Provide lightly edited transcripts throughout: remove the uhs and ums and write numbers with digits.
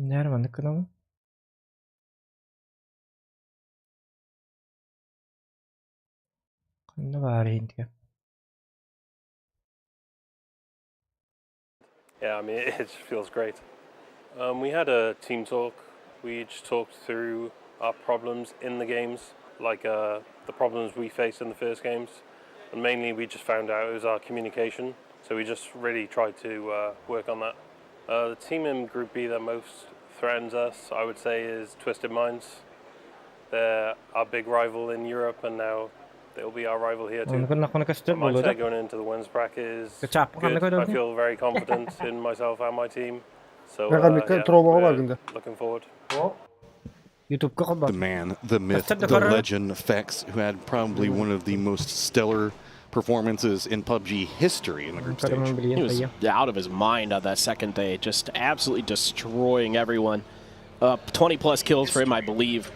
Нээр маннык гынабын. Ханна баар иһинтигэ? Yeah, I mean, it just feels great. We had a team talk. We each talked through our problems in the games, like the problems we faced in the first games. And mainly we just found out it was our communication. So we just really tried to work on that. The team in Group B that most threatens us, I would say, is Twisted Minds. They're our big rival in Europe, and now they'll be our rival here too. Оннук көстөр My буолуо да? mindset going into the wins bracket is Чааппы ханна good. I көрөбүн? feel very confident in myself and my team. So Механикка yeah, тробаҕа we're баргында. looking forward. Ютубка The холбоо. man, the myth, That's the the correct- legend, Fex, who had probably one of the most stellar performances in PUBG history in the group stage. Көрөмүн He билигин was тайя. out of his mind on that second day, just absolutely destroying everyone. 20 plus kills for him, I believe,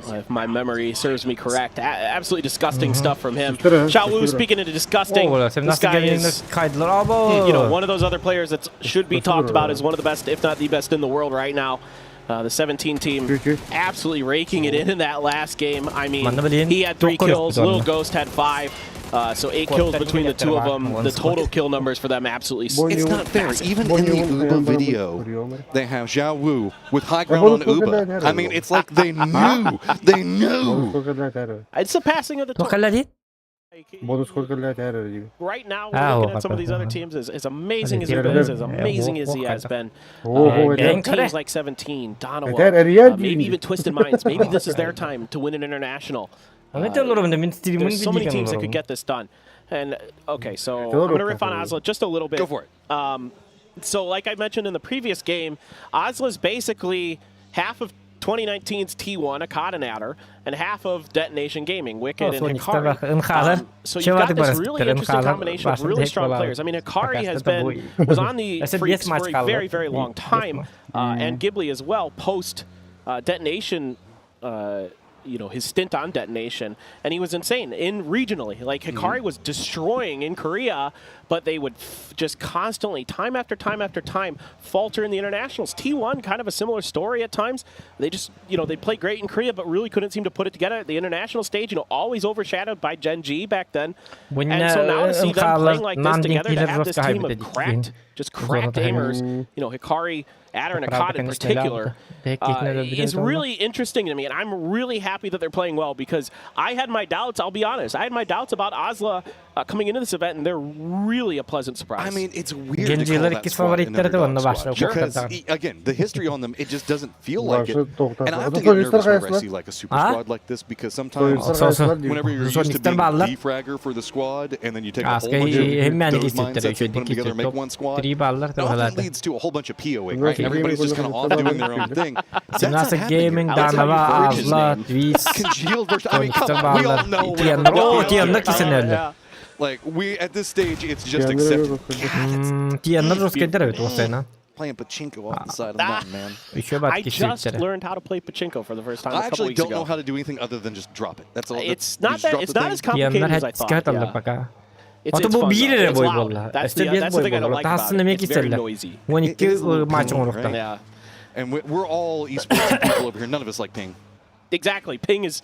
if my memory serves me correct. Absolutely disgusting stuff from him. Sure, Xiao Wu, sure. speaking of disgusting, Оо, this 17 guy gaming is кайдылар або. one of those other players that should be talked about as one of the best, if not the best in the world right now. The 17 team Sure. absolutely raking it in that last game. I mean, Манна билигин he had 3 туох kills. көрөкпүт Little онно. Ghost had 5. So 8 kills between the two of them. The total kill numbers for them absolutely It's not fair. Even in the Uba video, they have Xiao Wu with high ground on Uba. I mean, it's like they knew. They knew. It's the passing of the Туох torch. кэллэ дии? Бонус көргөлөр тәрөр. Right now, we're Ah, looking at some of these other oh, teams. As amazing as Yeah, Uba is, as yeah, amazing as he oh, has been, Oh, yeah. teams like 17, Donawa, That area maybe even Twisted Minds, maybe this is their time to win an international. Аны олоробун да мин стримин There's so many видео teams that could олоробун. get this done. And okay, so I'm gonna riff on Oslo just a little bit. Go for it. So, like I mentioned in the previous game, Osla's basically half of 2019's T1, Akkad and Adder, and half of Detonation Gaming, Wicked Oh, and so Hikari. So you've got this really interesting combination of really strong players. I mean, Hikari has been was on the Freaks for a very, very long time, and Ghibli as well, post Detonation. His stint on Detonation, and he was insane in regionally. Like Hikari was destroying in Korea, but they would just constantly, time after time after time, falter in the internationals. T1, kind of a similar story at times. They just, they played great in Korea, but really couldn't seem to put it together at the international stage. Always overshadowed by Gen G back then. And so now to see them playing like this together, to have this team of cracked, just cracked aimers, Hikari, Adder, and Akkad in particular, is really interesting to me, and I'm really happy that they're playing well because I had my doubts, I'll be honest. I had my doubts about Osla coming into this event, and they're really a pleasant surprise. I mean, it's weird to call Genjiler that икки squad an фавориттары underdog онно squad башы because, укуктар. Again, the history on them, it just doesn't feel like it. Башы And I often токтор. get nervous whenever I Союздар see like a super А? squad like this because sometimes whenever you're used to Сониктар being бааллар. the fragger for the squad, and then you take a whole Ааска bunch of хэммэни those киститтер mindsets and put үчүгэй them together and make топ one squad, 3 бааллар it often тахалаата. leads to a whole bunch of POing, right? Gaming Everybody's just kind of off doing their own thing. That's not 17 happening here. Gaming, That's how you Данава, forge his Азла, name. Твист, Congealed versus, I mean, come Сониктар on, we all бааллар. know. Тиэннэр, whatever оо, тиэннэр the кисенеллер. Yeah. Like, we, at this stage, it's just accepted. Тиэннэр рускайдар эбит уосайна. Playing pachinko off the side of the mountain, man. Еще бат I just киситтер. learned how to play pachinko for the first time a I couple actually weeks don't ago. know how to do anything other than just drop it. That's all. It's you not just that drop it's the not thing. as complicated Тиэннэр as I thought. хэтскэ талла Yeah. пока. It's, Ото it's бу fun, биир though. эрэ It's бой loud. буолла. That's Өстө the, биэс that's the бой thing I don't буолла. like about Таһасын it. эмиэ It's very киселлер. noisy. Уон It икки is a little матч pingy, оҥоруохтар. right? Yeah. And we're all esports people over here. None of us like ping. Exactly. Ping is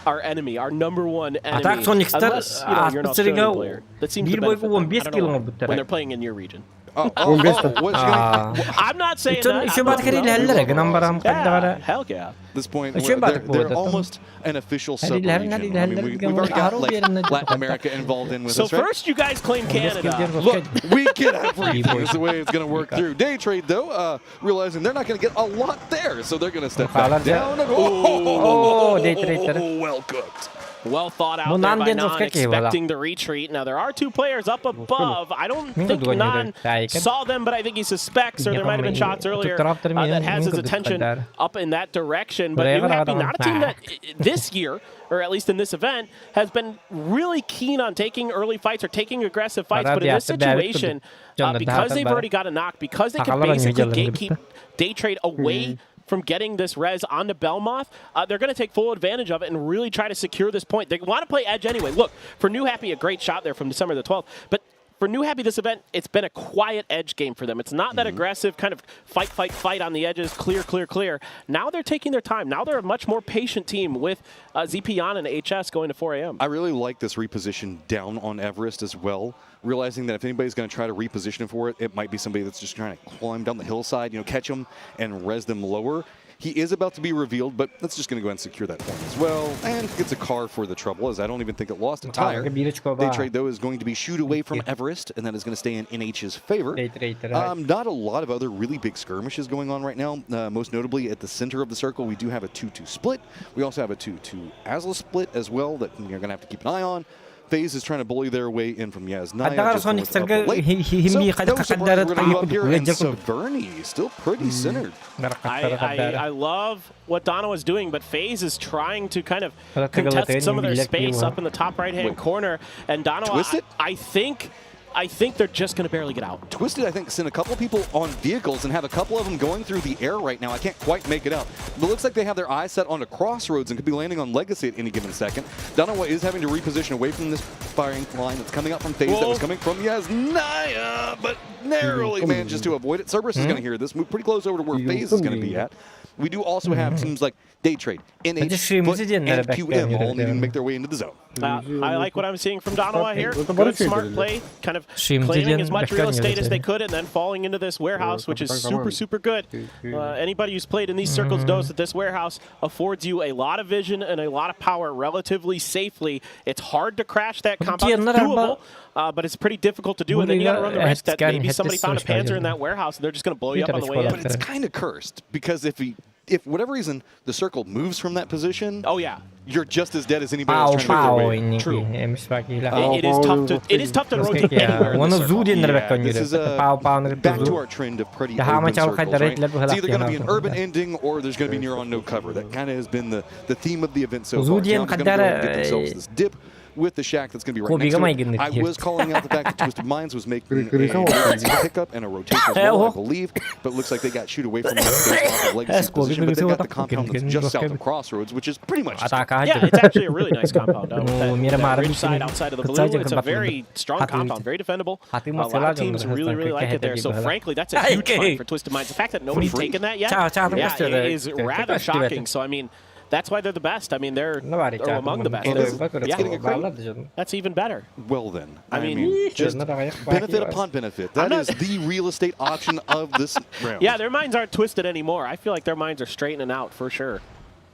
our enemy, our number one enemy. Атак Соникстар Unless, you're an ааспыт Australian сырыыга player. That seems to биир бойга benefit уон them. биэс I don't килл know why. оҥорбуттара. When they're playing in your region. Oh, oh, oh, what's Аа. gonna, I'm not saying Итон that. еще I'm бат not- кэрилэһэллэр гынан баран Yeah, хайдара. hell yeah. at this point, Еще we're, бат they're буолла. almost an official Харилэһэр, sub-region. I mean, we've already got like Latin America involved in with So us, right? first you guys claim Canada. Look, we get everything. Is the way it's going to work through. Day trade, though, realizing they're not going to get a lot there, so they're going to step back down. And, Oh, day trader. well cooked. Well thought out Бу there Нан by диэн Nan, жестко киһи expecting the retreat. Now there are two players up above. I don't Мин think курдук Nan ойнуур. saw them, but I think he suspects, or there might have been shots earlier that has his attention up in that direction. But New Happy, not a team that this year, or at least in this event, has been really keen on taking early fights or taking aggressive fights. But in this situation, because they've already got a knock, because they can basically gatekeep day trade away from getting this res onto Belmoth, they're going to take full advantage of it and really try to secure this point. They want to play edge anyway. Look, for New Happy, a great shot there from December the 12th, but For New Happy this event, it's been a quiet edge game for them. It's not that aggressive kind of fight, fight, fight on the edges, clear, clear, clear. Now they're taking their time. Now they're a much more patient team with ZP and HS going to 4 a.m. I really like this reposition down on Everest as well, realizing that if anybody's going to try to reposition for it, it might be somebody that's just trying to climb down the hillside, catch them and res them lower. He is about to be revealed, but that's just going to go ahead and secure that point as well. And gets a car for the trouble, as I don't even think it lost a tire. Day Trade, though, is going to be shooed away from Everest, and that is going to stay in NH's favor. Not a lot of other really big skirmishes going on right now. Most notably, at the center of the circle, we do have a 2-2 split. We also have a 2-2 Azla split as well that you're going to have to keep an eye on. FaZe is trying to bully their way in from Yasnaya. Just north of the lake. So, no surprise, we're going to move up here, and Severny still pretty centered. I love what Dono is doing, but FaZe is trying to kind of contest some of their space up in the top right-hand corner. And Dono, Twisted? I think they're just going to barely get out. Twisted, I think, sent a couple people on vehicles and have a couple of them going through the air right now. I can't quite make it out. But it looks like they have their eyes set on a Crossroads and could be landing on Legacy at any given second. Donawa is having to reposition away from this firing line that's coming up from FaZe that was coming from Yasnaya, but narrowly manages to avoid it. Cerberus is going to hear this, move pretty close over to where FaZe is going to be at. We do also have teams like Daytrade, NH, Foot, and QM all needing to make their way into the zone. I like what I'm seeing from Donawa here. Good, smart play, kind of claiming as much real estate as they could and then falling into this warehouse, which is super, super good. Anybody who's played in these circles knows that this warehouse affords you a lot of vision and a lot of power relatively safely. It's hard to crash that compound. It's doable, but it's pretty difficult to do. And then you got to run the risk that maybe somebody found a Panzer in that warehouse and they're just going to blow you up on the way in. But it's kind of cursed because if whatever reason the circle moves from that position, oh yeah, you're just as dead as anybody else trying to make their way. True. It is tough to rotate anywhere in the circle. Yeah, this is back to our trend of pretty open circles, right? It's either going to be an urban ending or there's going to be near on no cover. That kind of has been the theme of the event so far. Town's going to go ahead and get themselves this dip with the shack that's going to be right next to it. I was calling out the fact that Twisted Minds was making a pickup and a rotation as well, I believe, but looks like they got shoot away from the Legacy position, but they got the compound that's just south of Crossroads, which is pretty much... Yeah, it's actually a really nice compound. That ridge side outside of the blue, it's a very strong compound, very defendable. A lot of teams really, really like it there, so frankly, that's a huge find for Twisted Minds. The fact that nobody's taken that yet, yeah, it is rather shocking. So, I mean, that's why they're the best. I mean, they're among the best. It's getting a crate. That's even better. Well, then. I mean, just benefit upon benefit. That is the real estate option of this round. Yeah, their minds aren't twisted anymore. I feel like their minds are straightening out for sure.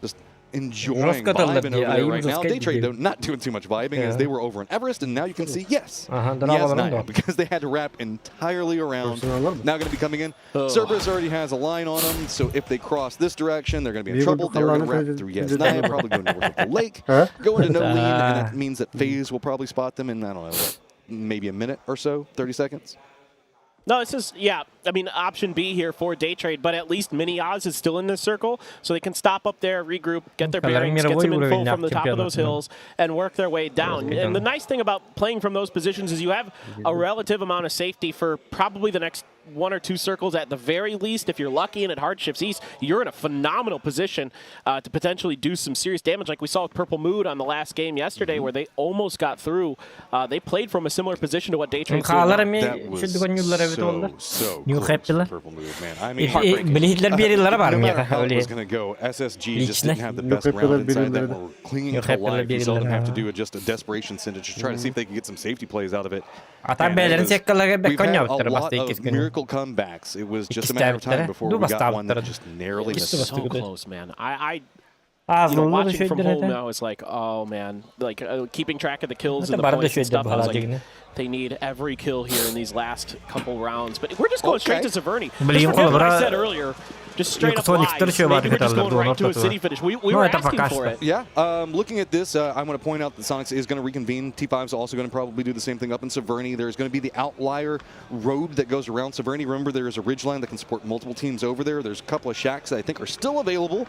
Just enjoying vibing over there right now. Day Trade, though, not doing too much vibing as they were over in Everest, and now you can see, yes, Yasnaya, because they had to wrap entirely around. Now going to be coming in. Cerberus already has a line on them, so if they cross this direction, they're going to be in trouble. They're going to wrap through Yasnaya, probably go north of the lake, go into No Lean, and that means that FaZe will probably spot them in, I don't know, what, maybe a minute or so, 30 seconds. No, this is, yeah, I mean, option B here for Day Trade, but at least Mini Oz is still in this circle, so they can stop up there, regroup, get their bearings, get some info from the top of those hills, and work their way down. And the nice thing about playing from those positions is you have a relative amount of safety for probably the next 1 or 2 circles at the very least. If you're lucky and it hard shifts east, you're in a phenomenal position to potentially do some serious damage, like we saw with Purple Mood on the last game yesterday, where they almost got through. They played from a similar position to what Day Trade's doing now. That was so close, Purple Mood, man. I mean, no matter how it was going to go, SSG just didn't have the best round inside that. Were clinging to life. You saw them have to do just a desperation sentence to try to see if they could get some safety plays out of it. And we've had a lot of miracle comebacks. It was just a matter of time before we got one that just narrowly missed. So close, man. I you know, watching from home now is like, oh man, like keeping track of the kills and the points and stuff. I was like, they need every kill here in these last couple rounds. But we're just going straight to Severny. Just forget what I said earlier. Just straight up lies. Maybe we're just going right to a city finish. We were asking for it. Yeah, looking at this, I want to point out that Sonics is going to reconvene. T5 is also going to probably do the same thing up in Severny. There's going to be the outlier road that goes around Severny. Remember, there is a ridgeline that can support multiple teams over there. There's a couple of shacks that I think are still available.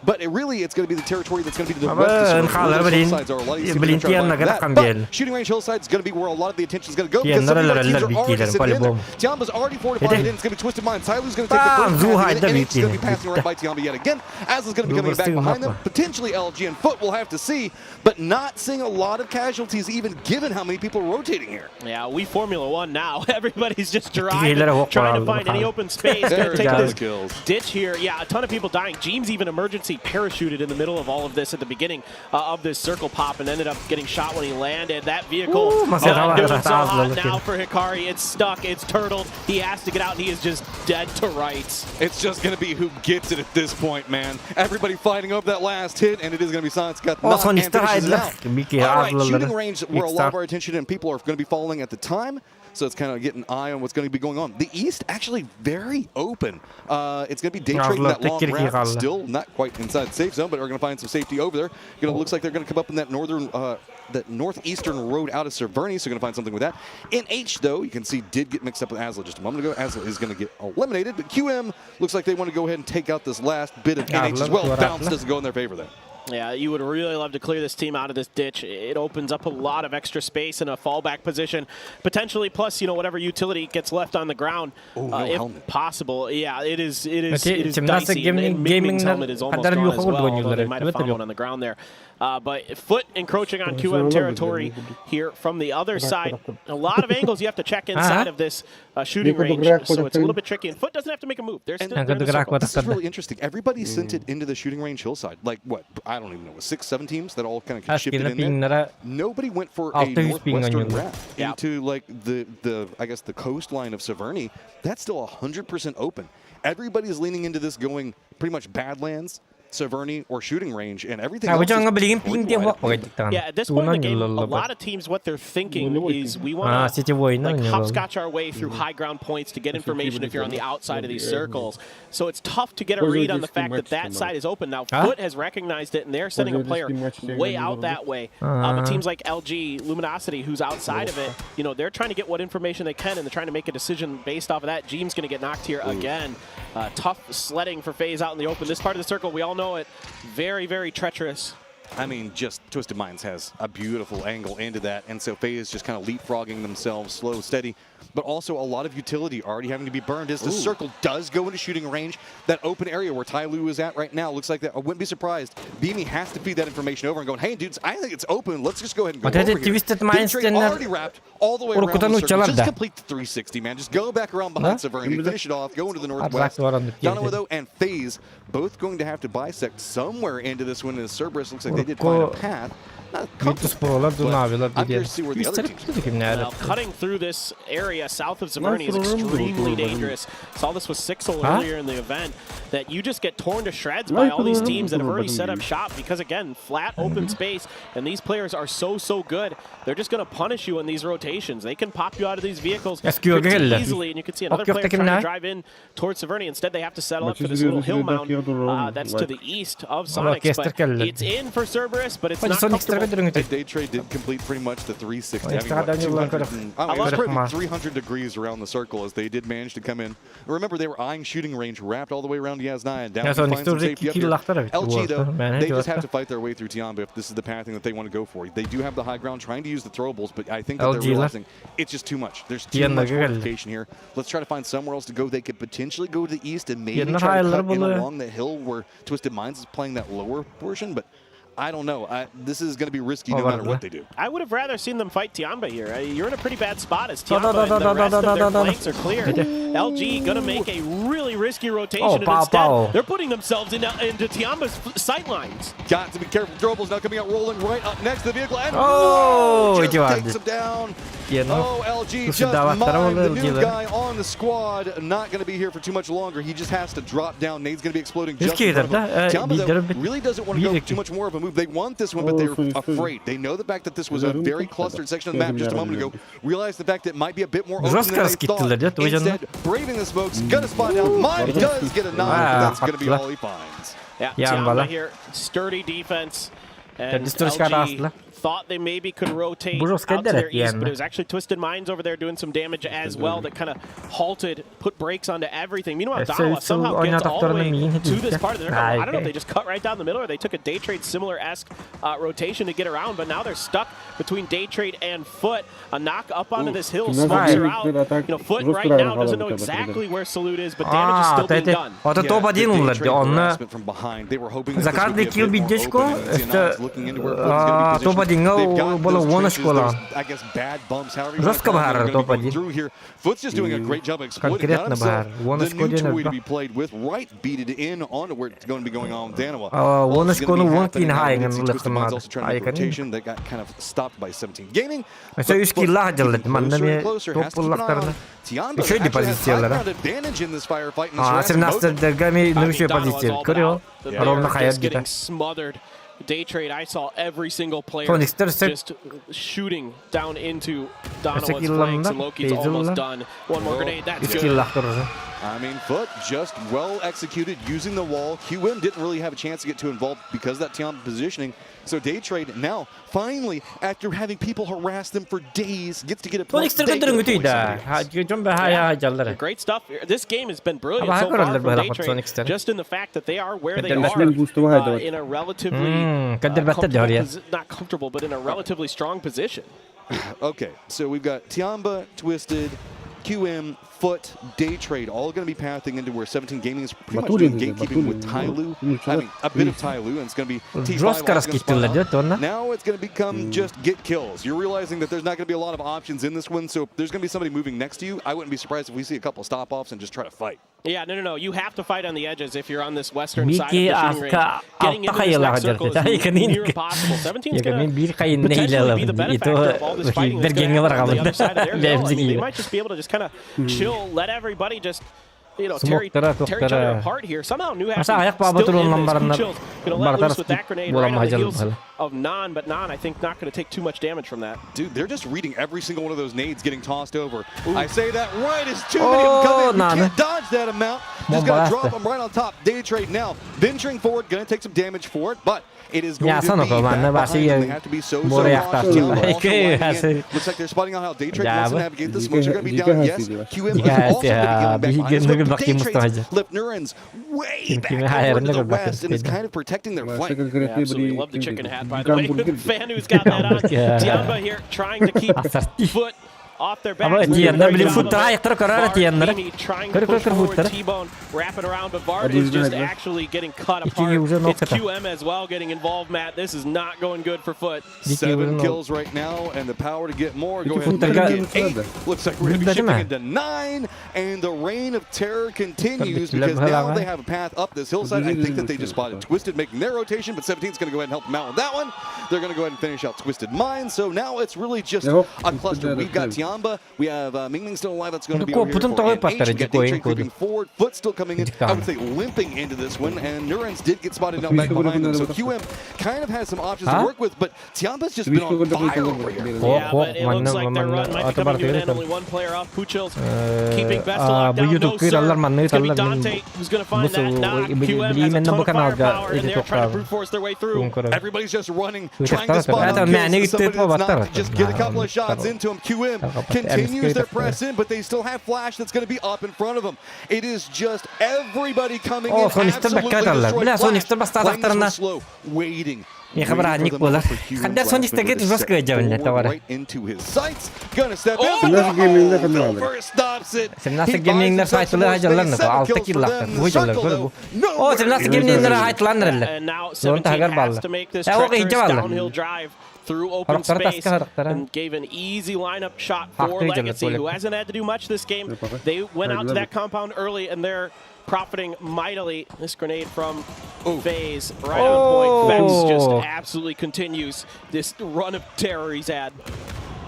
But really, it's going to be the territory that's going to be to the west of Severny, where those hillsides are. A lot of these teams are trying to fight for that. But shooting range hillside is going to be where a lot of the attention is going to go because some of our teams are already sitting in there. Tiamba's already fortified it in. It's going to be Twisted Minds. Tyler's going to take the first pass, and NH is going to be passing right by Tiamba yet again. Azla's going to be coming back behind them. Potentially LG and Foot, we'll have to see, but not seeing a lot of casualties, even given how many people are rotating here. Yeah, we Formula One now. Everybody's just driving, trying to find any open space. Gonna take this kills. Ditch here. Yeah, a ton of people dying. James even emergency parachuted in the middle of all of this at the beginning of this circle pop and ended up getting shot when he landed. That vehicle not doing so hot now for Hikari. It's stuck. It's turtled. He has to get out, and he is just dead to rights. It's just going to be who gets it at this point, man. Everybody fighting over that last hit, and it is going to be Sonics got knocked and finishes it out. All right, shooting range where a lot of our attention and people are going to be falling at the time. So it's kind of getting an eye on what's going to be going on. The East actually very open. It's going to be day trading that long route. Still not quite inside the safe zone, but we're going to find some safety over there. Gonna looks like they're going to come up in that northern, that northeastern road out of Severny, so going to find something with that. NH, though, you can see did get mixed up with Azla just a moment ago. Azla is going to get eliminated, but QM looks like they want to go ahead and take out this last bit of NH as well. Bounce doesn't go in their favor there. Yeah, you would really love to clear this team out of this ditch. It opens up a lot of extra space in a fallback position, potentially. Plus, you know, whatever utility gets left on the ground, Ooh, no if helmet. Possible. Yeah, it is dicey. And Mingming's helmet is almost gone as well, although they might have found one on the ground there. But Foot encroaching on QM territory here from the other side. A lot of angles you have to check inside of this shooting range, so it's a little bit tricky. And Foot doesn't have to make a move. They're still they're in the circle. This is really interesting. Everybody sent it into the shooting range hillside. Like, what? I don't even know. Six, seven teams that all kind of shifted in there. Nobody went for a northwestern wrap into, like, the I guess, the coastline of Severny. That's still 100% open. Everybody's leaning into this going pretty much Badlands, Severny, or shooting range, and everything else is pretty wide open. Yeah, at this point in the game, a lot of teams, what they're thinking is we want to like hopscotch our way through high ground points to get information if you're on the outside of these circles. So it's tough to get a read on the fact that that side is open. Now, Foot has recognized it, and they're sending a player way out that way. But teams like LG, Luminosity, who's outside of it, they're trying to get what information they can, and they're trying to make a decision based off of that. Jeem's going to get knocked here again. Tough sledding for FaZe out in the open. This part of the circle, we all know it. Very, very treacherous. I mean, just Twisted Minds has a beautiful angle into that, and so FaZe is just kind of leapfrogging themselves slow, steady, but also a lot of utility already having to be burned as the circle does go into shooting range. That open area where Tyloo is at right now looks like that. I wouldn't be surprised. Beamy has to feed that information over and going, hey, dudes, I think it's open. Let's just go ahead and go over here. Twisted Minds already wrapped all the way around the circle. Just complete the 360, man. Just go back around behind Severny, finish it off, go into the northwest. Donowa, though, and FaZe both going to have to bisect somewhere into this one as Cerberus looks like they did find a path. Virtus Pro'lar I'm curious to see where the other teams Well, cutting through this area south of Severny is extremely dangerous. Saw this with Sixel earlier in the event, that you just get torn to shreds by all these teams that have already set up shop because, again, flat open space, and these players are so, so good. They're just going to punish you in these rotations. They can pop you out of these vehicles pretty easily, and you can see another player trying to drive in towards Severny. Instead, they have to settle up for this little hill mound that's to the east of Sonics. But it's in for Cerberus, but it's not comfortable. Day Trade did complete pretty much the 360. I mean, what, 200 and, I mean, it was probably 300 degrees around the circle as they did manage to come in. Remember, they were eyeing shooting range, wrapped all the way around Yasnaya and down to find some safety up here. LG, though, they just have to fight their way through Tiamba if this is the pathing that they want to go for. They do have the high ground, trying to use the throwables, but I think that they're realizing it's just too much. There's too much fortification here. Let's try to find somewhere else to go. They could potentially go to the east and maybe try to cut in along the hill where Twisted Minds is playing that lower portion, but I don't know. This is going to be risky no matter what they do. I would have rather seen them fight Tiamba here. You're in a pretty bad spot as Tiamba and the rest of their flanks are clear. LG going to make a really risky rotation, and instead they're putting themselves into Tiamba's sight lines. Got to be careful. Drobel's now coming out, rolling right up next to the vehicle, and just takes him down. Oh, LG just mine the new guy on the squad. Not going to be here for too much longer. He just has to drop down. Nade's going to be exploding just in front of him. Tiamba, though, really doesn't want to go too much more of a move. They want this one, but they're afraid. They know the fact that this was a very clustered section of the map just a moment ago. Realize the fact that it might be a bit more open than they thought. Instead, braving the smokes, gonna spawn down. Mine does get a 9, but that's going to be all he finds. Yeah, Tiamba here, sturdy defense. And Төрдүс LG аастылар. thought they maybe could rotate Бу out жестко to their east, дэрэ but it was actually Twisted Minds over there doing some damage as well that kind of halted, put brakes onto everything. Meanwhile, Өссө Danawa үс сыл somehow gets all the ойноотохторуна way миигин to this хитиитэ. part of the I don't know if Наайка. they just cut right down the middle or they took a day trade similar-esque rotation to get around, but now they're stuck between day trade and Foot. A knock up onto this hill, smokes her out. Foot right now doesn't know exactly where Salute is, but damage is Аа, still being тэ done. Одоо топ 1 улар онно За каждый kill бидэшко өстө топ 1-га бола 10 очкола. Жестко баар топ 1. Foot's just doing a great job exploiting Конкретно баар. 10 The очко new диэн toy to элбэх. be played with right beat it in onto where it's going to be going on with Danawa. Аа, Well, 10 it's gonna очкону be 10 happening кин now. We хаайгын did see Twisted Minds ылыктымаад. also trying to make a Айканин. rotation that got kind of stopped by 17 Gaming. Өссө But үс Foot киллаах getting дьаллат. Манна closer and эмиэ closer, топ has to keep an eye буллахтарына. on Tianba Үчүгэй actually has high позициялара. ground advantage in this firefight in this Аа, harassing mode. 17-дэргэ эмиэ I mean, үчүгэй Danawa's позиция. all but Көрүө. out. They're Ровно just хайар getting дитэ. smothered. Day trade, I saw every single player Соникстэр өссө just shooting down into Danawa's Өссө flanks, килланна. and Loki's almost Бейзилла. done. One more grenade, that's үс good. киллаахтар уже. I mean, Foot just well executed using the wall. QM didn't really have a chance to get too involved because of that Tianba positioning. So Day Trade now, finally, after having people harass them for days, gets to get a point. Соникстэр They get a көтөрөнгө point түйдэ. somebody else. Дьон баа хаа жаллар. Great stuff. This game has been brilliant Аба so far көрөллөр from быһалаах Day Trade, Соникстэр. just in the fact that they are where they Кэдэрбэттэр. are in a relatively Кэдэрбэттэр comfortable дьоруйа. not comfortable, but in a relatively strong position. Okay, so we've got Tianba, Twisted, QM, Foot, Day Trade, all going to be pathing into where 17 Gaming is pretty much doing Батурин, gatekeeping with Батурин. Tyloo. Ну, I mean, a bit of Tyloo, and it's going to be T5 Жестко also gonna spot раскидывали, out. да, тонна? Now it's going to become just get kills. You're realizing that there's not going to be a lot of options in this one, so if there's going to be somebody moving next to you, I wouldn't be surprised if we see a couple stop-offs and just try to fight. Yeah, no. You have to fight on the edges if you're on this western side of Мики the shooting range. аска Getting алта into this хайылаах next circle дьарда. is Айканин. near impossible. 17's Яга gonna мен биир хайын potentially be the нэһилэ benefactor of all this fighting that's gonna бергеңге happen on the барҕалын. other side of their hill. I mean, they Бэбзиги. might just be able to just kind of chill, let everybody just tear, Смоктара, tear each other тоқтара. apart here. Somehow New Аса Happy аяқ баба still in турулан this. бараннар Puchil's gonna let бартар loose with that grenade right буолан on the мажал heels бала. of Nan, but Nan, I think, not going to take too much damage from that. Dude, they're just reading every single one of those nades getting tossed over. I say that right as too many of them come Oh, in. You nah, can't dodge that amount. Just gonna Bomba drop astı. them right on top. Day Trade now venturing forward, gonna take some damage for it, but it is going Ya, to sana be ko, back man, behind them. They basi have to be so, so buraya cautious. aktardı. Tianba also İki lining in. hası. Looks like they're spotting out how Day Trade Ya, wants to bu- navigate the smokes are gonna be Jika down. Yes, hası diyor. QM is Jika also hası gonna be ya. going back Bir behind this günlük one, but Day bakayım Trade's Mustafa. left Nurens way Kim back kimi over to hayalinde the bak west and is bakayım. kind of protecting their flank. Yeah, absolutely love the chicken hat, by the way. Fan who's got that on. Yeah. Tianba here trying to keep Asarti. Foot off their Ama backs. diyenler bile Great job foot of daha it. ayakları karar Vard, diyenler. Mimi trying to Kır, kır, push kır forward. footları. T-Bone wrapping around, but Vard Hadi is just izle. actually getting cut İki apart. uzun It's noktada. QM as well getting involved, Matt. This is not going good for Foot. Diki Seven uzun kills right now, and the power to get more. Go Peki ahead and Futterga- make it eight. Looks like we're going to be Bitmedi shifting mi? into 9, and the reign of terror continues Tabii ki because now level they have a path up this hillside. I think that they just spotted Twisted making their rotation, but 17's going to go ahead and help them out with that one. They're going to go ahead and finish out Twisted Mine. So now it's really just Yok, a cluster. Twisted We've got evet. Tianba, we have Ming Ming still alive. That's going to be Ko- over here putun for toğay NH. patlar, We've got Jiko Daytrade kodu. creeping forward, Foot still coming in. I would say limping into this one, and Nurens did get spotted now back behind them. So QM kind of has some options to Huh? work with, but Tianba's just been on fire over here. Hop, Yeah, hop, but it looks manna- like their manna- run might be atı coming to an bartı end. Only one player off. Puchil's keeping best Aa, locked bu down. No, YouTube sir. kıyırlar, manna It's gonna be yutarlar, Dante who's gonna find bu that knock. QM has a bilmem ton bu of kanalda firepower, and edit they're trying to oklar. brute force their way through. Everybody's just running, We trying to just spot started. on Evet, man, kills to nigga somebody that's tip not. Just get a couple of shots Tamam. into him. QM Tamam. continues their Tamam. press in, but they still have Flash that's going to be up in front of them. It is just everybody coming Oh, in. son işte Absolutely bekler derler. destroyed Bile son Flash. işte bastı Playing this one adaklarına. slow, waiting. Ne haber Waiting for annik the bolar. moment for QM's Hatta son last işte member git to rastgele step cevap forward tavara. right into his sights. Gonna step in. Oh, but Nasıl gaming'de no! kadın aldı. First stops it. Sen nasıl He buys gaming'ler himself some faydalı more hacalar space. ne? Seven Altı kills for kill them. attı. The Bu calar circle, böyle bu. though, O sen nasıl nowhere gaming'ler near. haytlanırlar. And now Zorun 17 tagar has ballı. to make this Ya o treacherous iyice vallı. downhill drive through open Haraklara space taska haraklara. and gave an easy lineup shot for Hakkı iyice Legacy, böyle. who hasn't had to do much this game. Yapar. They went out to Haydi that compound early and they're profiting mightily. This grenade from FaZe right on point. Vex just Oh. absolutely continues this run of terror he's had.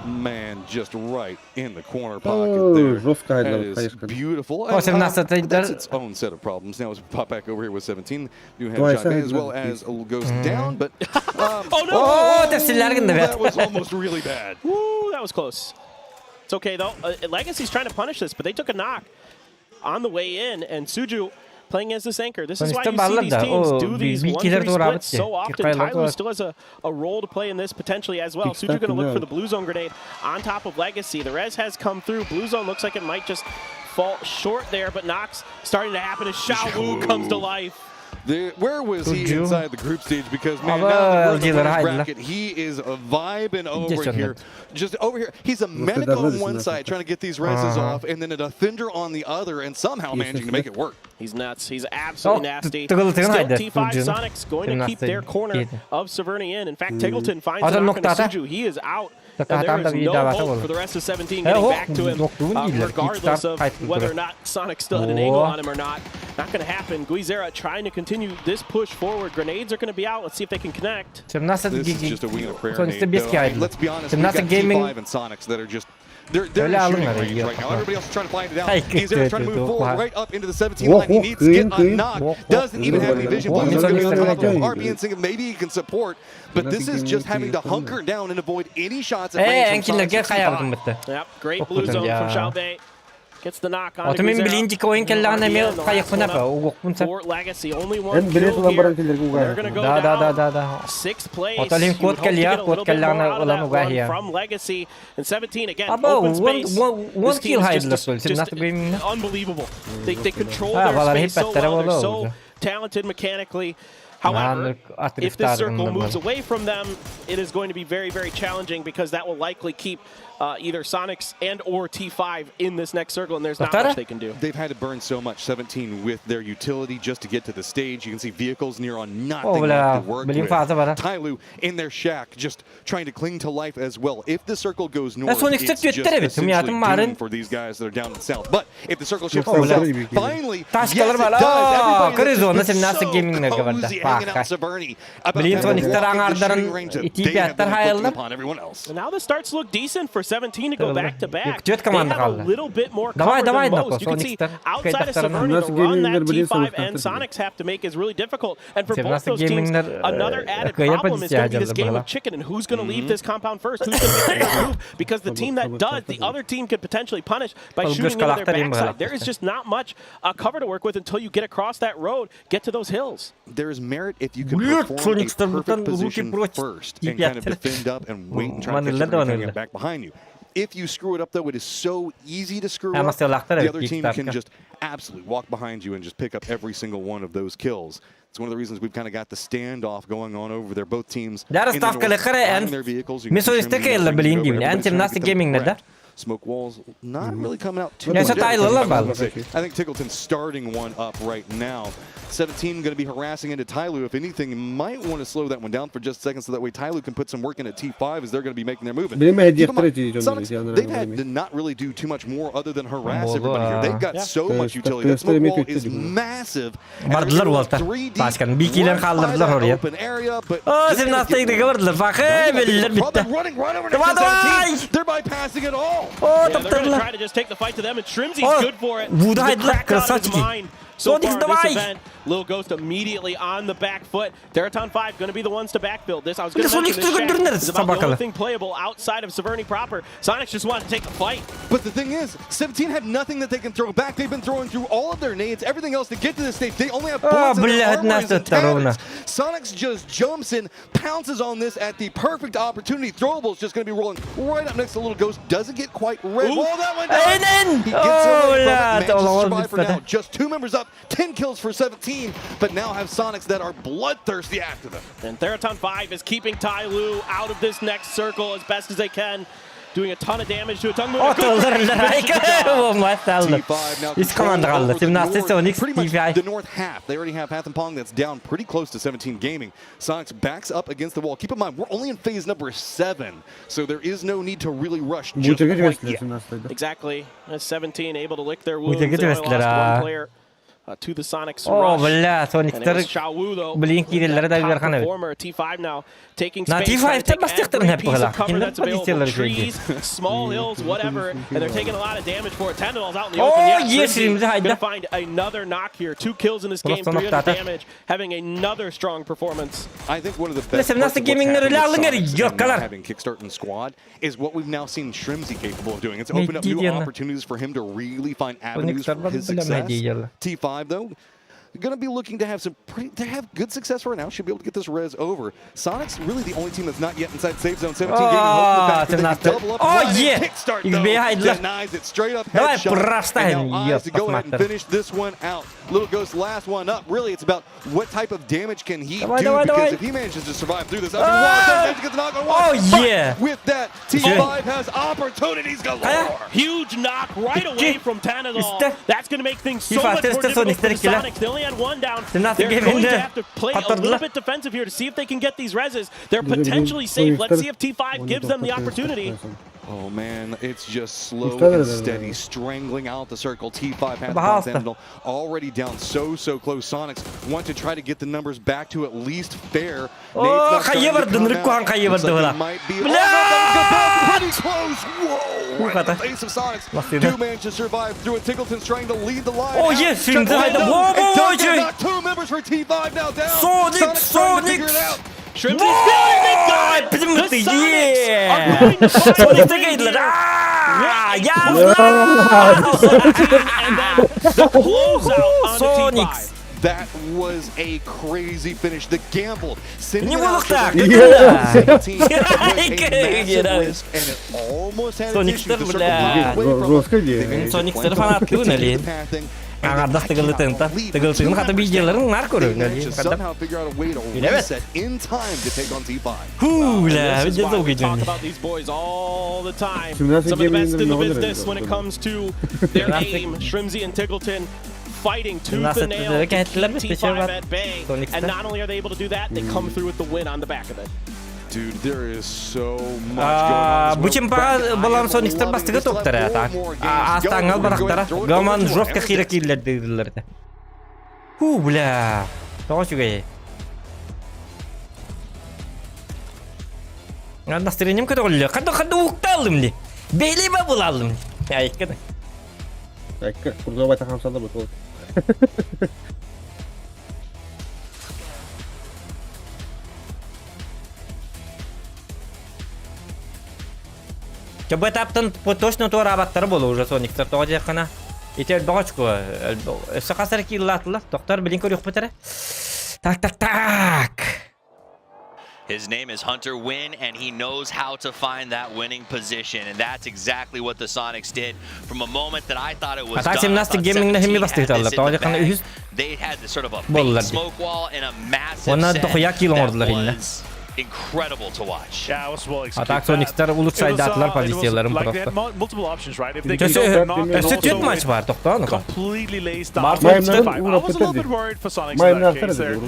Man, just right in the corner pocket Oh, there. жестко That haydalar, is hayır. beautiful. Oh, And, sen nasıl but that's da- its own set of problems. Now as we pop back over here with 17, you have Vay, Jade sen as well as goes down, but Oh no! Oo tefsirler gindi that be. was almost really bad. Woo, that was close. It's okay though. Legacy's trying to punish this, but they took a knock on the way in, and Suju Playing as this anchor. This is why Sonuçta you see ballar these da, teams o do these bir 1-3 doğru splits abi so ki. often. Kaylar Tyloo doğru. still has a role to play in this potentially as well. Kickstart Suju going to look for güzel. the blue zone grenade on top of Legacy. The res has come through. Blue zone looks like it might just fall short there, but Knox starting to happen as Xiao Wu comes to life. Where was he Suju. inside the group stage? Because man, Ama now that we're in the LG'ler winners haydi bracket, he is vibing over Geç here. onları. Just over here, he's a medic kadar on neredesin one zaten? side trying to get these reses Uh-huh. off, and then a defender on the other, and somehow managing to make it work. He's nuts. He's absolutely Oh, nasty. tıkılı tıkın Still haydi. T5 Suju'nun. Sonics going to keep their corner Yedi. of Severny in. In fact, Tiggleton finds Adam a knock on nokta atar. Suju. He is out. Nokta And there atan da is bir no davası hope olur. for the rest of 17 He, getting hop, back to him, noktuğun değiller. regardless İki of tane whether or duruyor. not Sonic still had an angle Oh. on him or not. Not going to happen. Guizera trying to continue this push forward. Grenades are going to be out. Let's see if they can connect. Semnası This is just a wing and a prayer. Sonuçta nade, biz though. I mean, geldi. let's be honest, we've Semnası got Gaming T5 and Sonics that are just they're Öyle in shooting alınmadı, range yok. right now. Everybody else is trying to find it out. Hey, He's there trying to good, move good, forward good. right up into the 17 Oh, line. He oh, needs to get green, a green. knock. Oh, oh, Doesn't even have any green. vision. Oh, Blues is going to be on green. top of him. Green. RBN thinking maybe he can support, but this is just having to hunker down and avoid any shots at Ee, range from enkiller Sonics gel and kayardım T5. bitti. Yep, great Çok blue güzel zone from ya. Xiao Bei. Gets the knock on Oto men birinci oyun kelleğine mi kayıp ne be? O gokun sen. For Legacy, only one En kill bilet olan here. baran killeri bu They're gonna kadar. go Da da da down. da da. Sixth place. Oto You kod would hope to kelli get ya, a kod little bit kelli more ana out of olan that ugahi one ya. from Legacy. And 17 again, Aba, open one- space. one This team kill is hayırlı just, olsun. just Nasıl bir unbelievable. They control Ha, their vallahi space so hep bettere well. They're oldu so oldu. talented mechanically. However, Artık if this circle iftarından moves beri. away from them, it is going to be very, very challenging because that will likely keep either Sonics and or T5 in this next circle, and there's not Batara? much they can do. They've had to burn so much, 17, with their utility just to get to the stage. You can see vehicles near on nothing Oh, left bля, to work блин, with. фаза бара. Tyloo in their shack, just trying to cling to life as well. If the circle goes north, son it's ikisi just tüyetler evet. essentially Hümyatın marın. doom for these guys that are down in the south. But if the circle shifts Oh, to the bля. south, finally, Taş yes, kalır it var. does. Aa, Everybody that's kriz onu just been sen nasıl so gaming'le cozy gabarda. hanging out Bak. Severny about Блин, to son walk ikisi into the angarların shooting range that iti they have piyatlar been inflicting hayallar. upon everyone else. And now this starts to look decent for 17 to go back to back. Yok, dört They komanda have a kaldı. little bit more Давай, cover давай, than Nako, most. You can see Sonic'ten outside of kayıtlarına. Severny, the Nasıl run that gaming'ler biliyorsun T5 and Sonic'ten. Sonics have to make is really difficult. And for both Nasıl those teams, gaming'ler, another added kayıp problem is going to be this ihtiyacı game var. of chicken and who's going to leave this compound first, who's going to make the move, because the team that Tamam, does, tamam, the tamam. other team could potentially punish by Oğlum, shooting göz into their kalaktar, iyi mi backside. There is kalaktar? just not much cover to work with until you get across that road, get to those hills. There is merit if you can Блядь, perform a Sonic'ten perfect buradan position Rookie Pro first and kind of defend up and wait and try to catch Manillah da everybody coming manillah. up back behind you. If you screw it up, though, it is so easy to screw Ama up. silahlar The evet, other ilk team can dakika. just absolutely walk behind you and just pick up every single one of those kills. It's one of the reasons we've kind of got the standoff going on over there. Both teams Där in the stavka north läckare behind än- their vehicles. You Men can så see är det Shrimzy hela bringing Berlin over. Gaming. Everybody's Än trying to Gymnastic get them Gaming prepped. där. Smoke walls not really coming out too Nej, så much. Tyler väl. I think Tickleton's starting one up right now. 17 going to be harassing into Tyloo. If anything, might want to slow that one down for just a second so that way Tyloo can put some work in at T5 as they're going to be making their move. And Benim hediye keep in mind, ettiler Sonics, canım, they've had to not really do too much more other than harass Bol, everybody here. They've got Yeah. so much Evet, utility. That smoke wall is göstereyim. massive. And Vardılar they're gonna Walter. go three deep Başkanım, bir ikiyle right by kaldırdılar that oraya. open area, but Aa, just sen gonna nasıl get yedi gördüler. Bak Probably belirler bitti. running right over next to Давай, давай! 17. They're bypassing it all. Oo Yeah, they're going to taptırdılar. try to just take the fight to them, and Shrimzy's Oh, good for it. Vudu The haydılar, crack out of his красавчики. mind so Sonics far in this давай! event. Lil Ghost immediately on the back foot. Deraton 5 going to be the ones to backbuild this. I was going Бля, to mention Sonics this только shack дурнер is about the собакалы. only thing playable outside of Severny proper. Sonics just want to take the fight. But the thing is, 17 have nothing that they can throw back. They've been throwing through all of their nades, everything else to get to this stage. They only have А, bullets in their блядь, armories and нас это ровно. tatters. Sonics just jumps in, pounces on this at the perfect opportunity. Throwable's just going to be rolling right up next to Little Ghost. Doesn't get quite red. Ooh. Well, that one does. Aynen. He gets Oh, away from it, блядь, manages to olamaz survive for bitmedi. now. Just two members up, 10 kills for 17, but now have Sonics that are bloodthirsty after them. And Theraton 5 is keeping Tai Lu out of this next circle as best as they can, doing a ton of damage to a tongue. Otolurlar. Olmaz aldı. T5 now Üst komanda control kaldı. over the Gymnastic north- Sonics pretty much T5. the north half. They already have Path and Pong that's down pretty close to 17 Gaming. Sonics backs up against the wall. Keep in mind, we're only in phase number 7, so there is no need to really rush Bu just çekici quite yet. göstersin aslında. Exactly. That's 17 able to lick their wounds. çekici They only lost gösterdiler ha. one player to the Sonics Oh rush. бля, And it Sonic'ler was Xiao Wu, though. Blink giderlere de Top bir kan evet. performer, T5 now taking Na, space, T5 trying to 'te take bastıkların every hep piece of bırak. cover Kimler that's available. pozisyonları koydu? Trees, small hills, whatever, and they're taking a lot of damage for it. Tentacles out in the Oh, open. Yeah, yes, Shrimzy şimdi haydi. gonna find another knock here. Two kills in this game, Burası son 300 nokta. damage, having another strong performance. I think one of the best Listen, parts nasıl of what's gaming'ler happened öyle with alın Sonics yok and now kadar. having Kickstart and Squad is what we've now seen Shrimzy capable of doing. It's Ne opened up new diyorsun? opportunities for him to really find avenues Sonic'ler for his bilemedi success. yalla. T5 though, Going to be looking to have some pretty to have good success right now. Should be able to get this res over. Sonic's really the only team that's not yet inside safe zone. 17 gaming hoping the fact that they can double up. Oh, Run and yeah! Kickstart, XB though, хайдылар. denies it straight up Давай, headshot. простань, And now eyes to go ahead and ёпта finish this one out. Little Ghost last one up. Really, it's about what type of damage can he Давай, do давай, because давай. if he manages to survive through this, Ah! does manage to get the knock on one. Oh, But yeah. With that, T5 has opportunities galore. Huge knock right away from Tanadol. Үстэ. That's going to make things so FIFA much more testa difficult for the Sonic килэ. Sonics. They only had one down. Тринадцать They're going to гейминде have to play a хоттордулар. little bit defensive here to see if they can get these reses. They're potentially safe. Let's see if T5 gives them the opportunity. Oh man, it's just slow Usted- and steady, strangling out the circle. T5 has Пожалуйста. Sentinel already down so, so close. Sonics want to try to get the numbers back to at least fair. О, Nate's not starting to хайы барды, come нырык out. куһаҕан хайы Looks барды like була. it might be. Oh, no, Бля! that was pretty close. Whoa! Right in the Ухата. face of Sonics. Ластыды. Do manage to survive through it. Tiggleton's trying to lead the line. О, out. yes, Trying to Шинзэ land хайда. up. Во, And во, во, Duncan чей. knocked two members for T5 now down. Sonics, Sonics trying to figure it Sonics. out. Shrimps is feeling they got it. Блин, The ты, Sonics е! are going to find a Sonics win кыайдылар. here. Аа, я And then the closeout on the Sonics. T5. That was a crazy finish. The gamble. Sending Не it out to буолуохтаах. the Да. team was a massive Кыайдылар. risk, and it almost had its Sonics issues. The circle бля. popped away from Жестко them. They идея. managed to Sonics flank фанат them, күүнэли. continue the pathing, and Аҥаардас I cannot тыгылытыҥта. believe Тыгылытыҥ хата видеоларын наар they көрөбүн. managed to somehow figure out a way to Билэбит. reset in time to take on T5. Хүү, бля, This is видео why we talk күйдүн. about these boys all the time. 17 Some of the best in the gaming business when it comes to their aim. Shrimsy and Tiggleton fighting tooth and nail to keep T5 at bay. And not only are they able to do that, they come through with the win on the back of it. Dude, there is so much going on. Бу чемпага балан Соникстер бастыгы топтара так. Астаңал барактара. Гаман жестко хира кирлер дедилер. Ху, бля. Тоҕо үчүгэй. Настроением көтөҕүллэ. Хадда хадда укталым ли. Бейли ба булалым. Айкка. Айка, курдуга байтах хамсалда бу. Чэ бу этаптан точно туораабаттара буолуо уже Сониктар тоҕо диэххинэ. Ити элбэх очко. Өссө хас эрэ кииллаатылар. Тохтор билин көрүөхпүт эрэ. Так, так, так. His name is Hunter Wynn, and he knows how to find that winning position, and that's exactly what the Sonics did. From a moment that I thought it was А так done, I 17 thought Gaming 17 химми had бастыгыталлар. this in Тоҕо the диэххинэ bag. үһүс They had this sort of a буоллар fake дии. smoke wall and a massive Уонна send дохуя киил that оҥордулар иннэ. was incredible to watch. Yeah, it was well А executed. так Соникстар улучшайдаатылар It was позицияларын like they had просто. multiple options, right? If they Өссө could knock and өссө also түөрт матч бар, тохтоон уха. completely lays down Марс T5. Майымнарын I was a little уураппыттар bit worried for Sonics in Майымнар that case there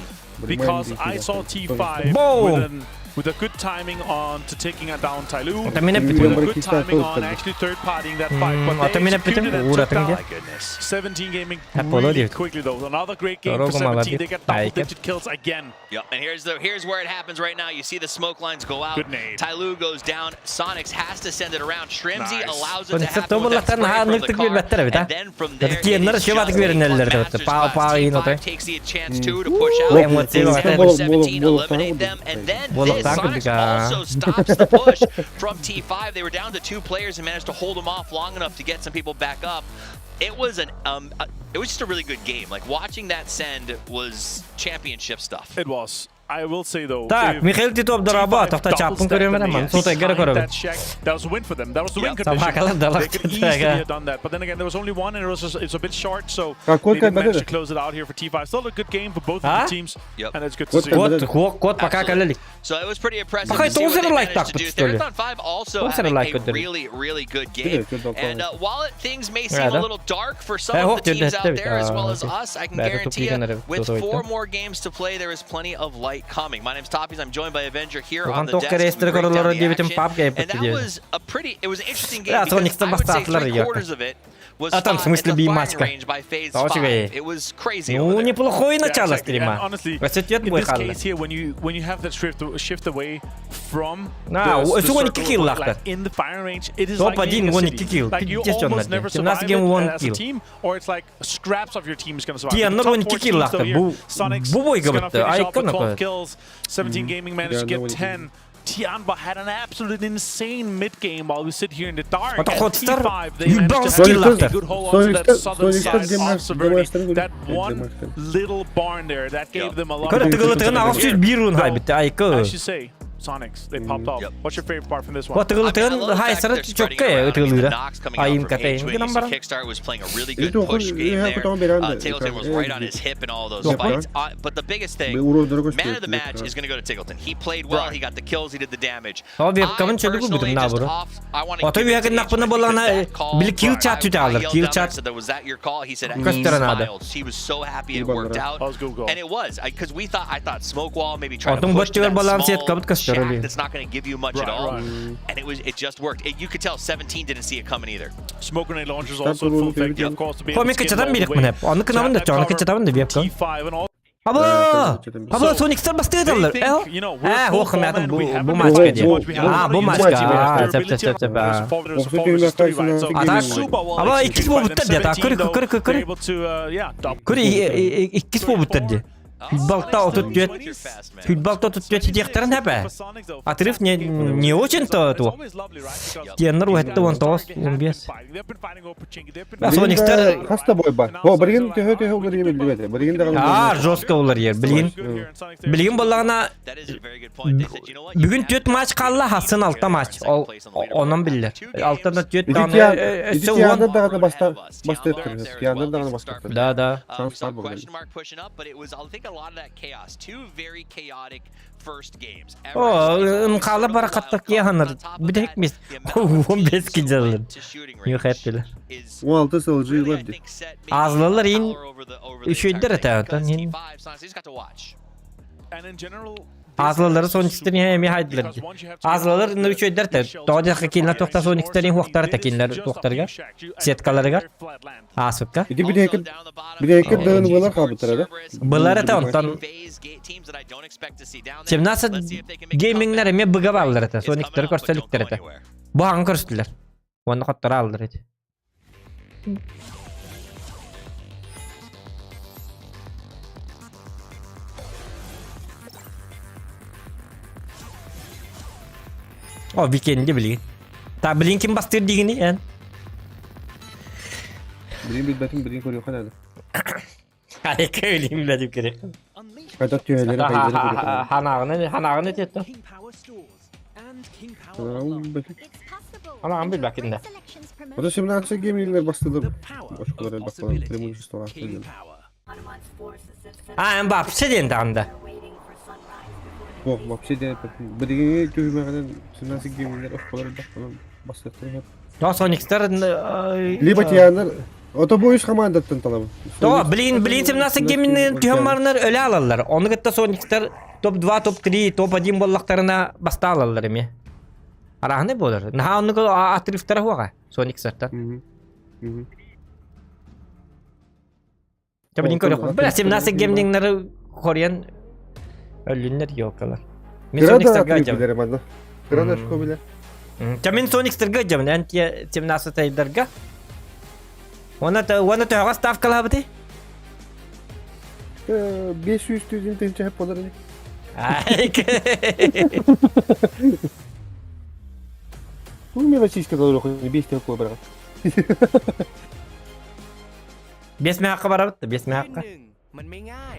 because I saw T5 Boom! with a good timing on to taking down Tyloo. Ото мине With питим. a good timing on actually third partying that fight, but ото they мине executed питим and took ууратын down дии. my goodness. 17 Gaming Apollo really диэбит. quickly though. Another great game for Дорогу 17. молодец. They get double Айка. digit kills again. Yep, and here's where it happens right now. You see the smoke lines go out. Good nade. Tyloo goes down. Sonics has to send it around. Shrimsy Nice. allows it to Соникстар happen with that тобуллахтан spray наһаа from the ынырыктык car. биэрбэттэр эбит, а? And then from there, it Киэннэр is чөбатык just a биэринэллэр master's эбит. Паа class. паа иин T5 отой. takes the chance too to push out. Эмоции They баҕата. establish 17, eliminate them, and then this Буолуохтаах Sonics курдук, аа. also stops the push from T5. They were down to two players and managed to hold them off long enough to get some people back up. It was just a really good game. Like watching that send was championship stuff. It was. I will say though, Так, if Михаил Титов дорообо, T5 тохтоо double чааппын stacked көрүөм эрэ, the ман nades суутайгара behind көрөбүн. that shack, that was a win for them. That was the win Yep. condition. Собакалар They далах could easily have done that, but then again, there was only one, and it's a bit short, so А they код didn't manage кэлбэтэ to close it out here for T5. Still a good game for both of А? the teams, Yep. and it's good to Код see. кэлбэтэ. Код, код, код пока Absolutely. кэлэ илик. So it was pretty impressive Пока to see what тоҕус they лайк managed to do. таахпыт, что ли? Therathon 5 also Тоҕус having лайк a көрдөрөр. really, really good game. Good, good, And while things may seem Да, a little dark for some Э, of ох, the teams out дьэ, there as well as аа, us, I can бэйэтэ guarantee тупиигын you, эрэ with тутуйда. 4 more games to play, there is plenty of light coming. My name's Toppies. I'm joined by Avenger here Туган on the туох desk as we кэриэстэр break down көрөллөрө the диэбитим action. пап And кэйбит that диэбит. was a pretty, it was an interesting game Да, because Соникстар I would say бастаатылар three ёпта. quarters of it was А там, в fought at смысле, the би firing матчка. range by FaZe Тоҕо 5. үчүгэй. It was crazy Ну, over there. неплохое Yeah, начало exactly. And стрима. honestly, Өссө түөрт in бой this хаалла. case here, when you have that shift away from На, the өссө он circle, икки килл like лаахтар. in the firing range, it is Топ like being один, a он city. икки килл. Like you Пиздец он almost над never ним. 17 survive game it one as a kill. team, or it's like scraps of your team is gonna survive. Тиэннэр The top он икки four килл teams лаахтар. though here, Бу Sonics бу бойга is gonna бытты. finish off with Айкон 12 kills. 17 Gaming managed to Yeah, get no one 10. Tianba had an absolute insane mid game while we sit here in the dark. Ото And хотстар T5, they managed to Скиллахтар. have a good hold onto that southern Sonic'ten side of Severny. That one Demar- little barn there that gave them a lot Көрө of тыгылытыгын 601 рун хайбит айкы. As you say, Sonics, they popped off. Yep. What's your favorite part from this one? О I mean, I тыгылытыгын love the fact that хайсары they're spreading чөккө it around. I mean, the ытыгылыыра. knocks coming out Айым from катайын H-Wing. гынан You see баран. Kickstart was playing a really Ити good push охун game иһэ there. кутаҕын берэн Tiggleton was right on his hip in all those Yeah. fights. But the biggest thing, man of the match is going to go to Tiggleton. He played well. He got the kills. He did the damage. О I вебкамын чөлүгү personally бүтүм just набыры. off, I want to Ото give it to үһэгин нақпына H-Wing боллаҕына because that call, били килл чат I- түтэ I алар. yelled Килл down there чат and said, was that your call? He said he Көстөрөн ада. smiled. He was so happy it worked out. That was good goal. And it was because we thought I thought smoke wall maybe try to Отун push to бөттүгэр that балаан small сеткабыт көстөр shack өлүү. that's not going to give you much at Right, all. right. And it was it just worked. It, you could tell 17 didn't see it coming either. Smoke grenade launchers also in full effect, of course, to be able Хо мен to get кычатан all the биrik way мынап. Аны to кынамын have да that чоны cover кычатабын да from вебка. T5 and all. Аба! Аба Соникстар бастыгыталлар. They think, you know, we're Э, full ох, мятым format, бу we haven't бу been матчка playing ди. too much, we haven't А, бу really матчка. used А, their сөп ability сөп сөп. on forward Охсу forward is three, right? So Атак. super well Аба executed иккис by them. буолбуттар ди. 17 Көрү though, көрү they're көрү. able to, yeah, double. Көрү иккис буолбуттар ди. Балта 34. Футболта 34 сидиэхтэрин хэпэ. Отрыв не не очень-то то. Тиэннэр уһэтте 19 15. А Соникстар Хаста бой бар. О, билигин төһө төһө улар билбэт. Билигин даҕаны. А, жестко улар ер. Билигин билигин боллаҕына That is a very good point. They said, you know what? You бүгүн have 4 to матч be қалла, in хасын the 6 матч. second Ол place on the онон leaderboard. биллэр. Two Алтан games. 4 Ити даҕаны тиан ити өссө тиандар 10. даҕаны баста Ahead of us. баста Tianbar up there as Тиандар well. даҕаны Decent баста. start for Да, them. да. We Шанс saw бар буолар. question mark pushing up, but it was I think a lot of that chaos. Two very chaotic first games. О, Everest is ынқалы sort of a барақаттық wild card. кияныр. On top of Бүдек that, мес. the amount of 15 teams who килжалыр. went to shooting Юх range эттилер. is 16 сылжы really, I бар ди. think, set maybe Азлылар ин power over the- over the үшөйдер entire этэ, thing, оттон because ин T5, Sonics, they just got to watch. And in general, Азлылары Соникстер эми хайдылар. Азлылар үчөйдер те. Тоодяхы кинлер тохта Соникстерин хуактары та кинлер тохтарга. Сеткаларыгар. Асыпка. Ити билигин билигин даҕаны буолар хаалбыттара да. Былар это онтон 17 геймингнер эме быга баллар это. Соникстер көрсөлүктер это. Бу аңы көрсөлөр. Оны хоттор алдыр эти. О, викенди билигин. Та билин ким бастыр дигини эн? Билигин билбэтим билигин көрүөххэ наада. Айка өлейм биле деп керек. Хайдах түһэлэри хайдары көрүөххэ наада. Ханағыны ханағыны тетті. Ханааҕын билбэтим. Ханағын билбәкинде. Ото 17 гейминглер бастылар. Ошколар бактылар. Преимущество астылар. А, эн бапсы ден тағында. Бох, вообще де билигин түһүмэҕинэн 17 гейминглер ошколар бактылар бастыктар. То Соникстар Либо тиандар Ото бу үс командаттан талабы. То, блин, блин, 17 гейминг түһөн марнар өлө алаллар. Оны кытта Соникстар топ-2, топ-3, топ-1 боллактарына баста алаллар эми. Арахны болар. Наха оны отрывтара хуага Соникстардан. Та блин көрө. Бля, 17 геймингнер хорьян өлүннер ёкалар. Мен Соникстарга жам. билер манна. Града шко билер. Та мен Соникстарга жам, эн 17 тайдарга. Оны та оны та ставкалабыты. 500 түзүн тенче хеп болар. Ай. Бу мелочишка да жоқ, 5 тенге қой бірақ. Бес мә хаққа барабыт, бес мә хаққа. หนึ่งมันไม่ง่าย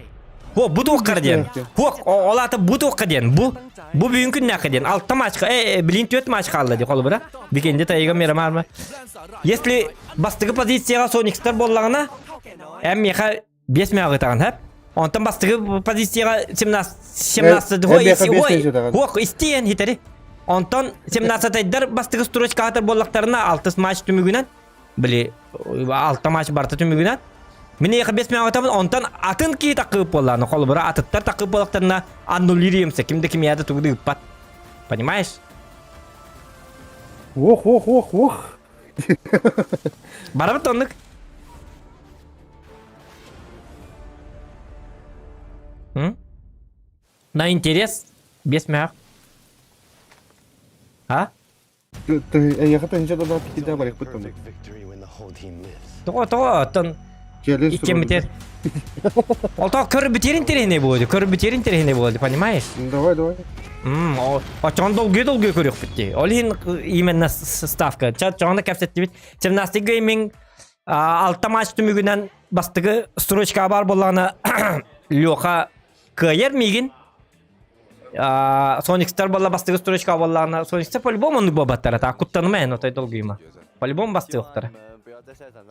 Хо, бу туққар ден. Хо, олаты бу туққа ден. Бу бу бүгүнкү нәқы ден. Алта матчка, э, блин төт матч қалды деп қолы бұра. Бикенде тайга мерам арма. Если бастығы позицияға Соникстар боллағына, әм меха 5 мә тағын, хәп? Онтан бастығы позицияға 17 17 Э, хо, меха бес тенге тағын. хо, истен хитери. Онтон 17 айдар бастығы строчка атар боллақтарына 6 матч түмүгүнен, били 6 матч барта түмүгүнен. Мин яха 5 мә атабын, онтон атын ки такып болланы, қолы бұра атыттар такып боллақтарына аннулируемся, кимде ким яды тугды ыппат. Понимаешь? Ох, ох, ох, ох. Барабыт оннук. М? На интерес бес мә. А? Яхата хинча да пити да барых бут. Того, того, тон. Келин Иккеммитер. Ол то көрбүтер интересней буолуо, көрбүтер интересней буолуо, понимаешь? Давай, давай. Очон долгуй-долгуй көрүөхпүт дии. Ол иһин именно ставка. Чоҕоно кэпсэттибит. 17 гейминг алта матч түмүгүнэн бастакы строчка бар буоллаҕына Леха кыайар миигин. Соникстар буолла бастакы строчка буоллаҕына Соникстар по-любому оннук буолбаттара. Та куттаныма эн отой долгуйума. По-любому бастыахтара.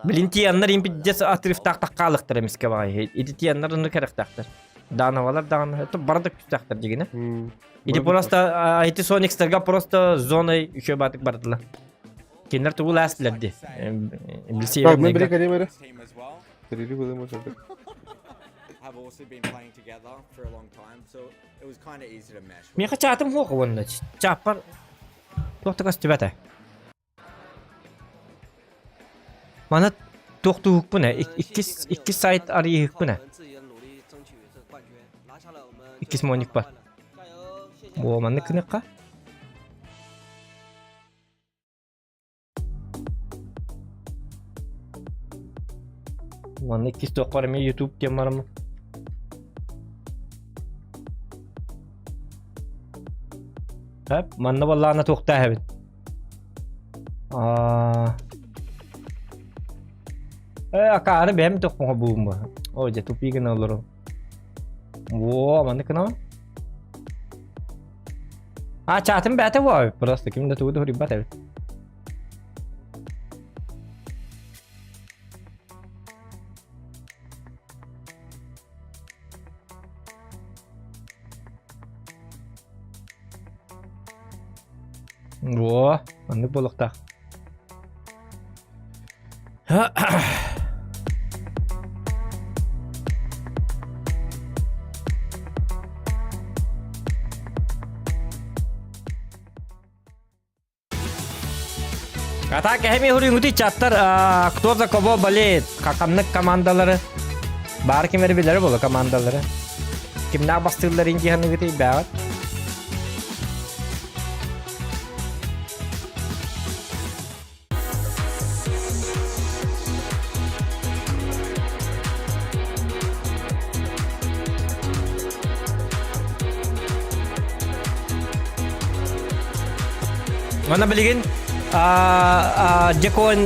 Блин, тияннар импиддес отрывтаах таххаалыктар эмискэ баҕайы. Ити тияннар онну кэрэхтээхтэр. Дановалар даҕаны это бары да күүстээхтэр дигинэ. Ити просто ити Соникстарга просто зоной еще батык бардылар. Кинилэр тугу лаастылар ди. Так, мы бери карьеры. Миэхэ чаатым хуох уонна чааппар туох да көстүбэтэ. Маны туохтууһукпун ээ, иккис иккис сайт арыйыһыкпын ээ. Иккис моникпар. Буо маннык гыныахха. Манна иккис туохпар эмиэ YouTube диэн бараммын. Хөп, манна буоллаҕына туохтаах эбит. Аа. Э, акаары бэйэм тохпоҥо буумма. О, дьэ тупик гына олору. Во, маннык гынабын. А, чаатым бэйэтэ буо, просто ким да тугу да суруйбат эбит. Во, маннык буолуохтаах. А так эми хуруйгути чаттар кто за кого болеет ханнык командалары баар ким эрэ билэр буолуо командалары кимнээх бастыылларын дии саныгытый бээҕит Манна билигин дьекон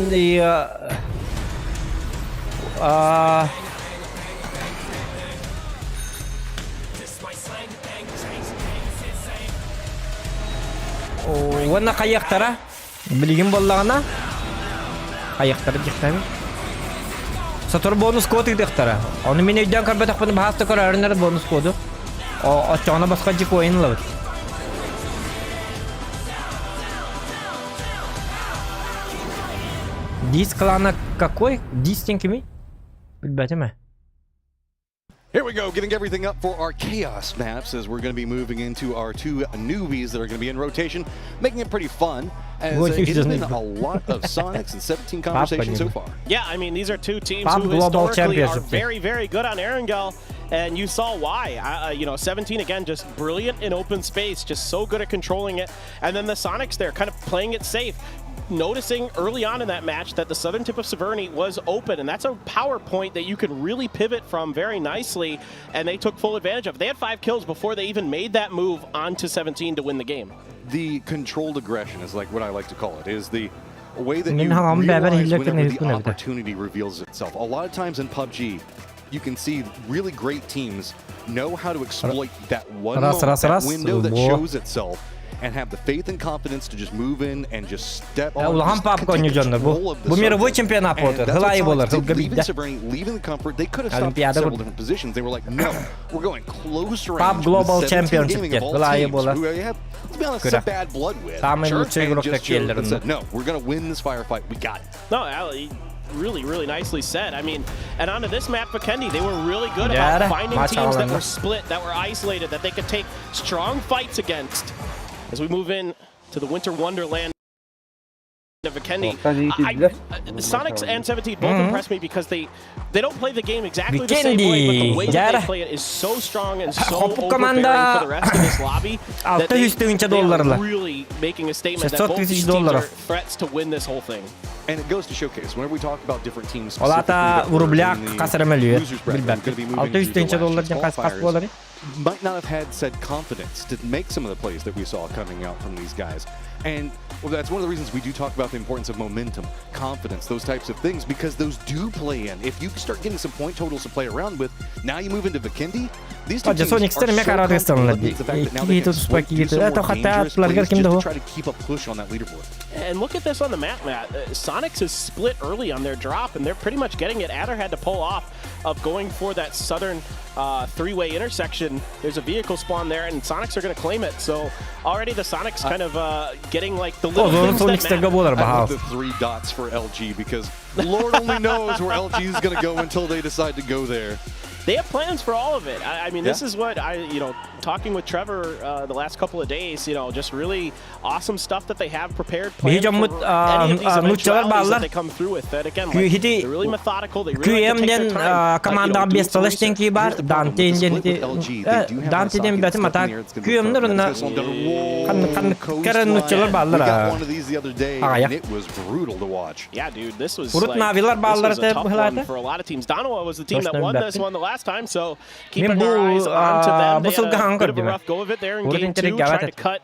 уонна хайыахтара Билигин буоллаҕына хайыахтара диэхтээбин. Сотору бонус код ыытыахтара. Ону мин өйдөөн көрбөтөхпүнэ баһаста көрөөрүн эрэ бонус коду. Оччоҕуна босхо дьикуойун ылабыт. Диск клана какой? Дис диэн кимий? Билбэтим ээ. Here we go, getting everything up for our chaos maps as we're going to be moving into our two newbies that are going to be in rotation, making it pretty fun. As it has been a lot of Sonics and 17 conversations so far. Yeah, I mean, these are two teams who historically are very, very good on Erangel, and you saw why. 17, again, just brilliant in open space, just so good at controlling it. And then the Sonics there kind of playing it safe, noticing early on in that match that the southern tip of Severny was open, and that's a power point that you can really pivot from very nicely, and they took full advantage of it. They had five kills before they even made that move onto 17 to win the game. The controlled aggression is like what I like to call it, is the way that you realize whenever the opportunity reveals itself. A lot of times in PUBG, you can see really great teams know how to exploit that one moment, that window that shows itself and have the faith and confidence to just move in and just step on. Улахан папка оонньуу дьоннор бу. Бу мировой чемпионат буолар. Хылайы буолар. Сылга биирдэ. Leaving the comfort, they could have stopped several different positions. They were like, no, we're going close range. PUBG Global Championship диэн хылайы буолар. Let's be honest, some bad blood with. Самый лучший игрок келлер. No, we're going to win this firefight. We got it. No, really, really nicely said. I mean, and onto this map, Vikendi, they were really good about finding teams that were split, that were isolated, that they could take strong fights against. As we move in to the Winter Wonderland of Vikendi, Sonics and 17 both impressed me because they don't play the game exactly the same way, but the way that they play it is so strong and so overbearing for the rest of this lobby that they are really making a statement that both these teams are threats to win this whole thing. And it goes to showcase, whenever we talk about different teams Ол аата specifically that were рубляк in the хас эрэ мөлүйүөн losers bracket and билбэппин. gonna be moving Алта through үс the тыһыынча last доллар chance диэн хас хас qualifiers, буоларый? might not have had said confidence to make some of the plays that we saw coming out from these guys. And well, that's one of the reasons we do talk about the importance of momentum, confidence, those types of things, because those do play in. If you start getting some point totals to play around with, now you move into Vikendi. These two Отже, teams are Sonic so эмиэ comfortable. караадыстаннар That дии. means the fact that now Икки they can киһи туспа exploit, do киһи some это more хата dangerous аттыларгар plays ким just да to бу? try to keep a push on that leaderboard. And look at this on the map, Matt. Sonics is split early on their drop, and they're pretty much getting it. Adder had to pull off of going for that southern three-way intersection. There's a vehicle spawn there, and Sonics are going to claim it. So already the Sonics kind of getting like the little О, things that Sonics-тарга matter. буолар I love баһаал. the three dots for LG because Lord only knows where LG is going to go until they decide to go there. They have plans for all of it. I mean, this Yeah. is what I, talking with Trevor the last couple of days, just really awesome stuff that they have prepared. Биһи Planned дьоммут for any of these нууччалар eventualities бааллар. that they come through with. That again, like, Ити they're really methodical. They really like QM to take their диэн time. You know, командаҕа doing биэс some талаш research. диэн кии баар. Here's the problem Данте with the диэн split with LG. They do have Данте диэн Asaki бэтим that's ата up in the air. It's gonna be QM-нэр thrown. уонна That's gonna slow them down. Whoa, ханнык coastline. кэрэ нууччалар We бааллар. got one of these the other day, Аҕайах. and it was brutal to watch. Yeah, dude, this was Урут like, Навилар this бааллар was a этэ tough быһылаата. one for a lot of teams. Donawa was the team that Точно won this билбэппин. one the last time, so keeping Мин our бу eyes onto them. бу They had сылга a хаҥ bit of a көрдүм. rough go of it there in Урут game two, интернет trying to гават. cut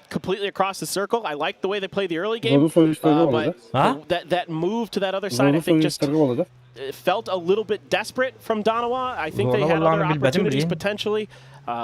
completely across the circle. I like the way they play the early game, Zorlu sonuçları but olacak. Huh? that move to that other side, I Zorlu think, just sonuçları olacak. felt a little bit desperate from Donawa. I think they Zorlu had other буоллаҕына билбэтим opportunities билигин. potentially,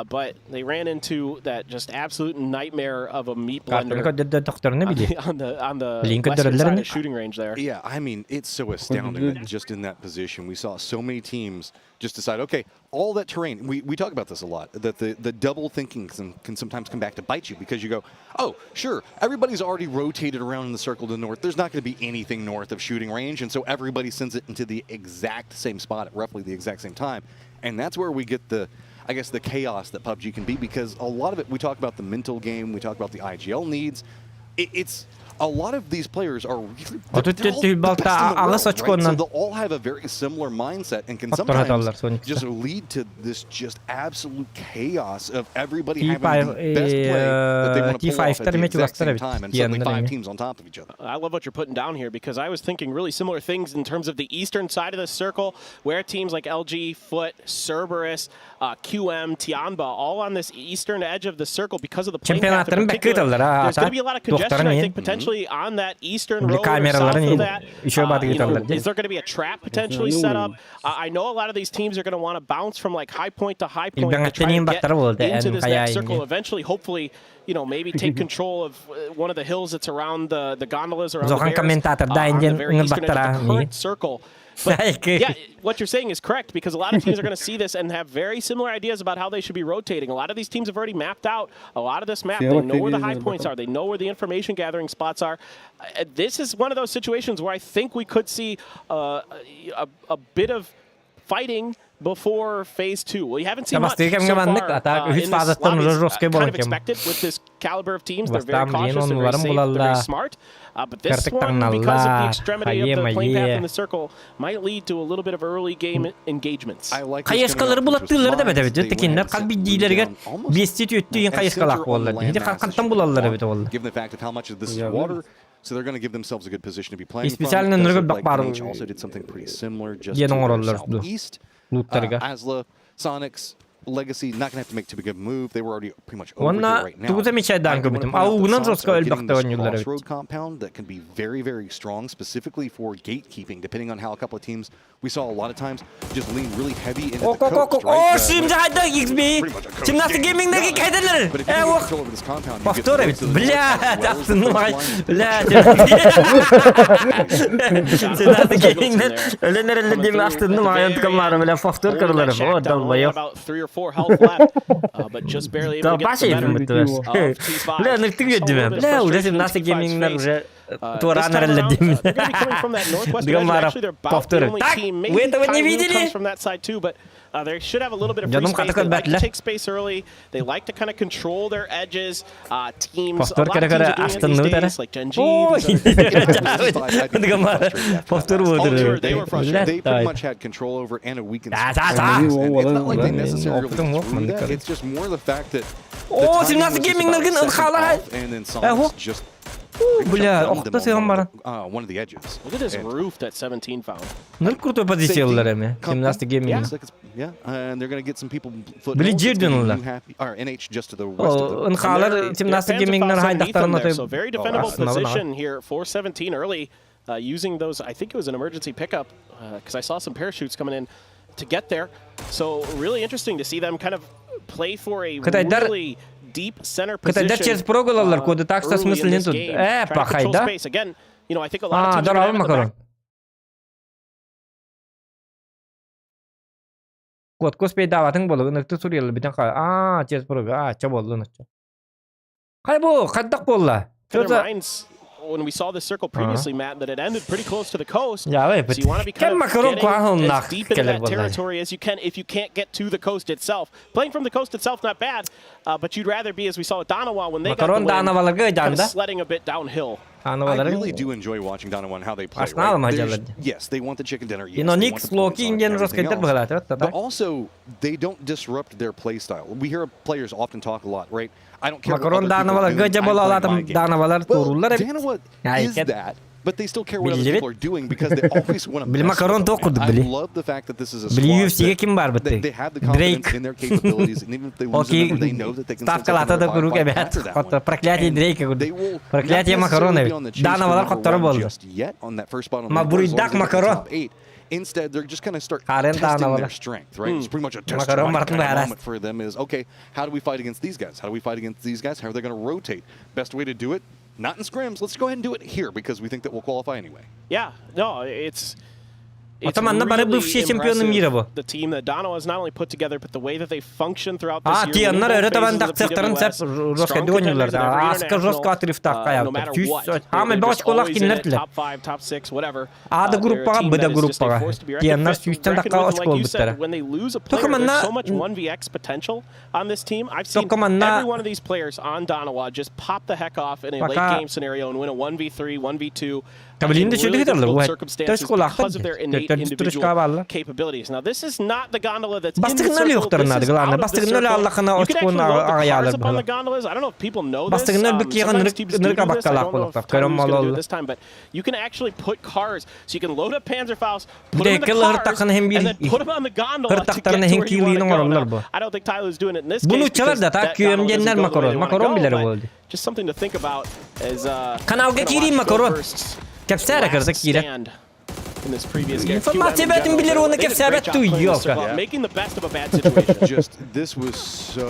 but they ran into that just absolute nightmare of a meat Картаны blender көрдөрдө on били. the on the, on the Билин western side көрдөрөллөрүн. of shooting range there. Yeah, I mean, it's so astounding that just in that position, we saw so many teams just decide, okay, all that terrain, we talk about this a lot, that the double thinking can sometimes come back to bite you because you go, oh, sure, everybody's already rotated around in the circle to the north. There's not going to be anything north of shooting range. And so everybody sends it into the exact same spot at roughly the exact same time. And that's where we get the, I guess, the chaos that PUBG can be because a lot of it, we talk about the mental game, we talk about the IGL needs. It's a lot of these players are really they're all the best in the аҕыс world, right? So очконнан they'll all have a very similar mindset and can Хотторо sometimes таллар Sonics. just lead to this just absolute chaos of everybody having T5 the best play that they want to pull off T5-тар at the эмиэ exact чугастар same эбит. time and suddenly Тиэннэр five эмиэ. teams on top of each other. I love what you're putting down here because I was thinking really similar things in terms of the eastern side of the circle, where teams like LG, Foot, Cerberus, QM, Tianba, all on this eastern edge of the circle because of the plane path in Чемпионаттарын бэккэ particular. ыыталлар, аа, There's going to be a lot of congestion, туохтарын I иһин. think, potentially on that eastern Били road or south камераларын of иһин that. үчүгэй баатык ыыталлар дии. Is there going to be a trap potentially set up? I know a lot of these teams are going to want to bounce from like high point to high point to try Илбэҥэттэн to иһин get баттара буолла, into эн this хайаа next circle иһин. eventually, hopefully, maybe take control of one of the hills that's around the gondolas around the Зохан bears, комментатор on дайын the диэн very eastern edge of ыҥырбаттара the миигин. current circle. But Сайкы. yeah, what you're saying is correct because a lot of teams are going to see this and have very similar ideas about how they should be rotating. A lot of these teams have already mapped out a lot of this map. They know where the high points are. They know where the information gathering spots are. This is one of those situations where I think we could see a bit of fighting before phase two. We haven't seen much Бастыгы so кэмҥэ маннык, far а так in үһүс this фазаттан lobby. уже It's, жесткий kind буолан of кэм. expected with this caliber of teams. They're very Бастаан cautious, билигин they're very оннуларын safe, they're very булаллар. smart. But this Кыртык one, because of the таҥналлар. extremity of Хайе the plane path майе. and the circle, might lead to a little bit of early game engagements. I like this coming Хайыскалары out, which was булаттыыллар да Minds. бэтэбит. They went Текиннер ahead and хас set биирдиилэригэр Blue down almost биэсти түөттүү as хайыскалаах center on the буоллар. Ити landmass as хантан you булаллар want, эбит буолла. Given the fact of how much of this is Yeah. water, so they're going to give themselves a good position to be playing from. Специально It does ныргы look like бак бар NH also did something pretty similar just диэн to their оҥороллор дуу. southeast. Лууттарга. Asla, Sonics, Legacy, not going to have to make too big of a move. They were already pretty much over Уонна here right now. тугу замечайдаан I do wanna көрбүтүм. point out that Аугунан Sonics жестко are өлбөхтө getting this оонньуулар эбит. crossroad compound that can be very, very strong, specifically for gatekeeping, depending on how a couple of teams we saw a lot of times just lean really heavy into the Ок ок ок coast, ок. right? О, The- шимжа хайда XB. Pretty much a coast 17 game. геймингдеги кайдалар. But if you Э, can get ох. control over this compound, you get Повтор the эбит. roads to the north Бля, as well as the астынным аҕай. coastline. Бля. 17 геймингдер өлөн эрэллэр диэн астынным аҕай онтукам бля повтор көрөлөр. О, долбоёб. About three or four health left, but just barely able Да to get the баша better этим of T5. Бля, ныртык Saw a little үөрдүм. bit of Бля, уже frustration in 17 T5's геймингдер face. уже This туораан time эрэллэр around, диэн. they're gonna be coming from that northwestern Дыган edge. баара Actually, they're about the повтор. only Так, team. Maybe вы этого не Kailu видели? comes from that side too, but they should have a little bit of free Дьонум space. хата They like to көрбөтүлэр. take space early. They like to kind of control their edges. Teams, a Повтор lot of көрө teams көрө are doing it these астынныбыт эрэ. days, like Gen G. Ой, these other- Дыган баара повтор Oh, they буолар. were frustrated. They pretty much had control over it and a weakened Да, да, and да. it's not like they necessarily Опытым yok threw маннык that. көрө. It's just more the fact that the О, timing 17 was just геймингдерген about a second ылхалар. off, and then Э, Sonics just Бля, охто сыһан баран. One of the edges. Look at this roof that 17 found. Ныр крутой позициялар эми. 17 гейминг. Yeah, and they're going to get some people Били жирден улар. Or NH just to the west of them. Ынхалар 17 геймингнер хайдактарын So very defendable position here for 17 early. Uh, using those, I think it was an emergency pickup, because uh, I saw some parachutes coming in to get there. So really interesting to see them kind of play for a really deep center position. Кытайдар через проголалар коды, так что смысл нет тут. Э, пахай, да? Again, you know, I think a lot of А, teams are gonna здорово, have the Макарон. Кот коспейдаабатыҥ буолуо, ыныкты суруйаллар бүтэн хаалар. Аа, через прога, аа, чэ буолла ынычча. Хай бу, хайдах буолла? their minds when we saw this circle previously, Matt, that it ended pretty close to the coast. Yeah, So you want to be kind of getting as deep into that territory as you can if you can't get to the coast itself. Playing from the coast itself, not bad, uh, but you'd rather be, as we saw with Donawa, when they got the win, kind of sledding a bit downhill. I really do enjoy watching Donawa and how they play. Right? Yes, they want the chicken dinner. Yes, they want the points on everything else. But also, they don't disrupt their play style. We hear players often talk a lot, right? I don't care what Макарон other people are Данавалар doing. гөдьэ I'm playing буолалаатым my game. Данавалар Well, туорууллар эбит. Danawa is Айкет. that, but they still care what other Биллибит. people are doing because they always want to Били mess with макарон them. туох курдук I били. love the fact that this is a Били squad UFC-гэ that ким бар they, бытты? they have the confidence Дрейк. in their capabilities, and even if they lose a Окей, number, they know that they can still take ставкалата да another куруук five эбээт. after that Хотто one. проклятие And Дрейка курдук. They will not Проклятие макарон necessarily эбит. be on the chase for Данавалар number хотторо one буолла. just yet on that first spot on the Ма leaderboard, as long буруйдак as they get the макарон. top eight. Instead, they're just going to start Хаарыан testing Данавалар. their strength, right? It's pretty much a test Макарон your might бартын kind of баарас. moment for them is, okay, how do we fight against these guys? How do we fight against these guys? How are they going to rotate? Best way to do it, not in scrims. Let's go ahead and do it here because we think that we'll qualify anyway. Yeah, no, it's it's Оттон манна бары really бывшие чемпионы impressive, мира бу. The team that Dono has not only put together, but the way that they function throughout this А, year. тианнар winning өрө both табан phases of the тахсыахтарын PWS, сөп жестко strong дионюлар. contenders at every Ааска жестко international, отрывтаах uh, no хайаабыттар. matter Сүүс what. They're- хаамай they're бөҕө just очколаах always in кинилэр it, тилэр. top five, top six, whatever. А да Uh, they're a группаҕа, team Б да that is just a группаҕа. force to be reckoned Тианнар with- сүүстэн reckoned тахха with. And очко like you said, ылбыттара. when they lose a Тока player, there's манна so much 1vx potential on this team. I've seen Тока манна every one of these players on Donawa just pop the heck off in a late Пока game scenario and win a 1v3, 1v2 uh, Табылин in да really чөлүгэр difficult алар. circumstances Төшколаахтар. because of their innate Төрдүс individual турушка бааллар. capabilities. Now, this is not the gondola that's in the Бастыгыннар circle. юктарын This ады is главное. out of the Бастыгыннар circle. аллахына You can actually очкону load the аҕайаалар cars up on the быһалар. gondolas. I don't know if people know this. Бастыгыннар Um, бүккиэҕин sometimes ынырык teams do ынырык do this. I абаккалаах don't know if буолуохтаах. Tyler's Көрөн gonna do it мололлар. this time, but you can actually put cars, so you can load up Panzerfaust, put them in the Бүтэккэ cars, лыһыртаххына иһин and биир then put them on the gondola to get Hыртахтарына to иһин where you want киилиин to go. оҥороллор Now, бу. I don't think Tyler's doing it in this Бу case нууччалар because да так that gondola QM doesn't диэннэр go the way макарон. they want to Макарон go, билэр but буолла. just something to think about as uh, Каналга kinda киирии watch макарон. Go First's Кэпсээрэ last кырдык киирэ. stand in this previous game. Информация QM in бээтин general, билэр уонна they did a great кэпсээбэт job clearing the тууйуока. circle up, Making the best of a bad situation. just this was so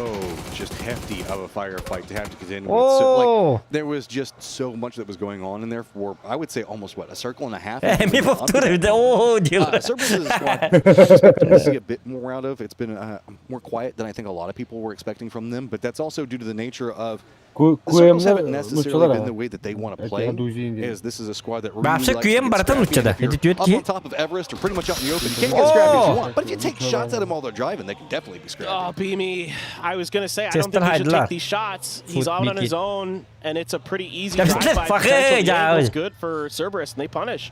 just hefty of a firefight to have to contend with. So, Oh. like, there was just so much that was going on in there for I would say almost what a circle and a half. Эми повтор эбит. Оо Uh, диэл. Cerberus is a squad I expecting to see a bit more out of. It's been uh, more quiet than I think a lot of people were expecting from them, but that's also due to the nature of the circles haven't necessarily Нууччалар been the way that they want to play. Is this is a squad that really Вообще likes to QM get барыта scrappy, and нууччада. if you're Эти түөрт up киһи. on top of Everest or pretty much out in the open, you can't get as scrappy as you Oh! want. But if you take shots at them while they're driving, they can definitely be scrappy. Oh, Beamy. I was going to say, I don't Chester think he should Hyde take these shots. He's Foot out on his Mickey. own, and it's a pretty easy Chester drive-by Fuck, potential. The yeah. angle's good for Cerberus, and they punish.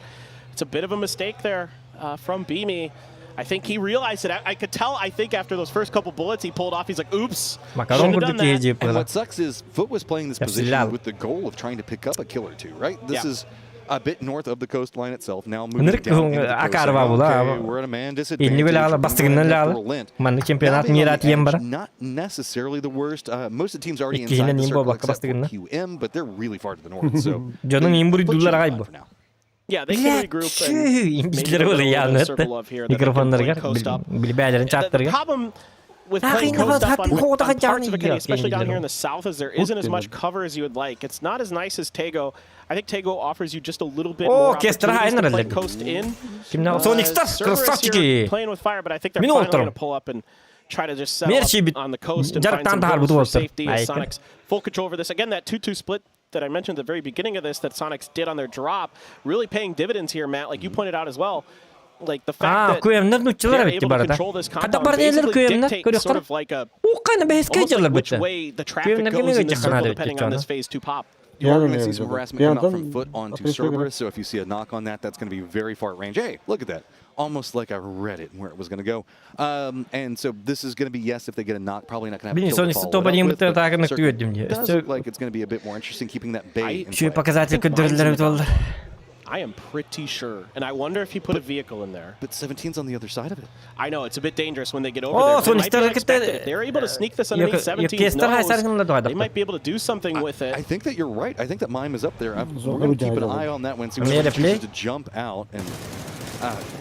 It's a bit of a mistake there uh, from Beamy. I think he realized it. I, I could tell, I think, after those first couple bullets he pulled off, he's like, oops. Макарон shouldn't have курдук done киһи that. дьип And быһыла. what sucks is Foot was playing this Кэпсэллээх. position with the goal of trying to pick up a kill or two, right? This Yeah. is a bit north of the coastline itself. Now moving Ынырык down into the coast. акаарба saying, була. Okay, we're at a man disadvantage. Иннибэл аала We're gonna бастыгыннан have to аала. relent. Манна Now чемпионат being on мира the тиен edge, бара. Not necessarily the worst. Uh, most of the teams already Иккиһинэн inside the им circle буолбакка except for бастыгынна. QM, but they're really far to the north. So Дьонуҥ им Foot should буруйдуулар be аҕай fine бу. for now. Yeah, they can regroup and maybe Имбитлер they'll буолла get a little bit of яаны circle love here that they can play микрофоннарыгар coast up. билбээлэрин The, the чааттарыгар. problem with Ah, playing кинэ coast up on, хат- on хот- parts of Acadia, хат- especially down хат- here in the south, is there isn't as much cover as you would like. It's not as nice as Tego. I think Tego offers you just a little bit О, more кестер opportunities to play хайнар coast in. Кимнэ Uh, Соникстар Cerberus here красавчики. playing with fire, but I think they're Мин finally олтором. going to pull up and try to just settle Мэр up шибит on the coast and find жарыктан some тахар hills буту for болсар. safety. As Айка. Sonics full control over this. Again, that 2-2 split that I mentioned at the very beginning of this that Sonics did on their drop, really paying dividends here, Matt. Like you pointed out as well. Like the fact Аа, that QM-нэр нууччалар they're эбит able to барыта. control this Хата compound, бар диэлэр basically QM-нэр dictate sort көрүөхтэр. of like a Уукканы бэһискэ almost дьаллар like which бүтэ. way the traffic QM-нэр goes кимигэ in the дьаханаады circle depending on бүтэ this phase two pop. You are Пьяный going to see some наверное, harassment come out from Пьяный, foot onto отлично играет. Cerberus, so if you see a knock on that, that's going to be very far range. Hey, look at that. Almost like I read it and where it was going to go. And so this is going to be yes if they get a knock, probably not going to have a Блин, kill to Sonic follow it топ up один with, but бытта certainly түйөдүм дии. does Өссө look like it's going to be a bit more interesting keeping that bay in үчүгэй play. показатель көрдөрөллөр эбит буолла. I am pretty sure. And I wonder if he put a vehicle in there. But 17's on the other side of it. I know it's a bit dangerous when they get over Oh, there. but it might be Sonic unexpected. If they're able to sneak this underneath 17's nose, they might be able to do something with I it. think that you're right. I think that Mime is up there. We're Zorlu going to keep an cahil eye on that one. See Made when a play? chooses to jump out and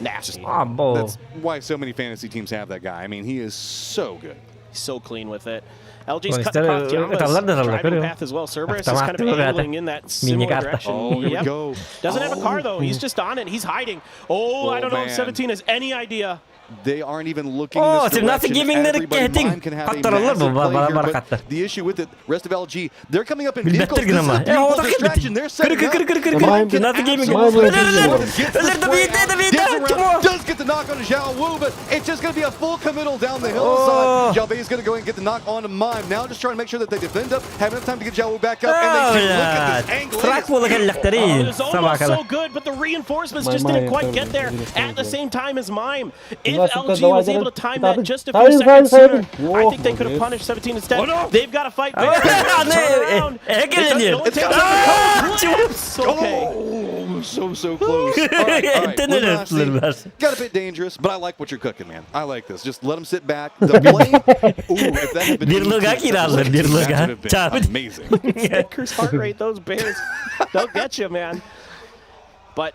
Nasty. Ah, бо. that's why so many fantasy teams have that guy. I mean, he is so good. So clean with it. LG's Well, cut instead across of- Giamba's это ладно, ладно, driving говорю. path as well. Cerberus is Автомат kind of ребята. angling in that similar Мини-карта. direction. Oh, here we Yep. go. Doesn't have a car though. He's just on it. He's hiding. Oh, I Oh, don't know if man. 17 has any idea. They aren't even looking Oh, this 17 direction. gamingleri Everybody, ketin. Mime can have a Kattaralar bu, massive play bara- here, but barakatlar. The issue with it, rest of LG, they're coming up in Билбэттэр vehicles. This is гына a ма. Э, beautiful ота distraction. They're setting Кыр up. кыр кыр кыр Mime- кыр. Nazi Gaming. Mime Өлөр өлөр. Gets the Өлөр да spray бийде out, да бийде. gets around, Чмо. Does get the knock on Zhao Wu, but it's just going to be a full committal down the Oh. hillside. Zhao Bei is going to go and get the knock on Mime. Now just trying to make sure that they defend up, have enough time to get Zhao Wu back up, and they do. Look at this angle. It Трак is буола Oh, it кэллэхтэрин. was almost Собакалар. so good, but the reinforcements My just didn't mind quite totally get there didn't at the go. same time as Mime. If Bunlar LG süper was able to davayları- time that Tabii, just a tabii, few seconds tabii, sooner, tabii. I think they could have Oh, punished 17 instead. Oh, no. They've got to fight Oh, back. no, Turn around. eh, eh, It doesn't- gelin. it only takes Ah, a collapse. Okay. Oh, so, so close. All right, all right. Ten Luminosity öldürdüler. Got a bit dangerous, but I like what you're cooking, man. I like this. Just let them sit back. The play. Ooh, if that had been Bir luga 18, kiraldı, that bir would luga. have been Çabuk. amazing. Snicker's heart rate, those bears, they'll get you, man. But,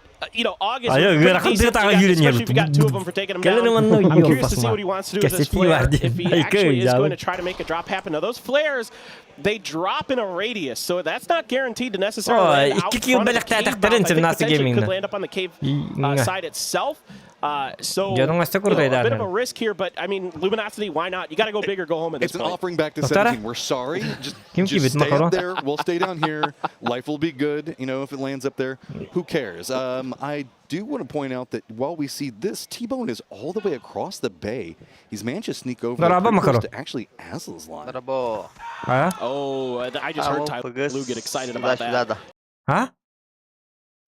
August, Ay, was yok, pretty rakam decent. bir tane You got- yürüyün especially if you got two of them for taking him Gelin down. hemen I'm yol curious to see basma. what he wants to do with this Keseti flare, vardı. if he Ay, actually is ya. going to try to make a drop happen. Now, those flares, they drop in a radius, so that's not guaranteed to necessarily Oh, land out iki kill front of the belekte cave atakların mouth. I think Nazi potentially Gaming'de. could land up on the cave side itself. So, Canım hasta a bit of buradaydı a risk here, but I mean, Luminosity, why not? You got to go big or go home at this It's an point. offering back to Doktora? 17. We're sorry. Just, Kim just gibi, stay makaron. up there. We'll stay down here. Life will be good. You know, if it lands up there, who cares? I do want to point out that while we see this, T-Bone is all the way across the bay. He's managed to sneak over Merhaba pretty close makaron. to actually Aslan's line. Merhaba. Ha? Oh, I just heard Tyler Lou get excited about that. Сюда, Ha?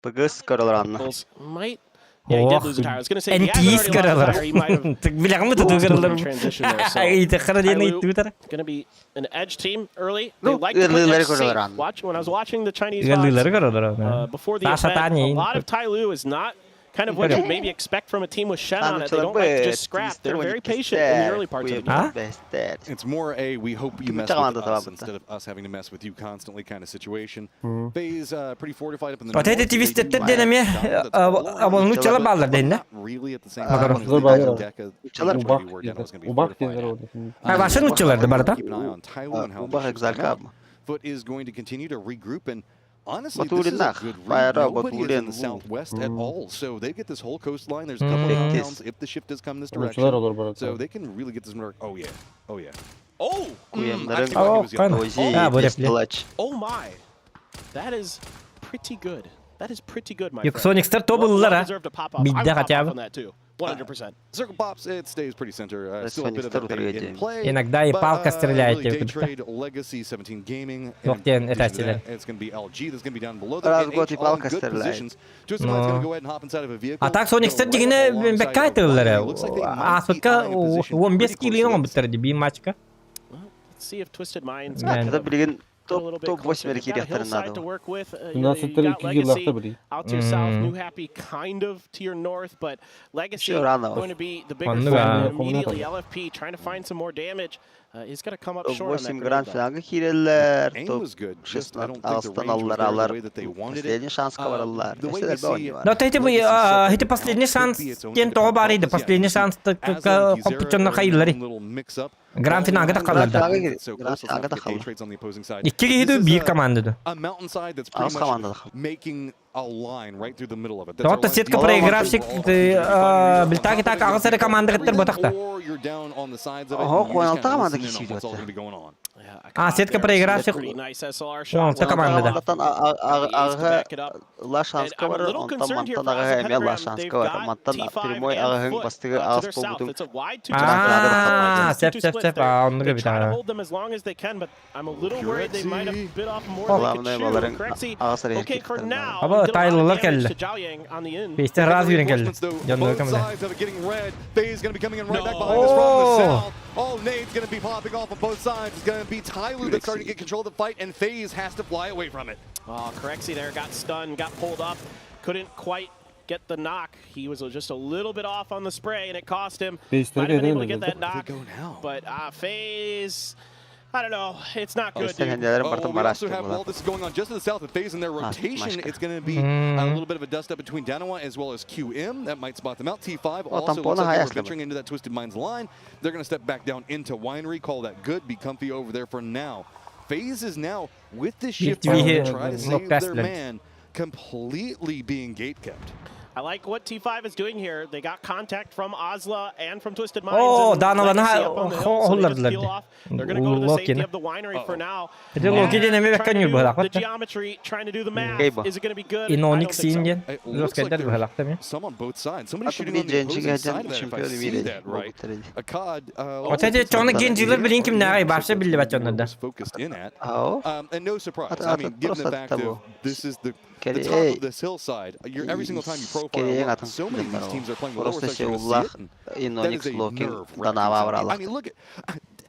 ПГС karalар Bulls might. Yeah, he did lose a tire. I was going to say, if he NTS hasn't already lost a karalар. tire, he might have Билэҕин тутуу каралар. transition there. So, Ыйытыххара диэн Tyloo ыйыттыбытара. going to be an edge team early. They Ну, like to play early edge safe. karalар. Watch when I was watching the Chinese Ыалыылары VODs, каралар. before the Таша event, a Тани. lot of Tyloo is not kind of what you'd maybe expect from a team with Shen on it. They don't like to just scrap. They're very patient in the early parts of the game. Huh? It's more a we hope you mess Tamam with da, us tamam da. instead of us having to mess with you constantly kind of situation. Bay's pretty fortified up in the Вот north. эти They do твистеттер have дэнэме Donna that's all around оболнуччала each other, баалар but дэннэ. not really at the same Makaron. time as Zor the bağlar. Deca, Uçalar. majority Ubak where Deno is gonna be Ubak fortified diyenler at. orada şimdi. Ha, başka uçalardı barada. Keep an eye on Tyloo and how Ubak the shifts come exalka out. mı? Foot is going to continue to regroup and honestly, this Batulin is a nach. good read. Bayrağı Nobody is in Batulin. the southwest at all, so they get this whole coastline. There's a couple of Sekiz. towns if the shift does come this Uçlar direction. olur burada. So they can really get this work. Oh yeah, oh yeah. Oh, I see Kuyumların why he Oh, was yelling. kind Ozi Ha, bu repli. Destilaç. oh my. That is pretty good. That is pretty good, my Yok friend. Sonics'тер тобуллар Well ha. deserved a pop off. I Бидде would pop хотя off бы. on that too. 100%. Circle pops, it stays pretty center. That's Still a bit of a Sonic bait in Star play. Иногда и but, палка стреляет really, тебе Day куда-то. Trade, Legacy, 17 Gaming. Yok and diyen in addition to этачилер. that, It's going to be LG that's going to be down below them. Раз and год и H all in палка good стреляет. positions. Twisted Mind's going Но. to go ahead and hop inside of a vehicle. А так go Sonics'тер right дигине alongside бэккэ of Riley. айтылар. Looks like they might be Асутка eyeing a position 15 pretty close to килин Legacy. буттар ди матчка. Let's see if Twisted Minds Man. can Hatta bilgin get a little top bit top closer. 8 They've got a merkezi hillside to надо. work with. You 17 got 2 yıllarda Legacy biri. out to your south, Mm. New Happy kind of to your north, but Legacy Sure, I know. going to be the bigger Оннук threat. аа. Immediately, LFP trying to find some more damage. He's going to come up Top short on that 8 grenade, grand though. finalga kirerler. Aim Top was good, just I 16 don't think the Aslan range was allar there the allar. way that they wanted it. Последний шанс кабараллар. The way Эсэлэр we see баҕа Да, это Legacy set это up последний could шанс be its own диэн тоҕо independent баар иди because, yeah, последний you see шанс Aslan, хоппуччонно Gizera are in their хайыллары. own little mix-up. Гранд финалга да Гранд каллар. финалга So Гранд close, let's not финалга да forget халла. Day Trade's on the opposing side. Икки This киһи is биир a- команда ду. a mountainside that's Аҕыс pretty команда much да. making a line right through the middle of it. That's our Тоҕо line сетка deep. проигравших We're all gonna be билтаки так аҕыс эрэ команда кыттар ботахта. Or you're down on the sides of it Oho, and you just 16 kinda команда listen in on киһи what's all өттө. gonna be going on. А, сетка проигравших уонча командада. Онтон аҕыһа ла шанска барар, онтон мантан аҕыһа эмиэ ла шанска барар. Мантан прямой аҕыһыҥ бастыгы аҕыс буолбутуҥ. Аа, сөп сөп сөп. Аа, оннук эбит аа. Главное, баларың аҕыс эрэ кииртэр. Аба тайлылар кэллэ. Бейстер раз үүрэн кэллэ. Дьоннор кэмэлэ. Оо! Oh, Nade's going to be popping off on both sides. It's going to be Tyloo that's starting to get control of the fight, and FaZe has to fly away from it. Oh, Corexi there got stunned, got pulled up, couldn't quite get the knock. He was just a little bit off on the spray, and it cost him. Might have been able to get that knock. Go now? But FaZe, I don't know. It's not good, Өстен dude. хендэлэрин Oh, бартын we also марашты have while буолар. this is going on just to the south of FaZe in their rotation, Машка. it's going to be a little bit of a dust up between Danawa as well as QM. That might spot them out. T5 also looks tampona like they were hayaslı venturing into that Twisted Minds line. They're going to step back down into Winery. Call that good. Be comfy over there for now. FaZe is now with this shift Gitti to bir try to nok save their bestled. man, completely being gatekept. I like what T5 is doing here. They got contact from Ozla and from Twisted Minds. Oh, and Danawa Legacy ha- up on the hill, so they just hollardılar peel bir. off. They're going to go to the Loki'ni. safety of the winery for now. Bir de Loki'den And emir trying bekkan to yürü do bırak. The geometry, trying to do the math. Eyvah. Is it going to be good? I don't Inonix think so. indian. It looks like Loki'den there's bırak değil mi? some on both sides. Somebody's Atın shooting bir on the genci opposing geleceğim, side of that, if I şampiyon see ümidi. that right. Akkad, Otelde çoğunu genciler bilin kim ne ay başta bildi bak onlarda. Focused in at. Ау. And no surprise. Ata- I mean, ata- given the просто fact того. of this is the Скорее, top of this hillside, you're, every single time you profile, Скорее, look, so many of these teams are playing the lower Просто section. You're gonna see улах it, and that is Inonix a Loki nerve-wracking Данава sound. I брала. mean, look at.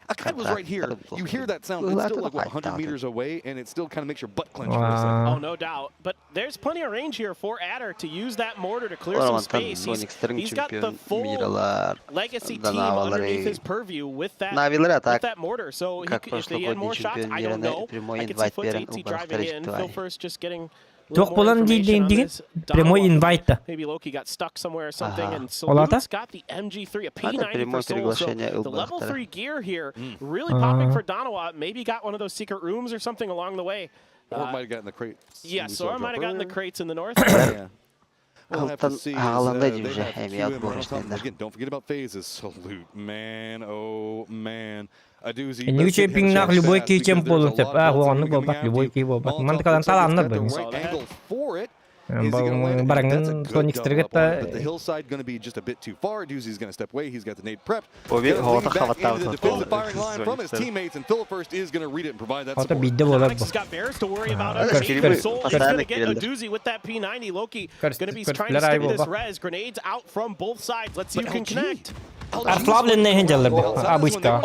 Akkad was right here. You hear that sound, it's still like what, 100 meters away, and it still kind of makes your butt clench for a second. Oh, no doubt. But there's plenty of range here for Adder to use that mortar to clear some Olamantан space. He's, Inonix'тэрин he's got the чемпион full миралар. legacy team Данавалары. underneath his purview with that Навилар with атак. that mortar. So he, Как could, if they had прошлогодний more shots, чемпион I don't мира know. прямой I could see инвайт Foot берен 8 убарахтар driving in. Phil иштивай. First just getting a little To'q more bo'lan information on deydi this. Прямой Donawa, invite da. Maybe Loki got stuck somewhere or something, Ага. and Олата? Salute's got the MG3, a Это P90 for прямое Soul. So приглашение the level Элбахтара. 3 gear here really popping for Donawa. Maybe got one of those secret rooms or something along the way. Or might have gotten the crates. Yeah, we so saw I might drop have gotten the earlier. crates in the north. Yeah. We'll have to Алтан see. As, аҕаланда they уже have эмиэ QM right on отбор top. иштендер. Again, don't forget about phases. Salute, man. Oh, man. A doozy. Энники Let's get him чемпионнах checked любой fast кий because чемп there's a болун lot сөп. of А, bolts оннук coming буолбат, after любой you. кий буолбат. Molotov Мантыкадан looks like it's талааннар got the бу. right angle for it. Is he gonna land it? Бараңын That's a good Соникстерге double up on it, but the та hillside going to be just a bit too far. Doozy's going to step away. He's got the nade prepped. Оби Gonna lean хоото back хабаттаабыт into the defensive firing line from his Соникстер. teammates, and Phil First is going to read it and provide that Ото support. бидде болар Onyx бу. has got bears to worry about Ah, underneath. Кирилл Soul is постоянно going to get a кирилдер. doozy with that P90. Loki Кырс- going to be trying to кырстлар stick ай this буолбат. res. Grenades out from both sides. Let's see who can LG. connect. Расслабленный хенделер бу. Обычка.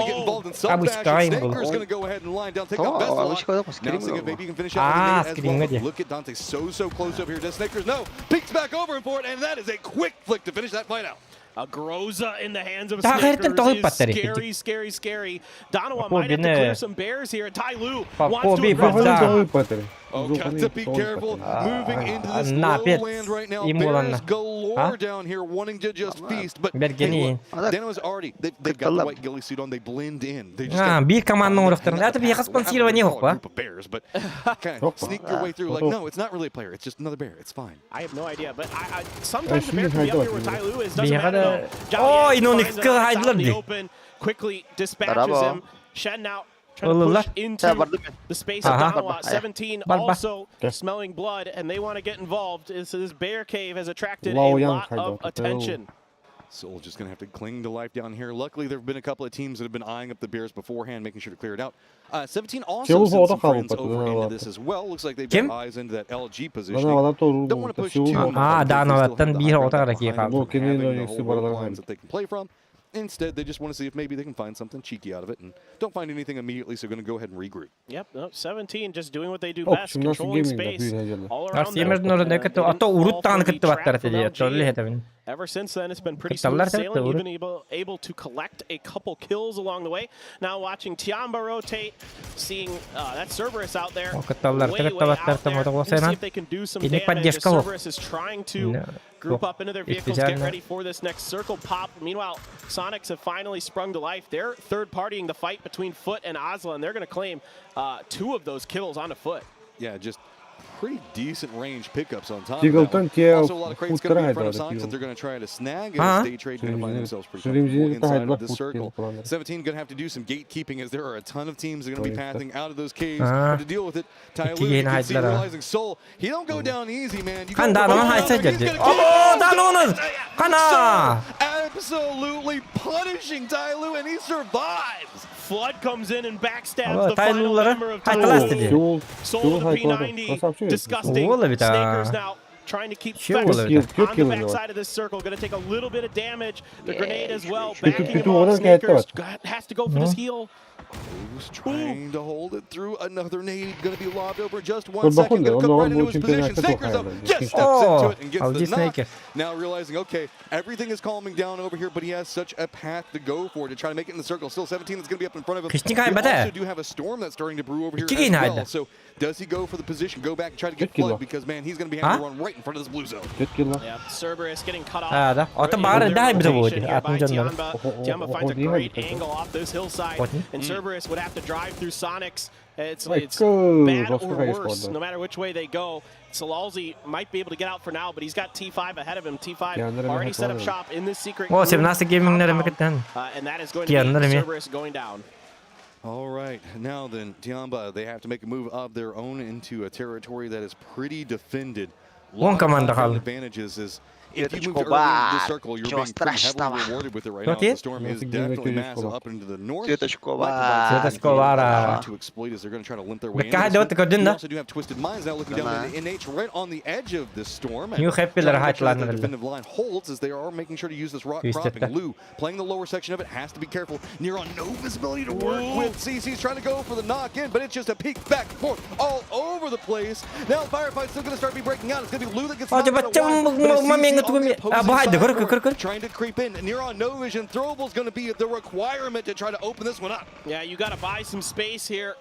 Обычка айым был. Snaker's going to go ahead and line down, take То, out best lot. обычка да, Now скрин seeing if был. maybe he can finish out А, with the nade as скрин well. где? But look at Dante so close over here. Does Snakers? No. Peeks back over and for it, and that is a quick flick to finish that fight out. A Groza in the hands of Та Snickers хэртэн тоглох is батарей. scary, scary, scary. Donawa Папа might have to бинэ. clear some bears here. Tai Lu wants to Папа би aggress. бавда. Oh, got to be careful moving into this на, опять lowland right now. им было Bears на. galore А? down here wanting to just feast. But hey, Бергени. look, Dano's already, they've got the Кытталлар. white ghillie suit on. They blend in. They just А, gotta биир командның find that урахтарын. Это path. биэха I wouldn't спонсирование call it a хоқпа. group of bears, but kind of sneak your way through. Like, no, it's not really a player. It's just another bear. It's fine. I have no idea, but I sometimes the bear can be up here where Tai Lu is. Doesn't Биэха matter да. though. Ой, Zhao Yan ну finds никка an out in the хайдылар ди. open, quickly dispatches Браво. him. Shen now trying to Ылылар. push into барды мен. the space of Ага. Donawa. 17 Бар, бар. also smelling blood, and they want to get involved. This bear cave has attracted a Lao Yang lot of хайдал. attention. Soul just going to have to cling to life down here. Luckily, there have been a couple of teams that have been eyeing up the bears beforehand, making sure to clear it out. 17 also Seul sent some хоото friends хаалбат, over Данава. into this as well. Looks like they've Ким? got eyes into that LG positioning. Данавалар тоору Don't want to push Сеул too much. А, because they still have Данаваттан the биир high ground отара behind them киһи Бу from кини having the Ноникси whole rope баралар lines that they can play from. Instead, they just want to see if maybe they can find something cheeky out of it and don't find anything immediately, so going to go ahead and regroup. Yep, no, 17 just doing what they do Ок, best, 17 controlling гейминг space да, all around Арс them. емердин орын They өкөтө didn't ато fall for уруттаан the кытты trap баттар from теди. LG. Толли хетебин. Ever since then, it's been pretty Кытталлар smooth sailing, тепти, even able to collect a couple kills along the way. Now watching Tiamba rotate, seeing that Cerberus out there. О, кытталлар, way, кытты way баттар out there. томото We'll see болсайна. if they can do some Ини damage. as поддержка лох. Cerberus is trying to No. group up into their vehicles, get Специально. ready for this next circle pop. Meanwhile, Sonics have finally sprung to life. They're third partying the fight between Foot and Ozla, and they're going to claim 2 of those kills onto Foot. Yeah, just Pretty decent range pickups on top of that Deagle'тан one. те Also, a lot of crates going to be in front of путтара Sonics that they're going to try to snag Huh? as Day Trade going to find themselves pretty Шримзини comfortable inside тахайдылар of this пут circle. диэн планнар. 17 going to have to do some gatekeeping as there are a ton of teams that are going to be Точно. pathing out of those caves. Ah. But to deal with it, Tyloo, Икки you can see хайдылар, а. realizing Soul, he don't go down easy, man. You Хан go даанан down, хайса he's дьэрди. gonna keep Оо, даанан! Хана! Absolutely punishing Tyloo, and he survives. Flood comes in and backstabs Оо, the final Тайлуулары member of хайталаас Tyloo. дии. Сеул Soul Сеул with a хайдылар. P90. Красавчик. Disgusting. Уол эбит, аа. Snakers now trying to keep Чё Fex уол эбит, аа? on the backside of this circle. Going to take a little bit of damage. The grenade as well. Бүтүн Backing him бүтүн off. орон Snakers кайтты. has to go for this heal. Who's trying to hold it through another nade? Going to be lobbed over just one Dur second. bakın da, Going to come onu right into bu his position. чемпионатта Snakers though to'qaydi. just steps Oh, into it and gets Aldi the knock. Snaker. Now realizing, okay, everything is calming down over here, but he has such a path to go for to try to make it in the circle. Still 17 that's going to be up in front of him. Кристин We хайбата. also do have a storm that's starting to brew over here Икки as киһини well. хайда. So does he go for the position, go back and try to get Good kilo. flood? Because man, he's going to be having to Huh? run right in front of this blue zone. Түт кило. Yeah, Cerberus getting cut off. Аа, да. Отон in баҕар their эрдэ хайбыта буолуо rotation дии. here Атын by дьоннор. Tianba. О, Tianba о, finds a о, great о, angle off this hillside, What? and Cerberus would have to drive through Sonics. It's, Ой, it's көр, bad жестко or хайыс worse, болды. no matter which way they go. Salalzi might be able to get out for now, but he's got T5 ahead of him. T5 Кианнар already эмэ set up хайдылар. shop in this secret О, group 17 геймингнер эмэ compound, кыттан. and that is going to Кианнар be эмэ. Cerberus going down. All right, now then, Tianba, they have to make a move of their own into a territory that is pretty defended. Уон Lot of команда compound хаалла. advantages is if you Чего moved early into the бар? circle, you're Чего being pretty heavily страшного? rewarded with it right now. Окей. The storm is Ну, definitely ты massive говоришь, up into the north. Цветочкова. Might provide some Цветочкова. to exploit as they're going to try to limp their way Бэккэ into this хайдыбат one. көрдүн We да. also do have Twisted Minds now looking down Ага. into NH right on the edge of this storm. and New Happy-лэр trying to make sure that хайтылаан the эрэллэр. defensive line holds as they are making sure to use this rock Twisted cropping. Lou playing the lower section of it has to be careful. Near on no visibility to work with. CC's trying to go for the knock in, but it's just a peek back and forth all over the place. Now firefight's still going to start be breaking out. It's going to be Lou that gets Oh, knocked out бачча wide, but it's м- CC м- on the м- opposing а, бу хайда, side көр, көр, көр. Trying to creep in. Near on no vision. Throwable's going to be the requirement to try to open this one up. Yeah, you got to buy some space here.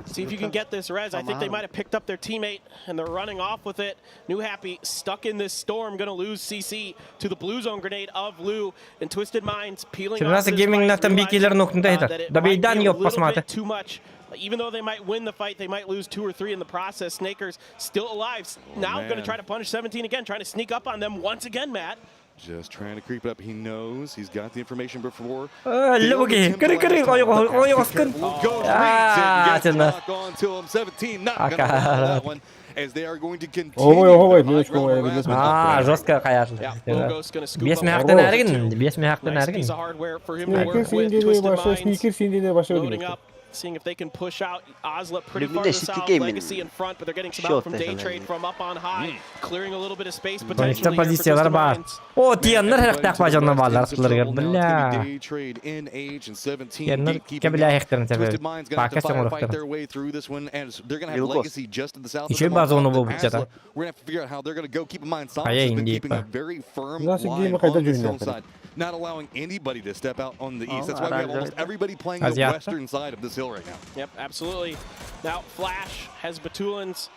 See if you can get this res. I think they might have picked up their teammate and they're running off with it. New Happy stuck in this storm, gonna lose CC to the blue zone grenade of Lou and Twisted Minds peeling off 17 this Gaming fight, наттан realizing, бикилер нуктунда хитар. that it Да might be бейдан a yok little басматы. bit too much. Even though they might win the fight, they might lose two or three in the process. Snakers still alive. Now gonna man. try to punish 17 again, trying to sneak up on them once again, Matt. Just trying to creep it up. He knows he's got the information before. Э, лебоги. Кыры, кыры, ой, ой, ой, оскын. Goes Аа, reads it and gets the сен- knock on to him. 17 not gonna Ака. hold that one as they are going to continue. Ой, ой, the high ой, ground ой, harassment. Аа, жестко Yeah, каяшыл. Logos gonna scoop Бес up мехтен Хорош. эргин, бес мехтен Nice piece эргин. of hardware for him to work Сникер with. синдене Twisted башы, Minds. сникер синдене башы Loading өлгүлөк. up, seeing if they can push out Osla pretty Люминэ far to the City south. Gaming. Legacy in front, but they're getting some help from Счет Day Trade это. from up on high, clearing a little bit of space Бонистар potentially here for позициялар Twisted бар. Minds. О, тияннар Everybody хэрэг to the бажанна west балар in some тыларга. trouble now. It's gonna Бля. be Day Trade, NH, and 17 Тияннар gatekeeping кэбилэ out. хехтерин Twisted себеби. Minds gonna have to Бака firefight соңуруктар. their way through this one, and they're gonna have Вилгос. Legacy just to the south of Еще them on базону top of болуп Asla. жатат. We're gonna have to figure out how they're gonna go. Keep in mind, Sonics Ая has been инди keeping a па. very firm Наси line гейм хайда on this жүнүн hillside, not allowing anybody to step out on the east. Oh, That's why we have аралар almost жайда. everybody playing the Азиатта. western side of this hill right now. Yep, absolutely. Now Flash has Batulin's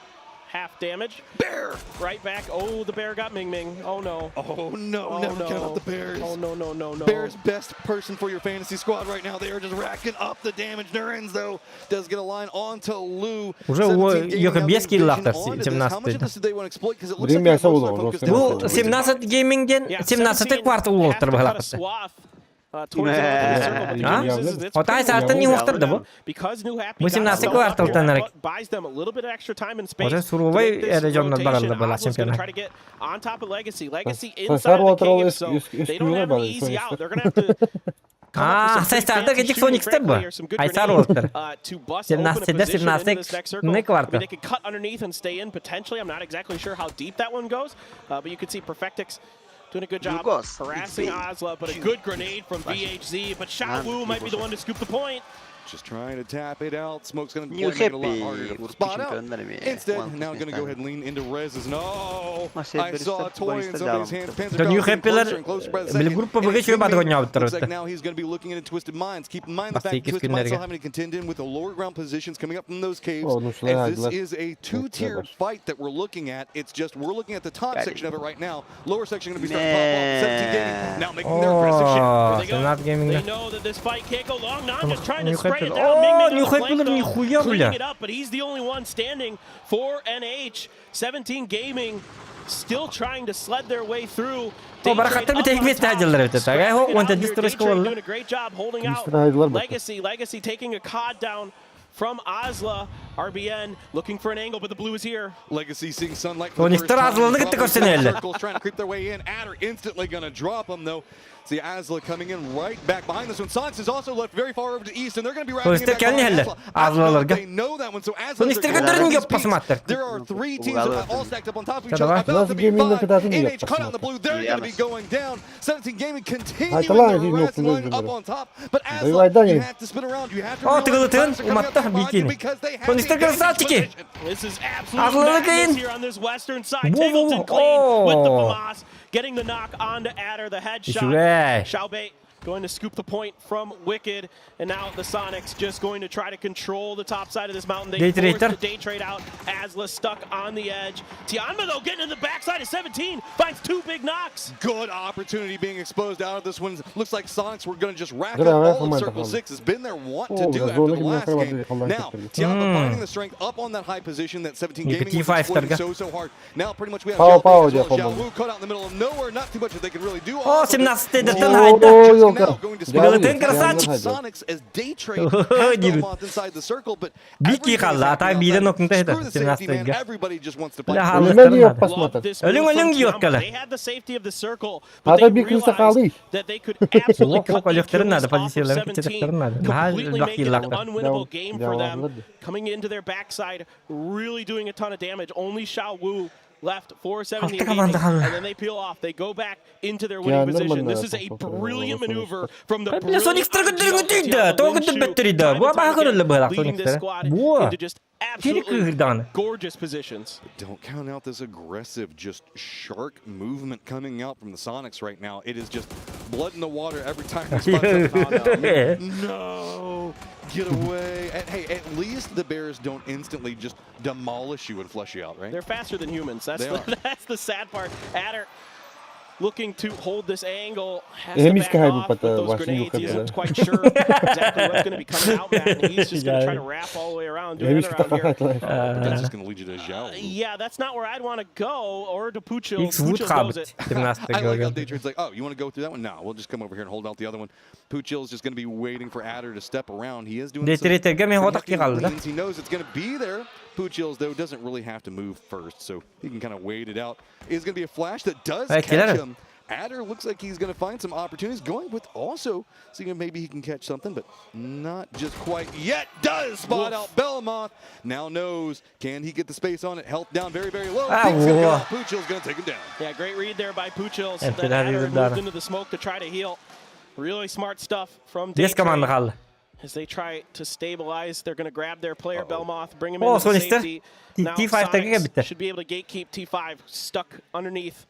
half damage. Bear! Right back. Oh, the bear got Ming Ming. Oh no. Oh no, Oh, never no. count out the Bears. Oh no, no, no, no. Bears best person for your fantasy squad right now. They are just racking up the damage. Nurens, though, does get a line onto Lou. Уже 17 о, gaining ёка now бес getting килл vision лахтар, onto this. How much 17. of this do they want to exploit? Because it looks like Время they have most of their особо focus жестко. down Бу on Twisted 17 геймингден Yeah, 17 17 квартал have уолтар to cut a бахалапты. swath, towards the north of the circle, but the А? good news is it's Отай pretty саартан well уохтар да бу. Because New Happy Бу got 17 stalled up кварталтан here, эрек. but buys them a little bit of extra time and space Уже to суровай make this эре дьоннор rotation. бараллар была Osla's gonna чемпионат. try to get on top of Legacy. Legacy Сар inside of the Уолтер cave, эс- so эс- they don't have an эскүлөр easy бар, out. They're gonna have to come up Аа, with some сай pretty саартар fancy кэтик shooting, Соникстер бу. frankly, or some good Айсар grenades, уолтар. to bust open a 17 position into 17 this next circle. не I mean, квартал. they could cut underneath and stay in potentially. I'm not exactly sure how deep that one goes, but you can see Perfectix doing a good job Lugos, harassing XP. Osla, but a good grenade from VHZ. But Shao Man, Wu might be the one to scoop the point. Just trying to tap it out. Smoke's going to New make it a lot Happy harder to урукку spot out. чемпионнар эмиэ. Instead, One now going to go ahead and lean into Rez's. No! Масе I saw a Беристер toy in Бариста somebody's жаалам. hands. Panzer The New Dog getting Happy-лер, closer and closer by the били second. группа And быга it's чөй бадыга Ming Ming. ойнообуттар Looks like өттө. now he's going to be looking into Twisted Minds. Keep in mind the Бастыйкис fact Twisted Minds күннэргэ. still having to contend in with the lower ground positions coming up from those caves. О, ну что, As this ладно. is a two-tiered fight that we're looking at. It's just we're looking at the top Got it. section of it right now. Lower section going to be starting to pop off. 17 Gaming now making their Oh. aggressive shift. Оо, They go. 17 They гейминг. know that this fight can't go long. Nam just trying to New spread Trade it down. Ming О, Ming on the нихуя flank, было, though, нихуя, cleaning бля. it up, but he's the only one standing for NH. 17 Gaming still trying to sled their way through. О, барахаттар бүтэһик миэстэ сылдьаллар эбит. Агай хо 17 строчка буолла. Doing a great job holding out. Миэстэни хайдылар бакка. Legacy, Legacy taking a COD down from Osla. RBN looking for an angle, but the blue is here. Legacy seeing sunlight for the first Сониктар time. Азланы кытта Probably көрсөн эллэ. Circles trying to creep their way in. Adder instantly gonna drop him though. See Asla coming in right back behind this one. Sonics is also left very far over to the east, and they're gonna be wrapping Сониктар it back кэлин behind иһэллэр. Asla. I don't know if Азлаларга. They know that one, so Asla. Сониктар көрдөрүн yok pasыматтар. There are three teams that are all stacked up on top of each Ча, other. давай. About to be Gaming five. кытаатын NH yok caught out in the blue. They're gonna be Yes. going down. 17 Gaming continuing Айталаан their этиин harassing yok line up булар. on top. But Asla, Дайвайдан you ин. have to spin around. You have to О, realize тыгылытын, the Sonics are coming up уматта behind you бикини. because they have the Сониктар advantage красавчики. position. This is absolute Azla'nı madness kıyın. here on this western side. Whoa, whoa, Tiggleton whoa. clean with the Oh. FAMAS, getting the knock onto Adder, the headshot. Үчүгэй. Xiaobei going to scoop the point from Wicked, and now the Sonics just going to try to control the top side of this mountain. They Day force trader. the day trade out. Asla stuck on the edge. Tianma, though, getting in the backside of 17, finds two big knocks. Good opportunity being exposed out of this one. Looks like Sonics were going to just rack Good up all of comanda Circle kaldı. 6. It's been their want to Oo, do biraz after zorlu the gibi last yakaladı, game. Allah Now, kahretsin. Tianba finding the strength up on that high position that 17 You Gaming could was T5 exploiting targa. so, so hard. Now, pretty much we have Power, Xiao power Bei as well. diye Xiao komanda. Wu caught out in the middle of nowhere. Not too much that they can really do. О, off of it. 17-тен Оо, хайда. Just yok. now going to spot Тыгылытын красавчик. Sonics as day trade has Диир. Belmont inside the circle, but Бики everything is хаалла, happening атай биирэн outside. окунта Screw этэ, the safety, man. 17-га. Everybody just wants to Бля, play. хааллахтарын Ölüme diyor надо. pasmatar. Love this Ölün move from ölün Tianba. giyotkala. They had the safety of the circle, but Hatta they bir kırsa realized kaldı. that they could absolutely Yok, yok, cut the ölüktörün Achilles nerede? off of Pozisyonların, 17, keçediklerin nerede? Daha completely bak make it an yıllarda. unwinnable Devam- game for them. devamlı. Coming into their backside, really doing a ton of damage. Only Xiao Wu left for 17 Kalktı kapandı Gaming, kaldı. and then they peel off. They go back into their winning Yanlar position. bunlar, This is a top top brilliant top maneuver from the Бля, brilliant Соникстер IGL көтөрүн Tianba түйдө, тоҕу Lin көтөр Shu, бөттөрүйдө. time Бу and time баха again, көрөллө быһалаах leading this Соникстер. squad Бу. into just Кири absolutely кыырдааны. gorgeous positions. Don't count out this aggressive, just shark movement coming out from the Sonics right now. It is just blood in the water every time they spot something. No, get away. And hey, at least the Bears don't instantly just demolish you and flush you out, right? They're faster than humans. That's They the, are. that's the sad part. Adder looking to hold this angle. Has to Hem back iski haybu off with pata, those başını grenades. He yok isn't ettiler. quite sure exactly what's going to be coming out, Matt, and he's just going to try to wrap all the way around, do Hem another iski round here. takaklar. But that's just going to lead you to Zhao. Yeah, that's not where I'd want to go, or to Puchil. X Wood Puchil knows хаалбыт it. I like how 17-га. Daytrade's like, oh, you want to go through that one? No, we'll just come over here and hold out the other one. Puchil's just going to be waiting for Adder to step around. He is doing some Daytrade'ге мен pretty хотох hefty хаалла. leans. He knows it's going to be there. Puchil's, though, doesn't really have to move first, so he can kind of wait it out. Is going to be a flash that does Hey, catch кэлэр. him. Adder looks like he's going to find some opportunities, going with also seeing if maybe he can catch something, but not just quite yet. Does spot Woof. out Belmoth. Now knows, can he get the space on it? Health down very, very low. Ah, Peek's gonna come whoa. out. Puchil's going to take him down. Yeah, great read there by Puchils. Evet, That helal Adder had yürüdü moved Adder. into the smoke to try to heal. Really smart stuff from Биэс команда Daytrade. хаалла. As they try to stabilize, they're going to grab their player Belmoth, bring him Oh, into the Sonics'ter. safety. T- Now T5 'ta Sonics кэлбиттэр. should be able to gatekeep T5 stuck underneath.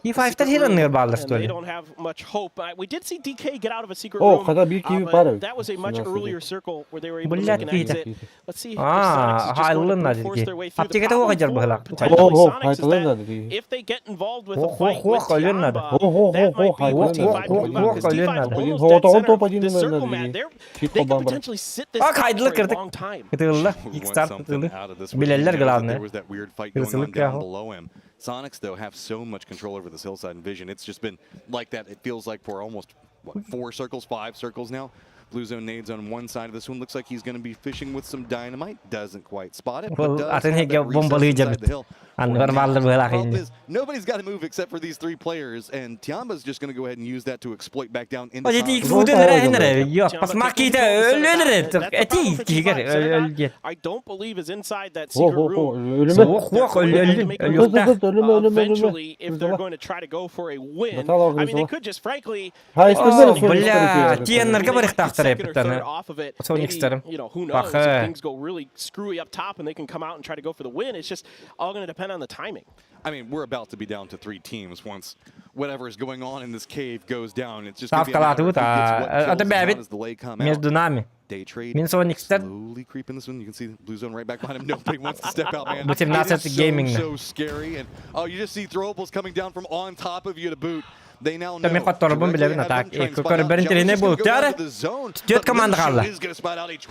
T5'тар хэр анныгар бааллар And they что ли? don't have much hope. We did see DK get out of a secret Oh, room. kada bir kivi but para. that was a much Sinas'ta. earlier circle where they were able to Блядь, make an Peter. exit. Let's see if Ah, Sonics is just going hayırlı to надо force дии. their way through. The Аптеката problem оҕо for быһалаах. potentially Oh, oh, Sonics is hayırlı that надо дии. if they get involved with a Ох, fight ох, with ох, өлүөн надо. Tianba, Oh, oh, that oh, might be oh, where hayırlı T5 надо. can move out, 'cause Oh, oh, T5 's oh, almost oh, dead oh, center. oh, oh, This circle, oh, man, oh, they could oh, potentially sit this Ah, out for hayırlı a kırdık. long time. Кытылла. We X want старт something кытылы. out of this one. He Билэллэр knows that главное. There was that weird fight going on Kırсылык down яхо. below him. Sonics, though, have so much control over this hillside and vision. It's just been like that, it feels like, for almost, what, four circles, five circles now. Blue zone nades on one side of this one. Looks like he's going to be fishing with some dynamite. Doesn't quite spot it, but Well, does атын have хеге that recess бомбалыы inside дьэбит. the hill. for Анныгар now. бааллар быһалаах Problem инни. is, nobody's got to move except for these three players, and Tiamba's just going to go ahead and use that to exploit back down into О, дии Sonics. X Wood өлөрө хэнэрэ. Йо, пасмак киитэ өлөлөрө. Эти киһигэр өлгө. I don't believe is inside that Ho secret ho ho. room. Ölüme. Ох, ох, өлөлүн. Өлүөхтээх. Dur dur ölüme ölüme ölüme. Eventually, if they're going to try to go for a win, Наталья I mean, they Грызла. could just frankly Ha istesene О, son бля, isterim. тиэннэргэ they барыхтаахтар get second or эбит аны. third off of it. Sonic Maybe, старым. you know, who knows if Бахы. things go really screwy up top and they can come out and try to go for the win. It's just all going to depend on the timing. I mean, we're about to be down to three teams once whatever is going on in this cave goes down. It's just gonna be a matter of who Ставкалаатыбыт. gets what А, kills ата and how бэбит. does the lay come out. Между нами. Day trade. Мин Соникстар. Slowly creeping this one. You can see the blue zone right back behind him. Nobody wants to step out, man. Бу It is 17 so, gaming. so scary. And oh, you just see throwables coming down from on top of you to boot. Мен хотторбун билэбин атаак. Көрбөрүн тиринэ бу. Тяре. Түөт команда хаалла.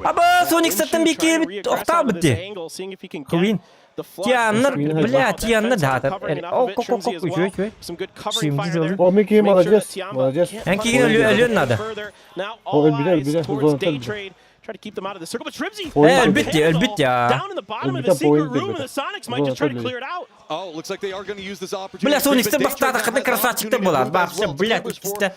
Аба, Сониксаттан бикки охтаабыт ди. Кубин. Тианнар, бля, Тианнар да. О, ко ко ко үчү үчү. Симди жолу. О, Микки молодец, молодец. Эн кигин өлүөн надо. О, өлбүтэ, өлбүтэ, зонаттан өлбүтэ. Try to keep them out of the circle, but Shrimsy Э, өлбүт ди, өлбүт я. down in the bottom of the Өлбүтэ, secret point room, and the Sonics might just try to clear it out. Oh, looks like they are going to use this opportunity. Бля, Соникстар бастаатаххына красавчиктар буолар. Вообще, блядь, иккистэ.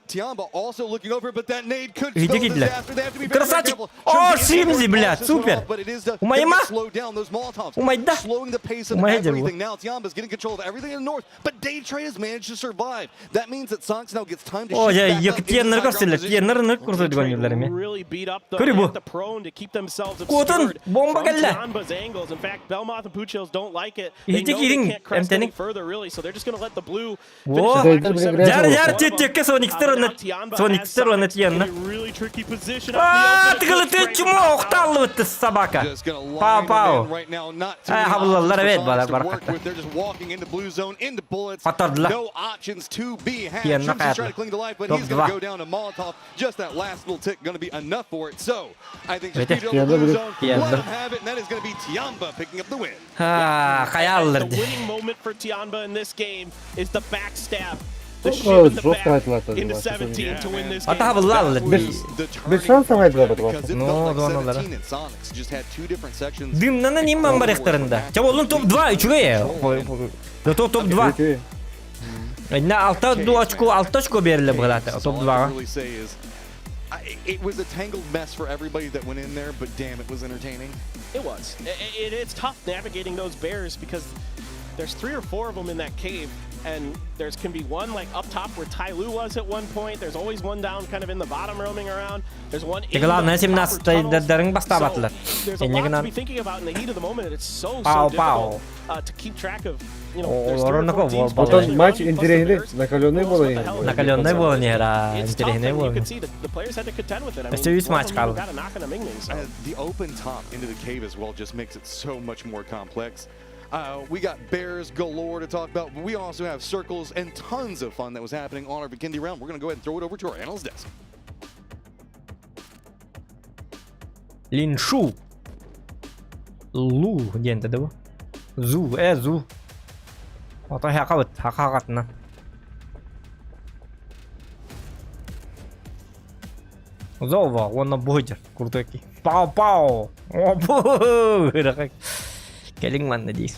Tiamba also looking over, but that nade could Иди spell кидлер. disaster. They have to be very, very Красавчик! careful. О, Shrimsy is Шримзи, able to блядь, polish this one супер! off, but it is the- Умайма? gonna slow down those Molotovs. Умайда. Slowing the pace of Умайда everything. Now Tiamba's getting control of everything in the north, but Daytrade has managed to survive. That means that Sonics now gets time to О, shift я back up якытияннар into high ground көрсөлөр. position. Тияннар ынырык курсу дигонюлар эми. Really beat up the, Көрү бу. the prone to keep themselves Куотун, obscured бомба from кэллэ. Tianba's angles. In fact, Belmoth and Puchils don't like it. They Иһити know they киириҥ, can't crest эмтэниҥ. any further, really, so they're just going to let the blue Во. finish the Жар, Жар жар тетекке Соникстер Uh, оны but now Tianba has Соникстер оны Sonics тиянна. in a really tricky position Аа, up the open. тыгылы чума охталлыбытты собака. Just gonna line Пау them пау. in right now. Not too Э, many хабыллалар options for эбит Sonics балар to work баракатта. with. They're just walking into blue zone, into bullets. Хоттордулар. No options to be had. Тиянна Shrimsy's каятла. trying to cling to life, but Топ he's gonna 2. go down to Molotov. Just that last little tick gonna be enough for it. So I think Бете. just the blue zone, Тиянна. let him have it, and that is gonna be Tiamba picking up the win. Аа, хайаллар. The winning moment for Tianba in this game is the backstab. The Oh, shiv in the жестко back айтылады into Вася, 17 to win this Ата game. хабыллаллар. The Без turning шансов point айтылады because it Ну, felt like зоналара. 17 and Sonics just had two different sections. Дымнана нимман барыктарында. Ча олун топ 2 үчүгэй. Да топ 2. Үчүгэй. На алта ду очко, алта очко бериле бугалата топ All I 2-га. can really say is I, it was a tangled mess for everybody that went in there, but damn, it was entertaining. It was. It's tough navigating those bears because there's three or four of them in that cave, and there's can be one like up top where Tai Lu was at one point. There's always one down kind of in the bottom roaming around. There's one in the Главное, proper 17 tunnels. дарын бастабатылар. So there's a Эннегинан lot to be thinking about in the heat of the moment, and it's so Пау, so пау. difficult to keep track of. You know, О, there's three or орунука four teams бол- potentially Потом матч around you, plus the интересный, Bears. накаленный Who knows был. what the hell Накаленный был, не, да, It's tough, интересный and you был. could see that the players had to contend with it. I mean, Өссө үс one матч of them even хаалла. got a knock on a Ming Ming, so. The open top into the cave as well just makes it so much more complex. We got bears galore to talk about, but we also have circles and tons of fun that was happening on our Vikendi round. We're going to go ahead and throw it over to our analyst desk. Линшу. Лу диэн да бу. Зу, э зу. Ото хакабыт, хакагатына. Зова, уонна буһдьар, курдуки. Пау пау. О бу. Кэлиҥ манна диир.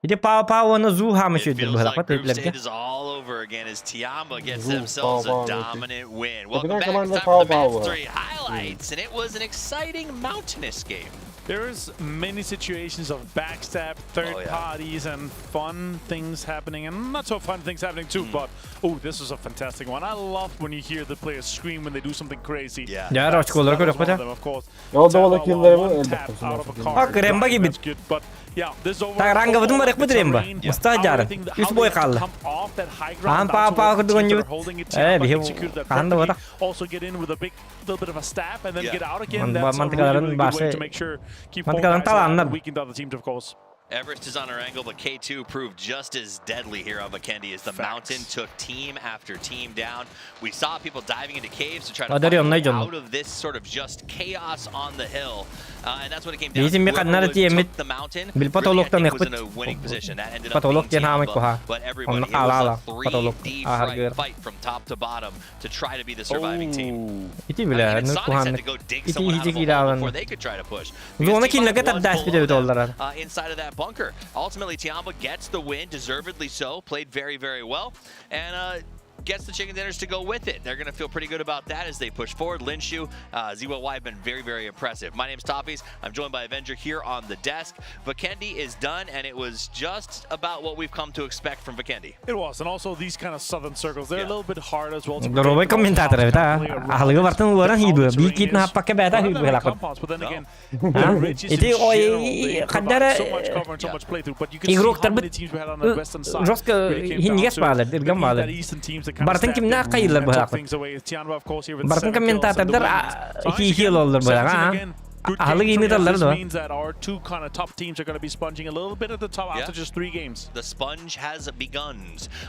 Ити пау пау уонна зу хаама It сүөдэр feels быһалаппат like group өйдлэргэ. stage is all over again as Tiamba gets Zoo, themselves Pow a Pow, dominant win. Welcome Капитан back. команды It's time for the Pow match Pow. three highlights, and it was an exciting mountainous game. There's many situations of backstab, third Oh, yeah. parties, and fun things happening, and not so fun things happening too. But oh, this is a fantastic one. I love when you hear the players scream when they do something crazy. Yeah. Дьэ, очколары That was көрөхпүт one а. of them, of course. Ол да Tap ола киллерimi one элбэх tap out of a car. Ак, Ремба That's кийбит. good, but yeah, this over- Тарангабытын барыахпыт the Ремба. terrain, Уста how дьаары. everything- Үс how бой they had to хаалла. come off that high Аан ground паа down паа towards the курдук teams that онньубут. are holding it. Э, Tiamba биһи executed that хаһан да perfectly. барах. Also get in with a big little bit of a stab and then Yeah. get out again. Ман- That's a really, мантыкаларын really good way башы- to make sure keep four мантыкаларын guys alive талааннар. and weaken the other teams, of course. Everest is on her angle, but K2 proved just as deadly here on Vikendi as the Facts. mountain took team after team down. We saw people diving into caves to try to Адарый find a онно way дьон. out of this sort of just chaos on the hill. And that's what it came down Биһиги to. Whoever ханнары was- тиэммит took the mountain билбат really, I олуктан think, was in ыхпыт. a winning position. That ended up Потолок being диэн хаамай Tiamba, куһа. but everybody, Онно it was хаалаала. a Потолок 3D ааһаргыыр. fight from top to bottom to try to be the surviving team. Ити I билэ, mean, even ну Sonics had куһааннык. to go dig Ити someone out иһити of a hole киирээҕин. before they could try to push. Зона Because кинилэргэ T5 was тардааспыт below эбит them, олларар. inside of that bunker. Ultimately, Tiamba gets the win, deservedly so. Played very, very well. And gets the chicken dinners to go with it. They're going to feel pretty good about that as they push forward. Linshu, ZYY have been very, very impressive. My name's Toffees. I'm joined by Avenger here on the desk. Vikendi is done, and it was just about what we've come to expect from Vikendi. It was, and also these kind of southern circles, they're Yeah. a little bit hard as well to Доробой predict. It also комментатор эбит а. constantly around Аһылыгы бартын уоран how хиибы. the Биир terrain киитин is. хаппакка бэйэтэ One of хиибы them are хылакыт. compounds, but then No. again, А? the ridges Ити in ой general, they provide хандара so much cover and so much playthrough, but you can see how игроктар many бит teams we had on the western side жестко really came down хиннигэс to баалар, the иргэн баалар. eastern teams that kind of Бартын stepped кимнээх in хайылар and took быһаакпыт. things away. Tianba, of course, here with Бартын seven kills and the комментатордар win. Sonics хии-хии again, ололлор 17 быһаҕа. again. Аһылык иини таллар дуо?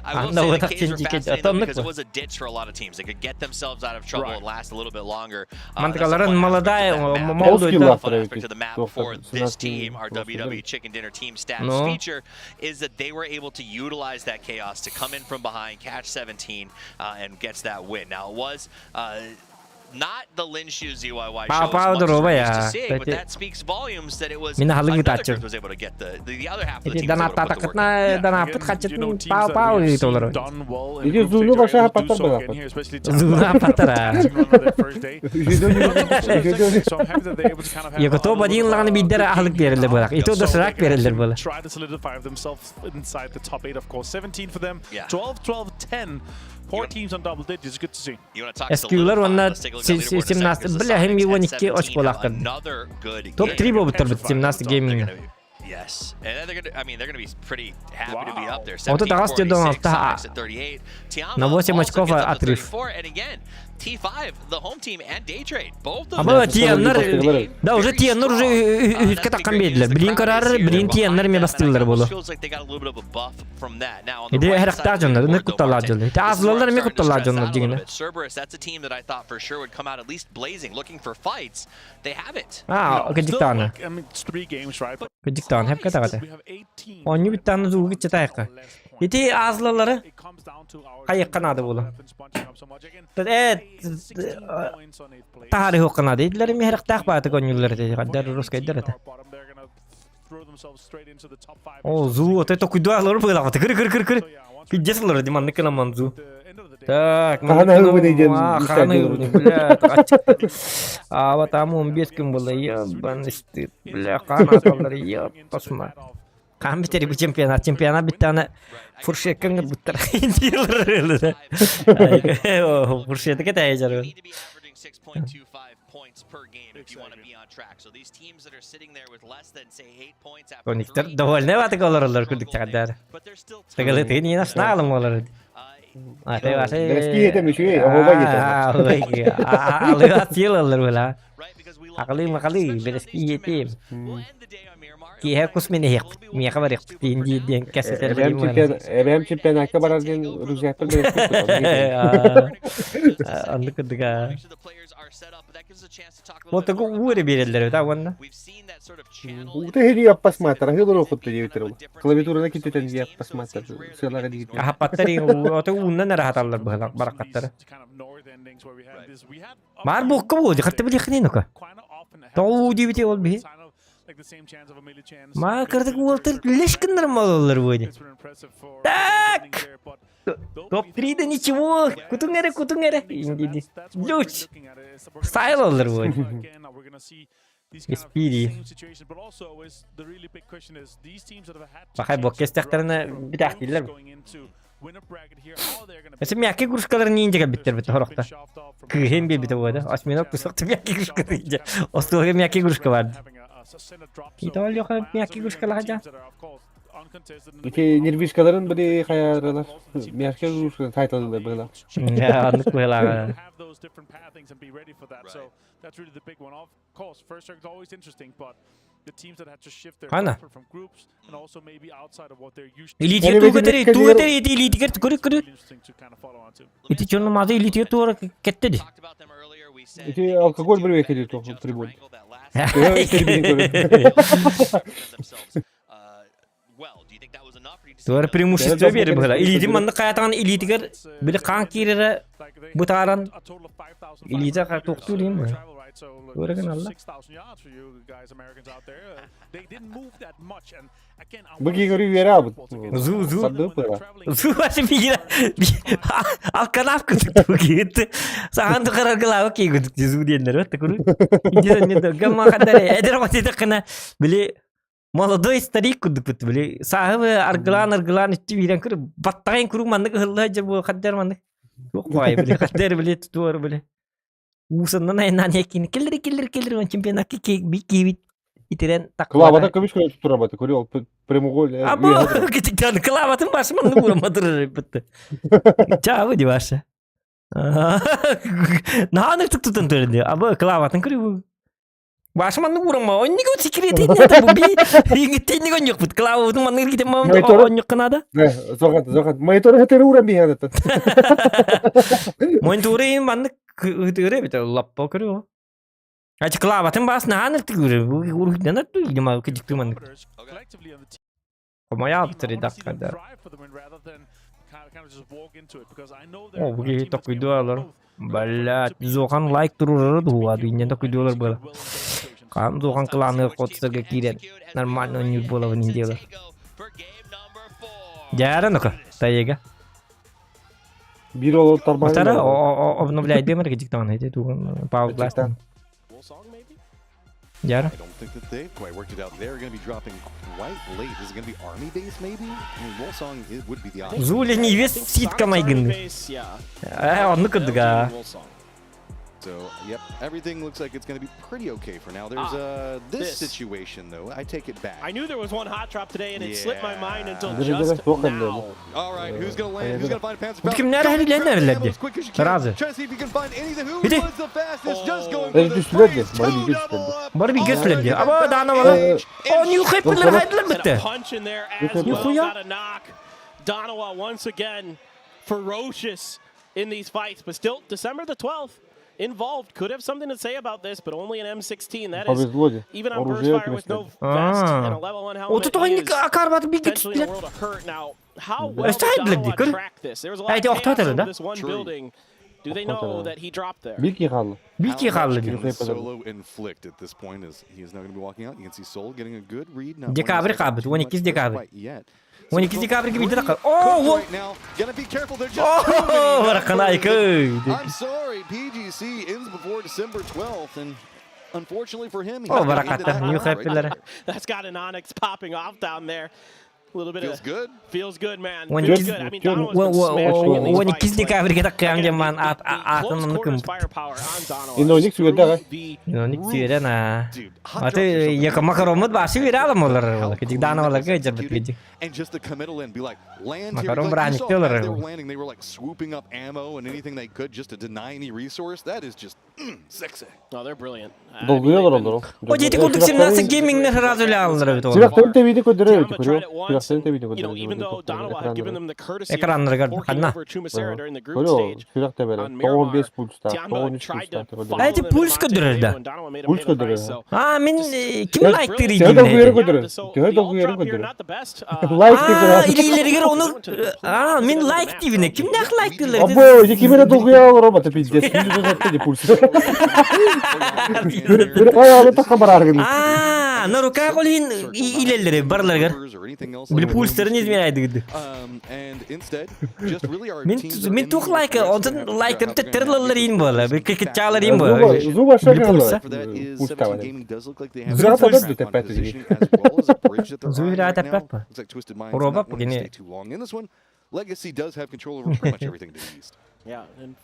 Анна уотах чинчикет отоннук бу. Мантыкаларын молодая молодой Ну. is that they were able to utilize that chaos to come in from behind, catch 17, uh, and gets that win. Now, it was uh, not the Lin Shu ZYY show as much as we're used to seeing, but that speaks volumes that it was Мин аһылык another ыытааччы. group was able to get the, the, the other half of the Ити team was able to put the work in. данааттаатаххытына данааппыт хаччытын пау-пау ыыталар. Ити зууну баша паттар балаппыт. Зууна паттара. Якото бадин лаҕаны биирдэр аһылык биэрэллэр буолар. Ити доширак биэрэллэр буолар. inside the top 8 of course 17 for them 12 12 10 Four teams on double digits. Good to see. SQ-лар уонна 17 бля hem 12 очколаахтар. Топ-3 буолбуттар бит 17 гейминг. Yes. And they're gonna, I mean, they're gonna be pretty happy to be up there. Вот это раз тебе На 8 очков отрыв. А тиэннэр, да уже тиэннэр уже үһүскэ таххан биэрдилэр. Билин көрөр, билин тиэннэр ме бастыыллар буолу. Иди эһэрэхтээх дьоннор, ынырык кутталлаах дьоннор. Ити аазылалар эмиэ кутталлаах дьоннор дьиҥинэ. Аа, кырдьык даҕаны. Кырдьык даҕаны, хэпкэ даҕаны. Оонньуу бүттэҕинэ зуугу киччэтэ Ити аазылалары хайыахха наада буолуо. Э, таһаарыһыахха наада. Итилэр эмиэ эһэрэхтээх баатык оонньууллар этэ, хайдар русскайдар этэ. О, зуу, это токуйдуа олору быылаҕыт. Кыр кыр кыр кыр. Пиздец олору ди маннык кыламан зуу. Так, Хаһан аһыыбын диэн хаһан аһыыбын, бля, А там 15 күн буолла, ебаный стыд, бля, хаан аталлар, ебасма. Хаан бүтэр бу чемпионат, чемпионат бүттэҕинэ фуршетка ыҥырбыттар. Фуршеты кэтэһэ дьарыгын. Ониктар довольны батык олороллор курдук чаҕардар. Тыгылытыгын иин аснаалым олорор. Аты аты. Бэрэскиһи этэ мүчүгэй, оһуобай диэтэ. Алыга сиэлаллар була. Акылыы макалыы, бэрэски иэтиэм. Киэһэ кус мин иһиэхпит, миэхэ барыахпыт диэн диир диэн кэсэтэр Эбээм чемпион эбээм чемпионакка барар диэн рюкзакпын бэрэски Оннук курдук аа. Уотугу уу эрэ биэрэллэр эбит аа уонна. Уута иһини аппасмааттар, аһыы олоруоххут диэбиттэр ол. Клавиатураны киттэтэн дии аппасмааттар, сыалаҕа диэбиттэр. Аһаппаттар ото ууннан эрэ аһаталлар быһалар бараккаттары. Баар буокка буо, хатта билиэххиний ну-ка. Тоҕо уу диэбити ол биһи. Маа кырдык уолтар леш гыннар малалар буо Так! Топ-3 да ничего, кутуҥ эрэ, кутуҥ эрэ. Диди. Лүч! Стайл буо. Испири. Пахай буокка истэхтэринэ бүтээхтииллэр. Өссө мягкий игрушкаларын ниинде кэлбиттэр бит хорохто. Кыыһын биэрбитэ буода. Осьминог кусок мягкий игрушка дии. Остуолга мягкий игрушка бар. Итол Леха мягкий игрушкалаха дьа. Ити нервишкаларын били хайаралар. Мягкий игрушка тайталылар быһыла. Оннук быһылааҕа. Хана? Илиитигэр тугу этэр, тугу этэр ити илиитигэр көрү көрү. Ити чонно мазы илиитигэр туора кэтте ди. Ити алкоголь бир векели прибор. Туора преимущество биэрэр быһыла. Илиитин маннык хайатаҕын илиитигэр били хаан киирэрэ бытааран илиитэ туохтуур иһин быһа. Туора гыналла. Бу киһи үөрэ албыт. Зу зу. Сардыы пыра. Зу башы биира алканаап кытык киһит. Сахан тухараргылаабы киигүдүк зу диэннэр өттө куру. Гамма хаддар эдер отитакына били Молодой старик курдукпут били сааһы аргылаан аргылаан иччи биирэн көр баттаҕайын куруук маннык ыһылла сылдьар буо хаддар маннык туох баҕайы били хаддар били тутуор били уусаннан айаннаан иһэккини киллери киллери киллери уон чемпионакка киибит итирэн Клавата көмүс көрө турабаты көрү ол прямоугольный Або китиктан клаватын башы маннык ураматыр бытты. Чаабы ди башы. Нааны тук тутан төрүнди. Абы клаватын көрү. Башы маннык уурама, оннук секрети не бу би ингиттинник онньукпут. Клавабытын маннык китем онньукка надо. Зохат, зохат. Мониторы хатыры уран биһадата. Мониторы маннык ытыры бит лаппа көрү. Ачы клаватын бас нахан ыртыгыры. Урухтан ыртыгы, видимо, кыдыкты маннык. Хомойа бытыр даккада. О, бу киһи токуйдуалар. Блядь, Зохан лайк турурары дуа, иннен токуйдуалар было. Кам Зохан кланы хотсырга киирен. Нормально не было в неделю. Дяра ну-ка, таега. Бир ол тарбан. Батара обновляй дымер гидиктан эти тугун Power Blast. Яра. I don't think that they've quite worked it out. They're going to be dropping quite late. Is it going to be army base maybe? I mean, Wolsong it would be the option. Зуля не вес ситка майгын. Э, онну кырдыга. So, yep, everything looks like it's going to be pretty okay for now. There's this situation though. I take it back. I knew there was one hot drop today, and it slipped my mind until Yeah. just now. All right, who's going to land? Who's going to find Panzer? Кимнер хәлиләнәрләрде. Сразу. Trying to see if you can find anything. Who Иди. was the fastest? Just going Э, for the түстүлэр freeze. Бары Two биир double түстүлэр. up. Бар бир көслөрдү. Аба дана Э, бала. О, нюхай пылар хайдылар And a битте. punch in there as well. Нихуя. Got a knock. Donawa once again ferocious in these fights, but still December the 12th involved could have something to say about this, but only an M16. That is Повезло де. even on burst Оружие fire with no кресло. vest and a level 1 helmet. Оту тоғын he is акарбаты бир potentially in a кетсилер. world of hurt. Now, how well Өстө did хайдылар ди, Donawa көр. track this? There was a lot Эй, of ти охтот chaos эле, over да? this one True. building. Do they know Охтот эле. that he dropped there? Бир кии хаалла. Бир ки How much хаалла can ди. the solo inflict at this point as he is now going to be walking out. You can see Soul getting a good read. Not Декабрь wanting to кабыт, too 12 much risk декабрь. quite yet. 12 декабрь битте да. О, о. Right now, gonna be careful. They're just О, баракан айкы. I'm sorry, PGC ends before December 12th, and unfortunately for him, he's О, gonna end баракатта, that нюхай right пылар. there. That's got an Onyx popping off down there. A little bit Feels of good. Feels good, man. When Feels you- good. I mean, When- Donowa's been smashing in these 12 fights. Like, декабрьге таккан again, жаман the- ат the close атын quarters кым. firepower on Donawa Иноник is сүгэрдэ аҕай. through the Иноник roof. сүөрэн аа. Dude, hot Аты drops are something яка макароммут башы бере алам олар. Кедик How дана clean that оларга was жырбыт executed. кедик. And just the committal and be like, land here. Макарон Like, you saw браникте олар. as they were landing, they were like swooping up ammo and anything they could just to deny any resource. That is just sexy. No, they're brilliant. I mean, Долгуйалар they've been- олор. О, дети курдук 17 геймингнер сразу эле алалар бит олар. Сүрэхтэрин тэбиити көрдөрөр Tiamba эбит, tried көрүө. it once, Сүрэхтэрин and, тэбиити you know, көрдөрөр. even though Donawa had given them the courtesy of Экраннарыгар forking ханна. over Chumacera during the group Көрүө, stage сүрэх тэбэрэ. on Miramar, 95 пульстаах, Tiamba 93 tried to пульстаах follow көрдөрөр. Эти them in пульс Monte көрдөрөр да. Video, and Donawa made him Пульс pay the көрдөрөр. price, so А, мен ким Төһө лайк долгуйары диригин. көрдөрөр. Yeah, so Төһө the долгуйары alt drop here, көрдөрөр. not the best. Uh, Лайк А, көрдөрөр. илилеригер ону а, мен лайк дибине. Кимнех лайк дилер? Або, ити ким эрэ долгуйа олорор бата пиздец. 136 ди пульс. Көрө аяҕын тахха барааргын. А, на руках олин илелери барларгар. Били пульстарын измеряйды. And instead, just really our Мен teams are мен in тух the лайк, aggressive онтон have to figure out лайктын how they're gonna теттерлер navigate ин бола. this Бир fast. кекечалар ин бола. Зуба Били пульса. шагала. For that is Пульс 17 тавар. Gaming does look like they have Зура a табат track бит on опять positioning as well as a bridge that they're Зура eyeing right таппат now. па. Looks like Twisted Minds Уроба not wanting to погине. stay too long in this one. Legacy does have control over pretty much everything to the east. Yeah, and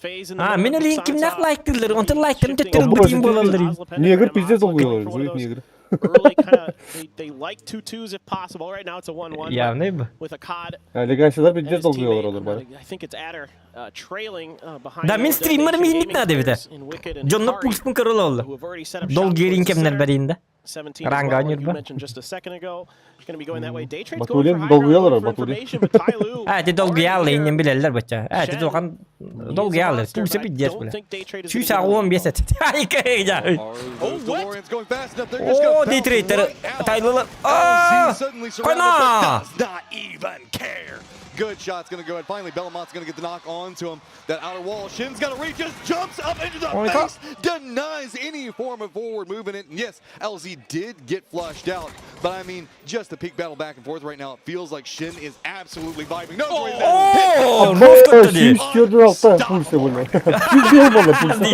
FaZe in the А, middle мен of олин кимнех Sansa. лайк дилер, онтон лайктын Shifting теттер Або, бутин ити- болалар. Негр пиздец долгуйалар. Зуит негр. Early kinda, they like 2-2s if possible. Right now it's a 1-1. but Явный бу. With a COD Легасилар and пиздец his долгуйалар teammate, олор бары. I think it's Adder trailing behind. Да, мен the стример Detonation миинник Gaming надо бит. players in Wicked and Жонно Hikari, пульспун көрөлө олла. who have already set up shop Долгерин towards the кемнер center. баринда. 17 as Ранга well, like you Нюрба. mentioned just a second ago. Going to be going that way. Day trade's going Батурин for high ground, долгуялар, looking for Батурин. information, but Tai Lu А, ти already долгуялы here. иннен билелер бача. А, ти Shen, долган he is a долгуялы. monster, Пульсы but I пиздец don't бля. think Day Trade is Сүүс gonna be агуон able to бес эт. Айка жа. Are Oh, those what? DeLoreans going fast enough? They're just О, gonna bounce дейтрейдер right out. тайлылар. LZ А! suddenly surrounded, Кана! but does not even care. Good shot's gonna go ahead. Finally, Bellamont's gonna get the knock onto him. That outer wall, Shin's gonna reach, just jumps up into the Oh my God. face, denies any form of forward movement. And yes, LZ did get flushed out, but I mean, just the peak battle back and forth right now. It feels like Shin is absolutely vibing. No, oh! О, Або, жестко ди. 146 пульса буолла. 101 буолла пульса.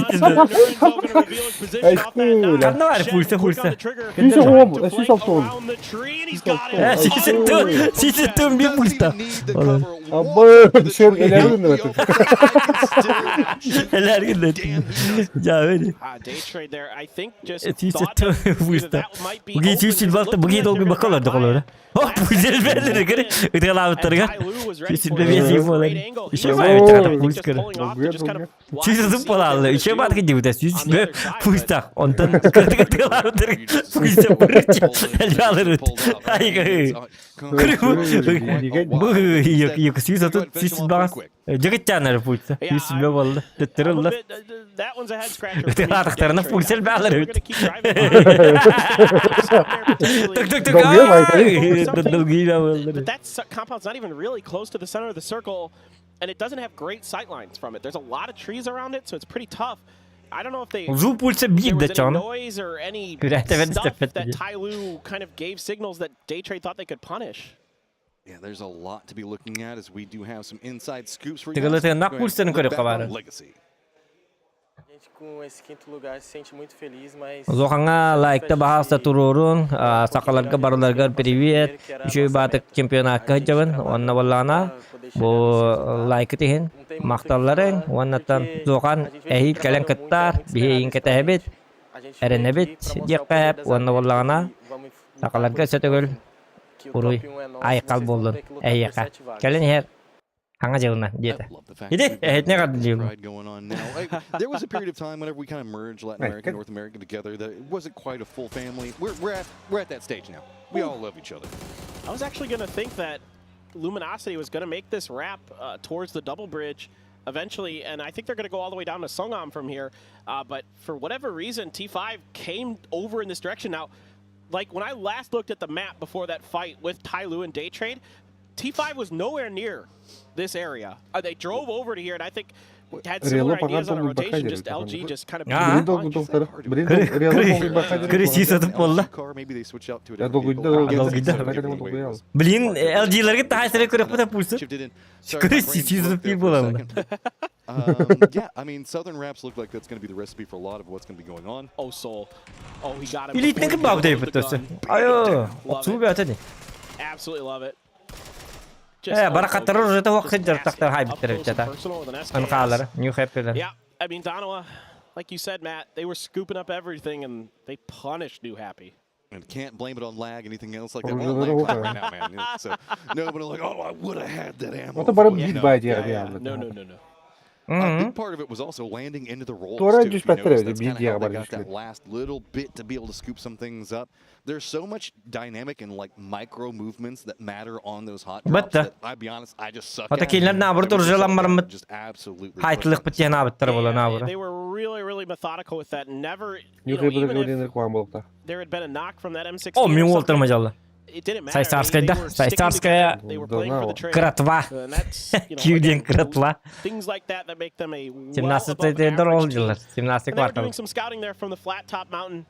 Ай, хуля. Ханна бар пульса пульса. 110, 106. Э, 84, 84 бир Doesn't пульста. even need the cover. Або, Шен элэрин The это. open. I can still Элэргин Жа Пуста. Буги сүүс балта буги долгу бакалар да колора. О, пузел берлери кere ыталаабыттарга. Сүүс бэс болар. Еще бай чата пусть кere. Сүүс зып болалды. Еще баткы дибута сүүс бе пустак. Онтон кыртык ыталаабыттарга пусть бырыч. Элалыр. Ай Бу yok сүүс отут сүүс багас. Жигитчанар пульса. Сүүс бе болду. Төттөрүллөр. Ыталаатыктарына пульсел баалар эбит. Тук тук тук. Долгуйа байкай. Долгуйа болду. But that compound's not even really close to the center of the circle, and it doesn't have great sight lines from it. There's a lot of trees around it, so it's pretty tough. I don't know if they Зу пульса there бир was да any чон. noise or any Күрәтә stuff бер that Tyloo kind of gave signals that Daytrade thought they could punish. Yeah, there's a lot to be looking at as we do have some inside scoops for you. Тыгылы guys. тыгыннак Go ahead, пульсаны look көрүп back on кабары. Legacy. Зохаңа лайкта баһаста турурун, сакаларга барыларга привет. Үшөй баатык чемпионатка жабын, онна боллана бу лайкы тиһин макталларын, оннаттан зохан эһил кэлэн кыттар, биһиин кэтэһэбит, эренебит диэккэп, онна боллана сакаларга сөтөгөл уруй айкал боллун эйэка. Кэлэн иһэр хаңа жабына диэтэ. I love the fact Иди, that we've got эһитне some кардылыыбын. pride going on now. There was a period of time whenever we kind of merged Latin Right, America and good. North America together that it wasn't quite a full family. We're at that stage now. We all love each other. I was actually going to think that Luminosity was going to make this wrap towards the double bridge eventually, and I think they're going to go all the way down to Songam from here. But for whatever reason, T5 came over in this direction. Now, like when I last looked at the map before that fight with Tyloo and Daytrade, T5 was nowhere near this area. They drove over to here, and I think had similar Реало ideas on a пока rotation. Just долгу LG just kind of А? Бирин долгу доктор. Бирин реало Кыры сүйсөтүп болла. Car, maybe they switch out to a Я different долгуйда vehicle. долгуйда. Блин, LG-лерге тахайсыры көрөк бу пульсы. Shifted in. Sorry, Кыры my brain сүйсөтүп broke there бир for a болалар. second. Yeah, I mean, Southern Wraps look like that's going to be the recipe for a lot of what's going to be going on. Oh, Soul. Oh, he got him. Илитнең before ким he бабы loaded деп the өттөсө. gun. Айо, Love суу it. бөтө. Absolutely love it. Э, баракаттар уже того хыджар тактар хай биттер жата. Анкалар, New Happy. Yeah, I mean, Donawa, like you said, Matt, they were scooping up everything and they punished New Happy. And can't blame it on lag, anything else like that. We're on lag cloud right now, man. Yeah, so nobody like, oh, I would have had that ammo. Ото бары if it бит wasn't." бай Yeah, диär yeah. No. A big part of it was also landing into the rolls Туора too. If you түспэттэр notice, эбит, that's биир kind of how диэҕэ they бар got that түспэт. last little bit to be able to scoop some things up. There's so much dynamic and like micro movements that matter on those hot drops. Бытта. That, I'd be honest, I just suck Ата at. кинилер наабыр And we just saw туржалан them бармыт. Just absolutely. Хайтылык push бит яна быттар бола Yeah, наабыра. they were really, really methodical with that. Never, you know, Нюхай even if бир куан болукта. there had been a knock from that M16 О, or мен something, олтыр мажалла. it didn't matter. Сайсарская, They да? were sticking Сайсарская together. They were playing for the trade. Кратва. And that's, Кьюден again, кратва. things like that that make them a well 17 above дер ол average team. жылар. 17 And they were квартал. doing some scouting there from the flat top mountain.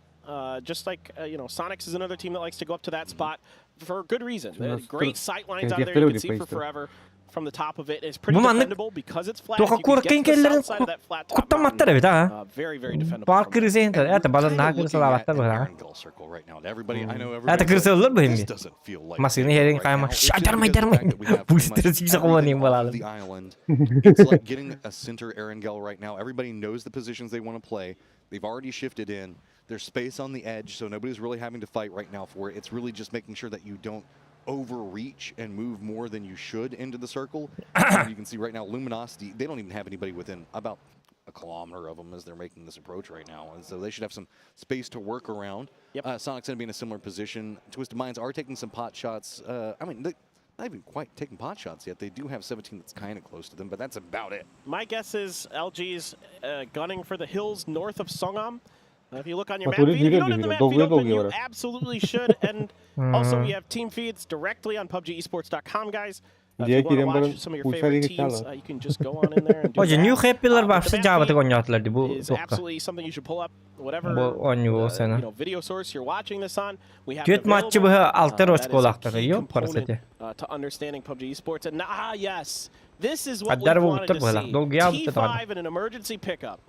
Just like Sonics is another team that likes to go up to that spot for good reason. They had great sight lines out there you can see for forever from the top of it. It's pretty Бу маннык defendable because it's flat. Тоха If you can get куркин to the келлерин south side of that flat top куттаматтар mountain, эбит а. very, very defendable. Бар from there. кырсен это балан Kinda на looking кырсалабаттар at an була. Erangel circle right now. And everybody, I know Это everybody's like, кырсалар бу "This эми. doesn't feel like Масыны Erangel херин right кайма. now." It's just Шайтармай because of the дармай. fact that we have pretty Бустер much сиксе кылган everything off балалы. the island. It's like getting a center Erangel right now. Everybody knows the positions they want to play. They've already shifted in. There's space on the edge, so nobody's really having to fight right now for it. It's really just making sure that you don't overreach and move more than you should into the circle. And you can see right now, Luminosity, they don't even have anybody within about a kilometer of them as they're making this approach right now. And so they should have some space to work around. Yep. Sonic's going to be in a similar position. Twisted Minds are taking some pot shots. I mean, they, not even quite taking pot shots yet. They do have 17 that's kind of close to them, but that's about it. My guess is LG's gunning for the hills north of Songam. If you look on your map Матурин feed, if you нирэ don't have the билэр, map feed долгуйа open, долгуйа you барар. absolutely should. And also, we have team feeds directly on PUBGEsports.com, guys. If you Диэ want to киирэн watch баран some of your пульсар favorite иһит teams, хаалар. you can just go on in there and do Оже, that. New Happy-лар But the бапсы map жабытык feed ойнотулар ди бу is токка. absolutely something you should pull up. Whatever Бу онньуу сена. video source you're watching this on, we have Түөт it матчы available. быһа алтар That is a очколаахтар. key Йоп, component, парасете. to understanding PUBG esports. And ah, yes, this is what Аддар we wanted буттар to буолар. see. Долгуйа буттар даҕаны. T5 and an emergency pickup.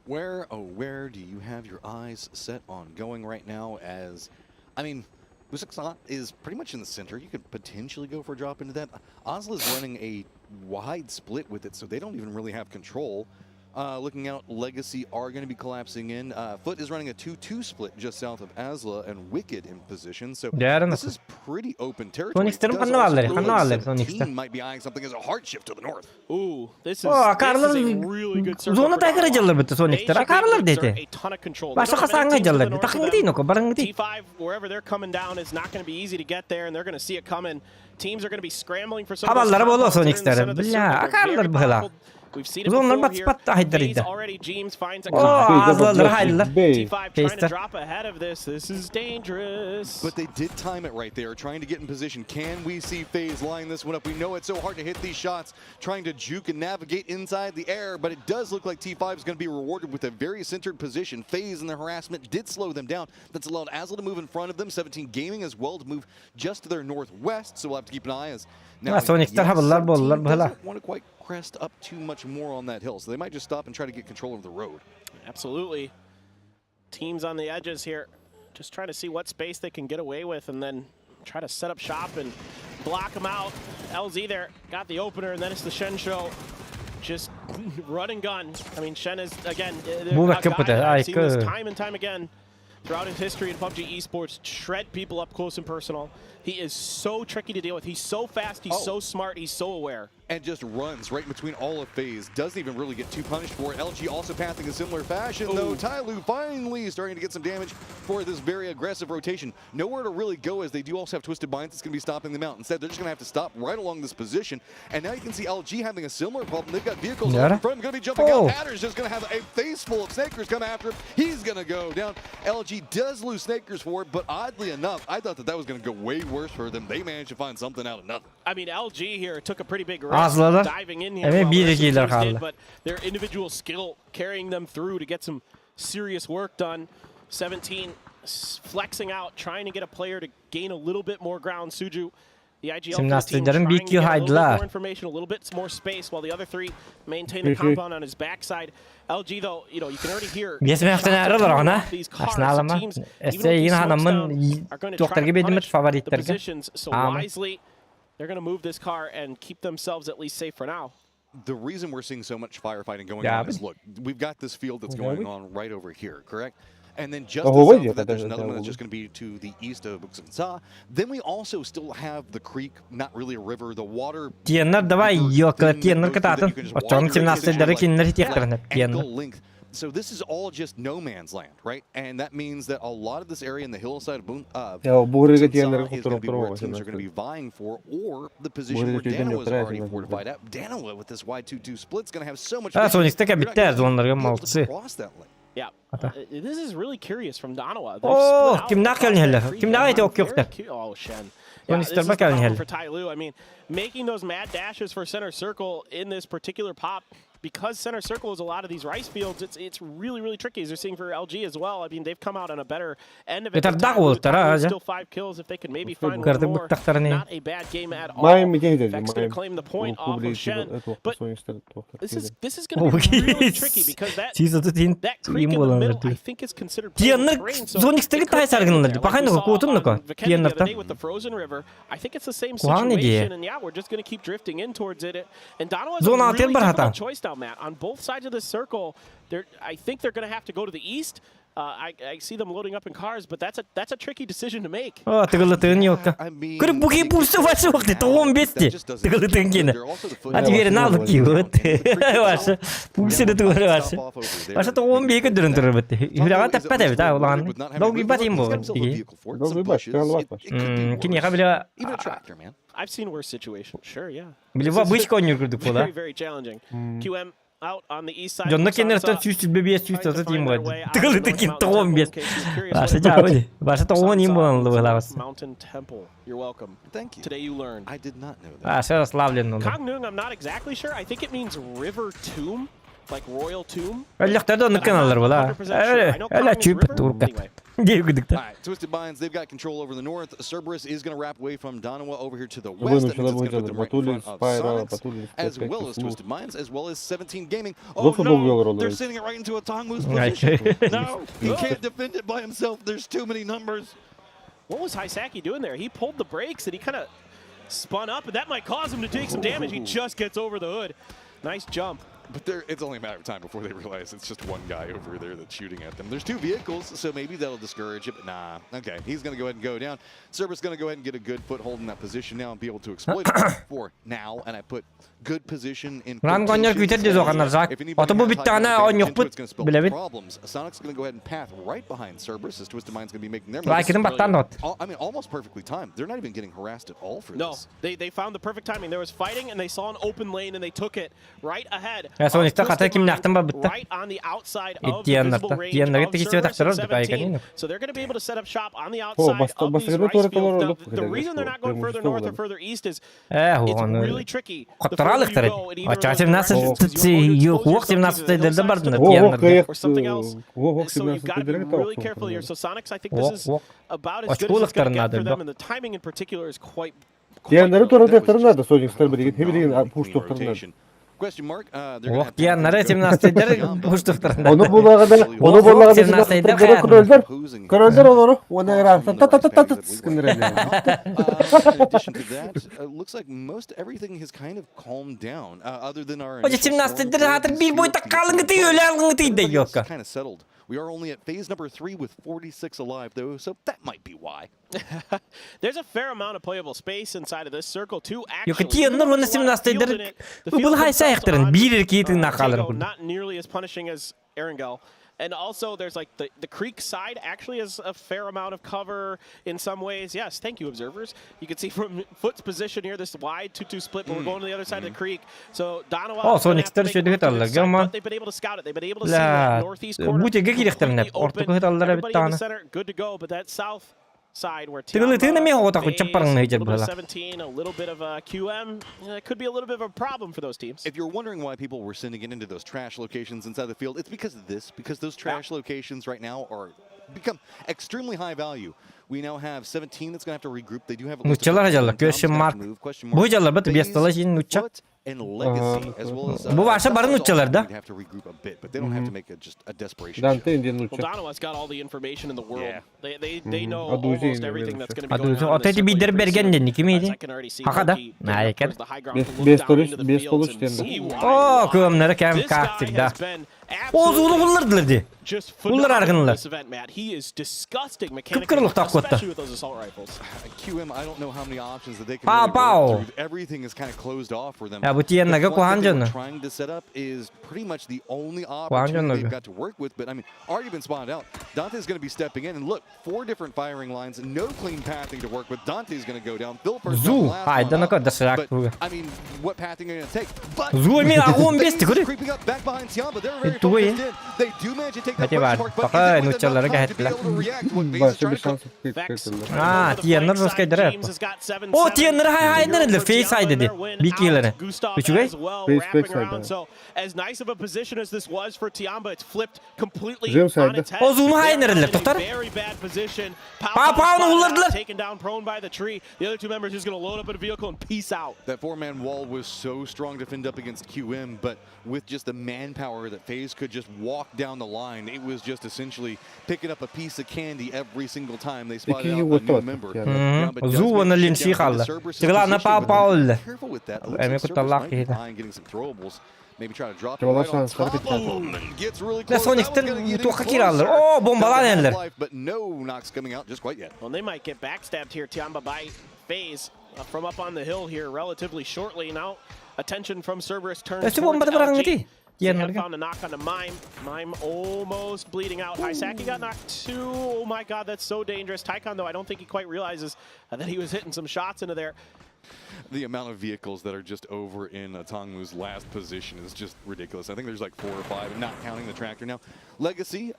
Where, oh, where do you have your eyes set on going right now? As, I mean, Busaksat is pretty much in the center. You could potentially go for a drop into that. Osla is running a wide split with it, so they don't even really have control. Looking out, Legacy are going to be collapsing in. Foot is running a 2-2 split just south of Asla and Wicked in position. So Дьэ, this is pretty open territory. Sonics'lerin Does ханна also бааллар? look Ханна like бааллар Sonics'тар? 17 might be eyeing something as a hard shift to the north. Ooh, this is, О, this is акаарылар a really good circle зона for тайгара Danawa. дьаллар битте They Sonics'тар. should be able Акаарылар to exert дети. a ton of control. They Баша don't have хасаңга many teams to the дьаллар. north of Тахыңды them. ноко барыңды. T5, wherever they're coming down, is not going to be easy to get there, and they're going to see it coming. Teams are going to be scrambling for some of those Хабаллара боло compounds that are in the Sonics'тар. center of the Бля, circle. They're акаарылар very быһыла. powerful. We've seen it Зоннар before here. батыспат FaZe ахайдар already, James finds a О, compound. азлалар хайлар. Бэй. T5 trying to Taster. drop ahead of this. This is dangerous. But they did time it right there, trying to get in position. Can we see FaZe line this one up? We know it's so hard to hit these shots, trying to juke and navigate inside the air, but it does look like T5 is going to be rewarded with a very centered position. FaZe and the harassment did slow them down. That's allowed Azle to move in front of them. 17 Gaming as well to move just to their northwest, so we'll have to keep an eye as now. Ah, Sonics'тар хабыллар боллар 17 быһыла. doesn't want to quite crest up too much more on that hill, so they might just stop and try to get control of the road. Absolutely. Teams on the edges here, just trying to see what space they can get away with and then try to set up shop and block them out. LZ there got the opener, and then it's the Shen show. Just run and gun. I mean, Shen is, again, Бу a бэккэ guy пыта, that I've seen this айкы. time and time again throughout his history in PUBG Esports, shred people up close and personal. He is so tricky to deal with. He's so fast, he's Oh. so smart, he's so aware. And just runs right in between all of FaZe. Doesn't even really get too punished for it. LG also pathing a similar fashion, though. Tyloo finally starting to get some damage for this very aggressive rotation. Nowhere to really go as they do also have Twisted Minds that's going to be stopping them out. Instead, they're just going to have to stop right along this position. And now you can see LG having a similar problem. They've got vehicles all in front of them, going to be jumping Oh. out. Adder's just going to have a face full of Snakers come after him. He's going to go down. LG does lose Snakers for it, but oddly enough, I thought that that was going to go way worse for them. They managed to find something out of nothing. I mean, LG here took a pretty big risk Azlalar. diving in here. Эми while the биир rest of the киилер teams did, хаалла. but their individual skill carrying them through to get some serious work done. 17 flexing out, trying to get a player to gain a little bit more ground. Suju, the IGL for the team, 17-лэрин trying биир to киил get a little bit хайдылар. more information, a little bit more space, while the other three maintain the Mhm. compound on his backside. LG, though, you can already hear Биэс shots мэхтэн are арылар coming оҕона. off these cars. So Арсеналыма. teams, even Эссе with these игин smokes ханаммын down, are going to try туохтарга to биэдиммит punish the фавориттарга. positions. So Аамын. wisely, they're going to move this car and keep themselves at least safe for now. The reason we're seeing so much firefighting going Yeah, on is but- look, we've got this field that's Yeah, going we- on right over here, correct? And then just Oh, to the wait, south yeah, of that, there's that- another that one that's will just going to be to the east of Buksansa. Then we also still have the creek, not really a river, the water. Тиэннэр давай river ёкла thing that тиэннэр goes through that кытаатын. you can just walk Очон through. It's 17-лэри essentially кинилэр like тиэхтэринэ тиэннэр. ankle length. So this is all just no man's land, right? And that means that a lot of this area in the hillside of Boon, Я бугрыга Buksansa тиэннэр is going to be where хотороптор teams are going to be vying for, or the position Бугрыга where тиэннэр Danawa is хотороптор already 18. fortified at. Danawa with this wide 2-2 split is going to have so much А, vision. Sonics-тар You're not кэбиттэр gonna зоналарга be able to молодцы. cross that lane. Yeah. Ата. This is really curious from Donawa. They've Оо, split out кимнээх across кэлэн that иһэллэр? creek. Кимнээх I'm ити оккуохтар? very Oh, Shen. Yeah, Sonics this is тар the кэлэн problem иһэллэр. for Tai Lu. I mean, making those mad dashes for center circle in this particular pop, because center circle is a lot of these rice fields, it's really, really tricky, as you're seeing for LG as well. I mean, they've come out on a better end of it. Этэр than даг Tai Lu. уолтара, Tai Lu ажа. Still five kills if they could maybe find one Кырдык more. быттахтарыны. Not a bad game at all. Майм идея Vex gonna claim the point off of Shen. But this is gonna be really tricky because that Сизоту тин that creek им in the болан middle, I дүү. think, is considered playable Тиэннэр terrain, so Sonics-тэр it could тай end there. саргыналар. Like we Бахайн saw нөгөө куутун on нөгөө. Vikendi the other Тиэннэр day with the frozen river, I think it's the same Куһаҕан идея. situation, and yeah, we're just gonna keep drifting in towards it. And Dono has a Зона really атын бар difficult хата. choice now, Matt. On both sides of this circle, they're I think they're gonna have to go to the east. I see them loading up in cars, but that's a tricky decision to make. Оо, тыгылытыын ёлка. I mean, Көрүп буги you пульсы get вашы that вакты now, тоон but that бести. just doesn't Тыгылытыын keep кини. them. They're also the foot А теперь Yeah, налык вот киют. Down Ваша пульсы туры ваша. Ваша тоон бейки дүрүн туры битти. Хүлэҕэ тэппэт эбит аа улахан. Долгуйбат им буолар дии. Долгуйбат, кыаллыбат баш. Киниэхэ билэ Even a tractor, man. I've seen worse situations. Sure, yeah. биле This is бычка ойнуур курдук буола. Very, very challenging. QM out on the east side. Дьонно of киннэртэн Sansa. сүүс сүлбэ биэс сүүс Trying to тосот им find their буолар. way out of the Тыгылытыын North кин Mountain тоон Temple, биэс. in case you're curious Ваша what it жаабы. Ваша тоон им Sansa буолан means лыбылабас. Mountain Temple. You're welcome. Thank you. Today you learned. I did not know that. Ваша расслаблен ол. Kangneung, I'm not exactly sure. I think it means river tomb, like royal tomb. Өллөхтөрдө оннук каналлар буола. 100% sure. I know Эле Kangneung's чүүп river. турка. Anyway. Дии курдук All та. right, Twisted Minds, they've got control over the north. Cerberus is going to wrap away from Donawa over here to the west. That means it's going to put them right in front of Batuli, Spyro, Sonics, Batuli, as well as Spyro. Twisted Minds, as well as 17 Gaming. Oh, Лофа no, Богдалар they're олорор. sending it right into a Tongmu's Right. position. No, he can't defend it by himself. There's too many numbers. What was Haisaki doing there? He pulled the brakes and he kind of spun up, and that might cause him to take some damage. He just gets over the hood. Nice jump. But it's only a matter of time before they realize it's just one guy over there that's shooting at them. There's two vehicles, so maybe that'll discourage it. But nah, okay. He's going to go ahead and go down. Cerberus going to go ahead and get a good foothold in that position now and be able to exploit it for now. And I put good position in Ран гоннор күүтэр дии суоханнар Жак. Ото бу бүттэҕинэ оонньуохпут spell билэбит. problems. Sonic's going to go ahead and path right behind Cerberus as Twisted Mind's going to be making their move. Лайкытын баттаан доҕот. I mean, almost perfectly timed. They're not even getting harassed at all for No, this. they found the perfect timing. There was fighting, and they saw an open lane, and they took it right ahead. Я of Соникта хата Twisted кимнээхтэн Mind, барбытта. Right on the outside of the Итиэннэртэ. visible range Тиэннэри of тиксибэт Cerberus ахтарар at дукайканин. 17. So they're going to be able to set up shop on the О, outside баста- of these бастакы rice туора fields. толору Now, олуп the reason they're not going further north or further east is Ээ, it's ону really tricky. The Хотторалык further you тарай. go, it either Оччоҕо those 17 directions, you're going to expose уох yourself to 17 the дэрдэ hillsides бардынар to О, тиэннэргэ. кыайык, or something else. о, So you've got to be 17 really careful here. So Sonics, I think this Ох, is ох. about as good as it's going to Очколуктарын get надо for them, бөх. and the timing in particular is quite quite Диэннэри good. туора That was тыахтарын just наада, Соникстар билигин хебилигин phenomenally clean пуштуохтарын наада. rotation. Question mark. They're gonna Ох have тиэннэри to go 17 дэр пуштуохтарын Ону наада. булааҕына, ону Ох, булааҕына 17 дэр көрөллөр, хайаатынар. Opposing көрөллөр олору, уонна ыраахтан from the rice та-та-та-та paddies, I believe, гыннараллар. In addition to that, looks like most everything has kind of calmed down, other than our Оже initial 17 storm дэр towards хаатыр these биир fields бойта to get хаалыҥҥытый some өлө алыҥҥытый Everybody else дэйиокка. is kind of settled. We are only at phase number 3 with 46 alive, though, so that might be why. There's a fair amount of playable space inside of this circle too. Yok Actually, тиэннэр even though уонна there's a lot of 17 field дэр in it, the убул field хайса themselves айахтарын on, биир эркиитин Tego, хааларын. not nearly as punishing as Erangel. And also, there's like the creek side actually has a fair amount of cover in some ways. Yes, thank you, observers. You can see from Foot's position here, this wide 2-2 split, but we're going to the other side of the creek. So Donawa О, is gonna have to Соникстар make a шөдүгүт move to аллар. this side, Герман. but they've been able to scout it. They've been able to see Ла, that northeast corner бу теге кириэхтэринэ completely open. ортоку аллар Everybody in the эбит center, good to go, but that south side where Тыгылы Tiamba, тыгын эмиэ оҕотох FaZe, чаппарыңны a ыдьар little bit of буола. 17, a little bit of QM, it could be a little bit of a problem for those teams. If you're wondering why people were sending it into those trash locations inside the field, it's because of this, because those trash locations right now are become extremely high value. We now have 17 that's going to have to regroup. They do have at least a Нуччалар couple ыдьаллар. of times Question gonna have mark. to move. Question Бу mark. ыдьаллар бат FaZe, биэстала син нучча. Foot, and Legacy, as well as Бу баша бары Dustin's also нуччалар да? going to have to regroup a bit, but they don't have to make a just a desperation Данте shift. диэн Well, нуучча. Donawa's got all the information in the world. Yeah. They know Адузи almost именно everything that's going to be Адузи. going on in От this эти circle бидер here pretty берген soon. дэнни ким As иди? I can already see Хака да? Loki getting up Наайкер. towards the high ground Бес- to look бес down толуч- into the бес fields толуч and диэн see да. why О, not. кыамнары кэм This как guy всегда. has been О, зуулу absolutely буллардылар ди. just Уллар phenomenal аргынылар. this event, Matt. He is disgusting mechanically, Кыпкырылык таккуотта. especially with those assault rifles. QM, I don't know how many options that they can Pow, really work pow. through. Everything is kind of closed off for them. Я бу The тиэннэгэ flank that куһаан they were дьоно. trying to set up is pretty much the only Куһаан opportunity дьоно. they've got to work with. But I mean, already been spotted out. Dante's going to be stepping in, and look, four different firing lines, no clean pathing to work with. Dante's going to go down. Phil first. Зу. last Айдан one up. көрдө сырак But, туга. I mean, what pathing are you going to take? But Зу эми агуун бес FaZe тигүри. creeping up back behind Tiamba. They're very Тугуй. focused in. They do manage to take that Эти question бар. mark, but is Пока it with enough нуччалары time to be кэһэттилэр. able to react? What FaZe is Башы trying бир to шанс Vex. кыттылар. Аа, Over the тиэннэр flank жесткай side, дэрэ. James has got 7-7. О, тиэннэр хай хайнар эле фейс For хайды ди. Tiamba, win Бикилери. out. Gustav Үчүгэй? as well, Face wrapping back side, around. да. So as nice of a position as this was for Tiamba, it's flipped completely James on side, its head. О, зууну They are хайнар now эле. in a Токтор. Very bad position. Пау, Pow пауны spotted out, уллардылар. Taken down prone by the tree. The other two members just going to load up in a vehicle and peace out. That four-man wall was so strong to fend up against QM, but with just the manpower that FaZe could just walk down the line, it was just essentially picking up a piece of candy every single time they spotted Икки out a уотта new баттар. member. Мгм. Tiamba does Зу manage уонна to линчи get down into хаалла. Cerberus's Тыгылаана position, пау but пау эле. Careful with that. It looks Эми like Cerberus кутталлаах might be киһитэ. eyeing getting some throwables. Maybe try to drop it Жолла right on шанстар top of киттэ. him and gets really Ле close. That was Сониктен gonna get even туохха киираллар. closer. О, бомбалаан Doesn't have эллер. life, but no knocks coming out just quite yet. Well, they might get backstabbed here, Tiamba, by FaZe from up on the hill here relatively shortly. Now, attention from Cerberus turns Өссө towards бомбаны LG. быраҕыҥҥытый. They have Тиэннэргэ. found a knock on the Mime. Mime almost bleeding out. Hisaki got knocked too. Oh my god, that's so dangerous. Tycon, though, I don't think he quite realizes that he was hitting some shots into there. The amount of vehicles that are just over in Tongmu's last position is just ridiculous. I think there's like 4 or 5, not counting the tractor now. Legacy,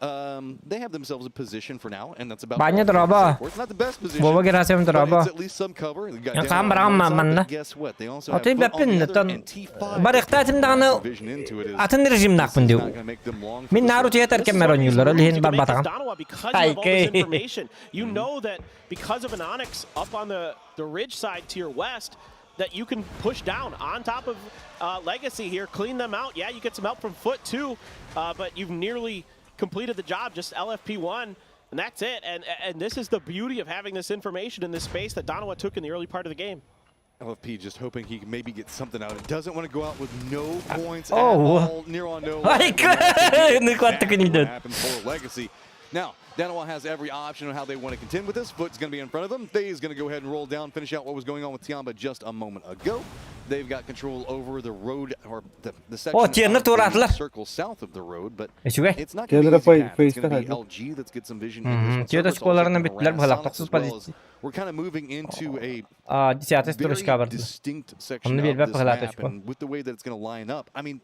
they have themselves a position for now, and that's about Баня all they can дроба. say for. It's not the best position, Вова Герасимов but дроба. it's at least some cover. They've got Я Daniel сам on one барам side, but манна. guess what? They also have Отой Foot on бэппин the other тон and T5 барыхтаатым даҕаны vision into it is- атын режимнаахпын this is дии. not gonna make them long for Мин this наару one. театр This is кэммэр one of these оонньууллар, ол moves иһин you can make as барбатаҕым. Donawa, because you have all this Айкэй. information, you know that because of an Onyx up on the ridge side to your west, that you can push down on top of Legacy here, clean them out. Yeah, you get some help from Foot too, but you've nearly completed the job, just LFP1, and that's it. And this is the beauty of having this information in this space that Donawa took in the early part of the game. LFP just hoping he can maybe get something out. It doesn't want to go out with no points at Oh. all. Near on no. Ай, Exactly what идет. happens for Legacy. Now, Danawa has every option on how they want to contend with this. Foot's going to be in front of them. They's going to go ahead and roll down, finish out what was going on with Tiamba just a moment ago. They've got control over the road or the section О, Тиэннэр of the туораатылар. circle south of the road, but Үчүгэй. it's not going to Тиэннэрэ be easy path. It's фейстер going to be хайда. LG that's get some vision in this one. Тиэт Cerberus also очколарынан gonna бүттүлэр harass быһалаах Sonics тохсус as well as позиция. We're kind of moving into a Аа, десятый very строчка бардылар. distinct section Онно of биэрбэт this быһалаах map, очко. and with the way that it's going to line up, I mean,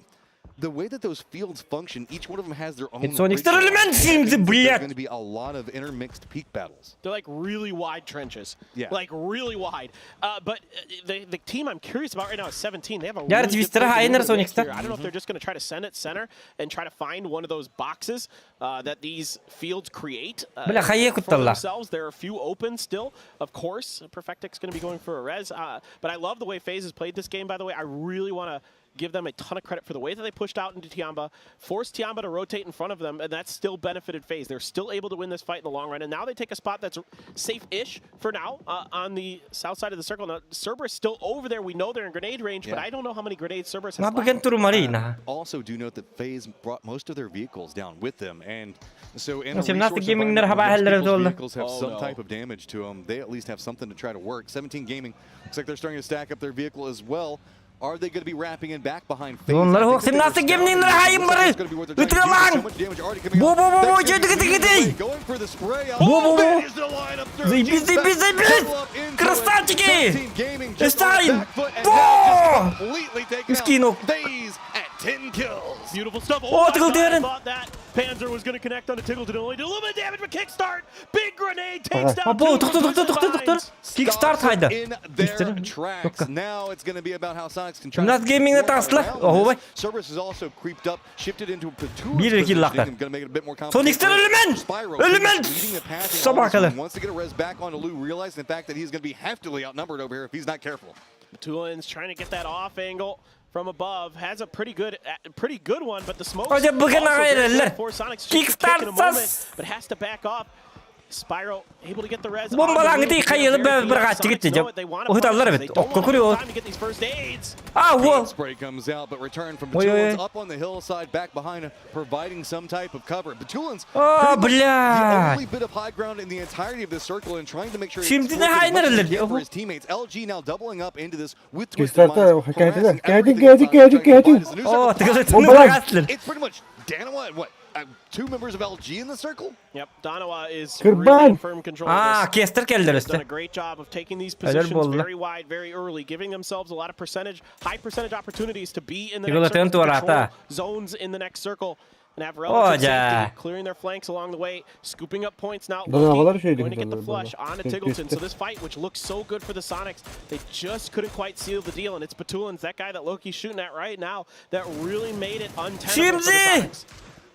the way that those fields function, each one of them has their own. It's Sonic ridge line. Element I think that There's блядь! going to be a lot of intermixed peak battles. They're like really wide trenches. Yeah. Like really wide. But the team I'm curious about right now is 17. They have a Яр really good твистера play хайнер maneuver Sonic here. I don't know if they're just going to try to send it center and try to find one of those boxes that these fields create. Бля, хайа for кутталла. themselves. There are a few open still, of course. Perfectic's going to be going for a res. But I love the way FaZe has played this game, by the way. I really want to give them a ton of credit for the way that they pushed out into Tiamba, forced Tiamba to rotate in front of them, and that still benefited FaZe. They're still able to win this fight in the long run, and now they take a spot that's safe-ish for now on the south side of the circle. Now, Cerberus still over there. We know they're in grenade range, but Yeah. I don't know how many grenades Cerberus has Ма left. бүгэн турмарина. Also, do note that FaZe brought most of their vehicles down with them, and so in a 17 resource Gaming environment where most хабааллара people's туолла. vehicles have Oh, some no. type of damage to them, they at least have something to try to work. 17 Gaming looks like they're starting to stack up their vehicle as well. Are they going to be wrapping in back behind FaZe? Онлар I think хох that they were 17 Gaming scouting. хайын Looks like бары. it's gonna be what they're trying to do. Ытыалаң! So much damage already coming Бо out. бо бо бо That's gonna be жөдүгү leading the тигитей. way, Going for the spray. Бо бо Oh, бо. manages to line up through. Заебись, G-Spec заебись, заебись! double up into it. Красавчики! 17 Gaming just on the Стайн! back foot and Бо! now just completely taken out. Скинул. FaZe at 10 kills. Beautiful stuff. О, Oh, my Тигл God, I Дэрэн. thought that Panzer was going to connect on to Tiggleton. Only did a little bit of damage, but Kickstart! Big grenade takes down Або two токтор of токтор токтор Twisted токтор. Minds. Kickstart хайда. In their Истер. tracks. Токка. Now it's going to be about how Sonics can try Нас to Gaming-ы perform таҕыстылар. around Оһуобай. this. Cerberus has also creeped up, shifted into Petula's Биир килл positioning лаахтар. and gonna make it a bit more complicated. Sonics-тар өлүмэн! Spyro Өлүмэн! leading the pack in all this Собакалар. one, wants to get a res back onto Lou, realizing the fact that he's going to be heftily outnumbered over here if he's not careful. Tulin's trying to get that off angle from above. Has a pretty good one, but the smoke. Ожа бүгэн аҕай For Sonics Kickstart in a moment, сас! but has to back off. Spyro able to get the res. Бомбалааҥ ити хайыылы бэр хааччыгыт дьэ. Уһуталлар эбит. Окко күрү Time to get these first aids. Аа, уол. Spray comes out, but return from Ой, ой, Betulin's ой. up on the hillside, back behind, providing some type of cover. Betulin's Аа, pretty much the блядь. only bit of high ground in the entirety of this circle and trying to make sure he Şimdi exploits de as much hayner as he elleri. can for his teammates. LG now doubling up into this with Twisted Kickstarter, Minds, кээтин, harassing кээтин, everything кээтин, Sonics trying to кээтин, find as the new Оо, circle тыгылы pops. Бомбалаан. хаастылар. It's pretty much Danawa and what? Two members of LG in the circle? Yep, Donawa is Goodbye. really in firm control of Аа, this. кестер келдер Done өстө. a great job of taking these Helal positions bolла. very wide, very early, giving themselves a lot of percentage, high percentage opportunities to be in the Тигл next circle, тэн to туораата. control zones in the next circle, and have relative дьэ. safety, clearing their flanks along the way, scooping up points now. Да, да, Loki балар үчүгэй going to get the дии flush балар. onto Кэ- Tiggleton. So күүстэ. this fight, which looks so good for the Sonics, they just couldn't quite seal the deal, and it's Batulins, that guy that Loki's shooting at right now, that really made it untenable for the Shimzi! Sonics.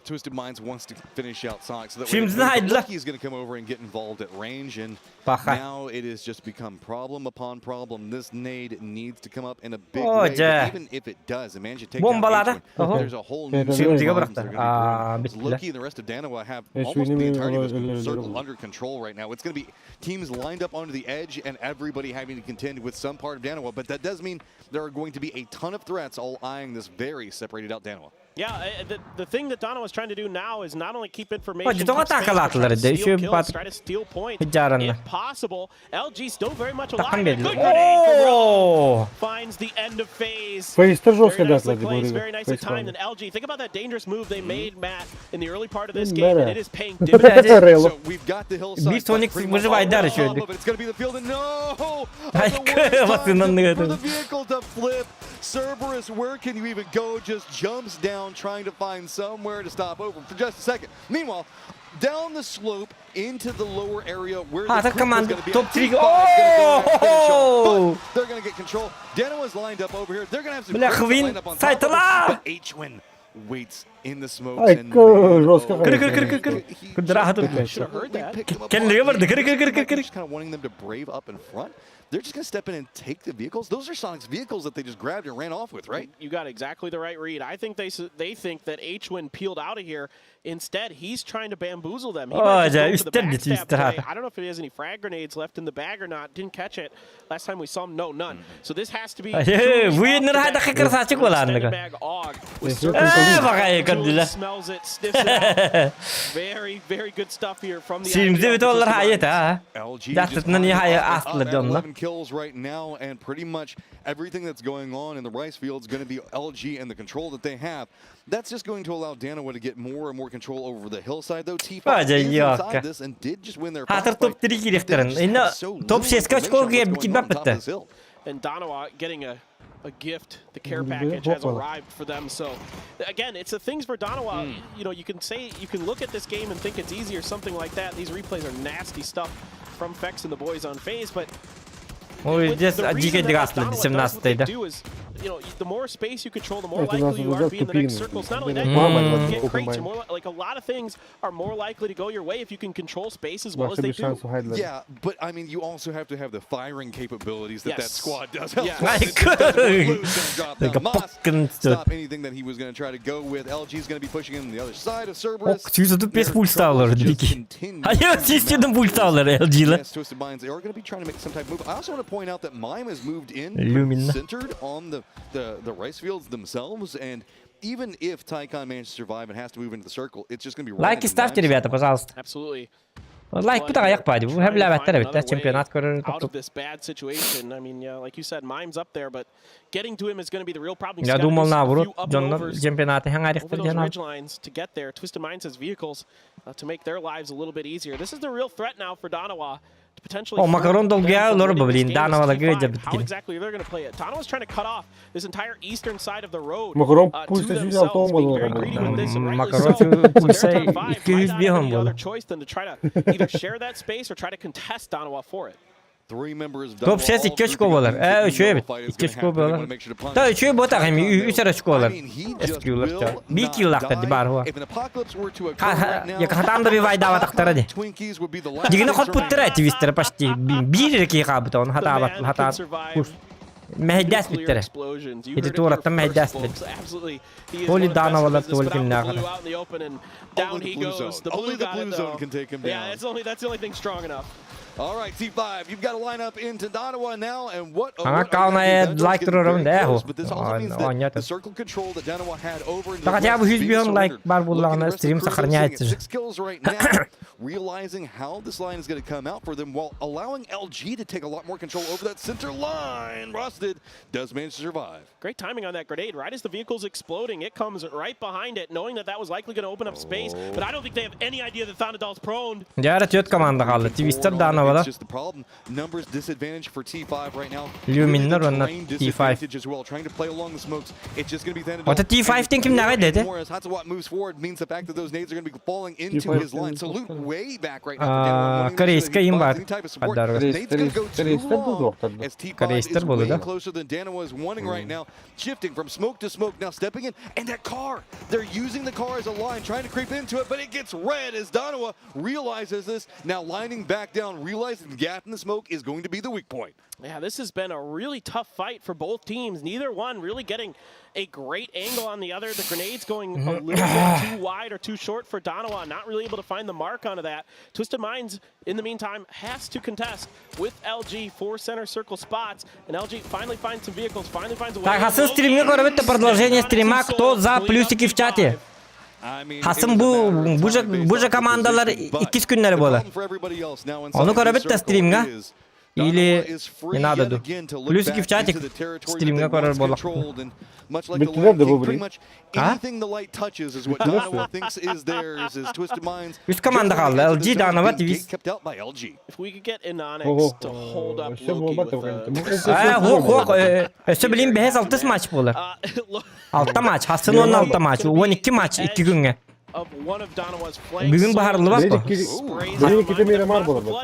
Twisted Minds wants to finish out Sonic so that way Shimzin haydılar. Loki's going to come over and get involved at range, and Baha. now it has just become problem upon problem. This nade needs to come up in a big Oh, way, but yeah. even if it does, and manage to take down Bombaladı. H1, Oho. there's a whole new Evet, set of evet. problems that are Aa, gonna be brewing. bittiler. Loki and the rest of Danawa have Evet, almost the şunu entirety of bir- this circle under control right now. It's going to be teams lined up onto the edge and everybody having to contend with some part of Danawa, but that does mean there are going to be a ton of threats all eyeing this very separated out Danawa. Yeah, the thing that Dono is trying to do now is not only keep information, Hacı, keep toğa space, but try takalaattılar to de. steal Şu kills, bat- try to steal points Hicaranla. if possible. LG still very much Takım alive. belli. Good grenade from Rome Oo! finds the end of phase. Face'te жестко Very nicely датла дии placed, бу very nicely Face timed. баар. And LG, think about that dangerous move they made, Matt, in the early part of this Mm, game, and better. it is paying dividends. Рело. So we've got the hillside. Bir Sonic fight pretty much выживает all дальше on top еще. of it. It's gonna be the field and no! Ay, The worst basından time ne for the kadar. vehicle to flip. Cerberus, where can you even go? Just jumps down, trying to find somewhere to stop over for just a second. Meanwhile, down the slope into the lower area where Ha, the that creek was command gonna be top at. three. T5 is gonna go ahead and finish off, Oh! but They're gonna get control. Danoa's lined up over here. They're gonna have some Бля, crates that Хвин, line up on top of them, сайтала! but H-Win waits in the smokes Ay, and kö- жестко Kır kır kır kır kır. Kır rahat ol. Should have heard that. Kendine vardı. Kır kır kır kır kır. Just kind of wanting them to brave up in front. They're just going to step in and take the vehicles. Those are Sonic's vehicles that they just grabbed and ran off with, right? You got exactly the right read. I think they think that H-Win peeled out of here. Instead, he's trying to bamboozle them. He Oh, might just yeah, go for the үстэр дии, backstab үстэр play. хаата. I don't know if he has any frag grenades left in the bag or not. Didn't catch it last time we saw him. No, none. So this has to be. Э, truly бу off иннэр the хайдах bat. красавчик буолаанныга. Extended mag AUG with Э, Cerberus. баҕайы көрдүлэр. Smells it, sniffs it out. Very, very good stuff here from the Сиримзе IGL бит олар Twisted хайыт Minds. а. LG That's just the nani climbing higher up and asked up at done, 11 kills right now, and pretty much everything that's going on in the rice field is going to be LG and the control that they have. That's just going to allow Danawa to get more and more control over the hillside, though. T5 Ah, is yeah, inside yeah. this and did just win their Хатыр firefight. топ 3 They just кириэхтэрин. have Инна so топ little 6 information очко on what's киирбит going on on top of баппыта. this hill. And Donawa getting a gift. The care Yeah, package has hopefully. arrived for them. So, again, it's the things for Donawa. You can say, you can look at this game and think it's easy or something like that. These replays are nasty stuff from Fex and the boys on FaZe, but Ой, with здесь the reason дикий that гаслы Donawa does what 17 they да. do is, the more space you control, the more Это у нас likely you are to be in the next тупины. circles. Not only that, Мама, you get open crates. mind. You're more like a lot of things are more likely to go your way if you can control space as well as Башы they bir do. шанс хайдлар. Yeah, but I mean, you also have to have the firing capabilities that that Yes. squad does. Yes. It just doesn't work. Blue's gonna drop Like down. a Moss fucking stop anything that he was going to try to go with. LG's going to be pushing him the other side of Cerberus. Ок, 135 Their пульс алар troubles just дикий. continue Хайа, to 107 mount. пульс алар LG-лар. Yes, Twisted Minds, they are going to be trying to make some type of move. I also want to point out that Mime has moved in, Lumina. centered on the rice fields themselves, and even if Tycon manages to survive and has to move into the circle, it's just going to be right Лайки into ставьте, Mime's ребята, пожалуйста. Absolutely. Лайк бут аҕыйах баadi. Бу хэблээбэттэр эбит. Чемпионат көрөр Out of this bad situation. I mean, yeah, like you said, Mime's up there, but getting to him is going to be the real problem. He's Я gotta do думал a наоборот, few up and дьоннор overs чемпионаты over хаңарихтар those диэн ridge lines to get there. Twisted Minds has vehicles to make their lives a little bit easier. This is the real threat now for Donawa to potentially. О, Макарон thwart them долгуйа from олорор winning this блин, game as Данавала T5. гыдя How биткин. exactly they're going to play it? Donawa's trying to cut off this entire eastern side of the road. Макарон to пульса themselves, 106 being very буолар. greedy with this, and rightly Макарон so. So their пульса top five might not have 205 any буолар. other choice than to try to either share that space or try to contest Donawa for it. Three members of Топ Danawa 6 all 2 очко grouping up буолар. into Э, the үчүгэй эбит. fight is 2 gonna очко happen. They буолар. wanna make sure to punish Да, үчүгэй буотах эми Tycon, үс эрэ though. очко буолар. I mean, he just SQ-лар will Бир not киллаахтар die. бар хуа. If an apocalypse were to occur right now, Хатаан да бивайдаабатахтара ди. Twinkies would be the last Дигине thing хот to путтара твистер почти. Биир эрэ киһи хаабыта, оны The хатаабат, man хатаан. can survive Мэһэйдээс nuclear биттэрэ. explosions. You Ити heard it here туораттан first, мэһэйдээс folks. Absolutely. He is Толи one of the best in Данавалар, the business, толи but out the кимнээҕэр. blue, out in the open, and down Only the he blue goes. zone. The blue Only the got it, blue zone though. can take him Yeah, down. that's the only thing strong enough. All right, T5, you've got to line up into Donawa now, and what? Аңа what are you gonna do? калнае Thunder's лайк getting турарым very да close, эхо. But this also means О, that нет. the circle control that Donawa had over into the Да хотя бы west is being 105 лайк surrendered. бар Looking at буоллаҕына the rest of стрим the crew, they're сохраняется sitting же. at 6 kills right now, realizing how this line is going to come out for them while allowing LG to take a lot more control over that center line. Rusted does manage to survive. Great timing on that grenade. Right as the vehicle's exploding, it comes right behind it, knowing that that was likely going to open up space. But I don't think they have any idea that Thunderdall's prone. Дьэ түөрт команда хаалла. Твистер Forward on it. Данавала. It's just the problem. Numbers disadvantage for T5 right now. Luminar Really the уонна terrain T5. disadvantage as well. Trying to play along the smokes. It's just going to be Thanadol. Ото T5 тэн ким наҕай дэтэ? More as Hatsawat moves forward means the fact that those nades are going to be falling into T5 his line. Salute way back right now. А, for Down. корейская имба. Any type of support. Поддерживает. Nade's gonna go too Корейстер long буолуохтар. as T5 Корейстер is буолу, way да? closer than Danawa is wanting right now. Shifting from smoke to smoke, now stepping in. And that car, they're using the car as a line, trying to creep into it, but it gets red as Donawa realizes this. Now lining back down, realizing the gap in the smoke is going to be the weak point. Yeah, this has been a really tough fight for both teams. Neither one really getting a great angle on the other. The grenades going a little bit too wide or too short for Donawa, not really able to find the mark onto that. Twisted Minds, in the meantime, has to contest with LG for center circle spots, and LG finally finds some vehicles, finally finds a way. Так, Хасан стримҥэ көрөбүт продолжение стрима. Кто за плюсики в чате? Хасан бу бу же бу же командалар иккис күннэрэ буолар. Ону көрөбүт да стримҥэ. Или не надо ду. Плюсики в чатик стримҥэ көрөр буолар. Бүттүлэр да бу блин. А? Anything the light touches is what Donawa thinks is theirs, is Twisted Minds. Үс команда хаалла. LG, Donawa, Twist. Kept out by LG. If we could get Ого. Inonix to hold up Өссө Loki буолбат with да a... Э, хуох хуох. Өссө билин бэһэс алтыс матч буолар. Алта матч. Хасан уонна алта матч. 12 матч икки күҥҥэ. Of one of Donawa's flanks. Бүгүн баһарыллыбат Блин, бу. икки блин, иккитэ Мирамар буолар буолла.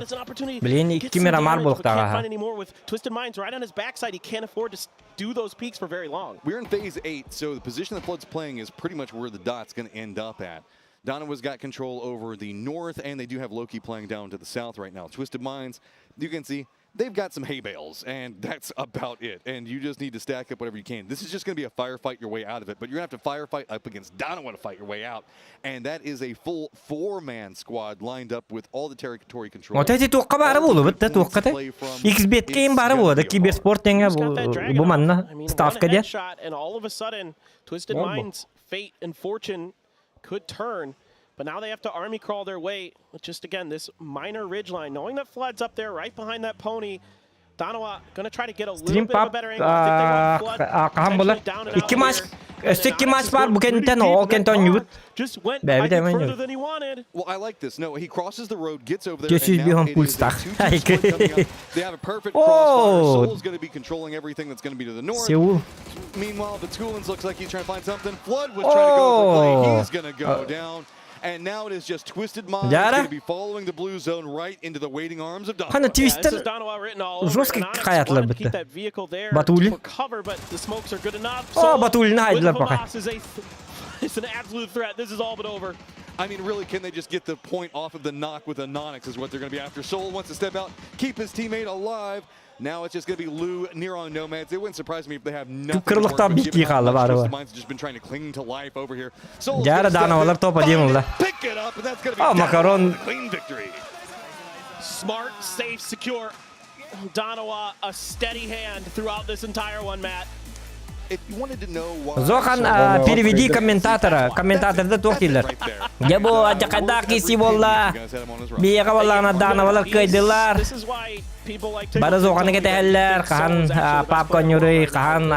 Блин, икки Мирамар буолуохтааҕа. Can't find any more with Twisted Minds right on his backside. He can't afford to do those peaks for very long. We're in phase 8, so the position the Flood's playing is pretty much where the dot's going to end up at. Donawa's got control over the north, and they do have Loki playing down to the south right now. Twisted Minds, you can see, They've got some hay bales, and that's about it. And you just need to stack up whatever you can. This is just going to be a firefight your way out of it, but you're going to have to firefight up against Donowa to fight your way out. And that is a full four-man squad lined up with all the territory control. Ота ити туохха баара буолубут да туохха та. XBet ким баара буолда киберспорт тэҥэ бу манна ставка диэн. And all of a sudden, Twisted Minds fate and fortune could turn. But now they have to army crawl their way with just, again, this minor ridge line. Knowing that Flood's up there right behind that pony, Donawa gonna try to get a little bit of a better angle. I think they want Flood Хаһан буолар? potentially down and Икки out матч here. And өссө икки Onyx матч is баар going бу pretty кэнниттэн deep, ол and that кэнтэ оонньуубут. car just went, Бэйэбит I think, эмэн further than he wanted. Well, I like this. No, he crosses the road, gets over there, Just and use now behind it full is a stack. 2-2 split coming up. They have a perfect Oh! crossfire. Soul's going to be controlling everything that's going to be to the north. Сеул. Meanwhile, Batulins looks like he's trying to find something. Flood was trying to go for play. Oh! He's going to go down. And now it is just Twisted Minds Дьара. going to be following the blue zone right into the waiting arms of Donowa. Хана Yeah, this твистер is Donawa written all over it. жестко And Onyx хаятылар wanted to keep бітті. that vehicle there Батулин. for cover, but the smokes are good enough. О, Soul Батулина with хайдылар пока. Hamas is a it's an absolute threat. This is all but over. I mean, really, can they just get the point off of the knock with Anonyx is what they're going to be after. Soul wants to step out, keep his teammate alive. Now it's just going to be Lou, Neron Nomads. It wouldn't surprise me if they have nothing to work Кырылыктан with, бикки given how хаалла much баары Twisted бар. Minds has just been trying to cling to life over here. Soul's Дьара gonna step Дановалар in, топа диэн find улла. it, Pick it up, and that's going to be О, down. Макарон. Clean victory. Smart, safe, secure. Donawa, a steady hand throughout this entire one, Matt. If you wanted to know why Зохан Soul- переведи комментатора. Комментаторда туох дииллэр. Right there. Дьэ бу адьакайдаах киси буолла. Биэҕэ буоллаҕына Дановалар кыайдылар. This is why people like to Бары зоҕаны кэтэһэллэр, хаһан папка ньурый, хаһан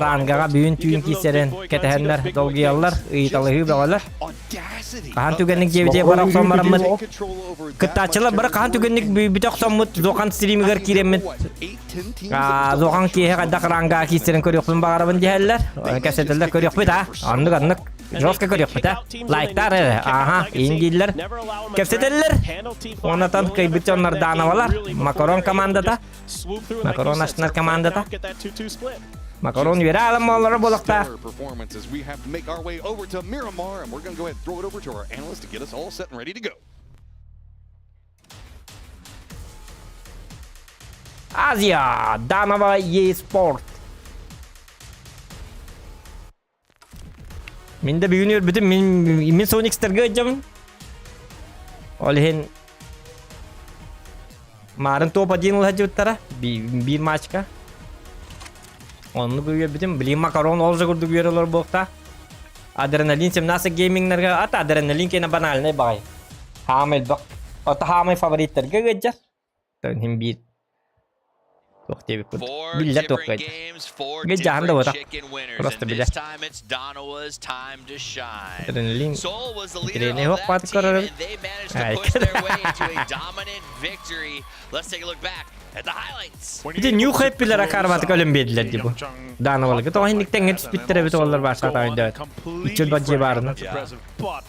рангаҕа бүгүн түүн киисэрин кэтэһэннэр долгуйаллар, ыйыталаһыы бөҕөлөр. Audacity. Хаһан түгэнник дьиэбитигэр бара охсон бараммыт. Control over that Кыттааччылар much бары хаһан түгэнник бүтэ охсоммут Зохан стримигэр киирэммит. Зохан киэһэ хайдах рангаҕа киисэрин көрүөхпүн баҕарабын диһэллэр. Кэпсэтэллэр көрүөхпүт аа. Оннук оннук. Жестко көрүөхпүт аа. Лайктар эрэ. Аха, иин дииллэр. Кэпсэтэллэр. Онатан кыйбыт дьоннор Дановалар. Макарон командата. Макарон астынар командата. Макарон үөрэ аламмалара буолуохтаах. Stellar performance as we have to make our way over to Miramar, and we're going to go ahead and throw it over to our analyst to get us all set and ready to go. Азия! Данова eSport. Мин да бүгүн үөрбүтүм, мин, мин Соникстерга ыдьабын. Ол иһин Марын топ один ылһадьыбыттара биир матчка. Оннук үөрбүтүм. Билигин макарон ол же курдук үөрэ олор буолуохтаах. Адреналин 17 геймингнарга ат адреналин кэнэ банальнай баҕайы. Хаамай элбэх. Ото хаамай фавориттарга ыдьар. Иһин биир туох диэбит курдук. Four Биллэр туох different ыдьар. games, four Гэ дьаһан да different буотах. chicken winners, Просто and билэр. this time it's Donawa's time to shine. Адреналин Soul was the leader Интириэһинэй of уох that баат team, көрөрөр. and they managed to Ай. push their way into a dominant victory. Let's take a look back at the highlights. Ити New Happy-лэр акаарбатык өлөн биэрдилэр дии бу. Даанабалга тоҕо инник тэҥҥэ түспүттэр эбит уоллар баашаата өйдөөт. Иччил бадьыы баарына. Impressive, but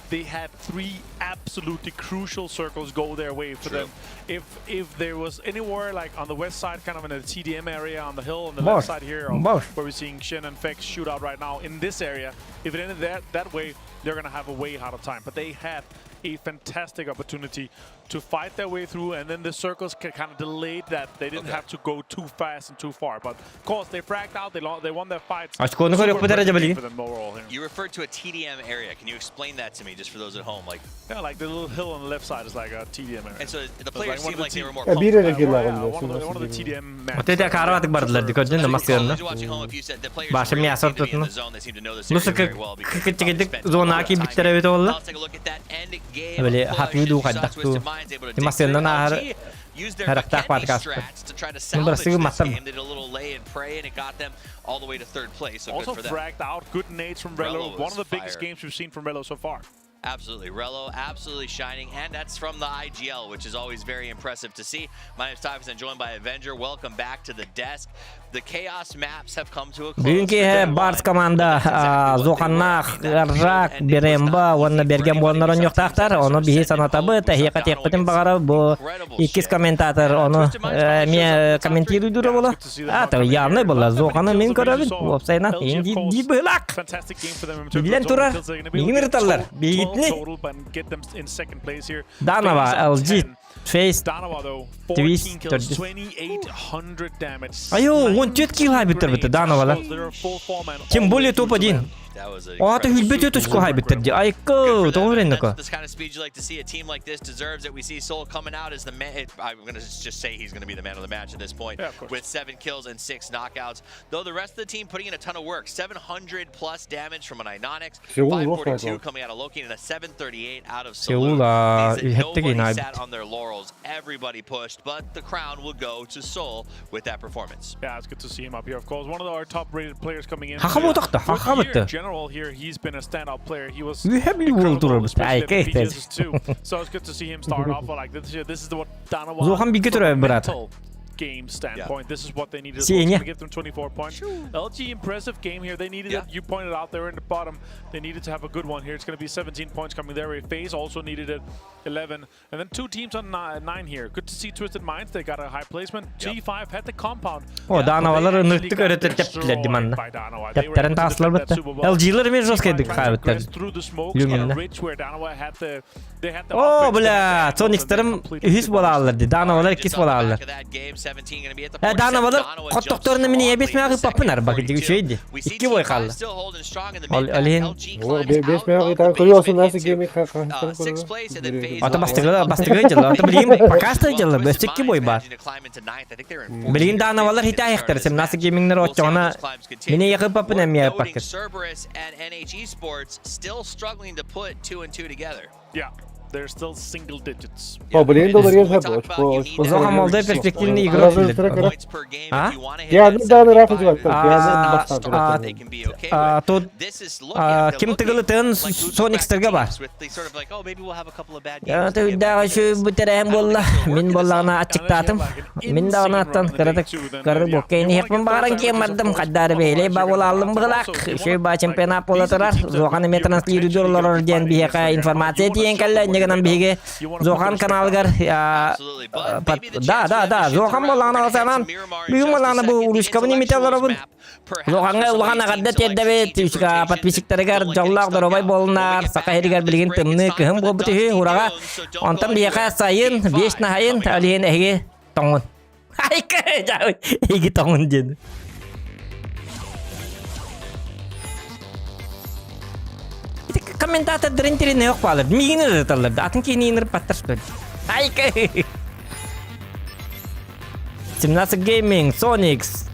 they had three absolutely crucial circles go their way for them. If if there was anywhere like on the west side, kind of in the TDM area on the hill on the Bosh. left side here, of Bosh. where we're seeing Shin and Fex shoot out right now in this area, if it ended that that way, they're gonna have a way harder time. But they had a fantastic opportunity to fight their way through, and then the circles kind of delayed that. They didn't Okay. have to go too fast and too far. But of course, they fragged out. They they won their fights. Очкону Super көрүөхпүт эрэ impressive дьэ game for them overall here. You referred to a TDM area. Can you explain that to me, just for those at home? Like, Yeah, like the little hill on the left side is like a TDM area. and so the It's players like one seemed of the like they T- were more Ya биир comfortable. эрэ киһи Yeah, лааҕын one of the, one of the TDM maps. Вот эти акаарбатык бардылар дии көрдүн да массыынна. Those watching home, if you said the players Баша really мясо seem to be in ортотуна. the zone, they seem to know this Ну area very well because they've probably кытчыгыдык spent a lot зонаҕа of time киирбиттэр here. эбит уолла. Let's take a look at that end game Били push. хатыы As дуу you saw, хайдах дуу. Twisted Minds able to Ти dig массыыннан through. ааһар LG used their харахтаах Vikendi баатык strats to try to Ну salvage бырасыгы this маттар. game. They did a little lay and pray, and it got them all the way to third place. So good Also for them. fragged out, good nades from Rello Rello. One was of the biggest fire. games we've seen from Rello so far. Absolutely. Rello absolutely shining, and that's from the IGL, which is always very impressive to see. My name is Typhus and joined by Avenger. Welcome back to the desk. The Chaos maps have come to a close. Бүгүн for киэһэ day Барс one, команда but that's exactly what they were. Зоханнаах, I mean, that field Ржак, ending was Беремба not уонна easy for Берген anybody. буоланнар We saw teams оонньуохтаахтар. that Ону sort of биһи send it санатабыт, home. We saw эһиэхэ Dono тиэхпитин against баҕара бу incredible иккис shit. комментатор ону Twisted Minds finally shows эмиэ up in the top three. комментируйдуура буолла. А, то явный буолла. Зоханы мин көрөбүн. Уопсайынан иин дии быһылаах. Fantastic game for them in terms of Билэн total турар. kills. They're gonna be able Миигин to get ырыталлар. 12 Биһигитини total and get them in second place here. Данова, Finish on LG 10. Face, Twist, төрдүс. Айо, 14 килл хайбыттар быта Дановалар. Тем более топ-1. Аата хүлбэ төрт очко хайбыттар ди. Айка, тоҕо береннеко. This kind of speed you like to see a team like this deserves it. We see Soul coming out as the man. I'm going to just say he's going to be the man of the match at this point Yeah, of course. with 7 kills and 6 knockouts. Though the rest of the team putting in a ton of work. 700 plus damage from an Inonix, Сеул 542 лох coming out of Loki, and a 738 out of Сеул, Salute. а, Means that хэттэг nobody энэ sat on their laurels. Everybody pushed, but the crown will go to Soul with that performance. Yeah, it's good to see him up here. Of course, one of our top-rated players coming in. Хаха буутахта, For хаха the year бутта. in general here, he's been a standout player. He was Үһэ били уол incredible, турар especially at Айка the ихтэй. PGS too. So it's good to see him start off like this. This is the what Danawa Зухан бигэ from a турар брат. mental game standpoint. This is what they needed. as well. It's Сеня. gonna give them 24 points. LG impressive game here. They needed Yeah. it. You pointed out they were in the bottom. They needed to have a good one here. It's going to be 17 points coming their way. FaZe also needed it 11. And then two teams on 9 here. Good to see Twisted Minds. They got a high placement. T5 had the compound. О, Дановалар ыныртык өрөтө тэптилер ди манна. Тэптэрин тааслар бытта. LG-лэр мен жесткий хайбыттар. Люминна. О, бля, Соникстарым үһүс буолааллар ди. Дановалар иккис буолааллар. Э, Дановалар хоттохторуна мини эбис мягы папынар бакы үчөйди. Икки бой хаалла. Ол олин Бес мягы там көрüyorsun nasıl gemi Ата бастыгы бастыгы дьылла. Ата билигин пока что дьылла. Өссө икки бой бар. Билигин Дановалар хитаахтар. 17 геймингнер отчоҕуна мини якы папын эмиэ пакыр. Cerberus and NH Esports still struggling to put two and two together. Yeah, they're still single digits. О, блин, доллар We ешь talk about you need Узоха that молодой перспективный игрок. Разы points per game А? if you wanna hit Я that да, Рафа 75. жибаттар. А, Start а, they can be okay а, with. тут This is looking- а, they're ким looking тыгылытын like losing Соникстарга бар. teams with the sort of like, oh, maybe we'll have a couple of bad games. Түйдәҕэ сүбүтэрэн буолла. Мин буоллаҕына аччыктаатым. Мин даҕаны аттан кыратык кыры буккейни хеппин баҕаран киэн бардым. Хаддаары бэйэлэй ба буолааллым быгылаах. Үчүгэй ба чемпионат буола турар. Зохан эмиэ транслируйдуур олорор диэн биһиэхэ информация тиийэн кэллэ. Инньэ гынан биһиги Зохан каналыгар а, Absolutely, but пат- maybe the да chance да for them да to shift Зохан around. буоллаҕына We're gonna санаан hit some Miramar in бүгүн just a буоллаҕына бу second. The урушкабын имитэ intellectuals олоробун. map, perhaps Зохаҥҥа for some улахан of these аҕарда teams that like тиэрдэбит strategic үчүгэ rotations подписчиктарыгар don't like дьоллоох getting stuck доруобай out. буолунаар When we get саха back иһигэр after this билигин break, it's тымныы time кыһын for the буолбут үһү Dusty ураҕа Dunes, so don't онтон go биһиэхэ anywhere. сайын Game биэс five наһайын coming up. олиһин эһиги тоҥун айка эһиги тоҥун диэн Ити комментатордарын тиринэ yok баалар миигин ырыталлар да атын киһини ынырыппаттар что ли айка 17 Gaming, Sonics.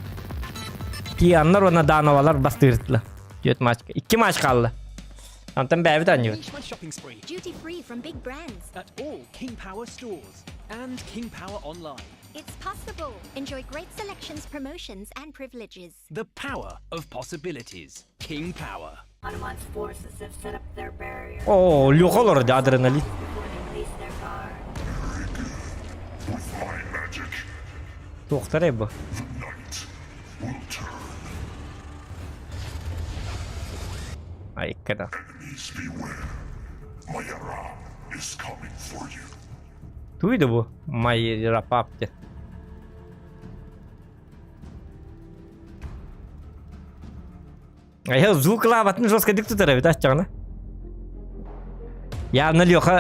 Кианнар уонна Дановалар бастыыртыла. Түөрт матч. Икки матч хаалла. Онтон бэйэбит оонньуубут. Unleash my shopping spree Duty free from big brands. at all King Power stores and King Power Online. It's possible. Enjoy great selections, promotions, and privileges. The power of possibilities. King Power. Hanuman's forces have set up their barrier Оо, Леха олорор дии адреналин. before they release their guard. Туохтар бу. Айкада. Туй да бу? Майра папте. Айыл звук лаабатын жестко дик тутар эбит аччаҕына. Явно Леха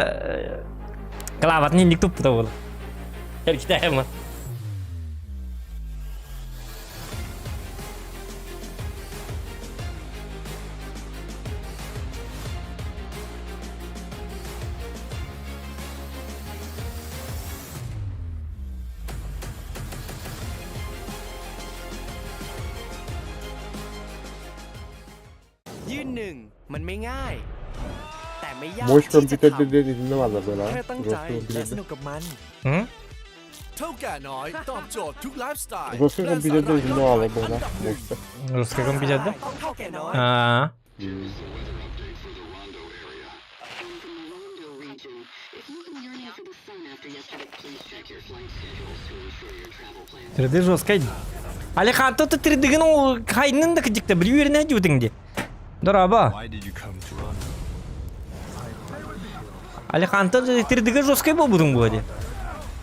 клаватын инник туппута буолар. Эркитээма. ยืนหนึ่งมันไม่ง่าย แต่ไม่ยาก Boş ที่จะท kompüterde de dinle valla böyle ำ ha. แค่ตั้งใจ Roscoe และส computer'de. นุกกับมัน Hı? เท่าแก่น้อย ตอบโจทย์ทุกไลฟ์สไตล์ Roscoe computer'de dinle valla böyle. Boşta. Русский компьютерде? เท่าแก่น้อย А. Трды жесткий. Алихан, тут трдыгын ол хайнын да кыжыкта бір үйеріне жудың Дораба. Алихан, тут трдыгы жесткий болбудың бу де.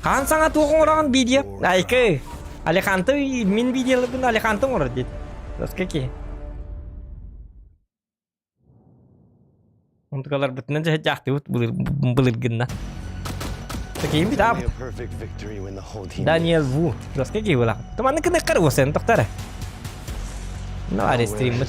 Хан саңа туғын ораған видео. Айкы. Алиханты мен видеоларбын Алихантың орады дейді. Жесткий ки. Онтукалар бытынан жа жақты бұт былыргынна. Таким бит аап. Даниэл Ву. Доска киһи Туманны кыныккар уосын тохтара. Ну, арестриммит.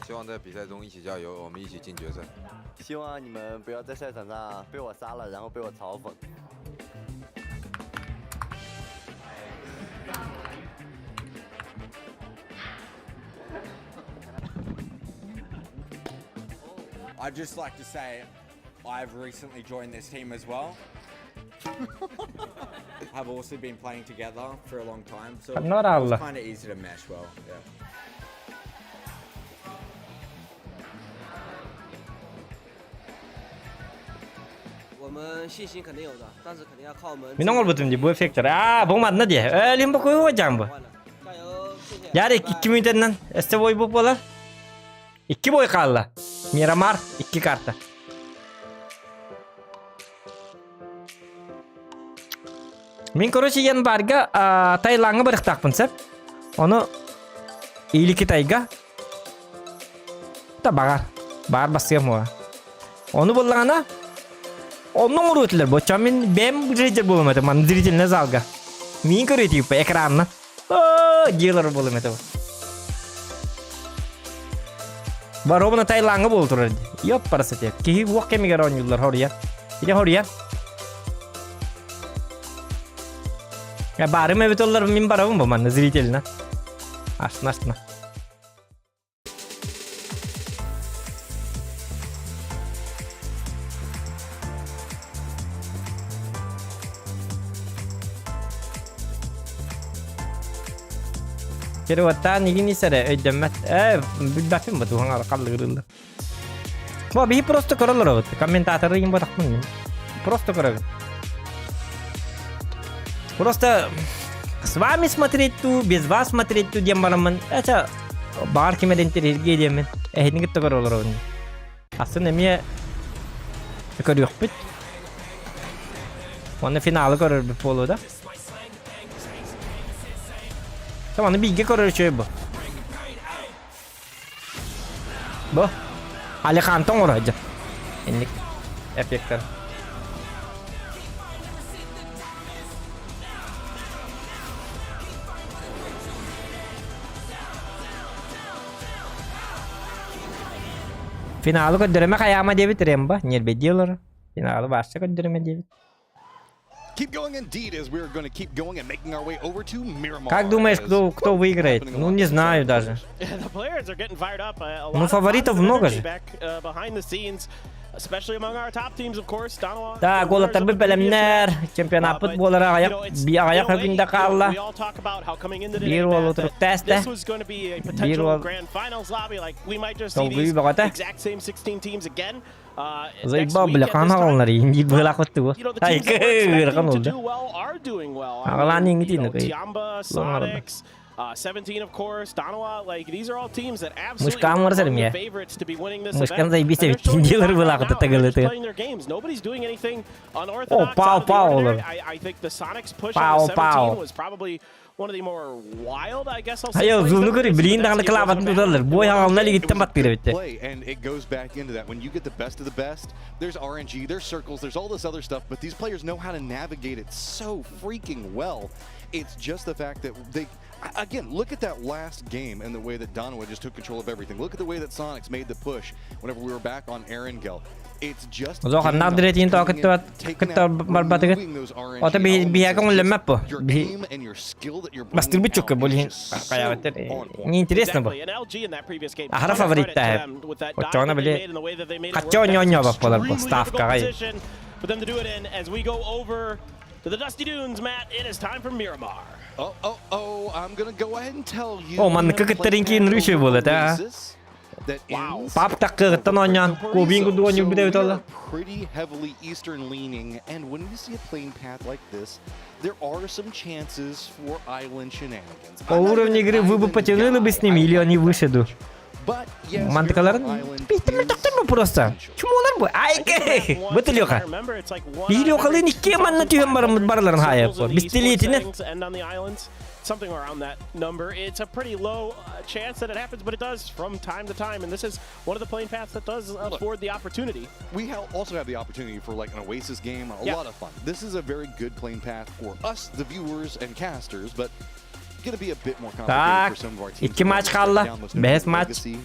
希望在比赛中一起加油，我们一起进决赛。希望你们不要在赛场上被我杀了，然后被我嘲讽。 I'd just like to say I've recently joined this team as well. Have also been playing together for a long time, so Not it's all. kind of easy to mesh well. Yeah. Мин оҥорбутум дии бу эффектер. Аа, бу манна дии. Өлүм бу куйуо бу. Яр икки мүнтэннэн эсте бой бу буолар. Икки бой хаалла. Мирамар икки карта. Мин короче январьга Таиландга барыахтаахпын сөп. Ону или Китайга да баҕар. Баар бассыам уа. Ону буллаҕына онно оҥоруо этилэр боччо мин бэйэм зритель буолуом этэ ман зрительный залга. Миин көрүө тииппэ экранна. Диэлэр буолуом этэ. Баробуна Таиландга буола турар дии. Ёп парасате. Киһи уох кэмигэр оонньууллар хоруйа. Ити хоруйа. Барым эбит оллар мин барабын бу манна зрительно. Астына астына. Переводтаан игин исэрэ өйдөммөт. Ээ, билбэппин бу туһаҥар халлыгырыллар. Бу биһи просто көрөлөр эбит. Комментаторы игин ботахпын мин. Просто көрөбүн. Просто с вами смотреть ту, без вас смотреть ту диэн бараммын. Это баар ким эрэ интэриэһиргиэ диэммин. Эһигини кытта көрө олоробун. Атын эмиэ көрүөхпүт. Уонна финалы көрөрбүт буолуо да. Аны бииргэ көрөр үчүгэй бу. Бу. Алихантон оҥоро дьэ. Инник эффектер. Финалы көрдөрөмө хайаама диэбит Рембо, ньиэрбэйдии олорор. Финалы баарса көрдөрөмө диэбит. Keep going indeed as we're going to keep going and making our way over to Miramar. Как думаешь, кто выиграет? Ну, не знаю даже. Ну, фаворитов много же. Да, уолаттарбыт бэлэмнэр, чемпионаппыт буолара аҕыйах аҕыйах күндэ хаалла. Биир уол утуруктаста. Биир уол долгуйуу бөҕөтө. Заебал, бля, хаан аҕаллар иин быылаах тугу. Ай, ыарахан oldu. Аҕалаан иҥитин лоҥарда. 17, of course, Donawa, like these are all teams that absolutely Мышкаан барсар эмиэ. favorites to be winning this Мышкан event. заебись эбит. Диэлэр быылаах тагылыты. Playing their games. Nobody's doing anything О, unorthodox. пау, out of the пау ordinary. олор. I think the Sonics push Пау, on the 17 пау. was probably one of the more wild, I guess I'll say. Хайа, plays зууну that көрү we've seen, билигин but даҕаны that's it кылаабатын wasn't bad. туталлар. Бой хаҕална илигиттэн баттыыр эбиттэр. Play and it goes back into that. When you get the best of the best, there's RNG, there's circles, there's all this other stuff, but these players know how to navigate it so freaking well. It's just the fact that they, again, look at that last game and the way that Donowa just took control of everything. Look at the way that Sonics made the push whenever we were back on Erangel. It's just Зох аннаах диретин тоо кыттыбат кытта барбатыгыт. Ото би биһиэхэ көҥүллэммэт бу. Биһи бастырбыт чукка бу иһин хайаабаттар. Неинтересно бу. Аһара фавориттаах. Оччоҕуна били хачча оонньообот буолар бу ставкаҕа. For them to do it in as we go over to the Dusty Dunes, Matt, it is time for Miramar. Oh, oh, oh, I'm gonna go ahead and tell you. О, манныкка кыттарын киин рүшүй буолар а. Пап таккыгыттан оонньоон кубин курдук оонньуур эбит олла. Pretty heavily eastern leaning, and when you see a plane path like this, there are some chances for island shenanigans. По уровню игры вы бы потянули бы с ними или они выше идут? Мантыкаларын биттим мөлтөхтөр бу просто. Чумолар бу. Айка. Бу Леха. Биир Лехалыын икки манна түһэн бараммыт барыларын хаайаппы. Бистилиэтинэн. Something around that number. It's a pretty low chance that it happens, but it does from time to time. And this is one of the plane paths that does afford the opportunity. We also have the opportunity for like an Oasis game, a lot of fun. This is a very good plane path for us, the viewers and casters, but going to be a bit more complicated Так, for some of our teams. икки матч хаалла. Бэһис матч. Legacy,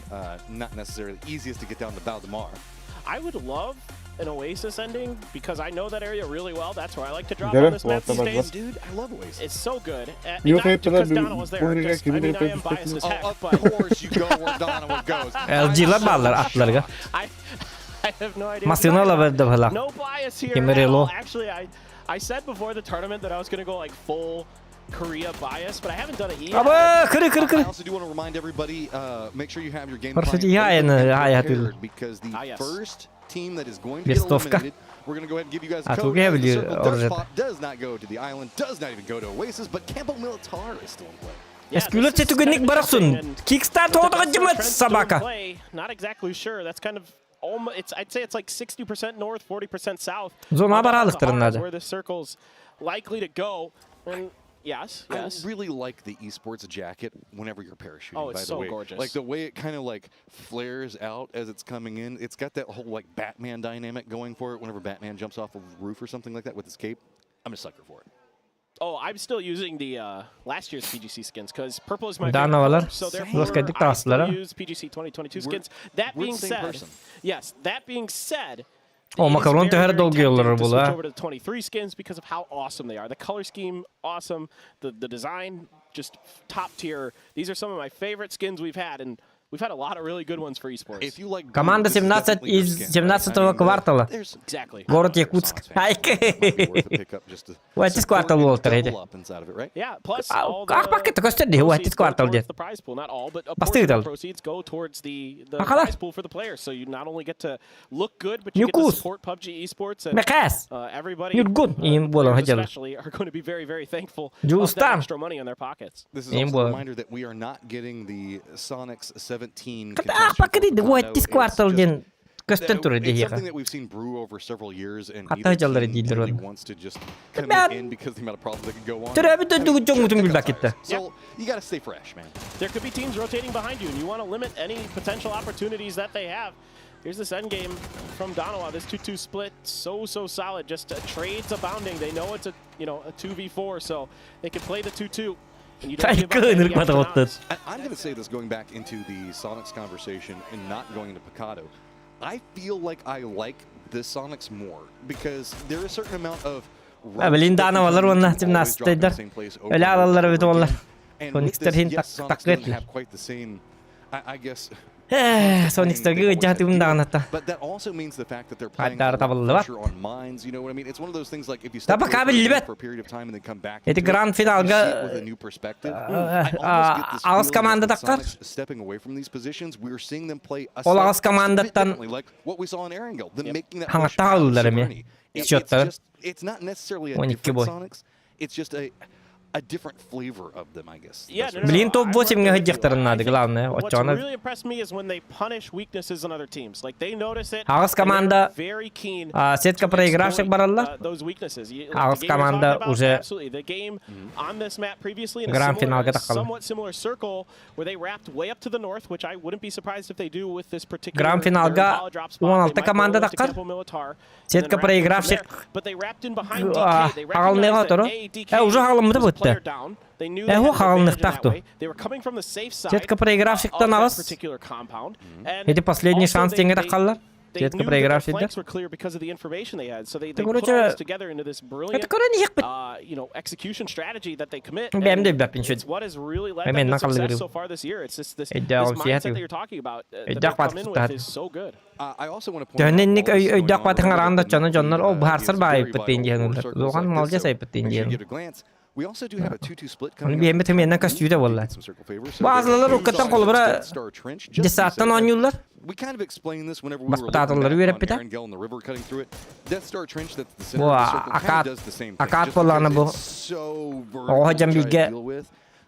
not necessarily easiest to get down to Valdemar. I would love an Oasis ending because I know that area really well. That's where I like to drop Дөрө, on this map these уоттабар days. Dude, I love Oasis. It's so good. Yok, Not hep because de Donna was there. bu herif Just, I mean, I am kimin biased as Oh, heck, of but course you go where Donovan goes. LG-лар бааллар аттыларга. I have no idea. Массыына лабырда бала. No bias here. Кимир at all. Эло. Actually, I said before the tournament that I was going to go like full Korea bias, but I haven't done it yet. Аба, кыры кыры I кыры. also do want to remind everybody, make sure you have your game Хорошо, client я open and я prepared because the Ah, yes. first team that is going to get Листовка. eliminated, we're going to go ahead and give you guys a А code. туга as the били circle does оружие. pop, does not go to the island, does not even go to Oasis, but Campo Militar is still in play. Yeah, this Эскүлөр is kind of түгэнник барахсун. interesting, and Kickstart with the тоҕо best дьымат trends still in собака. play, Not exactly sure. That's kind of almost, it's, I'd say it's like 60% north, 40% south. Зона Of the баралыктарын Sahara is надо. Where the circle's likely to go. And yes, yes. I really like the esports jacket whenever you're parachuting. Oh, it's by the so way. gorgeous. Like the way it kind of like flares out as it's coming in. It's got that whole like Batman dynamic going for it. Whenever Batman jumps off a roof or something like that with his cape, I'm a sucker for it. Oh, I'm still using the last year's PGC skins because purple is my favorite Danovalar. color, so therefore Лоскайдык I still таҕыстылар. use PGC 2022 We're- skins. That we're the being same said, person. yes, that being said, О, it is макарон very, төһөр very долгуйаллар tempting to була. switch over to the 23 skins because of how awesome they are. The color scheme, awesome. The design, just top tier. These are some of my favorite skins we've had, and we've had a lot of really good ones for esports. If you like blue, Команда this is 17 definitely your из skin, right? 17 I mean, квартала. there's Exactly. Город Якутск. Sonics fan. Might be worth a pickup just to Уэтис support квартал and буолтар эти. double up inside of it, right? Yeah, plus А, all the ах, пакет көстөр дии, уэтис proceeds go квартал towards диэн. the prize pool. Not all, but a Бастыгы portion of дал. the proceeds go towards the Ахала. prize pool for the players. So you not only get to look good, but you get to Ньюкус. support PUBG Esports and Мэхээс. everybody, Ньургун иин буолан players хадьалар. especially, are going to be very, very thankful of that Дьулустан. extra money in their pockets. This is Иин also a буолан. reminder that we are not getting the Sonics 17 Ах, contention for пакет Pecado. уэтис It's квартал just- диэн көстөн турар It's диэхэ. something that we've seen brew over several years, and Хатта neither дьаллары team дииллэр really онно. wants to just Бэт. commit in because the amount of problems that could go on. Төрөөбүт I mean, дойдугут дьоҥҥутун check билбэт out китта. tires. So you got to stay fresh, man. There could be teams rotating behind you, and you want to limit any potential opportunities that they have. Here's this end game from Donawa. This 2-2 split, so so solid. Just trades abounding. They know it's a a 2v4, so they can play the 2-2. And you don't give up any Тайкы extra ынырык knocks. I'm going to say this going back into the Sonics conversation and not going into Pecado. I feel like I like this Sonics more because there is a certain amount of Блин, Дановалар уонна 17-тайдар. Өлө алаллар эбит уоллар. Соникстер хин таккыт. have quite the same, I guess, Соникстерге ыдьаатыгым даҕаната. But that also means the fact that they're playing Хайдары a lot of табыллыбат. pressure on mines, you know what I mean? It's one of those things like if you step Таба away from the кабель game либет. for a period of time and then come back Эти into it, гранд you see it финалга with a new perspective. I almost get this аҕыс feeling that команда with таххар. Sonics stepping away from these positions, we're seeing them play a Ол slight аҕыс bit командаттан differently, like what we saw in Erangel, them making that push хаҥаттаах out of ыллар эмиэ. Severny. It's Счеттара. just it's not necessarily a 12 different бой. Sonics. It's just a different flavor of them, I guess. Yeah, That's no, what no, Блин, no, топ I'm 8 right there with you. ыдьахтарын I надо, think главное. What's Оччоҕуна really impressed me is when they punish weaknesses in other teams. Like they notice it. Аҕыс and they're команда very keen а, сетка to проигравших exploit, бараллар. those weaknesses. You- like the Аҕыс game you're команда talking about, уже absolutely. The game on this map previously in a гранд similar, финалга таххаллар. somewhat similar circle where they wrapped way up to the north, which I wouldn't be surprised if they do with this particular Гранд финалга Impala drop spot. They 16 might go команда up to таххар. Campo Militar and Сетка then wrap in from проигравших there. But they wrapped in behind а, DK. They хаҕалныаҕа recognized that оторо. A, DK Э, уже хаҕаламмыта was бутта. player down. They knew they Э, had an хаҕалыныахтаах advantage in that дуо. way. They were coming from the safe side Сетка проигравшихтан of that аҕыс. particular compound. And Эти последний also шанс they- теңге they- таххаллар. they Сетка knew that their проигравшийдар. flanks were clear because of the information they had. So they put Короче, all this together into this brilliant, это көрөн иһиэхпит. Execution strategy that they commit. Бэм And да билбэппин it's сүт. what has really led Эмиэ them to накаллы success көрүм. so far this year. It's just this Өйдөөх mindset сиэт that you're talking about that Өйдөөх they've come in with баатыктаат. is so good. I also want to point out Төһөннүк while this is going өйдөөх on, баатыҥ remember араанда that the дьоно дьоннор map ол feed, быһаарсар is very баайыппыт vital диэн for диэн circles Улахан like this, молодец so айыппыт диэн make sure you диэн. give it a glance. We also do have a 2-2 split Оны coming up. биэммит эмиэнэн көстүүтэ буолла. Some circle favors. So Бу азлалар there's уккаттан Sonics холобура Death Star Trench, just to be десааттан safe. оонньууллар. We kind of explained this whenever we were looking Баспытааталлары back on үөрэппитэ. Erangel and the river cutting through it. Death Star Trench, that's the center Бу of the circle, kind акаат of does the same thing. акаат Just буоллаҕына because бу it's so оҕо vertical дьон to try to бииргэ deal with.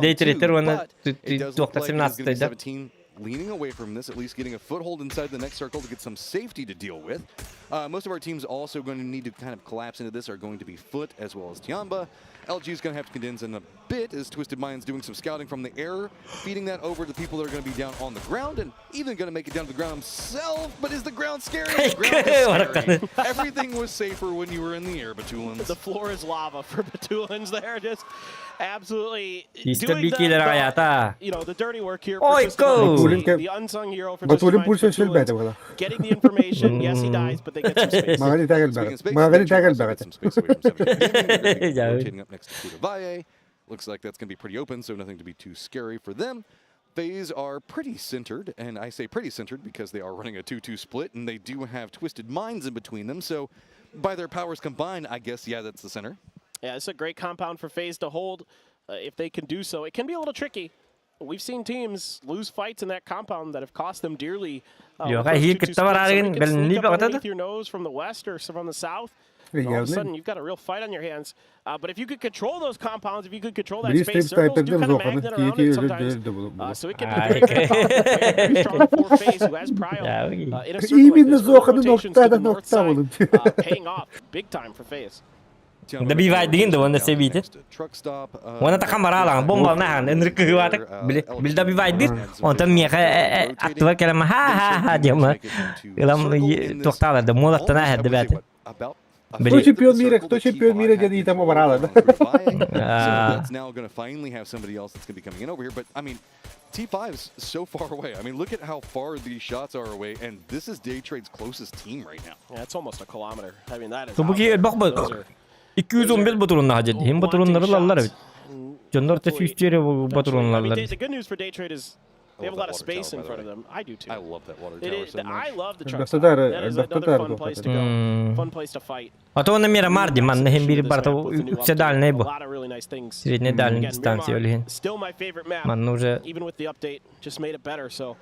Дейтер уонна туохта 17-да. leaning away from this, at least getting a foothold inside the next circle to get some safety to deal with. Most of our teams also going to need to kind of collapse into this are going to be Foot as well as Tianba. LG is going to have to condense in a bit as Twisted Minds doing some scouting from the air, feeding that over to the people that are going to be down on the ground and even going to make it down to the ground himself. But is the ground scary? The ground is scary. Everything was safer when you were in the air, Batulins. The floor is lava for Batulins there. Just absolutely Истер doing the, бикилер the, аята. you know, the dirty work here for Ой, Twisted Minds, go! the, the unsung hero for Twisted Батулин Minds, пульса Batulins сөлбәтэ була. getting the information. Yes, he dies, but they get some space. Магани тагыл Speaking of багат. space, Магани Nature тагыл also багат. gets some space away from 7 Gaming. They're gonna be Yeah. Rotating up next to Kuda Valle. Looks like that's going to be pretty open, so nothing to be too scary for them. FaZe are pretty centered, and I say pretty centered because they are running a 2-2 split, and they do have Twisted Minds in between them, so by their powers combined, I guess, yeah, that's the center. Yeah, it's a great compound for FaZe to hold if they can do so. It can be a little tricky. We've seen teams lose fights in that compound that have cost them dearly. Yo, With I those hear 2-2 кытта splits. барарыгын Somebody can бэлинни sneak up багатады. underneath your nose from the west or from the south. And all of a sudden, you've got a real fight on your hands. But if you could control those compounds, if you could control that Били space, стрип circles do снайперден kind of зоханы magnet around кийти it sometimes. өлөрдө So it can be Ай, very, very powerful, very, very strong for FaZe, who has Prio in a circle like Именно this. Early зоханы rotations to the ноктада north нокта side, болун. paying off big time for FaZe. Добивай деген да оны себейді. Оны тақан бара алаған, бомба наған, ынырық кыгыбатык, бил добивайдыр, онтон миэхэ аттыбар кэлэмэ ха-ха-ха диэмэ. Ылам туохтааларды, муолаттан аһэрдэ бээтэ. Кто Били чемпион мира, кто чемпион мира диэн ыйтама бараала да. So that's now going to finally have somebody else that's going to be coming in over here. But I mean, T5's so far away. I mean, look at how far these shots are away, and this is Day Trade's closest team right now. Yeah, it's almost a kilometer. I mean, that is. Бу out ки there. элбэх бу Those are 211 ботурунна хажат. Хим ботуруннары лаллар бит. Дьоннор та сүүстүөрэ I mean, ботурунналар. the good news for Day Trade is they have a love lot of that water space tower, in by the front of way. them. I do too. I love that water It tower is, so much. I love the truck stop. Элбэхтэтээр That is another элбэхтэтээр fun place to go. Fun place to fight. А то оны Мирамар ди манна хим бири This барта map with the new үксэ update, дальний A бу. lot of really nice things. Средний дальний Again, дистанция Miramar, олиһин. Still my favorite map. Манна уже Even with the update, just made it better. So,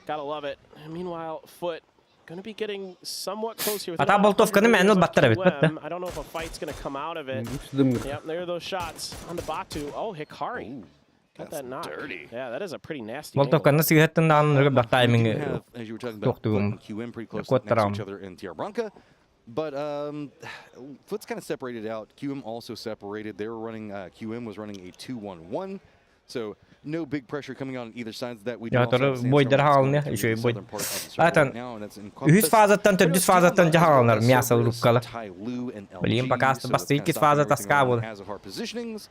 gotta love it. And meanwhile, Foot gonna be getting somewhat close here. with Ата about болтовканы 100 мээнэ meters up баттар эбит QM. бат да. I don't know if a fight's gonna come out of it. Yep, there are those shots on the Batu. Oh, Hikari. Got that knock. dirty. Yeah, that is a pretty nasty. angle. Болтовканы сыгыттан даҕаны бах We do тайминг have, as you were talking about, Foot тохтугум. and QM pretty close next to Куоттарам. each other in Tierra Blanca. But Foot's kind of separated out. QM also separated. They were running, QM was running a 2-1-1. So no big pressure coming on either side of that. We do Я also have тоже Sandstorm бойдар that's going хаалны, through еще the и бой. southern part of the circle right Атан now, and that's үһүс encompassed. фазаттан төрдүс фазаттан жаһаланар мясо Cerberus, рубкала. Tai Lu, and Блин, LG, пока so that's басты kinda иккис stopping фаза everything таска around буолар. Azahar positionings.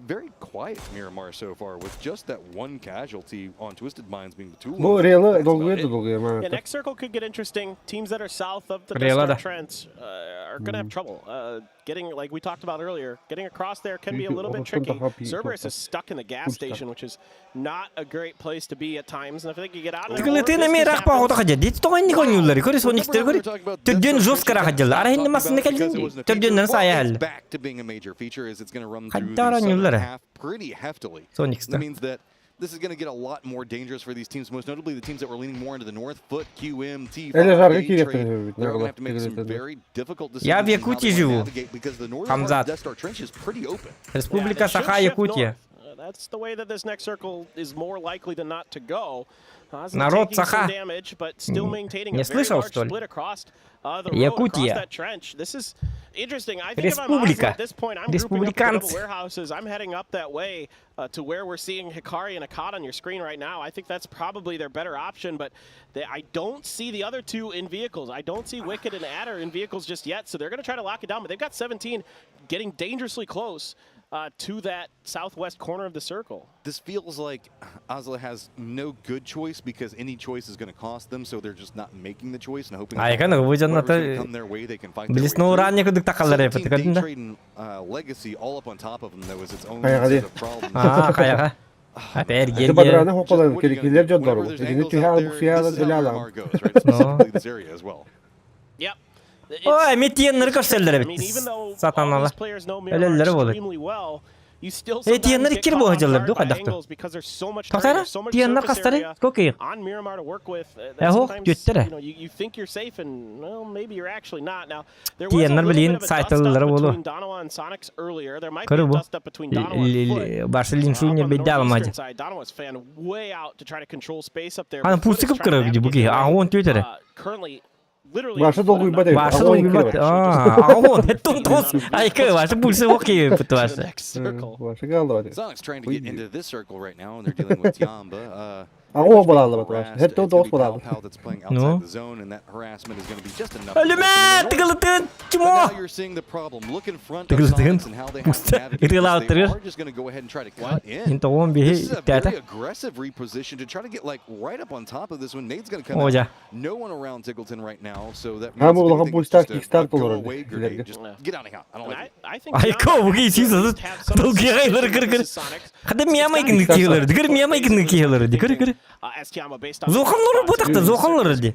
Very quiet Miramar so far with just that one casualty on Twisted Minds being the two. Бу Реала долгуя да долгуя Yeah, маната. next circle could get interesting. Teams that are south of the Реала, Death да. Star Trench are going to have trouble getting, like we talked about earlier, getting across there can be a little bit tricky. Cerberus is stuck in the gas station, which is not a great place to be at times. And if they could get out of there, more Тыгылытын эми business рах паҕота happens. хадьа. Дит тоҕон никонюллары көрү соникстер көрү. Төрдүөн жестко рахадьаллар. Ара хинни массыны кэллин. Төрдүөннэн саайа It's халла. back to being a major feature is it's going to run through the Хайдара southern ньуллара. half pretty heftily. Соникстар. That means that this is going to get a lot more dangerous for these teams, most notably the teams that were leaning more into the north, Foot, QM, T5, Эле жаргы Day кириэхтэр Trade. эбит, They're going to нагалар have to make some кириэхтэр. very difficult Я decisions в in how Якутии they wanna живу. navigate because the northern part of Хамзат. Death Star Trench is pretty open. Республика Yeah, they should Саха, shift Якутия. north. That's the way that this next circle is more likely than not to go. Ozzy Народ taking some Саха. damage, but still maintaining Не a very слышал, large что ли? split across, the road, across Якутия. that trench. This is interesting. I think if I'm Ozzy Республика. at this point, I'm grouping up the double Республиканцы. warehouses. I'm heading up that way to where we're seeing Hikari and Akkad on your screen right now. I think that's probably their better option, but they, I don't see the other two in vehicles. I don't see Wicked and Adder in vehicles just yet, so they're going to try to lock it down, but they've got 17 getting dangerously close to that southwest corner of the circle. This feels like Ozla has no good choice because any choice is going to cost them, so they're just not making the choice and hoping that Айкан бу whatever's дьонно gonna come their way, they can fight their way билис through. ноураанньа кудук такаллар эпит 17 Day көрдүн да. Trade and Legacy all up on top of them, though, is its own Хайаҕа set дии. of problems. Аа хайаҕа. Ата Ити эргиэрге. бадрана Just хоколан what are you gonna кирикилер do? дьоннору. Whenever there's Итини angles түһэ out there, буксуйаалан this is how өлө Miramar goes, right? Specifically this area as well. Yep. Ой, метиеннер көрсөллөр I эбит. mean, even though all Сатаналар. these players know Miramar Өлөллөрө буолар. extremely well, Э, тиэннэр иккир буоһа дьаллар дуу хайдахтар? Тохтара, тиэннэр хастары? Сколько их? Эһо, түөттэрэ. Тиэннэр билигин сайталылара буолуо. Көрү бу. Барса линшуня бейдалмады. Ана пустикып көрөр бу киһи. Аҕа түөтэрэ. Баша долгуйбат эбит. Баша долгуйбат. Аа, еттон тос. Айка, Баша пульсы окей бит Баша. Баша галлабат. Sonic's trying to get into this circle right now, and they're dealing with Tiamba. Аҕа балааллабат Баша. Хетто тоос балаалла. Pal that's playing Ну? outside the zone, and that harassment is going to be just enough. Өлүмэ, тыгылытын, But чмо. now you're seeing the problem. Look in front of Тыгылытын. Sonics and how they have to Пуста. navigate this. They Ытыгалаабыттарыгар. are just going to go ahead and try to cut in. Интоҕуон биһи This is a иттэтэ. very aggressive reposition to try to get like right up on top of this one. Nade's going to come О, out. дьэ. No one around Tiggleton right now, so that Һам means if улахан anything, it's пустаах just a kickstart go олорор away билэргэ. grenade. Just get out of here. I don't like it. Айка, буги сизы. Долгига кыр кыр. Хада миямай гын киһилер. Дигер миямай гын киһилер. Дигер кыр. Зоханлары бу такта зоханлары ди.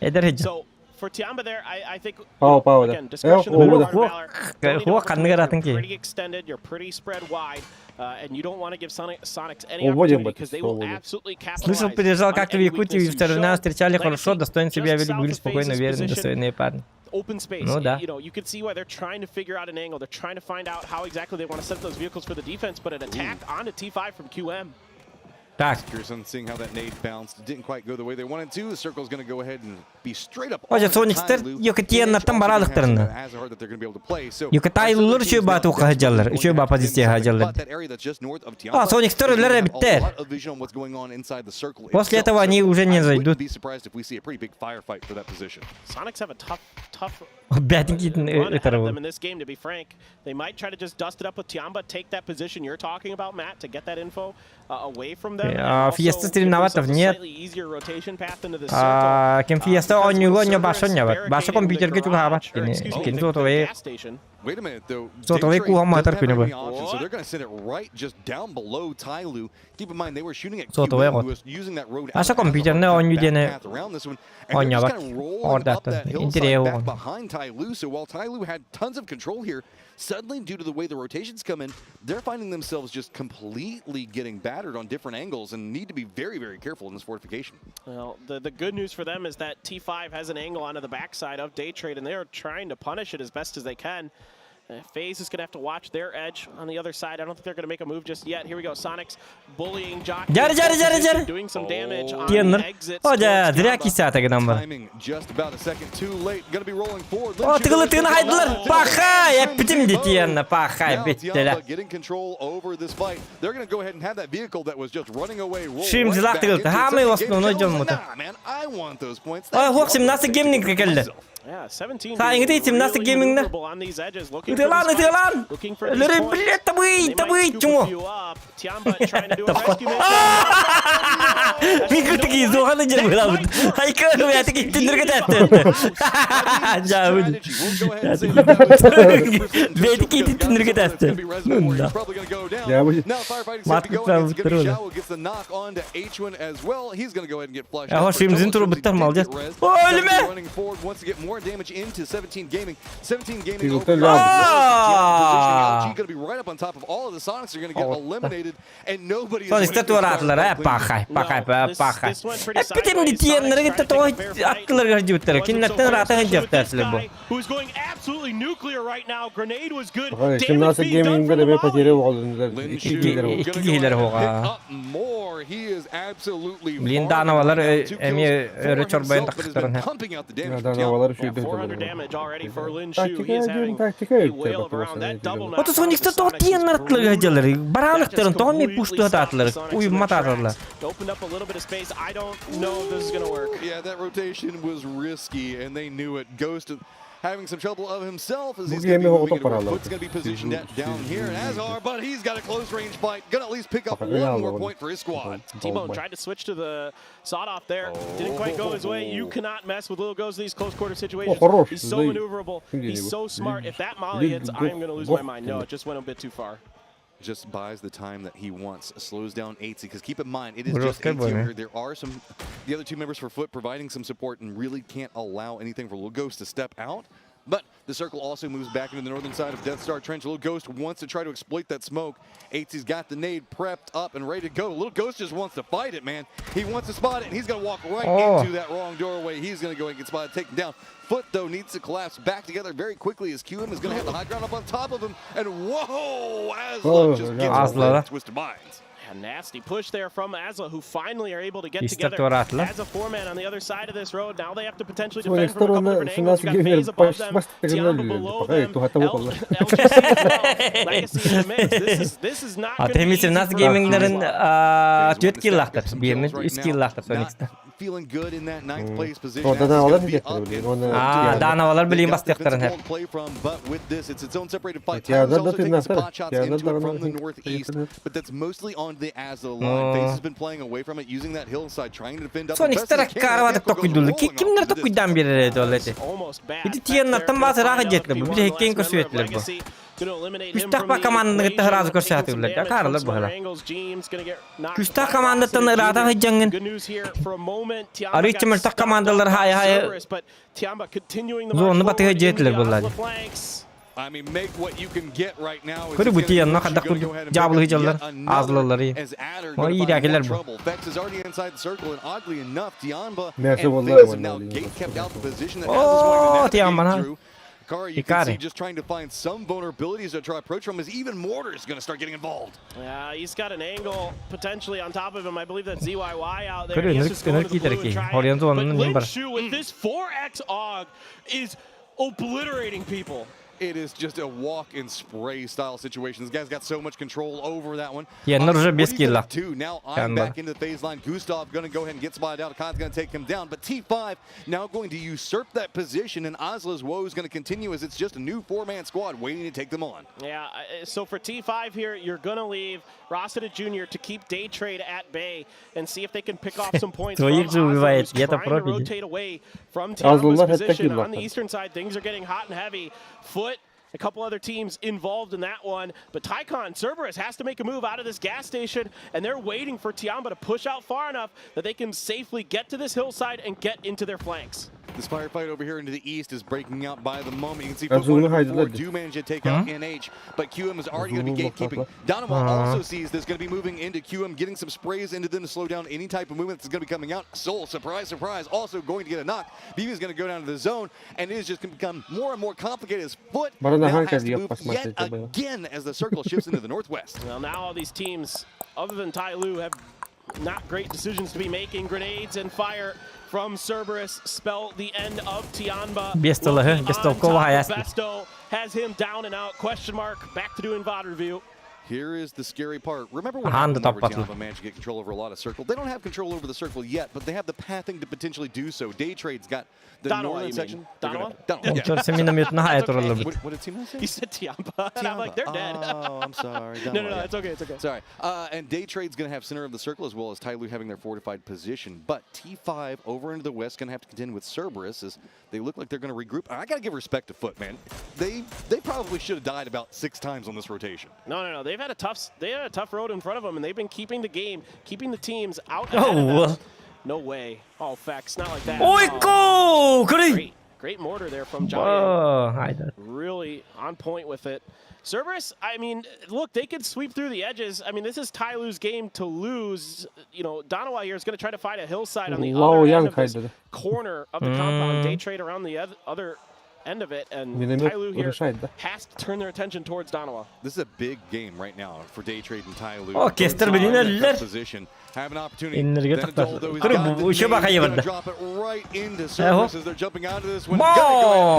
Эдер хеджи. For Tiamba there, I think Пау пау да. again, discretion Э, of the о, part of Valor. Хуа канныгар атын ки. Pretty extended, you're pretty spread wide, and you don't want to give Sonics any Уводим opportunity вот because they will свободу. absolutely capitalize Слышал, приезжал on как-то в any Якутию и weakness you второй show. нас встречали хорошо, Legacy достойно себя just вели, south были of спокойно, FaZe's уверенные, position. достойные парни. Open space. Ну да. You could see why they're trying to figure out an angle. They're trying to find out how exactly they want to set those vehicles for the defense, but an attack onto T5 from QM. Так. Curious on seeing how that nade bounced. Didn't quite go the way they wanted to. The circle's going to go ahead and be straight up. Ожа on Соникстер Tyloo. Йокотиеннартан баралыктарына. Azahar that they're going to be able to play. So Йокотайлылар үчү ба туха хаджаллар. Үчү ба позиция хаджаллар. But that area that's just north of Tiamba А, Соникстер is gonna өлөр have a эбиттер. lot of vision on what's going on inside the circle После itself. этого они So уже не I wouldn't зайдут. be surprised if we see a pretty big firefight for that position. Sonics have a tough, tough Бәтин run ahead of them ытар in this game, to be frank. They might try to just dust it up with Tiamba, take that position you're talking about, Matt, to get that info away from them. and А, also Фиеста give стремноватов themselves a нет. slightly easier rotation path into the circle. А, кем Фиеста Because онньуга with онньо Cerberus баша онньобат. Баша barricading the компьютерге чугаабат. garage, or excuse me, Кини the сотовый gas station. Wait a minute, though. Сотовый Daytrade куһа матар doesn't have күнэ very бу. many options, so they're going to send it right just down below Tyloo. Keep in mind, they were shooting at Сотовый QM, гот. who was using that road out Аша of Azahar компьютерне kind of оннью back диэни path around this one, and they're just онньобат. kinda rolling up Ордаттан. that hillside Интерьер back оҕон. behind Tyloo. So while Tyloo had tons of control here, suddenly due to the way the rotations come in, they're finding themselves just completely getting battered on different angles and need to be very, very careful in this fortification. Well, the good news for them is that T5 has an angle onto the backside of Daytrade, and they are trying to punish it as best as they can. FaZe is going to have to watch their edge on the other side. I don't think they're going to make a move just yet. Here we go. Sonics bullying Jockey. Жары, жары, жары, жары. Doing some damage on Тиэннэр. the exits. О, дьэ, towards зря Tiamba. кисата гынан бар. Timing just about a second too late. Gonna be rolling forward. О, тыгылытыгын хайдылар. Пахай, эппитим ди тиэннэ, пахай, Now биттеле. Tiamba getting control over this fight. They're going to go ahead and have that vehicle that was just running away roll Шим right зилах back тыгылты. into it. Хамай Second основной game дьон channels. мута. Nah, man, I want those points. Ой, Thank you. хуох 17 гейминг кэллэ. Yeah, 17 Саайыҥыты being 17 really геймингнэ. maneuverable on these edges, looking for Ытылаан, these fights, ытылаан. looking for these Өлөрү points. билет табый, They might табый, scoop a чумо. few up. Tiamba trying to do a rescue mission. Мин кыртыки зоҕаны дьэр быһалабыт. Айка бэйэтик иттиннэргэ тээттэ. Жаабын. Бэйэтик иттиннэргэ тээттэ. Нунда. Probably gonna go down. Я бы- Now firefighting's gonna be Матка going. It's gonna be табыттыр Xiao gets the knock onto H1 as well. He's gonna go ahead and get flushed. Аха, out for Шимзин double. турбуттар Shimzy did молодец. get rezzed. Ой, өлүмэ! Running forward wants to get more damage into 17 Gaming. 17 Gaming Тыгылтан over жаабыт. LG gonna be right up on top of all of the Sonics are gonna get eliminated and nobody is Соникстер winning this туораатылар, firefight э, пахай, пахай, No, this- пахай. this went pretty Эппитим ди sideways. тиэннэргэ Sonics trying to тоҕо take a fair fight. аттыларга дьиэттэр. Wasn't so Киннэртэн fair, ыраата especially with this дьиэттэр бу. guy who's going absolutely nuclear right now. Grenade was good. Ой, Damage 17 being done гейминг from the эмиэ volley. потеря оҕолундар. Lin Икки Shu киһилэр Икки gonna go киһилэр ahead and оҕа. pick up more. He is absolutely Блин, farming Дановалар right now. Two эмиэ kills for өрө чорбойон himself, but has тахтарын. been pumping out the damage from Tiamba. Дановалар Yeah, үчүгэй 400 damage already for Lin Shu. He Тактика is диэн having тактика a өттө whale of a round. That double Ото Соникстер тоҕо тиэннэр аттыларга дьиэлэр. Бараалыктарын тоҕо эмиэ пуштуха таатылар. Уйумма таатылар. Opened up a little bit of space. I don't know if this is going to work. Yeah, that rotation was risky, and they knew it. Ghost having some trouble of himself as Бу he's going to гейми be оҕото moving into where параллар. Foot's going to be positioned at down here. And Azar, but he's got a close range fight. Going to at least pick up Пахай, one more аллабын. point for his squad. T-Bone tried to switch to the sawed off there. Didn't quite go his way. You cannot mess with Lil Ghost in these close quarter situations. хорош, He's so злый. maneuverable. He's so smart. If that molly hits, I am going to lose my mind. No, it just went a bit too far. Just buys the time that he wants. Slows down 8 because keep in mind, it is Bro, just 8 good boy, over man. here. There are some, the other two members for Foot providing some support and really can't allow anything for Lil Ghost to step out. But the circle also moves back into the northern side of Death Star Trench. Little Ghost wants to try to exploit that smoke. Eightsy's got the nade prepped up and ready to go. Little Ghost just wants to fight it, man. He wants to spot it, and he's going to walk right Oh. into that wrong doorway. He's going to go and get spotted, taken down. Foot, though, needs to collapse back together very quickly as QM is going to have the high ground up on top of him. And whoa, Aslan Oh, just no. gets Aslan. ripped. Twisted Minds. A nasty push there from Azla, who finally are able to get Истер together туораатылар. as a four-man on the other side of this road. Now they have to potentially Sono defend from a couple ora different angles. sono You've got naso FaZe above them, basta che Tianba non below magari them, tu hatta L- буолла. LGC as well. Legacy in the mix. This is not А gonna be Тэмис easy Нас for Gaming'ларын Azla. түөрт киллаахтар. Биэммит үс киллаахтар Соникста. Feeling good in that ninth place position. О, Aslan's Даналар gonna be диэхтэр up билигин in уонна Аа, Данавалар билигин бастыахтарын Defensive play from, but with this, it's its own separated fight. Тианар Tyler's да also taking some тыыннаахтар. pot shots Тианар into it даҕаны from the northeast, but that's mostly on the Azla line. Оо. FaZe has been playing away from it, using that hillside, trying to defend up the best Соникстар they can. аккаараватык Echo goes токуйдуллар. rolling off Кимнер into the токуйдаан биэрэр этэ ол эти. Almost bad. Ити Тианнартан баас ыраах дьиэтилэр бу. Били хеккeen көрсүөтүлэр бу. Күстэх ба команданы кытта сразу көрсөтүлэр. Акааралар быһыла. Күстэх командаттан ыраата сылдьаҥҥын. Арыычча мөлтөх командалар хаайа хаайа зону батыһа дьиэтилэр буоллаа. I mean, make what you can get right now. Көрү бу Тианна хайдах курдук дьаабылыы дьаллар, аазылаллар. As Adder Ой, gonna find more иирээкилэр бу. trouble. Vex is already inside the circle, and oddly enough, Tianba Мээсэ and буолла FaZe have уонна now билигин gate kept out the position that Оо, Azla's wanting to Tianba, navigate ha. through. Kari, you can Hikari. see just trying to find some vulnerabilities to try to approach from as even Mortar is going to start getting involved. Yeah, he's got an angle potentially on top of him. I believe that's ZYY out there. Көрү, He's өнөр- just going өнөр to the киитэр blue and киһи. try it. Хорьон But зонунун Lin бар. Shu with this 4x AUG is obliterating people. It is just a walk and spray style situation. This guy's got so much control over that one. Тианнар уже What бес are you gonna килла. do? Now I'm Тианба. back into the FaZe line. Gustav going to go ahead and get spotted out. Khan's going to take him down. But T5 now going to usurp that position, and Azla's woe is going to continue as it's just a new four-man squad waiting to take them on. Yeah, so for T5 here, you're going to leave Rossita Jr. to keep Day Trade at bay and see if they can pick off some points from Твоих же Azla, убивает, who's я-то trying to профиль. rotate away from Azlалар Tianba's хэтте position. On the киллаахтар. eastern side, things are getting hot and heavy. Foot, a couple other teams involved in that one. But Tycon, Cerberus has to make a move out of this gas station, and they're waiting for Tianba to push out far enough that they can safely get to this hillside and get into their flanks. This firefight over here into the east is breaking out by the moment. You can see That's Foot what 1 I 4 did. do manage to take out NH, but QM is already going to be gatekeeping. Donovan Uh-huh. also sees this, going to be moving into QM, getting some sprays into them to slow down any type of movement that's going to be coming out. Soul, surprise, surprise, also going to get a knock. BB is going to go down to the zone, and it is just going to become more and more complicated as Foot Барана now Ханка has to диэп move басмат yet этэ быһа. again as the circle shifts into the northwest. Well, now all these teams, other than Tai Lu, have not great decisions to be making. Grenades and fire from Cerberus spell the end of Tianba. Без тылы, Loki без on толкового top of хаяски. Besto has him down and out. Question mark. Back to doing VOD review. Here is the scary part. Remember what Ахан да happened whenever топпатылар. Tianba managed to get control over a lot of circle. They don't have control over the circle yet, but they have the pathing to potentially do so. Day Trade's got the Donawa, northern you mean. section. They're Donawa? Donawa, yeah. Ончор минометын хайа тураллар What, бит. what did Timo say? He said Tianba, and I'm like, they're dead. Oh, I'm sorry. No, no, Donawa, no, yeah. it's okay, it's okay. Sorry. And Day Trade's going to have center of the circle as well as Tyloo having their fortified position. But T5 over into the west going to have to contend with Cerberus as they look like they're going to regroup. I got to give respect to Foot, man. They probably should have died about six times on this rotation. No. They've had a tough road in front of them, and they've been keeping the game, keeping the teams out ahead Oh, of them. well. No way. Oh, facts, not like that. Ойку! Көрүй! Great, great mortar there from Giant. Оо, хайда. Really on point with it. Cerberus, I mean, look, they could sweep through the edges. I mean, this is Tyloo's game to lose. Donawa here is going to try to find a hillside on the Lao other Yang end of this хайда. corner of the compound. Day trade around the other end of it, and Миномет Tyloo here решает, да? has to turn their attention towards Donawa. This is a big game right now for Day Trade and Tyloo. О, Кестер билин өллөр. Position. Have an opportunity. Иннерге Then токтотулар. Adolfo, he's Көрү, got the бу еще nade. бака He's gonna ебарда. drop it right into Эхо. Cerberus as they're jumping out of this one. Gonna go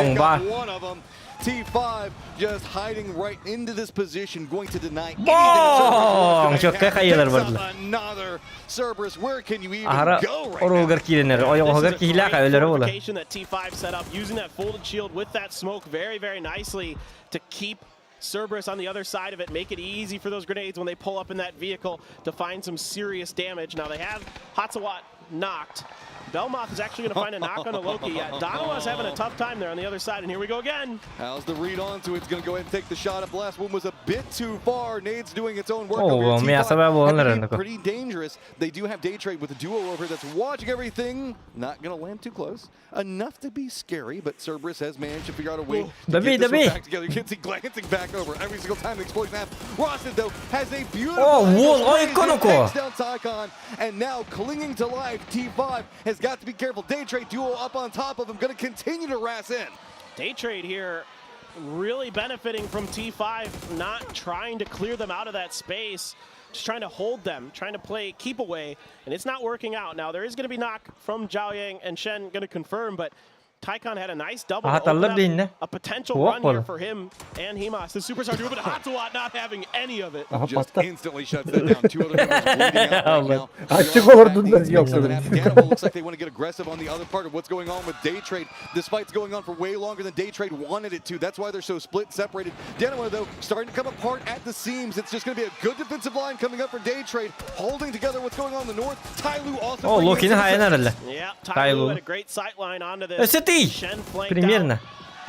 ahead and pick up Бong! one of them. T5 just hiding right into this position, going to deny anything that Cerberus Bong! wants to Чөккө make happen. хайылар Picks up бардылар. Another Cerberus, where can you even Ахара go right now? оругар кииренер, This is ойоҕоһугар a киһилээх great өлөрө буолар. fortification that T5 set up, using that folded shield with that smoke very, very nicely to keep Cerberus on the other side of it, make it easy for those grenades when they pull up in that vehicle to find some serious damage. Now they have Hatsawat knocked. Belmoth is actually going to find a knock on a Loki. Yeah, Donawa's having a tough time there on the other side, and here we go again. How's the read on to it? It's going to go ahead and take the shot up. Last one was a bit too far. Nade's doing its own work. Oh, over here. well, T5 me had to asabah be pretty dangerous. They do have day trade with a duo over that's watching everything. Not going to land too close. Enough to be scary, but Cerberus has managed to figure out a way to Dabi, get this one Dabi. back together. You can see glancing back over every single time the explosion happens. Rosted, though, has a beautiful Oh, angle. wall, oh, Sprays it, Konoko. takes down Tycon, and now clinging to life, T5 has got to be careful. Day trade duo up on top of him, going to continue to ras in. Day trade here really benefiting from T5 not trying to clear them out of that space, just trying to hold them, trying to play keep away, and it's not working out. Now there is going to be knock from Zhao Yang and Shen going to confirm, but Tycon had a nice double to open Ahatallar up dinle. a potential Walk run here ball. for him and Himas. The superstar duo, but Hatsuat not having any of it. Aha Just patlar. instantly shuts that down. Two other members bleeding out right now. Açık olurdun da yok sanırım. Danimal looks like they want to get aggressive on the other part of what's going on with Day Trade. This fight's going on for way longer than Day Trade wanted it to. That's why they're so split, separated. Danimal, though, starting to come apart at the seams. It's just going to be a good defensive line coming up for Day Trade, holding together what's going on in the north. Tyloo also. Oh, bringing Loki'nin in some hayalini assistance. herhalde. Yeah, Tyloo. Tyloo had a great sight line onto this. Öse değil. Shen flanked Примерно. out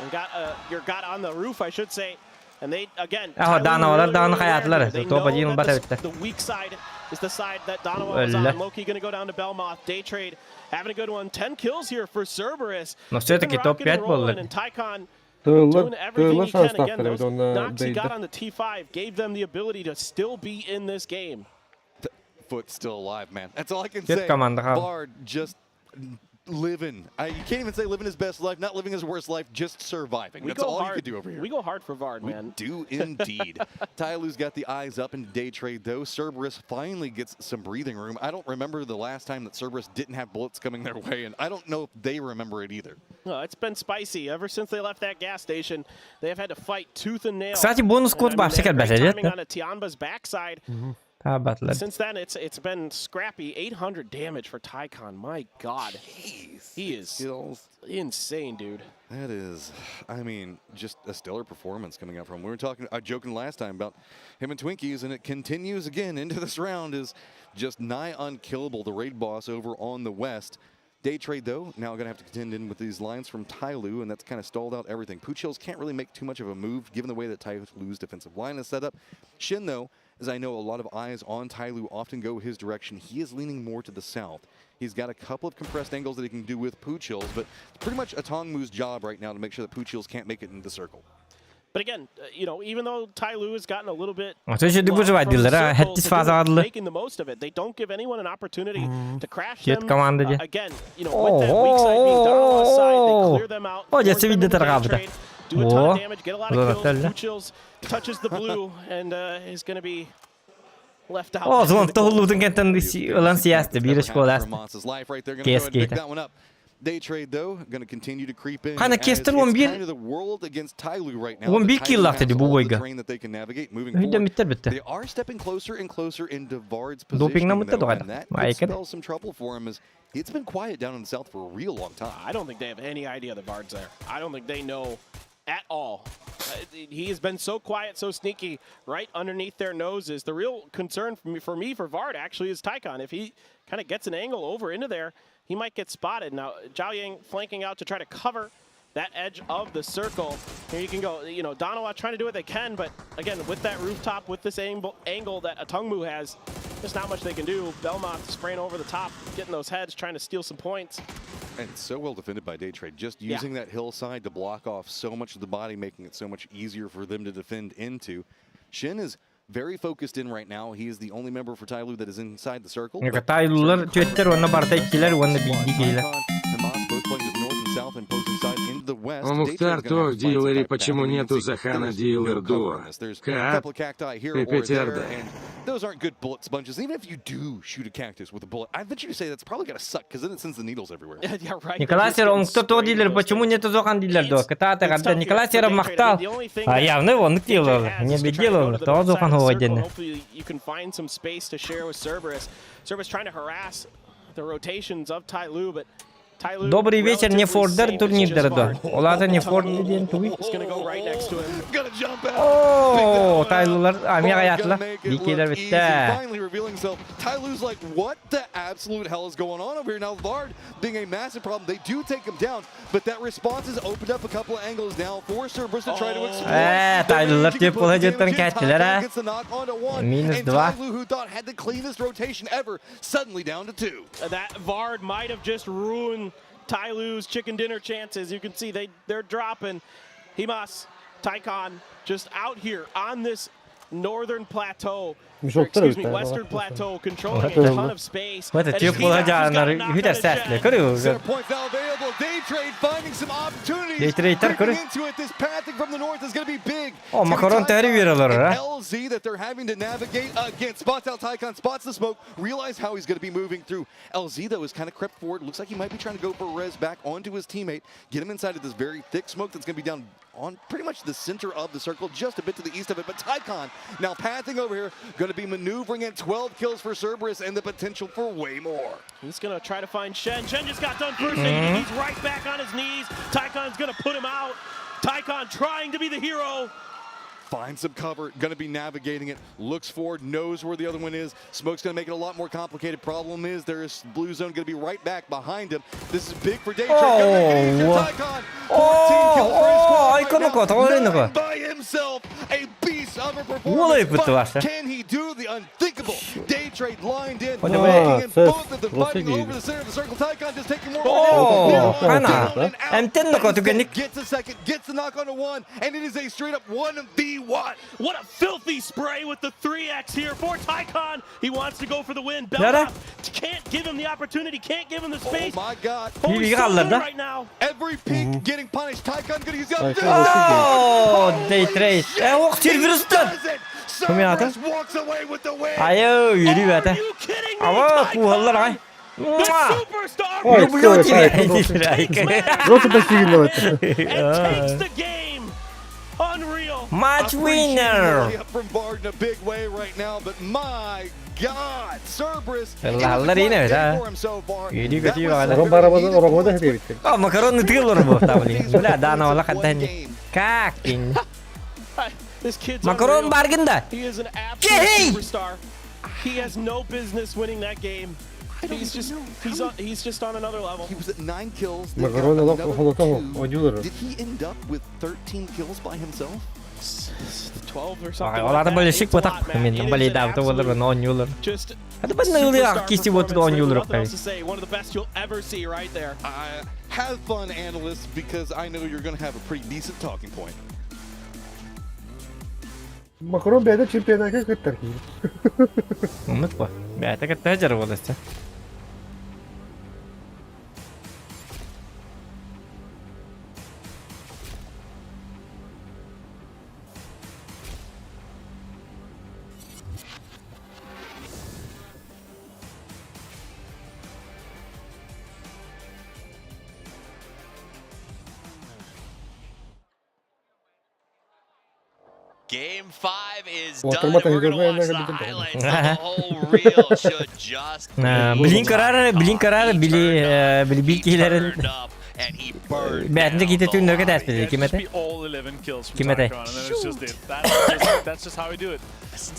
and got your got on the roof, I should say. And they again. Aha, Tyloo Danawalar really, dağını really kayattılar. aware. They Topa know yığın that bat the, the weak side is the side that Donovan was Öyle. on. Loki going to go down to Belmoth. Day trade having a good one. 10 kills here for Cerberus. Но They've все-таки been rocking топ-5 and rolling, болды. And Tycon Tığırlar, doing everything tığırlar he can. şans Again, taktı evet those onlar knocks he değildi. got on the T5 gave them the ability to still be in this game. Foot's still alive, man. That's all I can Good say. команда, huh? Bard just living. You can't even say living his best life, not living his worst life, just surviving. We That's go all hard. you could do over here. We go hard for Vard, We man. do indeed. Tyloo's got the eyes up in day trade, though. Cerberus finally gets some breathing room. I don't remember the last time that Cerberus didn't have bullets coming their way, and I don't know if they remember it either. No, it's been spicy ever since they left that gas station. They have had to fight tooth and nail. Кстати, бонус And, код I mean, вообще they had как great бы timing on a Tianba's backside. Tabatlar. Since then, it's been scrappy. 800 damage for Tycon. My God, he is insane, dude. That is, I mean, just a stellar performance coming out from him. We were talking, joking last time about him and Twinkies, and it continues again into this round is just nigh unkillable, the raid boss over on the west. Day trade, though, now going to have to contend in with these lines from Tyloo, and that's kind of stalled out everything. Poochills can't really make too much of a move, given the way that Tyloo's defensive line is set up. Shin, though, as I know a lot of eyes on Tyloo often go his direction, he is leaning more to the south. He's got a couple of compressed angles that he can do with Poochills, but it's pretty much Atongmu's job right now to make sure that Poochills can't make it into the circle. But again, you know, even though Tyloo has gotten a little bit А то еще love выживать from the дилер, а? circles, Хеттис they're doing- фаза адлы. making the most of it. They don't give anyone an opportunity to crash Jet them. команда де. Again, with that weak side being Donowa's side, they clear them out, О, force десе them видно into day торгавда. trade, do a ton О, of damage, get a lot of kills. золотелля. Poochills touches the blue and is going to be left out. О, in звон the cold. тоғылудың кентін ылан сиясты, бір школа асты. Hamas's life right there. Gonna go ahead and pick Кескейді. that one up. Day trade though, gonna continue to creep in. Қана as кестір it's 11 kind of the world against Tyloo right now. 11 But kill Tyloo attı has bu all the boyga. terrain that they can navigate moving Үйден forward. биттер бітті. They are stepping closer and closer into Vard's Допингнен positioning бітті though, доғайды. and that could Айкеді. spell some trouble for him as it's been quiet down in the south for a real long time. I don't think they have any idea the Bard's there. I don't think they know at all. He has been so quiet, so sneaky, right underneath their noses. The real concern for me, for Vard actually is Tycon. If he kind of gets an angle over into there, he might get spotted. Now, Zhao Yang flanking out to try to cover that edge of the circle. Here you can go, Donawa trying to do what they can, but again, with that rooftop, with this angle that Atungmu has, there's not much they can do. Belmont spraying over the top, getting those heads, trying to steal some points. And it's so well defended by Day Trade, just using that hillside to block off so much of the body, making it so much easier for them to defend into. Shin is very focused in right now. He is the only member for Tyloo that is inside the circle. but Тайлулар түеттер, онна барта иккилер, онна билди кейлер. Hamas both playing to the north and south and posing side into the west. У Day Trade's Мухтар gonna то have в to find some дилере type of почему path. You can нету see Захана there's дилер no cover дуо? in this. There's a Ка couple of cacti here or PPTRD. there, and those aren't good bullet sponges. Even if you do shoot a cactus with a bullet, I venture to say that's probably gonna suck because then it sends the needles everywhere. Yeah, right. Николай Серов, он кто то дилер, почему нету Зохан дилер до? Ката когда Николай Серов махтал. А явно он делал, не беделал, то Зохан отдельно. Hopefully you can find some space to share with Cerberus. Cerberus trying to harass the rotations of Tai Lu, but Добрый вечер, не Фордер турнирдара дуо? Ол аата не Фордер диэн тугуй? Оо, Тайлылар амиа хайаатылар. Дикилер бүттэ. Tyloo's like, what the absolute hell is going on over here? Now, Vard being a massive problem, they do take him down, but that response has opened up a couple of angles now for Cerberus to try to exploit. Ээ, Тайлылар түп була жыттан кәттилер а. Минус 2. Tyloo, who thought had the cleanest rotation ever, suddenly down to 2. That Vard might have just ruined Tyloo's chicken dinner chances. You can see they're dropping. Himas, Tycon just out here on this northern plateau. Or excuse me, western plateau, controlling a ton of space. Вот And түп була Himas just got жаанар a knock хүтэр on the сәтле. Shen. Көрү. Center points now available. Day trade finding some opportunities. Day trade Creeping көрү. into it. This pathing from the north is going to be big. О, макарон тәри бер алар, а? LZ that they're having to navigate against. Spots out Tycon, spots the smoke, realize how he's going to be moving through. LZ, though, is kind of crept forward. Looks like he might be trying to go for a res back onto his teammate. Get him inside of this very thick smoke that's going to be down on pretty much the center of the circle, just a bit to the east of it. But Tycon now pathing over here, going to be maneuvering at 12 kills for Cerberus and the potential for way more. He's going to try to find Shen. Shen just got done first. Mm-hmm. He's right back on his knees. Tycon's going to put him out. Tycon trying to be the hero. Finds some cover, going to be navigating it, looks forward, knows where the other one is. Smoke's going to make it a lot more complicated. Problem is, there is Blue Zone going to be right back behind him. This is big for Daytrade. Gonna make it easier. Oh. Tycon, 14 Oh, kills for his oh, squad right icon now. ko, тоҕо Nine ko. by himself, a beast of a Уолай performance. бутты But башы. can he do the unthinkable? Day trade lined in, What the locking in way? both of them, fighting Rossi over the center of the circle. Tycon just taking more. Oh, Now хана. down and out. Эмтэн нөкө түгэнник. Gets a second, gets the knock on to one, and it is a straight up 1v1. What a filthy spray with the 3X here for Tycon. He wants to go for the win. Yara. Belknap can't give him the opportunity, can't give him the Oh space. my God. Oh, he's Bir so good kaldı. right now. Every peak getting punished. Tycon gonna use the Tycon Oh, day trade. Э, ох, Cerberus'тан. Does it. Кім аты? Cerberus walks away with the win. Айы, үйрі Are бәті. you kidding me? Ава, Tycon, куаллар ай. The Муа! superstar Ой, Люблю всё, тебя. Tycon. Рота достигла это. and takes the game. Unreal. Match winner. Up from Bard in a big way right now, but my God, Cerberus. it was a Allah quiet yine day ha. for him so far. Yürü That götü was var. some Орон very барабаны needed ороҕода хэдиэбиттэр. О, макарон тыылар бу табли. Бля, дана ола каттан. Как? This kid's Макарон unreal. баргында. He is an Gehey! absolute superstar. He has no business winning that game. I don't He's even just know. he's How on, he's just on another level. He was at 9 kills. They got Макарон another олох 2. одьулар. Did he end up with 13 kills by himself? 12 or something. Оларды like that. бөлешик It's a батак. lot, man. Мен It is бали an давты болар, absolute но онюлар. Just Hadi ben ne oluyor? superstar Kisi botu da performance. oynuyorlar There's nothing okay. else to say. One of the best you'll ever see right there. I have fun, analysts, because I know you're going to have a pretty decent talking point. Макарон бэйдэ чемпионакка кыттар киһи. Unutma. Бәті кітті жар болысы. Game 5 is Well, done. Tomato We're going to Hidalgo watch the never did that. highlights of the whole reel. Should just Блин карар, блин карар, били били бил килерин. turned up and he burned Бәтінде down ките the түннөргө lobby. тәспеди Yeah, just кимете. be all 11 kills from Кимете. Tycon, and then it's just it. That's just how we do it.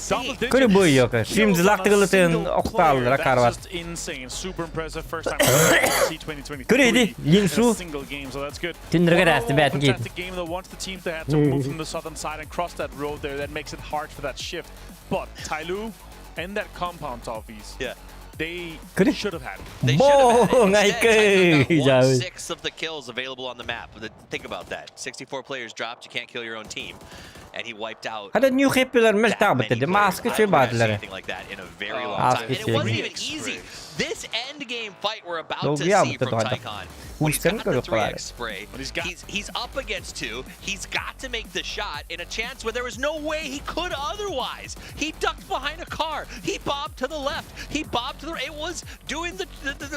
Double digits. Көрү бу yok. Kills Şimdi on a lактыгылытын single player. октаалыра That's карбат. just insane. Super impressive. First time we've seen 2023 Көрү иди, in a Линсу. single game, so that's good. Түннөргө Overall, тәсти бәтин кейт. Fantastic game though. Once the teams that had to move from the southern side and cross that road there, that makes it hard for that shift. But Tyloo and that compound Toffees, Yeah. they Көрү. should have had it. They should have had it. Бо, Instead, Tycon got ngайкы. 1/6 of the kills available on the map. Think about that. 64 players dropped. You can't kill your own team. And he wiped out Hadi New Happy'ler mel that табыт many dedi. players. Маска I чөй haven't seen баадылар. anything like that in a very long Ah, time. And it it's wasn't easy. even easy. This end game fight we're about Долгий to see абыты from туғанда. Tycon. When he's Уйсен got the көріп қалады. 3x spray, But he's got- he's up against two. He's got to make the shot in a chance where there was no way he could otherwise. He ducked behind a car. He bobbed to the left. He bobbed to the right. It was doing the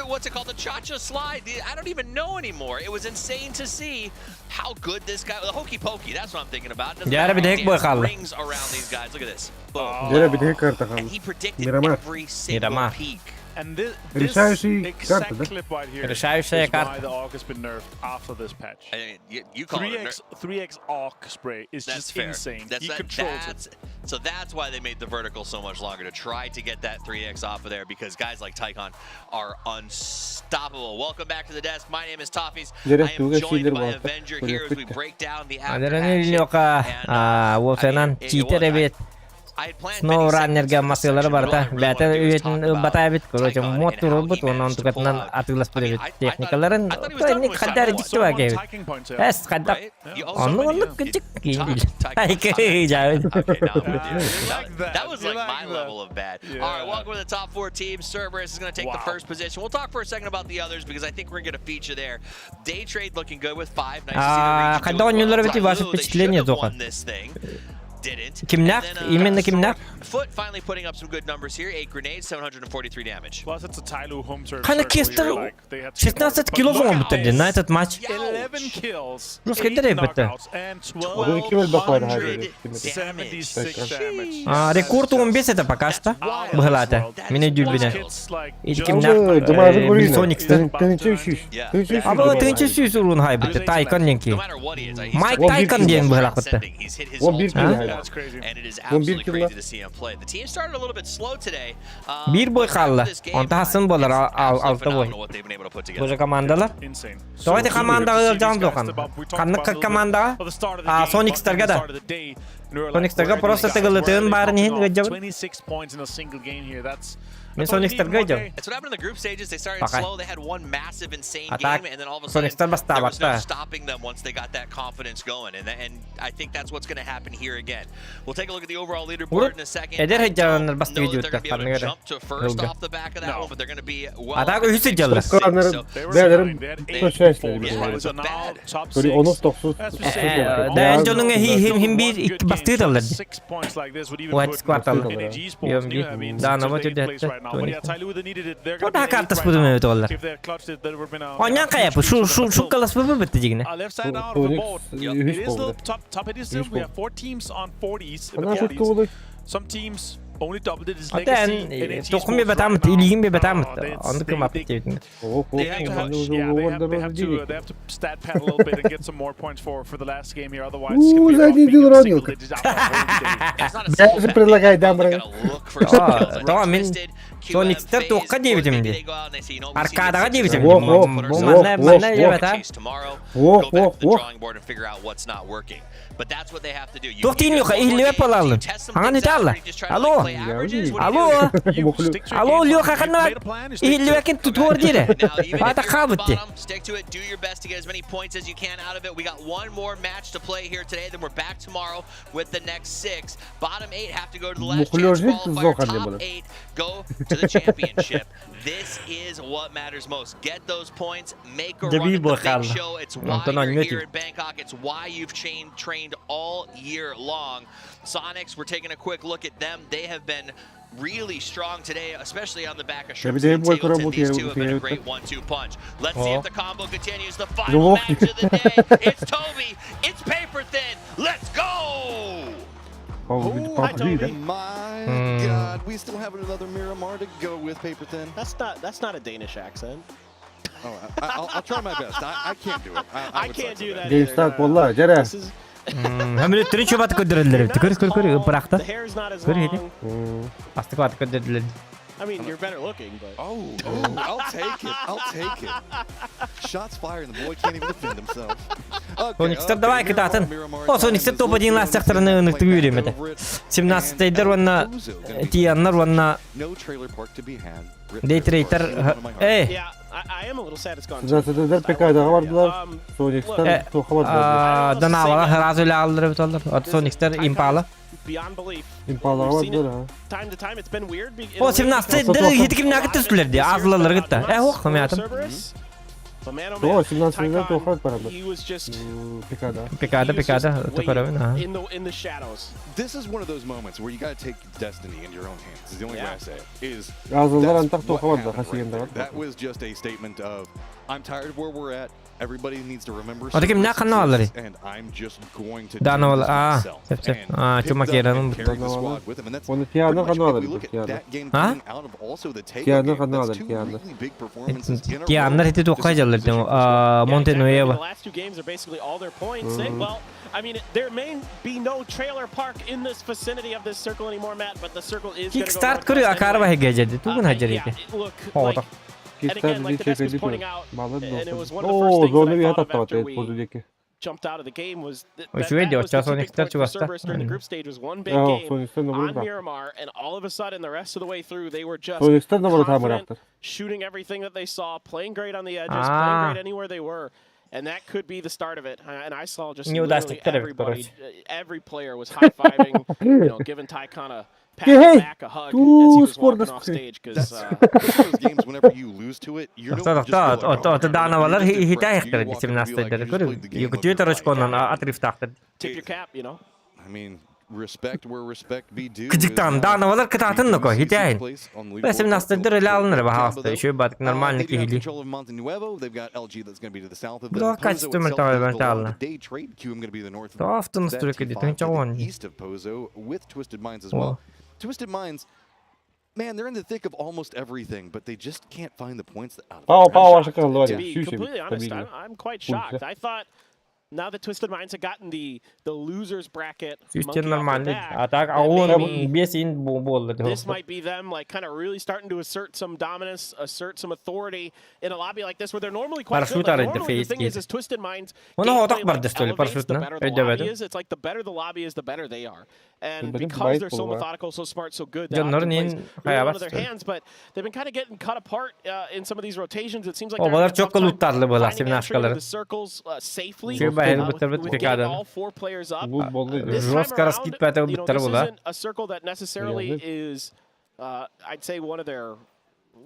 what's it called? The cha-cha slide. I don't even know anymore. It was insane to see how good this guy, the hokey pokey, that's what I'm thinking about. Doesn't Yara matter bir how he tek boy danced kaldı. Rings around these guys. Look at this. Boom. Yere bir tek karta And kaldı. he predicted Miramar. every single Miramar. peak. And this, Решающий this карта, exact да? clip right here Решающая is why карта. the AUG has been nerfed after this patch. I mean, you, you call it a nerf. 3x 3x AUG spray is That's just fair. insane. That's he that, controls it. that's, So that's why they made the vertical so much longer to try to get that 3x off of there because guys like Tycon are unstoppable. Welcome back to the desk. My name is Toffees. Gerek I am туга joined сийлер by болта. Avenger here as we break down the after Адерани action. Лёка And, uh, уопсайынан читер эбит. Snow Runnerга масылары барта. Бәтә үйетин батай бит. Короче, мод турбут, онон тукатынан атылас бит. Техникаларын ник хаддар дикти бар кебит. Эс хаддар. Онну онну кычык кийин. Айкы жабыт. That was like my level of bad. All right, welcome to the top four teams. Cerberus is going to take the first position. We'll talk for a second about the others because I think we're going to get a feature there. Day trade looking good with five. Nice to see the region Когда doing он не well. нравится ваше Tyloo, they впечатление, should have Зохан? won this thing. Didn't. Кимнях? And then, uh, Именно кимнях? Foot finally putting up some good numbers here. Eight grenades, 743 damage. Plus, it's a Tyloo home turf. Кана circle here, кестер like, they had to get more. 16 But кило look at оңбуттар this. на этот матч. 11 kills, Жестко 8 дерев бітті. knockouts, and 1276 damage. А, рекорд 15 это пока что. Быһылаата. Мине дюлбине. Икимнях Дымазы көрейін. Соникстер. Тынчы сүйіс. Тынчы сүйіс. Аба тынчы сүйіс урун хайбытты. Тайкон денки. Майк Тайкон диэн быһылаах 11 килл. That's crazy. And it is 11 absolutely килл. crazy to see him play. The team started a little bit slow today. Um, Бир бой қалды. Онта хасын болар алты бой. phenomenal what they've been able to put together. Боже командалар. Insane. Давайте командаға жан доқан. Қанны командаға? А, Соникстарға да. Соникстарға просто тығылытын барын ең гыджабын. 26 points in a single game here. That's Мен Соникстарға идем. That's what happened in the group stages. They started Пока. slow. They had one massive insane А так, game, and then all of a sudden, Соникстар there was no бастабатта. stopping them once they got that confidence going. And, and I think that's what's going to happen here again. We'll take a look at the overall leaderboard Урут in a second. эдер хеджаннар Know басты that they're видеоттар gonna be able to қанныгара. jump to first Ылга. off the back of that one, but they're going to be well. А так үсі жаллар. Бәлерім Sorry, 10 9 Дәл жонуңа хим хим бир икки бастыы таллар. Six points like this would even Уат put квартал. NAG Sports, Йомги. I mean, Да, to на eighth вот place right now. But yeah, Tyloo, they needed it. They're gonna Тота be in eighth картас right буду now. мен олар. If they had clutched it, there would have been a Онян каяпы шу шу шу калас бу битти дигине. Uh, left side out of the board. It is still top top it is still. We have four teams on 40s. In the Она 40s. шутка Some teams only double digits. Ата Legacy, NAG тохум бе Sports батамыт, right now. илигин бе батамыт. Uh, they- Онды they- кым they- апты дебитин. They have to have, yeah, they have, they have to, uh, they have to stat pad a little bit and get some more points for for the last game here. Otherwise, it's gonna У, be a rough задний being дел in single ранилка. digits out the whole day. Даже предлагай дамры. Тоға мен Соникстер тоққа дебитим ди. Аркадаға дебитим ди. Ох, ох, Бу ох, манна ох, манна ох. дебет а. Ох, ох, ох. Drawing board and figure out what's not working. But that's what they have to do. You, Тоқ тиин юха ихлебе палалын. Аңан үтә алла. Алло. Алло. Алло, Леха қанна ихлебекен тутуор дире. Ата қабытты. Stick to it. Do your best to get as many points as you can out of it. We got one more match to play here today. Then we're back tomorrow with the next six. Bottom eight have to go to the last chance Мухлёжник qualifier. Зохан Top болады. eight go to the championship. this is what matters most. Get those points. Make a run Дебил at the big бақалды. show. It's why Онтон you're онньо here in Bangkok. It's why you've chain, trained all year long. Sonics, we're taking a quick look at them. They have been really strong today, especially on the back of Shrimps and Тебе бой Tableton. работает, These two have been a работает. great one-two punch. Let's see О. if the combo continues. The final Ну, match of the day. It's Toby. It's paper thin. Let's go. My God, we still have another Miramar to go with Paper Thin. That's not that's not a Danish accent. Oh, I, I'll, I'll try my best. I, I can't do it. I, I, I would can't suck so do bad. that either. Геймстарт болла, жара. This is Хамилет чөбат көдөрөлөр. Көр көр көр быракта. the hair's not as Көр long. хеди. Астык бат көдөрөлөр. I mean, you're better looking, but Oh, oh, I'll take it. I'll take it. Shots fired, and the boy can't even defend himself. Okay, Соникстер okay, давай Miramar, кытаатын. Miramar О, Соникстер time is топ один looking ластактарны ыныктык үйрөмөтө. 17-тейдер уонна тияннар уонна No trailer park to be had. Rip Дейтрейтер. trailer park. You know, one of my heart. Эй, yeah, I, I am a little sad it's gone. 17-дер ПК-дағы бардылар. Соникстар тоқа бардылар. Данавала сразу эле алдырып өтөлдөр. От Соникстер импала. Beyond belief. Импалаға We've seen бардылар. it а. time to time. It's been weird. be- in a О, way because 17-дер хитиким нагытты сүлерди. Азылалар гытта. Э, ох, мятым. Cerberus. Тоҕо 17 туохха бараллар? Пикада. Пикада, Пикада, көрөбүн аа. This is one of those moments where you got to take destiny into your own hands. Is the only way I say it. Is Азыллар антах туохха барда хасыйан да That was just a statement of I'm tired of where we're at. Everybody needs to remember Ота ким ханна аллары? and I'm just going to Дана аа, сөп сөп. Аа, чума керанын Оны Тиана ханна алар? Тиана. А? Тиана ханна алар? Тиана. Тианнар ити туохха жаллар дем. Аа, Монте Нуева. I mean, there may be no trailer park in this vicinity of this circle anymore, Matt, but the circle is Kickstart көрү акарба хегежеди. Тугун хажарите. Хоото. Kickstart bir çekildi tur. Балын Оо, зоны bir хататтабат бозу деки. Jumped out of the game was th Үчүгэй дии, оччоос Соникстар чугаста. during the group stage was one big Оо, game Соникстар on номер Miramar, and all of a sudden, the rest of the way through, they were just Соникстар номер confident, тамыраптыр. shooting everything that they saw, playing great on the edges, playing Ah. great anywhere they were. And that could be the start of it. And I saw just Не literally удастыктар эбит, everybody, короче. every player was high-fiving, you know, giving Tycon a pat on the Hey, back, a hug as he was walking off stage. Because uh, those games whenever you lose to it, you're Тохто тохто ото ото Данавалар хитаахтар 17 көрү. Якутия рочконан отрывтаахтар. Tip your cap, you know. I mean, respect where respect be due. Кыдыктан Данавалар кытаатын ноко хитаин. 17 эле алыныр бахаста. Еще бат нормально кихили. Control of Monte Nuevo. They've got LG that's going to be to the south of them. Бу Pozo качество itself мөлтөөр does belong to бантаална. Day Trade. QM going to be the north of Тофтун that стройка T5 дитин to the чоон. east of Pozo with Twisted Minds as О. well. Twisted Minds, man, they're in the thick of almost everything, but they just can't find the points out of Пау the пау аша калды To бар. be Сүүс completely honest, I'm quite shocked. I thought now that Twisted Minds had gotten the the losers bracket, Сүүстен monkey off their нормально. back, А так that аон maybe бесин болду. this might be them like kind of really starting to assert some dominance, assert some authority in a lobby like this where they're normally quite good. Парашют Like, арыйды, normally the фейс thing is, кейт. is Twisted Minds Оны gameplay, отак like, барды что ли, elevates, the парашютна? better the Өйдөбөдүм. lobby is. It's like the better the lobby is, the better they are. And Бэлэн because байт they're so болуга. methodical, so smart, so good, that Дьоннор often plays нин really well хаябат into their что ли? hands, but they've been kind of getting cut apart in some of these rotations. It seems like О, they're балар having a tough чокко time луттарлы была finding entry into 17-калары. the circles safely Чү байыр with, буттар бут with getting пикадан. all four players up. Лут болду. This time Жестко around, раскидпаты you know, буттар this була. isn't a circle that necessarily Yeah. is, I'd say, one of their,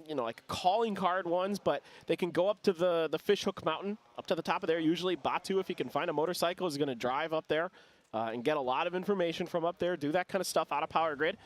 you know, like calling card ones, but they can go up to the the Fishhook Mountain, up to the top of there. Usually, Batu, if he can find a motorcycle, is going to drive up there and get a lot of information from up there, do that kind of stuff out of power grid.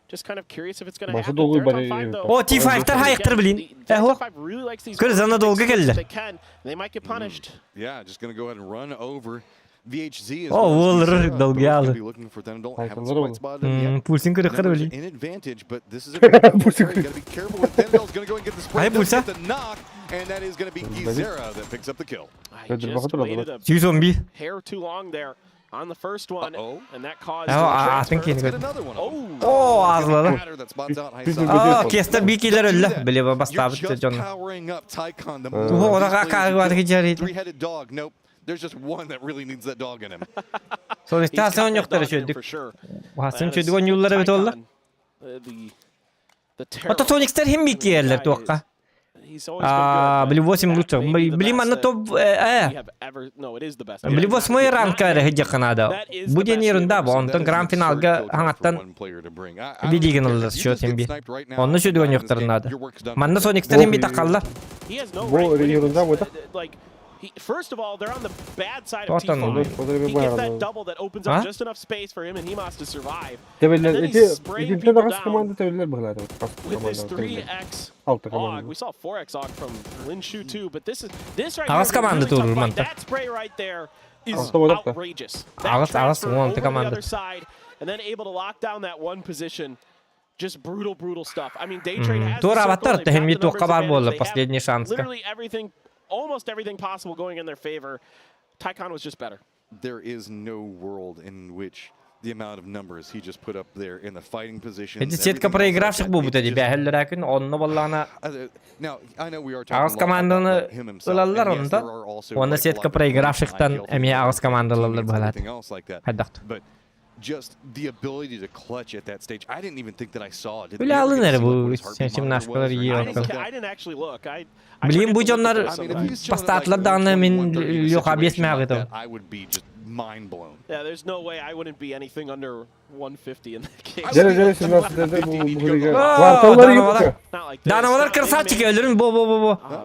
Just kind of curious if it's going to Башы happen. долгуй They're top бары- five, though. О, T5-тар хайыктыр билин. Эхо. Five really likes these Көр зана долгы If келди. they can, they might get punished. Yeah, just going to go ahead and run over. VHZ is О, ол долгы алы. be looking for Thunderdome. Haven't Айтылар quite ол. spotted him yet. Пульсин көрө кыр Numbers билин. in advantage, but this is a very Пульсин You gotta be careful with Thunderdale's gonna go and get the spray. Ай, Does пульса. get the knock, and that is gonna be Gizera that picks up the kill. I Öldür just bakalım waited a Сүүс он бир. hair too long there on the first one, Uh-oh. and that caused Эхо, the атын transfer. кени Let's get көр. another one. of them. Oh, О, азлады. Patter that spots out high Biz side. О, кестер бикилер өллө. Биле You're бастабыт just жон. powering up Tycon. The Туһу more одаға these players кагы you kill- жарыйды. Three-headed dog. Nope. There's just one that really needs that dog in him. Сониста He's got сон that жоктор dog in him чөйдүк. for sure. Хасын That is чөйдүк он юллары бит олла. Tycon, the terror. Ото Соникстер хим бикиерлер туаққа. He's always been А, good, били but 8 that лучше. may be the Били best манна that топ э we have ever- no, it is the best. Били восьмой ранг кайра хыджаканада. That is the Бу best ден we've ерунда ever бу. seen. Онтон гранд финалга хаңаттан билигин ыллар счет хим би. Онны чөйдүк он жоктор надо. Манна Соникстер хим би такаллар. He has no Бу right winning ерунда this. бу да. Like, he, first of all, they're on the bad side of Тоқтан T5. олар. He gets that double that opens up А? just enough space for him and Himas to survive. Тебелер And then эти he's spraying итинтен people агас down команда тебелер быгылады. with this 3x Алты AUG. команда. We saw 4x AUG from Lin Shu too, but this is this right Агас here is a команда really tough тууру fight. манта. That spray right there is Алты бодапта. outrageous. That Агас агас transfer он over to the команда. other side and then able to lock down that one position. Just brutal, brutal stuff. I mean, Day Trade has the Тура circle, аваттар they've тэхим got би the numbers туаққа бар advantage, болла they have последний шанска. Literally everything, almost everything possible going in their favor. Tycon was just better. There is no world in which the amount of numbers he just put up there in the fighting positions. Эти сетка проигравших бу бут эди бәһеллер әкин онны боллана Now, I know we are talking агыс a lot about команданы him himself, ылаллар and yes, онда. there are also, Онны like, a сетка lot of проигравшихтан IGL эми агыс командалар teammates and булат. everything else like that. Хайдахт. But Just the ability to clutch at that stage. I didn't even think that I saw it. Did Үлэ we ever алын get to эрэ see, бу like, what his heartbeat monitor семнашкалар was or ийэ anything like окко. that? I didn't actually look. I I Билин forget бу to look at дьоннор those I mean, if sometimes. he's chilling at бастаатылар like даҕаны мин 120, 130 in a Леха биэс situation like мээҕитом. that, I would be just mind blown. Yeah, there's no way I wouldn't be anything under 150 in that game. Дьэ дьэ 17-дэ бу бу Оо, Кварталлар Данавалар. yıktı. Not like this. Данавалар Not- they красавчики made- өлөрүн бу бу бу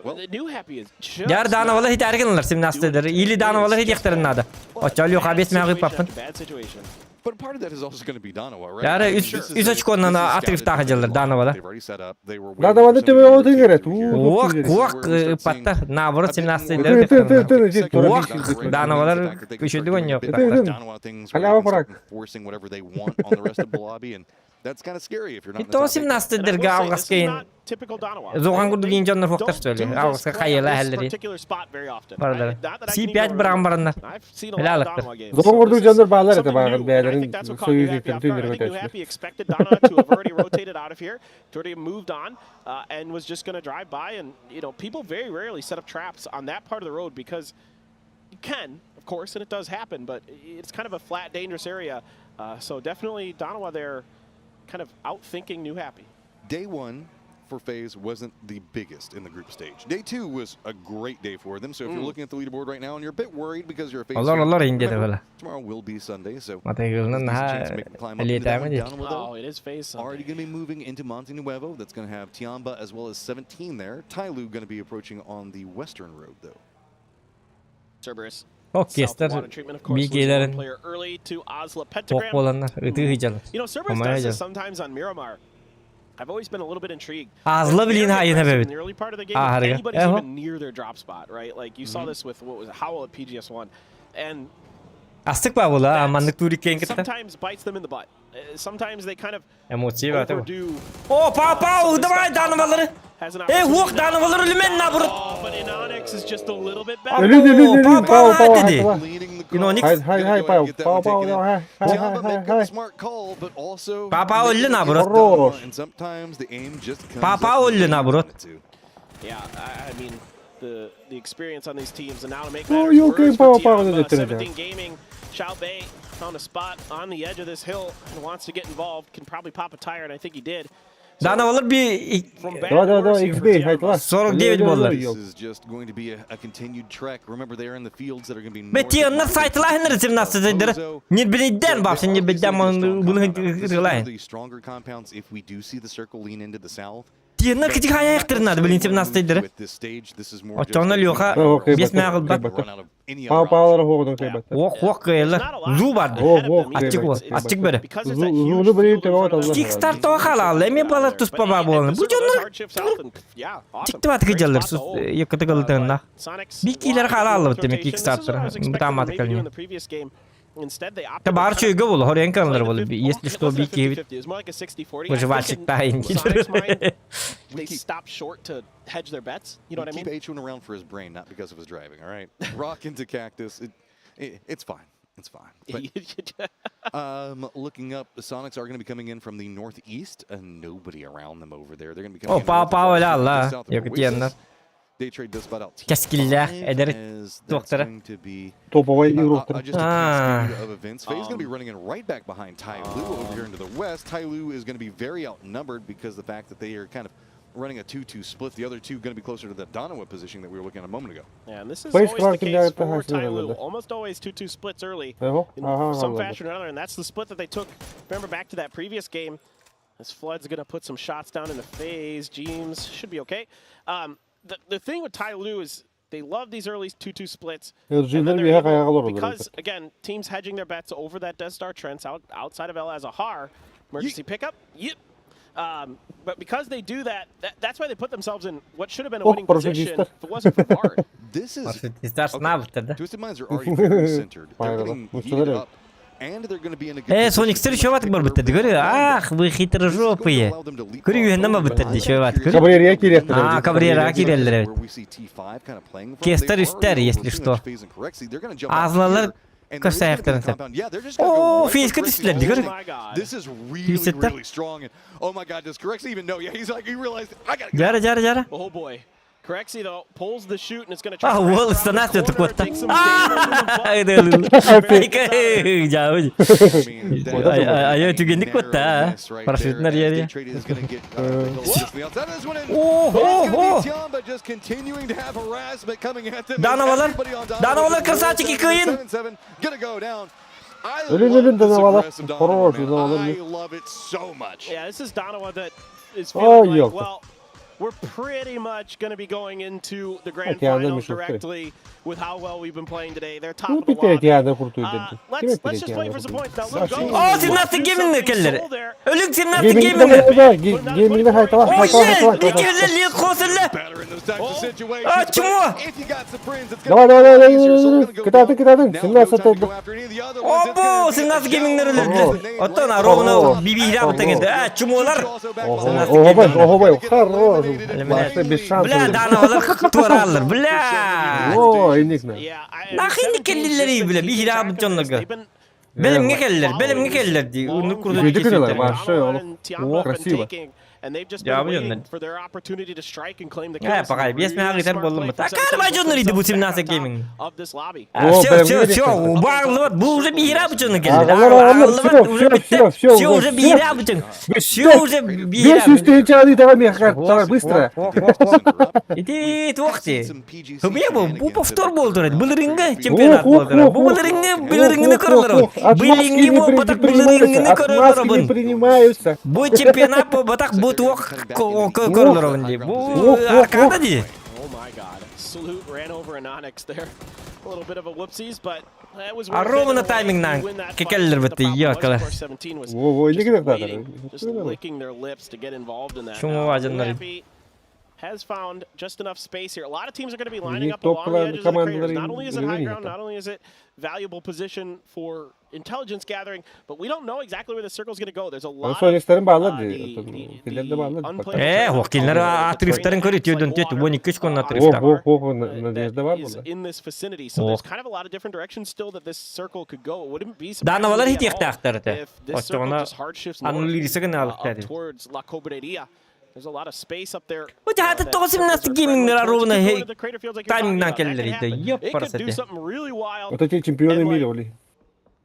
бу. The new happy is just Яр Данавалар хитәрген алар 17-дер. Или Данавалар хитяхтарын надо. Оччо Леха биэс мээҕи situation паппын. after bad situation. But part of that is also going to be Donawa, right? Яра I mean, үс this is үс a- очконнан this is отрывтаах scouted дьыллар line. Данавала. They've already set up. They were waiting Данаваны for somebody төбө to отын rotate керек. through here. Уох, This is уох, where we start seeing патта наоборот a bit more 17-дер Ты ты ты ты ты second Уох, round right Данавалар the fact that they can үчүдүк start doing a ойнуох bit Ты of ты Donawa things where they Халява can start фраг. enforcing whatever they want on the rest of the lobby, and that's kind of scary if you're not in the Итого top eight. And I 17-дерге will say, this алғас is кейін not typical Donawa. Зоған They курдук иин дьоннор don't хуохтар do сөйле. this Алғаска play on хайыла this хәллери. particular spot very often. Баралар. I- not that I can C5 even биран remember. бараннар. I've seen a Эле lot of алыктар. Donawa games. Зоон So курдук this is дьоннор баалар этэ something бааҕын new, and I бээлэрин think that's what caught New союз Happy off түннэр guard. I think New өтөчүлэр. Happy expected Donawa to have already rotated out of here, to already have moved on, and was just going to drive by. And you know, people very rarely set up traps on that part of the road because you can, of course, and it does happen, but it's kind of a flat, dangerous area. So definitely Donawa there, kind of outthinking New Happy. Day one for FaZe wasn't the biggest in the group stage. Day two was a great day for them. So if you're looking at the leaderboard right now and you're a bit worried because you're a FaZe Олор fan, олор инде remember, бала. tomorrow will be Sunday, so Матайгылынан there's a decent наһаа chance to make the climb up into that элиэтээме one. дии. Donawa, though, Oh, it is FaZe Sunday. already going to be moving into Monte Nuevo. That's going to have Tiamba as well as 17 there. Tyloo going to be approaching on the western road, though. Cerberus. Ок, South кестер water treatment, of course, losing one бигелерин player early to Osla ох Pentagram. боланнар ытыы ыдьалар. You know, Cerberus Омая does this дьал. sometimes on Miramar. I've always been a little bit intrigued. Азла They're билин very хайына aggressive бэбит. In the early part of the game, if Ааһарга. anybody's Эхо. even near their drop spot, right? Like you saw this with what was it, Howl at PGS1, and Астык ба була that маннык туриккен кытта. sometimes bites them in the butt. Sometimes they kind of Эмоция бата бу. overdo. О, па па, давай Данавалары. Has an Э, opportunity уох now. Данавалар үлүмен наоборот. Oh, but Inonix is just a little bit better. Өлүн өлүн Па өлүн па пау пау деди. хай Leading the Inonix. хай хай Gonna go ahead пау and get that пау one пау taken in. хай хай Tiamba хай make a хай. smart call, but also Па па making өллү it наоборот. against Donawa, Хорош. And sometimes the aim just comes Па up па when өллү you want наоборот. it to. Yeah, I mean the experience on these teams, and now to make Oh, matters you worse okay, for Pao Pao, Tiamba, dedi 17 Gaming, Xiao Bei found a spot on the edge of this hill and wants to get involved. Can probably pop a tire, and I think he did. So, Данавалар би from bad Давай to давай worse давай here for XB Tiamba. хайтла. 49 боллар. This is just going to be a continued trek. Remember, they're in the fields that are going to be Бе north of тианнар Monte сайтылаһыннар 17-дер. Pozo. Не билиден So бапсын, they не are билден obviously gonna get a strong булын compound out. This is one of ырылаһын. the stronger compounds if we do see the circle lean into the south. Тианнар кити хаяктырнады билин 17-дер. With this stage, this is more just Оттоно a Леха Окей, бес бата. мягыл бат. Бата. run out of any Пау other option. паулар хоғыдан кайбатта. Ох, ох, кыйлар. Зу барды. Ох ох Ачык бол, ачык бере. Because there's that Зуны huge билин field in front of төбө them. Kickstart тоға халал, эми бала туспа ба болны. Бу дьоннор тиктеп атык жаллар, сус якыты кылытыгына. Бикилер халал бит деме Kickstarter. Бутамат кални. Та бар чөйгө бол, хорен калнар бол. Если что, бики бит. Выживальщик тайын They stop short to hedge their bets. You know We what I mean? Keep H1 around for his brain, not because of his driving. All right, rock into cactus. It's fine. It's fine. But looking up, the Sonics are going to be coming in from the northeast, and nobody around them over there. They're going to be coming О, in па north па as well, оля just алла. south of Якыт Oasis. яннар. Day trade does spot out T5 Кескиллях, эдер as that's доктора. going to be Топовой игроктор. just a Ah. cascade of events. Faye's going to be running in right back behind Tai Lu over here into the west. Tai Lu is going to be very outnumbered because the fact that they are kind of running a 2-2 split. The other two going to be closer to the Donawa position that we were looking at a moment ago. Yeah, and this is Place always the Clark case in for there, Tai Lu. Hassan. Almost always 2-2 splits early Eho, in aha, some Allah. fashion or another, and that's the split that they took. Remember back to that previous game. This Flood's going to put some shots down in the phase. James should be okay. The thing with Tai Lu is they love these early 2-2 splits. And then Ыржыйлар they're бия able- каяга олор because, again, teams hedging their bets over that Death Star Trench outside of El Azahar. Emergency pickup. Yep. But because they do that, that's why they put themselves in what should have been a Oh, winning position парашютистер. if it wasn't for Bard. This is Парашютисттар снаптыр да. Twisted Minds are already very centered. They're Понятно. getting Ну, heated что up, and they're going to be in a good Э, position Соникстер to еще ватык бар pick биттерди. Көрү, early. ах, вы This is going to хитрожопые. allow them to leapfrog Көрү үйөннөн over, but биттерди, I'm еще ватык. curious Кабрерия киректир. А, Кабрера киреллер. where we see T5 kind of playing from. Кестер They үстер, already если overseen что. FaZe and Correxy. They're gonna jump out Азлалар here, and there is gonna be a көсәяктарын сәп. compound. Yeah, they're just gonna go О, right for фейска Correxy түстүлөр, all көрү. in. Oh my God. This is really, Түйсеттер. really strong. And oh my God, does Correxy even know? Yeah, he's like, he realized I gotta go. Жара, жара, жара. Oh boy. А, уол ыстанаас диэн куотта. Айа түгэнник куотта. Парашютнар ярия. О-о-о! Дановалар! Дановалар красавчики кыйын! Өлүн өлүн Дановалар. Хорош Дановалар. Ой, елка. We're pretty much going to be going into the grand Океанда finals мешок directly with how well we've been playing today. They're top Ну of the бите lobby. тиада куртуйду. Let's let's just play for some points now. Luke goes. О, 17 гейминг келлер. Өлүк 17 Геймингде гейминг. геймингде хайтала О, хайтала е, хайтала. Никелер лил хосылы. А, чмо? Давай давай давай давай. Кытаатын кытаатын. 17 oldu. Обо, 17 геймингнер өлүрдү. Оттон ровно бибиһирэ бутаҥ А, чумолар. Охобай, охобай, хорош. Башта без шансов. Бля, дановалар туораллар. Бля. О, иникне. Нахин келлилери бля, биһирэ бут дьоннорго. Белемҥэ келлер, белемҥэ келлер дии. Уну курдук Үчүгэй кэлэр, кеситтэр. вообще, олох красиво. And they've just Я been блин, waiting for their opportunity to strike and claim the Э, kills. пока, без меня Really гитар smart боллум. play for А карма 17 дьоннор иди бу themselves back 17 on top гейминг. of this lobby. А, О, все, прям все, видишь, все, как. убарлыбат, бу уже биһирэ бутчуну келлер. Аҕалар, аҕалар, Аҕаллыбат, всё, уже всё, битте. всё, всё, Все уже всё. биһирэ бутчун. Все уже биһирэ. 500 тысяч ады давай меха, давай быстро. Ити туохти. Хубия бу бу повтор болдур. Былырыңгы чемпионат Ох, ох, болдур. ох, Бу ох. былырыңгы Ох, былырыңгыны ох, көрөлөр. ох, ох. Отмазки Былырыңгы не бу при- батак не принимаются, былырыңгыны отмазки не көрөлөр. принимаются. Бу чемпионат бу батак бу туох көрөлөр ди. Бу Ох, ох, аркада ох. ди. Oh my god. Salute ran over Anonyx there. A little bit of a whoopsies, but that was А worth it ровно in a way. таймингнан You win that fight. кекеллер The битти problem was, of ёкала. course, 17 was Во, во, just иникне waiting, just кытаатар. licking their lips to get involved in that. Чума Now, важыннар. Happy has found just enough space here. A lot of teams are going to be lining Ini up along the top edges of the craters. командаларын Not only is it high үлүгүн ground, иһитэ. not only is it valuable position for intelligence gathering, but we don't know exactly where the circle's going to go. There's a lot of Сонистарын баалар uh, ди. the, Килер the де баалар. unplayable Э, terrain вакиллер that отрывтарын acts көрү like түйдөн төт water, 12 күн Ох, отрывта. ох, ох, that надежда бар is булда. in this vicinity. So Ох. there's kind of a lot of different directions still that this circle could go. It wouldn't be surprising Дановалар to me at all хитиэхтээхтэр этэ. if this circle Оччоҕуна just hard shifts north, аннулириса гына up алыктар. towards La Cobreria. There's a lot of space up there. Бу жааты that тоҕус circles are 17 friendly геймингнер towards. It ровно could go хей into the crater fields like you're talking таймингнан about. That could келлер иди. happen. Ёп It could do парасате. something really wild Вот эти чемпионы and, like, мира оли.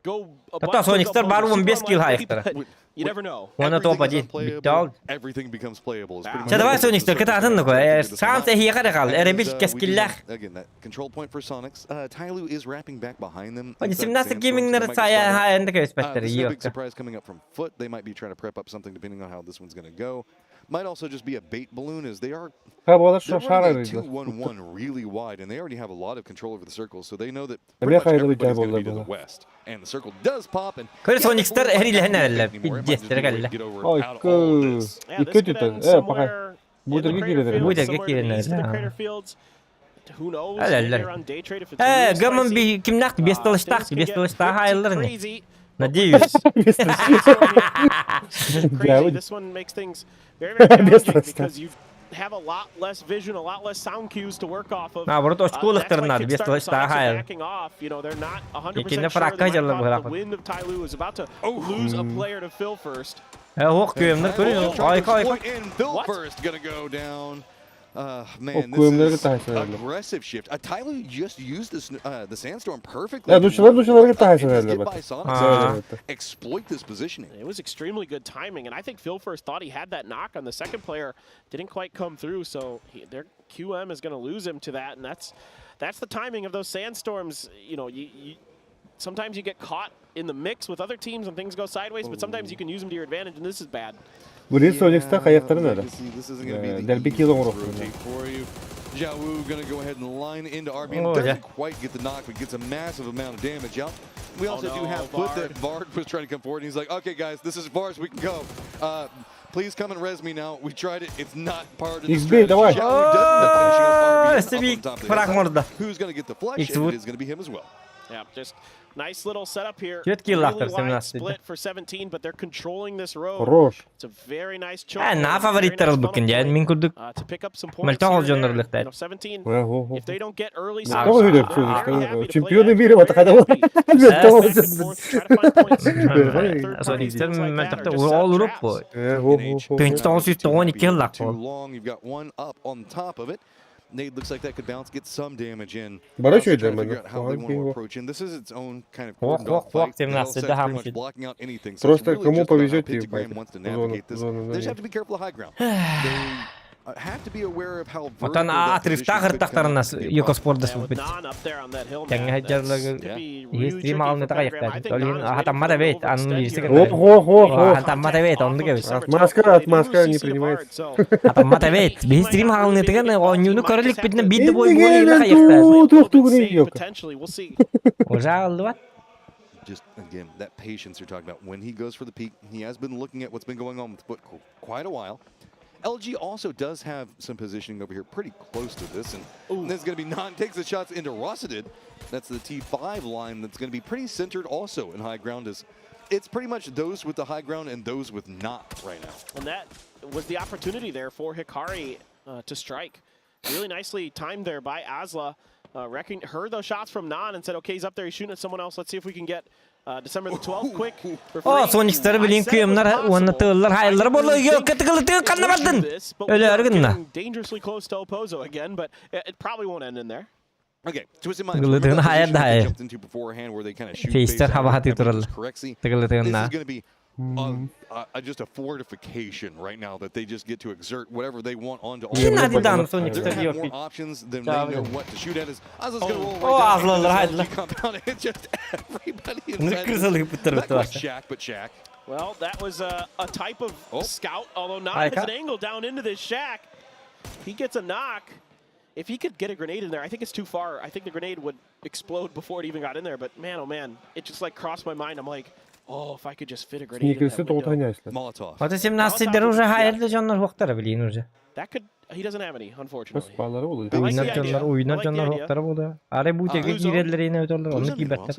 go a Ата bunch of Соникстар бар double 15 килл super хайыктара. unlikely, but You never know. Уонна топ Everything is 1 unplayable. биттал. Everything becomes playable. Is pretty Ча much давай what the Соникстар circle's кытаатын gonna нуку. do this Саам one. тэһиэхэ эрэ хаал. Эрэбил And, we do кэскиллээх. have, Again, that control point for Sonics. Uh, Tyloo is wrapping back behind them. Они inside 17 the sandstorm, so геймингнер they might сая start up. хаянда кэспэттэр There's no big ёка. surprise coming up from Foot. They might be trying to prep up something depending on how this one's going to go. Might also just be a bait balloon as they are Ха болар they're шар running a арыйдылар. 2-1-1 really wide, and they already have a lot of control over the circle, so they know that Эмиэ pretty much хайдабы everybody's жай going to be боллар to the була. west. And the circle does pop, and Көрө Соникстар эрилэһэн эрэллэр. anymore. It might just be Пиздец a way to кэллэ. get over Ой, out of all of this. Yeah, Икки this could түтэн. end Э, пока. somewhere Бу in the дерге crater киирер. Бу fields, дерге somewhere to the киирер, east of the да. crater fields. Who knows? Әле, Maybe әле. around day trade if it's Э, really гаман spicy. би кимнах Uh, бес things талыштах, can бес get талыштах pretty айыллар не. crazy. Надеюсь. Crazy. This one makes things very, very challenging because you have a lot less vision, a lot less sound cues to work off of. Наоборот, That's why очколыктарынады, бес Kickstart талыштах Sonics are айыл. backing off. You know, they're not 100% Икинде sure. фракка They might жалла have быһалаах. thought the wind of Tyloo is about to lose a player to Phil first. Э, ох, көмнөр көрү. Trying to Айка, айка. exploit, and Phil What? first gonna go down. Man, көмнөргө this is таһайсалар. aggressive shift. Tyloo just used this, the sandstorm perfectly. Э, to нучалар нучаларга up and just таһайсалар. get by Sonics Аа. and exploit this positioning. It was extremely good timing, and I think Phil first thought he had that knock on the second player, didn't quite come through, so he, their QM is going to lose him to that, and that's that's the timing of those sandstorms. You know, you, you sometimes you get caught in the mix with other teams and things go sideways, but sometimes you can use them to your advantage, and this is bad. Бурин Соникста хаяктарын әле. Legacy, this isn't gonna be the Дәрби easiest кило урок. rotate for you. Jiawu gonna go ahead and line into RBM. Oh, Doesn't yeah. quite get the knock, but gets a massive amount of damage out. We Oh, also do no, have Foot that Vard was trying to come forward, and he's like, okay, guys, this is as far as we can go. Please come and res me now. We tried it. It's not part of the XB, strategy. давай. Jiawu does end up finishing up RBM up SB on top of the фраг hillside. морда. Who's gonna get the flush? X And wood. it is gonna be him as well. Yeah, just nice little setup here. Түөрт киллаахтар Really wide 17 split for 17, but they're controlling this road. Хорош. It's a very nice choke. Э, на point, very фавориттар nice ылбыккын funnel дьэ, point, мин курдук to pick up some points мөлтөх here and олдьоннор there. ылыктар. You know, 17, Э, о, о. if they don't get early Тоҕо stops, үһү they're very happy to play Чемпионы that. мира Very батакада happy to Бер back тоҕо and forth, try to find points. Third parties, Соникстар things like that, мөлтөхтөр or just set ол up уруп traps. бу. Э, о, о, о. Тыһынча тоҕус сүүс тоҕуон икки ыллаах Too буол. long. You've got one up on top of it. Nade looks like that could bounce, get some damage in. Бары Also trying to үчүгэйдэр figure манна. out how they Оһон want киһи to буо. approach in. This is its own kind of Ох, cordoned ох, off ох, fight. The 17 hillside's pretty much хамыш. blocking out anything. So it's Просто really кому just about how повезет, те и Pentagram пойдет. wants to В зону, navigate в this. зону They just за have to be careful of high ground. They have to be aware of how Отон vertical that position отрывтаах could come ыртахтарына up and be a problem. Юкоспорда суппит. Тэҥҥэ сылдьарлар стрим аҕалны таҕайахтаах. Ол иһин хатаммат эбит, анны биирсэ Ох, ох, ох, ох. Хатаммат эбит, оннук эбит. Отмазка, отмазка не принимается. Хатаммат эбит. Биһи стрим аҕалнытыгар оонньууну көрө иликпитинэ биир да бой буола хайахтаах. Туох тугуны ёка. Уже аҕаллыбат. Just again, that patience you're talking about. When he goes for the peak, he has been looking at what's been going on with FUT quite a while. LG also does have some positioning over here pretty close to this, and this is going to be non takes the shots into Rossidid. That's the T5 line that's going to be pretty centered also in high ground. As it's pretty much those with the high ground and those with not right now. And that was the opportunity there for Hikari to strike. Really nicely timed there by Azla. Heard those shots from Nan and said, okay, he's up there, he's shooting at someone else. Let's see if we can get December the 12th quick. for О, free. Соникстары билин күйемнер, уонна тыыллар хайыллар болу, ёкка тыгылы канна бардын. Өлөр гынна. Dangerously close to Opozo again, but it probably won't end in there. Okay, Twisted Minds. Тыгылы Remember тыгын that хайыр position да that they хайыр. jumped into beforehand where they kind of shoot Фейстер face out хабахаты and тураллар. just Correxy. Тыгылы This тыгынна. is going to be just a fortification right now that they just get to exert whatever they want onto all. Кин of them. адыдан They're Соникстар gonna have ёпит. more options than they know what to shoot at. Is Azla's gonna roll right О, down into Azlалар this хайдылар. LG compound and just everybody Мына inside. this- кырсалыгы буттар Not quite бутты Shack, but Shack. Well, that was a type of scout, although not Айка. as an angle down into this shack. He gets a knock. If he could get a grenade in there, I think it's too far. I think the grenade would explode before it even got in there. But man, oh man, it just like crossed my mind. I'm like, oh, if I could just fit a grenade in Сникерсы that window. толтаняйсың. Molotov. Ото 17 уже хайырды дьоннор хуохтара билин уже. That could. He doesn't have any, unfortunately. Балары болду. Уйнар дьоннор, уйнар дьоннор хуохтара болду. Ары бу теге кииреллер ине өтөллөр, онну киибэттэр.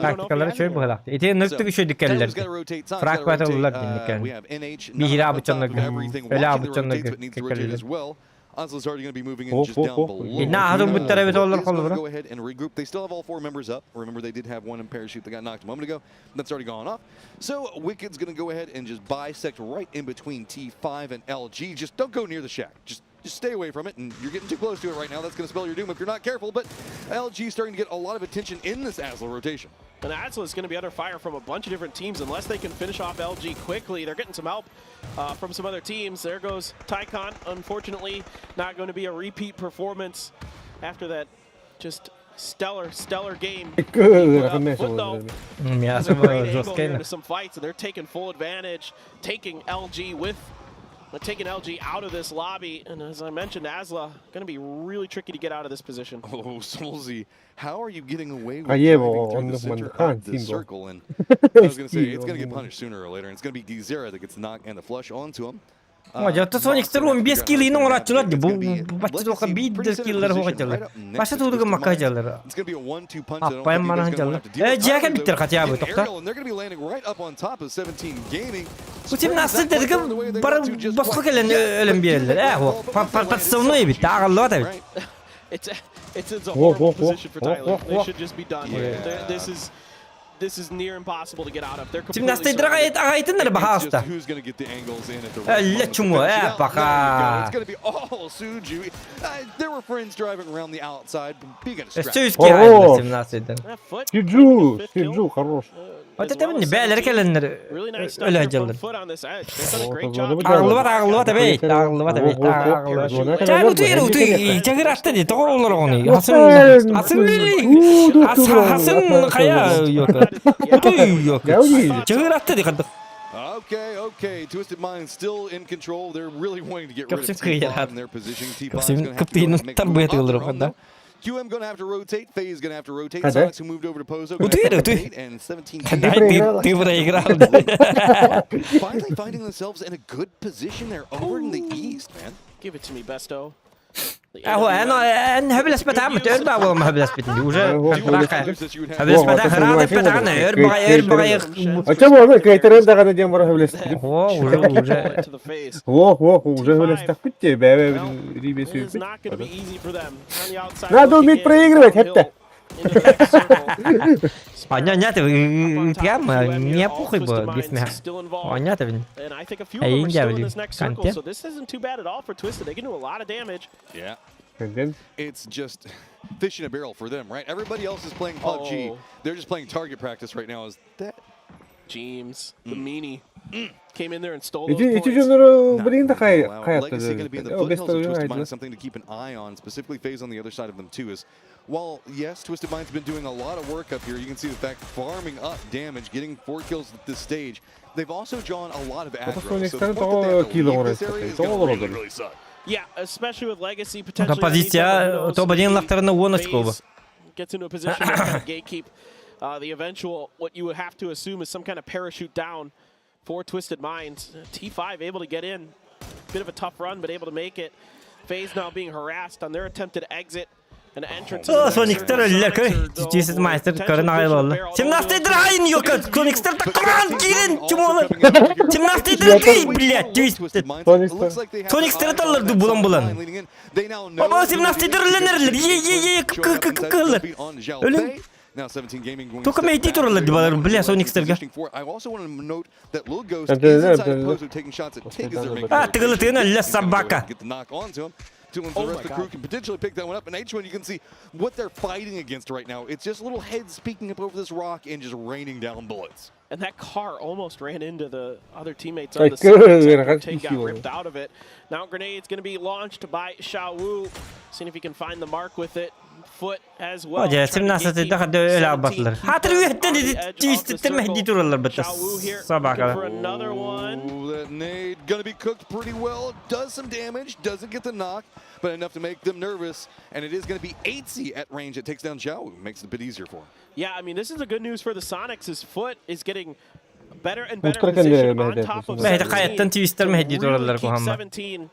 Тактикалары чөй быһалаахты. Ити нөктүк үчөйдүк кэллэр. Tyler's gotta rotate. Sonic's Фраг gotta бата rotate. улар We динникэн. have NH Биһири not up top абыччаннарга. of everything. Өлө Watching the rotates, абыччаннарга but needs to rotate кэллэр. as well. Ozla's already going to be moving in О, just о, down о. below. Инна аһын буттара эбит оллор Is gonna холбура. go ahead and regroup. They still have all four members up. Remember, they did have one in parachute that got knocked a moment ago. That's already gone off. So Wicked's going to go ahead and just bisect right in between T5 and LG. Just don't go near the shack. Just stay away from it, and you're getting too close to it right now. That's going to spell your doom if you're not careful. But LG starting to get a lot of attention in this Azla rotation. And Azla is going to be under fire from a bunch of different teams unless they can finish off LG quickly. They're getting some help from some other teams. There goes Tycon. Unfortunately, not going to be a repeat performance after that just stellar, stellar game. Foot, though, has a great angle here into some fights, and they're taking full advantage, taking LG with but taking LG out of this lobby. And as I mentioned, Azla going to be really tricky to get out of this position. Oh, Solzy, how are you getting away with А е, driving through он the center манхан of the символ. circle? And I was going to say, it's going to get punished sooner or later, and it's going to be Gizera that gets knocked and the flush onto him. О, дьэ Соникстар он 5 киллин оҥорааччылар дии. Бу бачча туохха биир да киллер хуохаталлар. Баша туудуга макка дьаллар. It's going to be a 1-2 punch. that I don't Аппайын think манан anybody's gonna дьаллар. have to deal Э, with. дьиэкэ Tyler, биттер though, хотя бы getting тохто. aerial, and they're going to be landing right up on top of 17 Gaming. Бу 17 дэргэ бары босхо кэлэн өлөн биэрэллэр. Э, хо. Подставной эбит, ааҕаллыбат эбит. It's a Whoa, horrible whoa, whoa. position for Whoa, Tyler. whoa, They whoa. should just be done. This is near impossible to get out of. They're completely 17 surrounded. аҕайтыннар It's just баһааста. who's going to get the angles in at the Э, right moment to лечуму, finish it э, out. пока. There you go. It's going to be all Suju. There were friends driving around the outside. Be gonna Өссө strap. үске айылла Хорош. 17-ден. That foot Сиджу, Сиджу, хорош. Вот это билин бээлери кэлэннэр Really nice stuff өлө here from дьаллар. Foot on this edge. They've done a great job. Ааҕыллыбат, ааҕыллыбат эбит, ааҕыллыбат эбит, ааҕыллыбат. Чаа утуйар утуй, чагыр атты ди, тоҕо олор оҕону. Хасын, хасын били, хасын хайа ёка. Утуй ёка. Чагыр атты ди хадык. Okay. Twisted Minds still in control. They're really wanting to get rid of Көхсүн T5 кыйар. in their position. T5 is Көхсүн going to have to go кыптыйын ahead and make a уттар move быаты on their ылыр own, да. though. QM going to have to rotate. FaZe going to have to rotate. Хада. Sonics who moved over to Pozo gonna Утуй have to утуй. rotate, and 17 Ты ты проиграл. finally finding themselves in a good position there over in the east, man. Give it to me, Besto. The Аху, эн эн хөбүлэспэт өр баа буолма хөбүлэспит уже хөбүлэспэт хыраат эппэт өр баҕай өр баҕай А чем он кайтерен даганы дем бара хөблестик. О, уже уже to the face. О, о, уже хөблестик битте. Бәбә рибе It is сүйүп. not going to be easy for them. On the outside Надо looking уметь in, проигрывать, Hill это. into the next circle. Аня Up on top тям of QM не here, all похуй Twisted бо Minds бисмеха. still involved. Аня табин. And I think a few of them Эйин are still in дьявли. this next circle, Канте. so this isn't too bad at all for Twisted. They can do a lot of damage. Yeah. And It's just fish in a barrel for them, right? Everybody else is playing PUBG. Oh. They're just playing target practice right now. Is that James, the meanie, came in there and stole those Ити ити points. дьоннору билигин да Allow Legacy хайаттар. going to be in the О, бес foothills of Twisted Mind хайдылар. is something to keep an eye on. Specifically, FaZe on the other side of them too is, while yes, Twisted Mind's been doing a lot of work up here. You can see the fact farming up damage, getting four kills at this stage. They've also drawn a lot of aggro. So the Соникстарын point that they тоҕо have to киил leave оҥорон this area испэттэр. is Тоҕо going to really, олороллор. really suck. Yeah, especially with Legacy potentially. Позиция топ-1 лахтарына 10 очко FaZe Gets into a position to kind of gatekeep the eventual, what you would have to assume is some kind of parachute down for Twisted Minds. T5 able to get in. Bit of a tough run, but able to make it. FaZe now being harassed on their attempted exit and entrance. О, Сониктар өллөр көр. Twisted Minds көрөн аҕай буолла. 17 айын yok. Сониктар таккан киирэн чумолар. 17 ты, блядь, Twisted. Соникстары таллар булан булан. Оба 17 өлөнөрлөр. Е е е к к к кыллар. Өлүн. Now 17 Gaming going Только мейти туралар дибалар, бля, Соникстарга. I also want to note that Lil Ghost Әбден, is inside әбден. of Pozo taking shots at Tig as they're making А, their тыгылы тыгын өллө He's gonna go ahead собака. and Get the knock onto him. Doolin, the rest of the crew can potentially pick that one up. And H1, you can see what they're fighting against right now. It's just little heads peeking up over this rock and just raining down bullets. And that car almost ran into the other teammates on Ay, the side. good. Tig got ripped out of it. Now grenade's going to be launched by Xiao Wu. Seeing if he can find the mark with it. Foot as well. О, дьэ, Trying to 17 gatekeep да хады өлө 17, албатылар. keep Хатыр them үөттен on the edge of the Twisted мехди circle. туралар бытта. Xiao Wu here looking Собака. for another one. Ooh, that nade gonna be cooked pretty well. Does some damage, doesn't get the knock, but enough to make them nervous. And it is gonna be 8C at range that takes down Xiao, makes it a bit easier for him. Yeah, I mean, this is the good news for the Sonics. His foot is getting better and better Уттар position кэллэ, on мэһэдэ, top of Мэһэдэ 17 хайаттан Twister to мэһэдии really тураллар keep куһамма. 17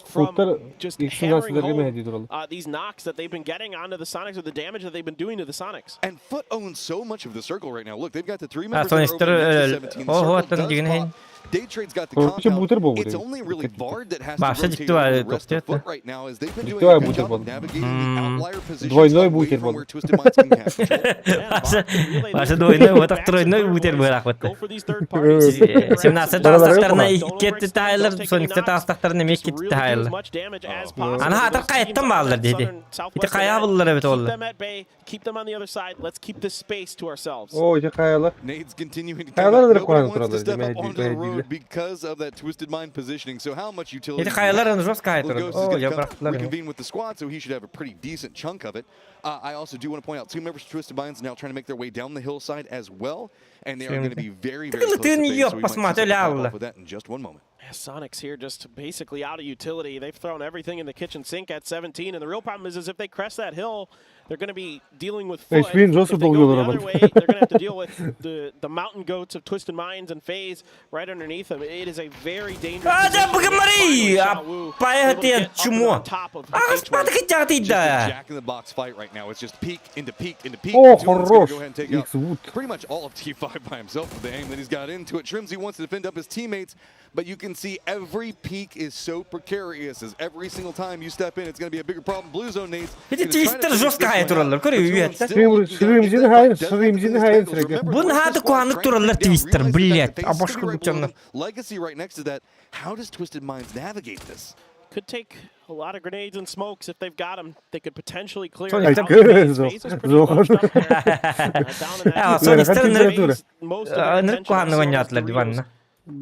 from Уттар just икки hammering сылларга home мэһэдии тураллар. these knocks that they've been getting onto the Sonics or the damage that they've been doing to the Sonics. And Foot owns so much of the circle right now. Look, they've got the three А, members that are Соникстар over next to 17. The ого, circle оттон does дигин pop. хин. Day Trade's got the Короче, compound. бутер болбу It's дейм. only really Vard that has to Баша rotate дьикти бар, over the rest of токтуйат да. Foot right now as they've been doing Дьикти бар a good бутер job of болду. navigating the outlier positions Двойной away бутер from болду. where Twisted Minds can have control. Баша баша двойной, вот так тройной бутер быраак бытта. Go for these third parties. 17 таастактарына иккетти таайлар, Соникстар таастактарына эмиэ иккетти Really do as таайлар. much damage as possible. Ана Those атар кайыттан teams баалар on деди. southern- Ити southwestern кая edge, буллар эбит Keep оллар. them at bay. Keep them on the other side. Let's keep this space to ourselves. О, ити хайалар. Nade's continuing to come Хайалар out. да Nobody куһаҕан wants to тураллар, step up мэһэдии- onto the road мэһэдиилэр. because of that Twisted Mind positioning. So how much utility? Ити do you хайалар have? аны жестко Lil хай турар. Ghost is О, gonna я come бырахтылар. reconvene with the squad, so he should have a pretty decent chunk of it. I also do want to point out two members of Twisted Minds now trying to make their way down the hillside as well, and they are going to be very, very Тыгылы close to тыын FaZe, yok, so we might see посмотри, something pop ляалла. off with that in just one moment. Yeah, Sonics here just basically out of utility. They've thrown everything in the kitchen sink at 17, and the real problem is if they crest that hill, they're going to be dealing with foot. HP'nin If жестко they go the долгуyorlar other ama. way, they're going to have to deal with the mountain goats of Twisted Minds and FaZe right underneath them. It is a very dangerous А, да, position. быгымари! Finally, Xiao Wu Аппая able to тиэн get up and чумо. on top of Ах, H1. спадык Just a тягтыйда. jack in the box fight right now. It's just peek into peek into peek. О, Doolin's gonna хорош. go ahead and take out X-Wood. pretty much all of T5 by himself with the aim that he's got into it. Trimsy wants to defend up his teammates, but you can see every peek is so precarious as every single time you step in, it's going to be a bigger problem. Blue Zone nades. Ити gonna try to Twister finish жестко this хай one тураллар. out, Көрө but Doolin's үөттэ. still Срым- looking down. Срымзин If that хайын, fight doesn't Срымзин finish хайын Bengals, срэгэ. remember, Бун the rest of хааты the squad куһааннык trying to тураллар take down, Twister, realize the fact блядь. that FaZe is Абашка gonna be right below бучанна. them. Legacy right next to that. How does Twisted Minds navigate this? Could take a lot of grenades and smokes if they've got them. They could potentially clear. Sonic, out так- FaZe. FaZe is pretty Зо- bunched up there. Down in that А, Ыарахан Соникстар температура. Most of their ынырык attention куһааннык on ойнаатылар Doritos. диванна.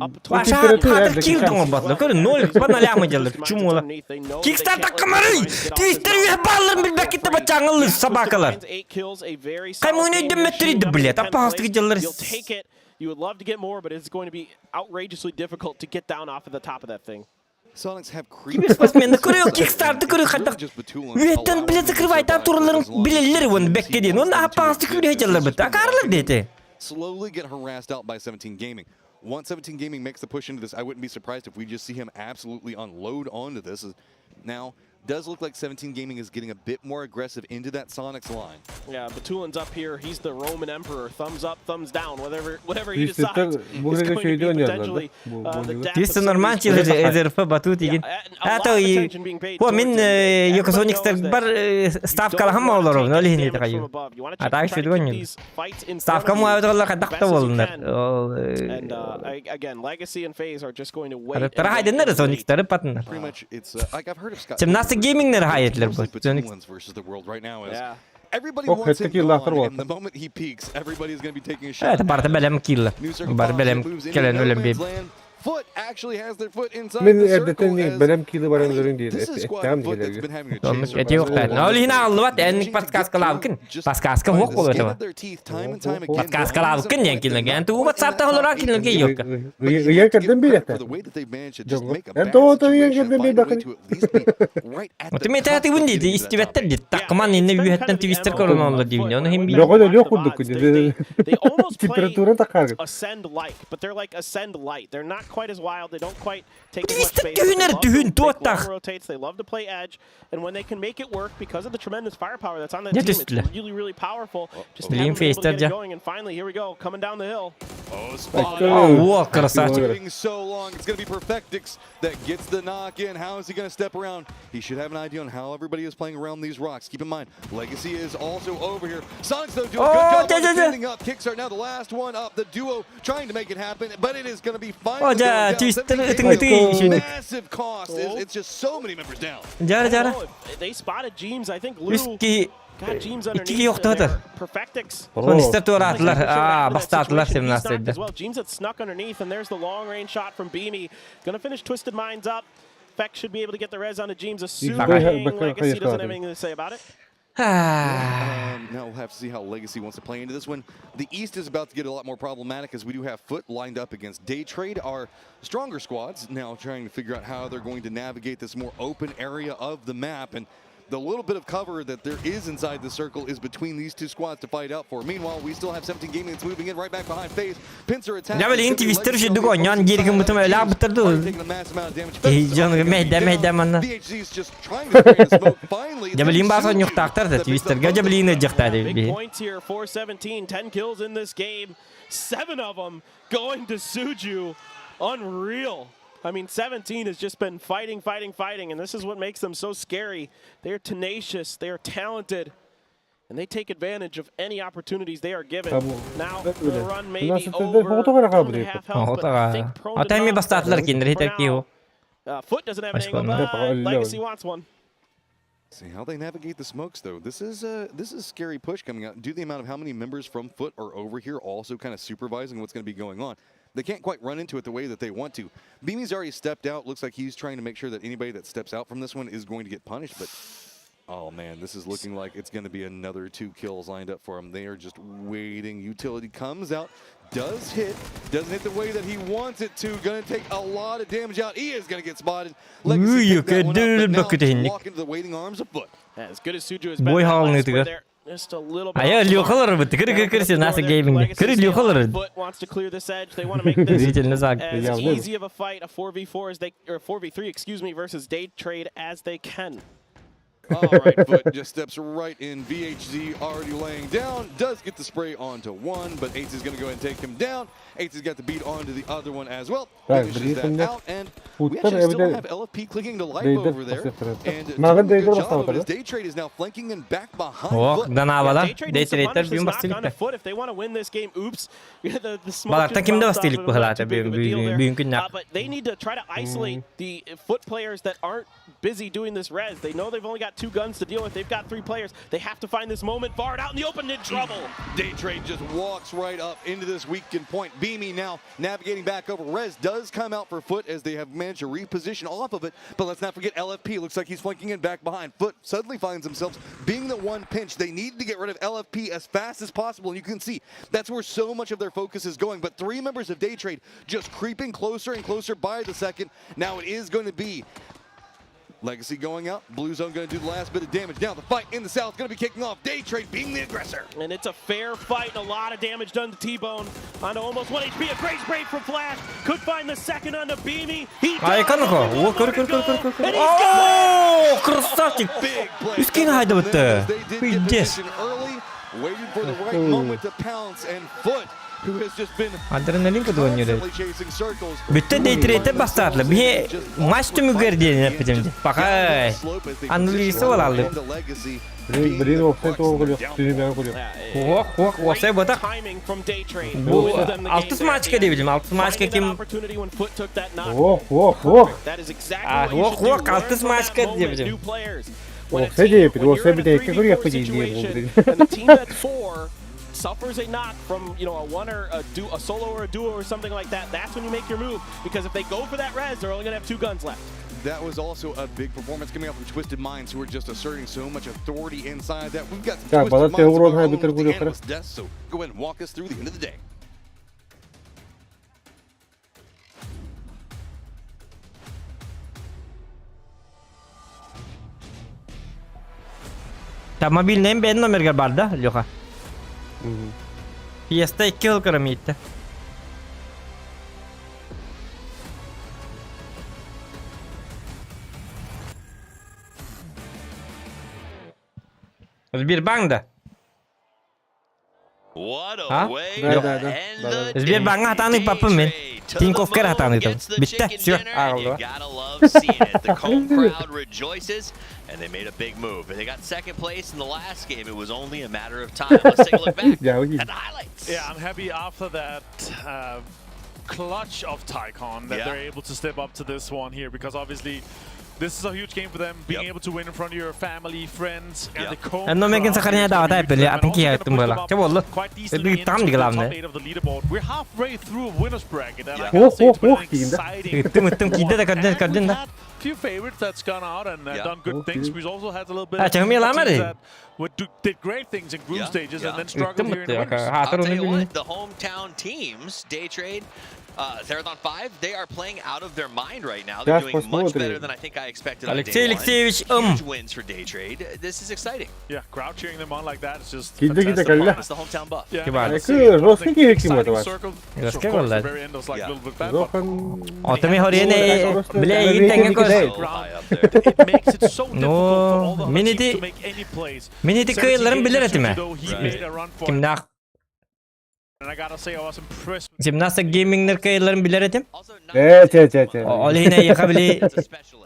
Up towards Баша Температура хатыр эрдэ килл кичээн. оҥорботлор. Көрө 0 по нолям делар. Чумола. Кикстар таккамары! Твистер үө баалларын билбэккитте бачаңыллы собакалар. Каймуны өйдөммөттөрүйдү, блядь. Аппаастык дьаллар. You'll take it. You would love to get more, but it's going to be outrageously difficult to get down off of the top of that thing. Sonics have Киберспортсменди көрө, Кикстарды көрө хаттак. Үөттэн биле закрывайтан тураларын билеллер вон бэкке диэн. Он аппаастык үлэ дьаллар бит. Акарлар дети. slowly get harassed out by 17 Gaming. Once 17 Gaming makes the push into this, I wouldn't be surprised if we just see him absolutely unload onto this. Now, does look like 17 Gaming is getting a bit more aggressive into that Sonics line. Yeah, Batulin's up here. He's the Roman emperor. Thumbs up, thumbs down. Whatever, whatever he Twister'da decides is bu going to be şeyde oynuyorlar da. potentially Bu- the bu- death of Твистер some of нормально these players. ЭЗРФ батут Yeah, деген. and a lot Ата of и attention being paid О towards мин him. Everybody Якосоникстер knows that бар you ставкалаһам don't wanna олоров, take ол any иһин damage кайы. from above. You wanna А try так to keep шүдүгөн. these fights in front Ставка of you муабыталлар as кадакта best as you болдунар. can. Ол And again, Legacy and FaZe are just going to wait. and Тара wait хайдыннар and wait. Соникстары патыннар. Pretty much, it's like I've heard of Scott. 17 Gaming'лэр хаайытылар бу. Ох, это киллаахтар буолта. Это барыта бэлэм килла. Бары бэлэм кэлэн өлөн биэбит. Мин эрдэтэн бэлэм киилы баран өлөрүн диир эттэҕим диилэргэ. Оннук этиэ уохтаах. Ол иһин аҕыллыбат эн подсказкалаабыккын. Подсказка суох буолуо этэ. Подсказкалаабыккын диэн кинилэргэ. Эн тугу ватсаптан олорор кинилэргэ йокка. Ыйан кэрдэн биэриэхтэ. Эн тоҕо ыйан кэрдэн биэрбэххин? Оту метаатыбын диэти истибэттэр дит. Такман инне үөһэттэн твистер көрөн диибин. Ону хим биир. Бөҕөн өлүөх курдук Температура тахааргын. But they're like ascend light. They're not quite as wild. They don't quite take as much Твистер space. but they түһүнэр love to түһүн make long туоттах. rotates. They love to play edge, and when they can make it work because of the tremendous firepower that's on that Дьэ team, it's түстүлэр. really, really powerful. Just Билигин haven't been able to фейстер get дьэ. it going, and finally, here we go, coming down the hill. О, красавчик. Waiting so long. It's going to be Perfectix that gets the knock in. How is he going to step around? He should have an idea on how everybody is playing around these rocks. Keep in mind, Legacy is also over here. Sonics, though, doing a Oh, good job дьэ, on дьэ, дьэ. defending up. Kickstart now the last one up. The duo trying to make it happen, but it is going to be О, finally дьэ, going down. Twister 17 ытыҥ ытыы үчүгэй. Massive cost. It's, it's just so many members down. Дьара дьара. Oh, if they spotted Jeems. I think Lou Үс киһи got Jeems икки underneath. киһи охтоото. there. Perfectix. Сонистер туораатылар. Аа, That бастаатылар situation. He's knocked 17 as well. Jeems had snuck underneath, and there's the long range shot from Beamy. Gonna finish Twisted Minds up. Feck should be able to get the res onto Jeems, assuming Legacy doesn't have anything to say about it. Now we'll have to see how Legacy wants to play into this one. The East is about to get a lot more problematic as we do have Foot lined up against Day Trade, our stronger squads now trying to figure out how they're going to navigate this more open area of the map. And the little bit of cover that there is inside the circle is between these two squads to fight out for. Meanwhile, we still have 17 Gaming that's moving in right back behind FaZe. Pincer attack. Дьэ билигин Twister үчүгдүк оонньоон дииргин бутум өлөөх бутарду. Киһи дьон мэйдэ мэйдэ манна. VHZ's just trying to spray the smoke. Finally, Дьэ билигин баас оонньуохтаахтар да Twisterга дьэ билигин ыдьахтаа Big диэбит. points here, 417, 10 kills in this game. Seven of them going to Suju. Unreal. I mean, 17 has just been fighting, fighting, fighting, and this is what makes them so scary. They are tenacious, they are talented, and they take advantage of any opportunities they are given. Now, the run may be over. Down to half health, but I think prone to Ата эми knock. бастаатылар кинилэр For хитер now, киһи. Foot doesn't have an angle, Başka but Legacy wants one. See how they navigate the smokes, though. This is a scary push coming out. Due to the amount of how many members from Foot are over here, also kind of supervising what's going to be going on. They can't quite run into it the way that they want to. Beamy's already stepped out. Looks like he's trying to make sure that anybody that steps out from this one is going to get punished. But oh man, this is looking like it's going to be another two kills lined up for him. They are just waiting. Utility comes out, does hit, doesn't hit the way that he wants it to. Going to take a lot of damage out. He is going to get spotted. Legacy Ooh, picked that one up, but now good. walk into the waiting arms of Foot. As good as Suju has been, Бой that хаалын last ытыгар. spray there, just a little bit Айа off the mark. Люхалар бит. Кыр кыр кыр сен Gaming. Кыр Люхалар. Foot wants to clear this edge. They want to make this Зрительный зак. as Явно. easy of a fight, a 4v4 as they or 4v3, excuse me, versus day trade as they can. All right, Foot just steps right in. VHZ already laying down. Does get the spray onto one, but Ace is going to go ahead and take him down. Ace has got the beat onto the other one as well. Так, Finishes that Британдар out, and we Футтар actually still эбэтэр have LFP clinging to life Рейдер over there. бастыахтара. And doing Маҕан a good Рейдер job of it бастаабатар as Day Trade is now flanking and back behind Ох, Foot. данаабалар. Day Trade needs to Дейтрейттер punish this бүгүн knock onto бастыылыктар. Foot if they want to win this game. Oops. The smoke Балартан just кимде bounced off бастыылык of him. Not быһалаата too big of a deal there. бүгүн күннээх. But they need to try to isolate the foot players that aren't busy doing this res. They know they've only got two guns to deal with. They've got three players. They have to find this moment. Bard out in the open in trouble. Day Trade just walks right up into this weakened point. Beamy now navigating back over. Rez does come out for Foot as they have managed to reposition off of it. But let's not forget LFP. Looks like he's flanking in back behind. Foot suddenly finds themselves being the one pinch. They need to get rid of LFP as fast as possible. And you can see that's where so much of their focus is going. But three members of Day Trade just creeping closer and closer by the second. Now it is going to be Legacy going out. Blue Zone going to do the last bit of damage. Now the fight in the south going to be kicking off. Day Trade being the aggressor. And it's a fair fight and a lot of damage done to T-Bone. Onto almost 1 HP. A great spray from Flash. Could find the second onto Beamy. He Ай, does. канаха. Only О, one көр more to көр көр көр go, көр. and he's got О, красавчик. Big play. Үскин хайдабытты. They did get Пиздец. position early, waited for the right moment to pounce, and Foot. Адреналин кудуонньур. Бүттэ дейтрейте бастаатла. Бие матч түмүгэр диэн эппитим ди. Пахай. Анулисы болалды. Блин, блин, опсай тоҕо көрүөх, түһүмэҕи көрүөх. Ох, ох, опсай батах. Бу алтыс матчка дебилим. Алтыс матчка ким? Ох, ох, ох. Ох, ох, алтыс матчка дебилим. Опсай диэпит, опсай бүтэйиккэ көрүөхпүт дии suffers a knock from you know a one or a, du- a solo or a duo or something like that, that's when you make your move. Because if they go for that res, they're only gonna have two guns left. That was also a big performance coming out from Twisted Minds, who are just asserting so much authority inside that. We've got some Так, Twisted балар Minds of Теурон our own хайбытыр with the көрүөхтэрэ. analyst desk, so go ahead and walk us through the end of the day. Та мобильныйым бэйэн номергар бар да, Леха? Fiesta 2 жыл көрөм иитте. Сбербанк да? А? Да, да, да. Да, да. Сбербанкка хатааны папым мен. Тинькофф кэр хатааны ыытабын. Бүттэ, все, ааҕыллыба. The home crowd rejoices, and they made a big move. They got second place in the last game. It was only a matter of time. Let's take a look back at the highlights. Yeah, I'm happy after that clutch of Tycon that they're able to step up to this one here because obviously this is a huge game for them, being able to win in front of your family, friends, and the home Онно мэгин crowd сахарня is gonna даҕата be huge for эппили them, and атын also киһи gonna айттым push them буола. up Чэ буолла. quite decently Ыттам into the top главное. eight of the leaderboard. We're halfway through winner's bracket, and I Ох, gotta say it's ох, been ох an диин да. exciting Ыттым ыттым киирдэ да көрдүн And көрдүн we've да. had few favorites that's gone out and done good things. We've also had a little bit А of чэ teams ламары. that did great things in group stages and then struggled Ыттым here in the ыттым. winners. I'll Хаатыр tell ону you билин. what, the hometown teams, Day Trade, Therathon 5, they are playing out of their mind right now. They're Сейчас doing much better посмотрим. than I think I expected on Алексей day one. Алексеевич Ым. Huge wins for Day Trade. This is exciting. Yeah, crowd cheering them on like that is just Киирдэ киирдэ fantastic. кэллэ. It's the hometown buff. Yeah, Кибар. I gotta Эки say, I жесткий think киһи ким exciting это ваш? circle. So Жесткий of course, the болла. very end was like a little bit bad, but Жохан Отами хориене биле Рейтинг игин тэҥэ көр. кидает. High up there. it makes it so difficult for all Ну, the other мин teams ити to make any plays. мин ити 17 кыайылларын билэр games этим into ээ. though, he made a run for it. Кимнээх And I gotta say, I was impressed 17 геймингнер кыайылларын билэр этим. Э, че, че, че. Ол иһин эйиэхэ били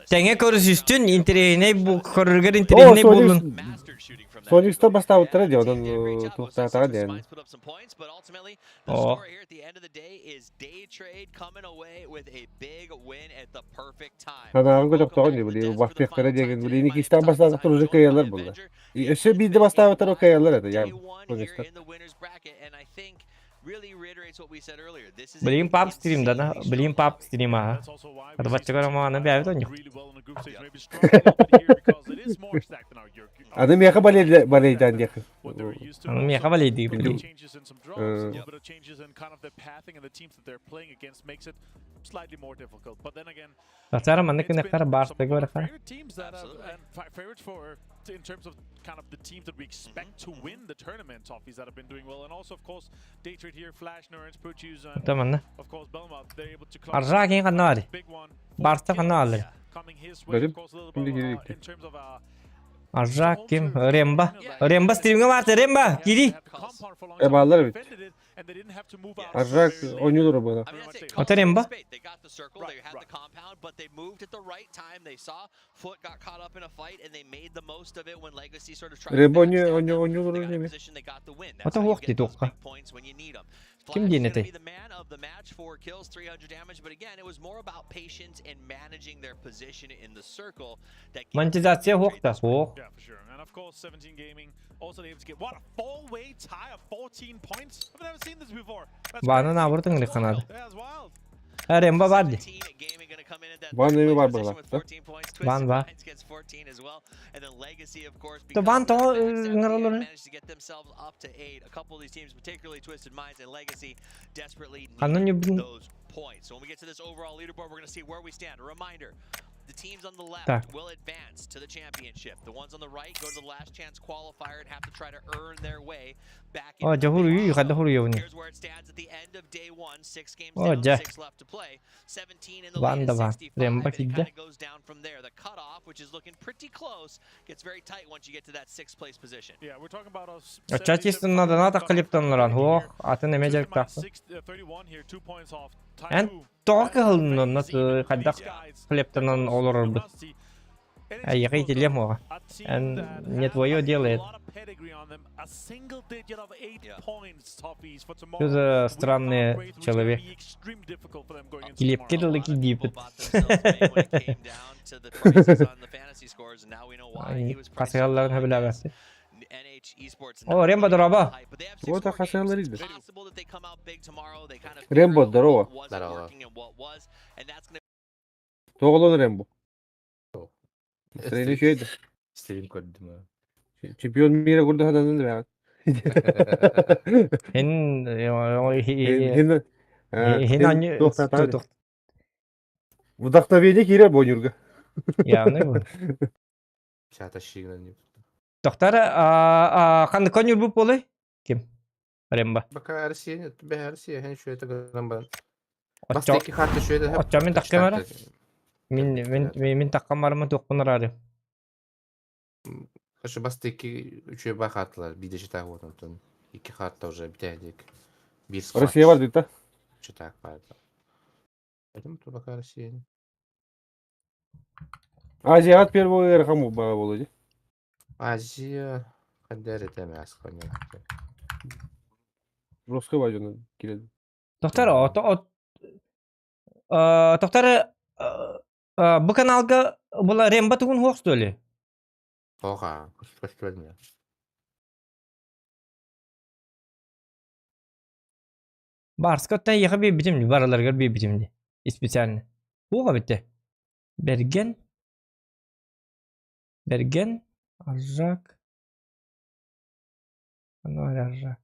тэҥэ көрүсүстүн интэриэһинэй бу көрөргөр О, интэриэһинэй буоллун. Соникс. Соникстар бастаабыттара дии, онон туохтаатаҕа диэн. Put up some points, but ultimately, the О. score here at the end of the day is Day Trade coming away with a big win at the perfect time. Санааҕын көтөхтөҕүн дии, били бастыахтара диэн, били Никистан бастаатахтар уже кыайаллар буолла. Өссө биирдэ бастаабыттар кыайаллар этэ, я Соникстар. In the winner's bracket, and I think really reiterates what we said earlier. This is Билигин пап стрим да, да? Билигин пап стрим аха. Арбаччыгар омаана бэйэбит онньук. really well in the group stage. Maybe struggling a little bit here because it is more stacked than our Аны миэхэ балей балейдаан диэхин. what they're used to. Аны миэхэ балейдии Little били. changes in some drops, a little bit of changes in kind of the pathing and the teams that they're playing against makes it slightly more difficult. But then again, Тахсара маннык it's been күнэхтэр some баартыга of our барахара. favorite teams that have, and favorites for in terms of kind of the teams that we expect to win the tournament, Toffees that have been doing well, and also of course Daytrade here, Flash, Nurens, Puchus, and Ота манна. of course Belmont. They're able to close Аржаа кин ханна баары. big one. Барта ханна бааллар. Coming his way, Бэрим. of course, a little bit in terms of Аржаа ким Ремба. Ремба стримҥэ баарта Ремба кири. Э, бааллар эбит. Аржак ойнуулар буола. Ота Ремба. They got the circle, they had the compound, but they moved at the right time. They saw Foot got caught up in a fight, and they made the most of it when Legacy sort of tried to Ремба backstab ойнуу them. ойнуулар They got in эми. position, they got the win. Ота That's how you хуох get дии those туохха. big points when you need 'em. Ким Flash диэн is gonna этэй? be the man of the match, four kills, 300 damage, but again, it was more about patience and managing their position in the circle that gave Монетизация хуох да хуох. Yeah, for sure. And of course, 17 Gaming also able to get what a four-way tie of 14 points. I've never seen this before. That's Баанан crazy. аабыртын гырык ханады. That's wild. Ремба бар ди. Gaming gonna come in at that Баан third эми place бар position буолла. with 14 points. Баан Twisted ба. Minds gets 14 as well. And then Legacy, of course, То because баан of their тоҕо backstab at the end, ыҥыраллар. managed to get themselves up to eight. A couple of these teams, particularly Twisted Minds and Legacy, desperately Ханна need ньубун those points. So when we get to this overall leaderboard, we're going to see where we stand. A reminder. Так. О, дьэ хуруйуу, хайда хуруйабыный? О, дьэ. Ван да ван. Рембо киирдэ. Оччо чистыннаданаа таххалиптаннаран хуох, атын эмэ дьарыктаахпын. Эн тоҕо кыһылынна хайдах хлебтанан олорорбут? Эйиэхэ итиллиэм уоҕа. Эн не твое дело это. Что за странный человек? Килиэпкэ дылы киирдииппит. Хасыһалларын сөбүлээбэппин. О, Рембо, дорообо! Вот хасыһаллар илдэ. Рембо, здорово. Здорово. Тоҕолон Рембо? Настроение үчүгэй да? Стрим көрдүм. Чемпион мира курдук хатанын да бэҕэт. Эн Хин Вдохновение киирэр бонюрга. Явно бу. Чата шигнан. Тохтар ханнык конюр буолуй? Ким? Ремба. Пока Россия, бэһэ Россия, хэн шуэта гынан баран. Бастаки хатта шуэта. Оччо мин таккам ара. Мин мин мин таккам барыма туохпун араары. Хорошо, бастаки үчүгэй ба хаттылар, биде читак вот онтон. Икки хатта уже битээдик. Бир Россия бар дейт да? Читак бар. Пойдем то пока Россия. Азия первый ыарахан баҕа буолуо дии. Азия хандар этэ эмээс Русский бажаны киирэн. Доктор, ото доктор бу каналга була Ремба тугун хуох что ли? Оха, көстүбэт Барска оттон эйиэхэ биэрбитим дии, барыларыгар биэрбитим дии. Специально. Туох эбитэ? Бэргэн. Бэргэн. Аржак. Аны Аржак.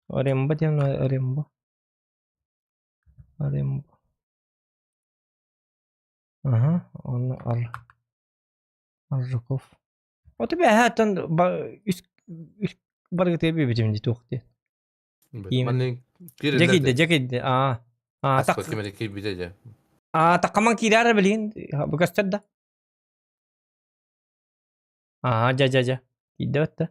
Рембо диэн Рембо. Рембо. Аха, оны Ар Аржаков. Ото бэһэ оттон үс үс барыгытыгар биэрбитим дии туох диэн. Манны Дьэ киирдэ, дьэ киирдэ. Аа. Аа, так. Кимere киирбитэ дьэ. Аа, таккаман киирээр билигин бу көстөр да. Аа, дьэ дьэ дьэ. Киирдэ бэтте.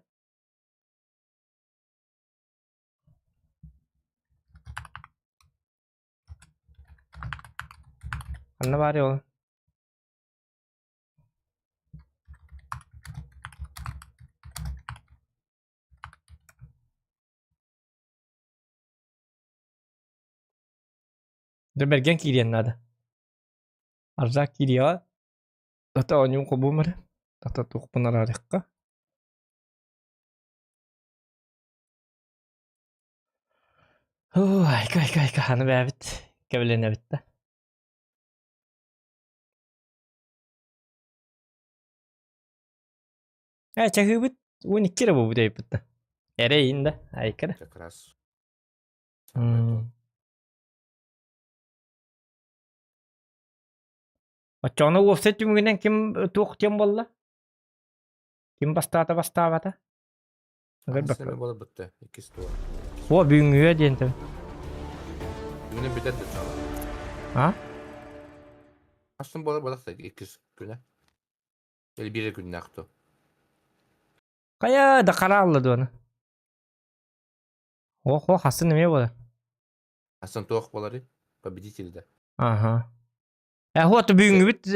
Ханна баарый ол? Дьэ бэргэн киириэн наада. Арзак киириэҕэ. Ата оонньуум холбуом эрэ. Ата туохпун араарыахха. Һуу, айка айка айка аны бээбит кэбилэнэбит да. Ээ, чаһыыбыт 12 эрэ буолбут эбиппит да. Эрэйин да, айка да. Как раз. Оччоҕуна уопсай түмүгүнэн ким туох диэн буолла? Ким бастаата бастаабата? Сэмэ буола бытта, иккис туо. О, бүгүҥҥүгэ диэн тыл. Бүгүнэн бүтэр да чаҕа. А? Астын буола буолахта иккис күнэ. Или биир күннээх ту. Хайа да хараалла дуона. Ох, ох, астын эмиэ буолар. Астын туох буоларый? Победитель да. Аха. Э, вот бүгүҥҥүбүт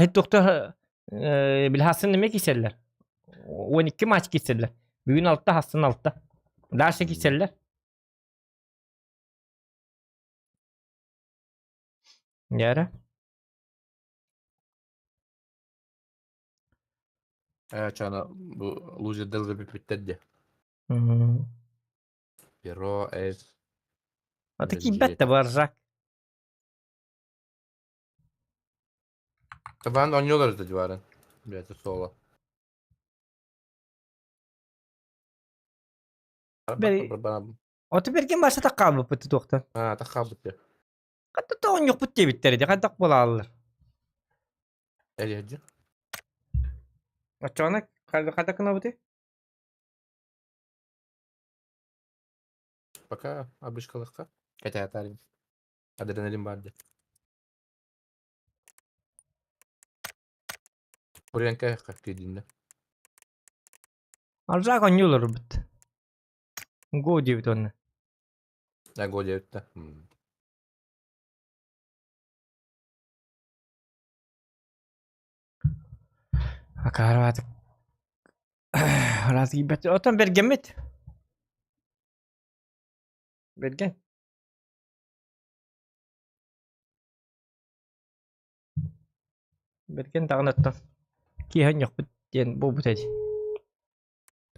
хиттуохта били хассын эмиэ киирсэллэр. 12 матч киирсэллэр. Бүгүн алта, хассын алта. Дальше киирсэллэр. Яра. Э, чана бу лузердер бүппүттэр де. Перо, эс. Ата киирбэт да баржак. Табан оонньуулар да дьыбарын. Бэйэтэ соло. Ото берген барса таккаабыппыт туохтан. А, таккаабыт. Хатта тоҕонньохпут диэбиттэр ити хайдах буолааллар. Эрийэрдьи. Оччоҕуна хайдах гынабытый? Пока обычкалыхха. Кэтээтаарин. Адреналин бар дии. Буренка киирдиннэ. Алжаак онньууларбыт. Го диэбит уонна. Да, го диэбит да. Акаарбаатык. Раз киирбэт. Оттон бэргэммит. Бэргэн. Бэргэн даҕаны оттон киэһэ онньохпут диэн буолбут эти.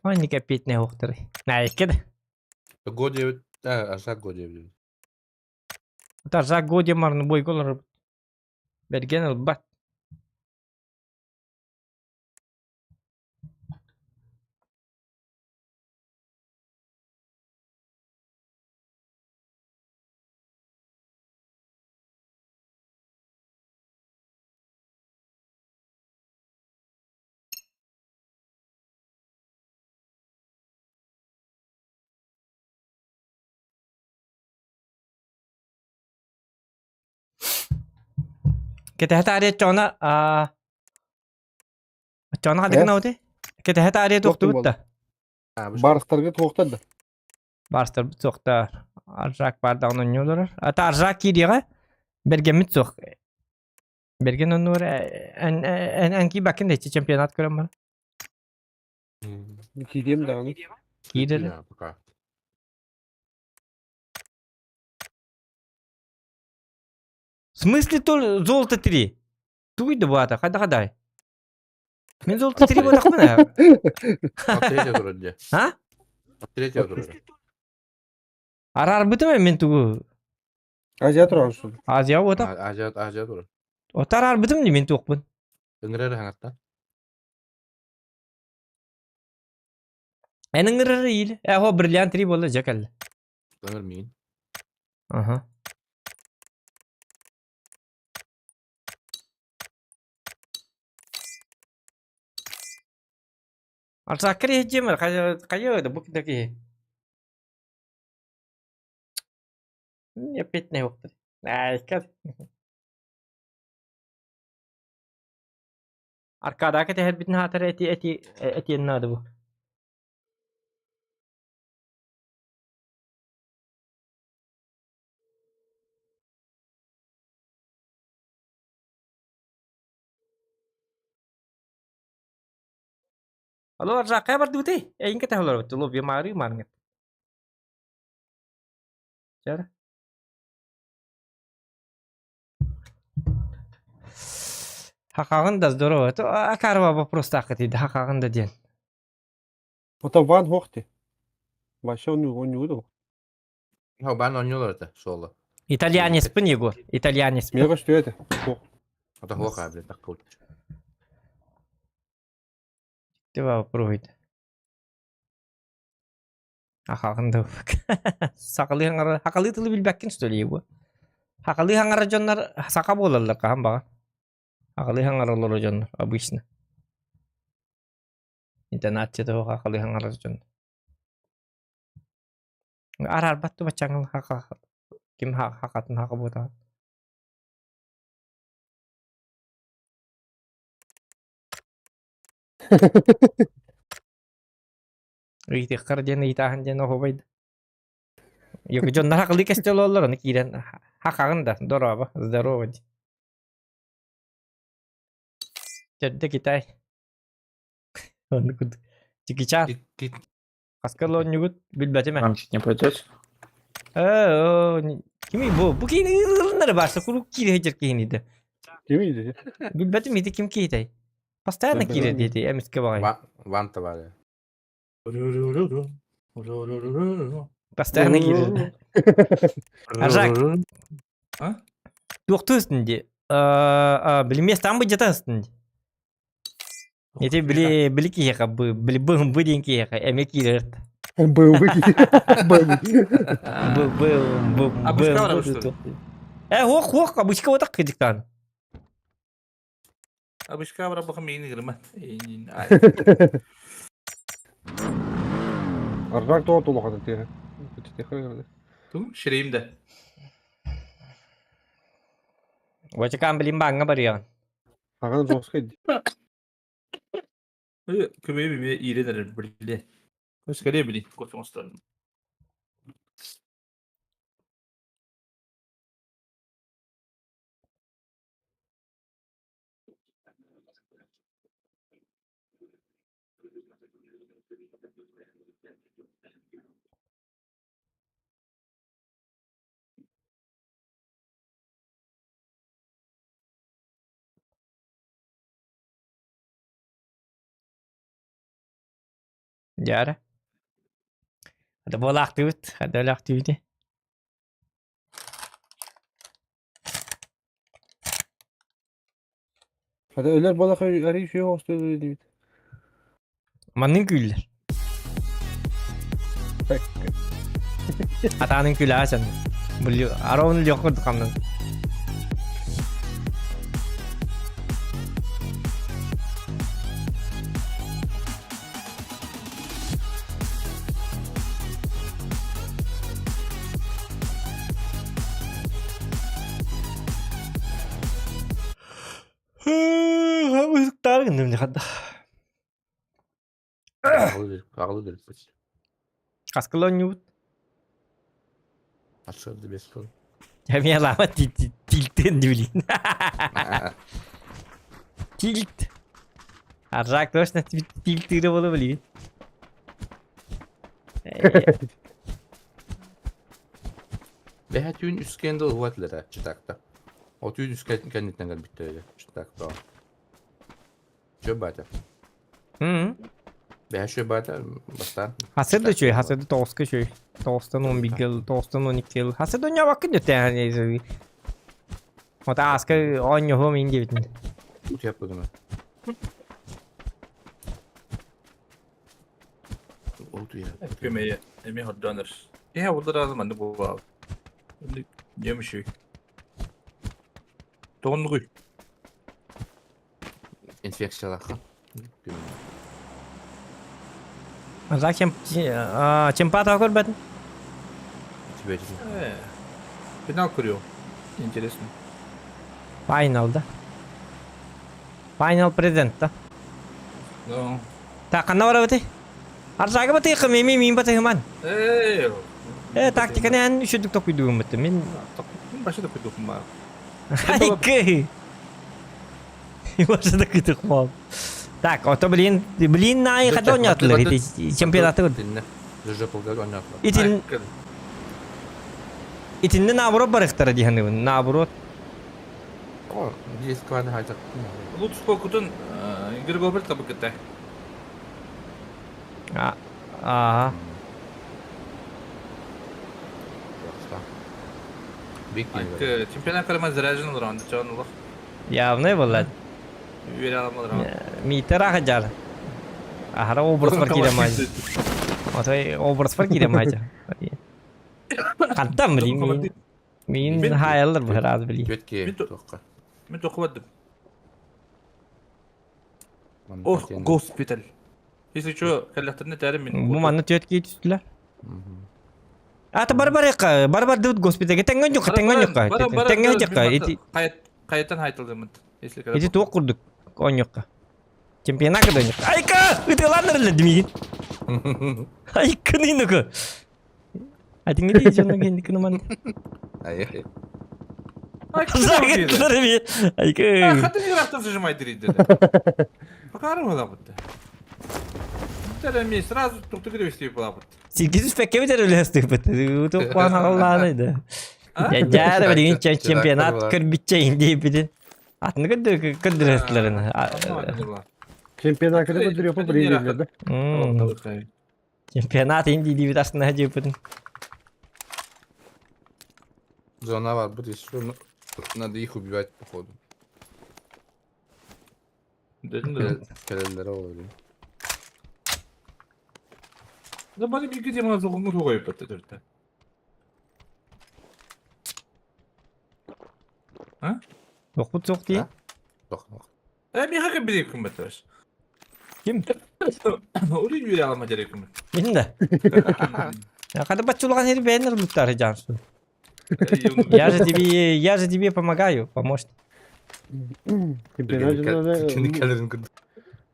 Маннык эппиэтинэһэ уохтарый. Наайыкка да. Го диэбит. Арсак го диэбит. Арсак го диэн марны бойго олорбут. Бэргэн ылбат. Кэтэһэ таарыйа оччоҕуна аа оччоҕуна ханнык гынабытый? Кэтэһэ таарыйа туохтубут да? Барыстарга туохтар да? Барыстарбыт суохтар. Аржак баардаҕын онньуу олорор. Ата Аржак киириэҕэ. Бэргэммит суох. Бэргэн оннугар эн эн эн киирбэккин да чемпионат көрөн баран. Киириэм даҕаны. Киирэр. Пока. В смысле то золото 3? Тугуй да баата, хайда хадай. Мен золото 3 буолахпын ээ. От третьего турар дии. А? От третьего турар. Араарбытым ээ мен тугу. Азия турар что Азия уота. Азия Азия турар. Ота араарбытым дии мен туохпун. Ыҥырар хаҥаттан. Эн ыҥырар иил. Э, хо бриллиант 3 буолла дьэ кэллэ. Ыҥыр миин. Аха. Арсаккар иһдьиэмэр хайа да бу киһи. Эппиэтинэй уохтар. Айка. Аркадака тэһэрбитин хаатар эти эти этиэн наада бу. Алло, Аржакка бардыбытый? Эйин кэтэһэ олоробут. Лобби маарыы маарыҥҥыт. Чара. Хахаҕын да здорово. Акарова вопростааххыт иди хахаҕын да диэн. Ото Ван Хохти. Вообще он он не Ну, бан оонньуулар этэ, суола. Итальянецпын, Егор. Итальянецпын. Мне что это? Ото хуоха, блин, так круто. Ты попробуй. Ахаҕын да Сахалыы хаҥара хахалыы тылы билбэккин что ли его? Хахалыы хаҥара дьоннор саха буолаллар хаһан баҕа. Хахалыы хаҥара олорор дьоннор обычно. Интонация того хахалыы хаҥара дьоннор. Араарбат тубаччаҥын хаха ким хахатын хаха буотаҕын. Ыйытыаххар диэн ыйытааһын диэн оһуобай да. Йоку дьоннор хахалыы кэстэ олороллор, ону киирэн хахаҕын да, дорообо, здорово дии. Төрдө Китай. Оннук курдук. Чикичаан. Хаска оонньугут билбэтим Вам чуть не пойдет? Ээ, кими бу? Бу киһини ыырылыннары барса куруук киирэ сылдьар киһини да. Кими Билбэтим ити ким киһитэй? Постоянно киирэр диэти эмискэ баҕайы. Ванта бар. Постоянно киирэр. Аржак. А? Туохтуустун ди. Били местан быдьатаастын ди. Ити били били киһиэхэ бу били бу бу диэн киһиэхэ эмиэ киирэр. Бу бу Бу бу бу А бу пускай бу что ли? Э, хуох, хуох, обычка вот так кыдьыктаан. Обычка барабаха миин игрыма. Аржак тоҕо тулахан тиэхэ. Ту ширим да. Вачакан билин бааҥҥа барыаҕын. Аҕаны жестко иди. Көмөйүм эмиэ иирэн эрэр биле. Скорее били кофе оҥостон. Дьэ Это буолаахтыыбыт, хата өлөөхтүүбүт. Хата өлөр буолах арый үчүгэй оҥостуо диибит. Маннык күллэр. Атаанын күлэ ачан. Бу ароун лёг курдук хамнан. Ытыктаары гынным дии хадда. Аҕалы өлбүт. Хаскыла оонньуубут? Арсыарда бес сыл. Эмиэ лаама тилтин дибилин. Тилт. Аржак точно тилтыыры болу билигин. Бэһэ түүн үскэн да уһуат лера чытакта. О түүн үскэ кэнниттэн кэлбиттэр чытакта. Чө баата. Бэһэ чө баата бастаан. Хасыр да чөй, хасыр да тоҕуска чөй. Тоҕустан он бигел, тоҕустан он икки ыл. Хасыр да онньообаккын дьэ Ота ааска оонньоһуом иин диэбитин. Утуйаппытым. Утуйа. Көмөйө эмиэ хордоонор. Эһэ улараазы маннык буолбаабыт. Дьэм үчүгэй. Тоҕоннугуй? Инфекциялаахха. А чем чемпата көрбөтүн? Финал көрүө. Интересно. Final да. Final президент да. Ну. Так, ханна барабыты? Аржага батыйкы меми мин батыйман. Э, Э, тактиканы эн үшүдүк токуйдугум бытты. Мен башы да куйдукум ба. Айкы. Башы да куйдукум. Так, ото блин, блин най хада ойнатылар ити чемпионаты. Итин Итинне наоборот барыхтара диһаныбын, наоборот. О, дискваны хайдах. Лучше сколько-тун Григорий табыкыта. Аа. Чемпионат карама заряжен олорон, чон олох. Явный боллад. Үөрэ аламалар. Митер ахажар. Ахара образ бар кире май. Отой образ бар кире май. Хантан билин. Мин хаялар бу билин. Жетке тоққа. Мен тоққа Ох, госпиталь. Если что, кэллэхтэринэ тээрим мин. Бу манна түөт кии түстүлэр. Ата бар бар якка, бар бар дыбыт госпитальга тэҥҥэ ньукка, тэҥҥэ ньукка, тэҥҥэ ньукка. Ити Кайттан хайтылдымыт. Если ити туох курдук онньукка. Чемпионат кыда ньукка. Айка! Ытыланнар димигин. Айка нинука. Атиңги дии дьоно кэнники ман. Ай. Айка. Хатын играхтан зажимай диридди. Покарым лапытты. Тереми сразу туктугыр вести лапыт. Сиргиз үспекке битер үлэстик бит. Утук куан аллааны Дьэ билигин чемпионат көрбүтчэ диэбитин. Атыны көрдү көрдүрөстүлэрин. Чемпионат көрдүрү приедет, да? Чемпионат инди диэбит астына диэбитин. Зона бар, будет еще надо их убивать, походу. Кэлэллэрэ ол Да бары бииргэ демона зоҕуҥҥу туҕайыппат төртө. Тохпут суох дии. Тох. Э, миэхэ ким күммэт Ким? Ури үөрэ алама дьэрэ күммэт. Мин да. Хада баччулахан хери бэйэнер луттары жансу. Я же тебе, я же тебе помогаю, поможет.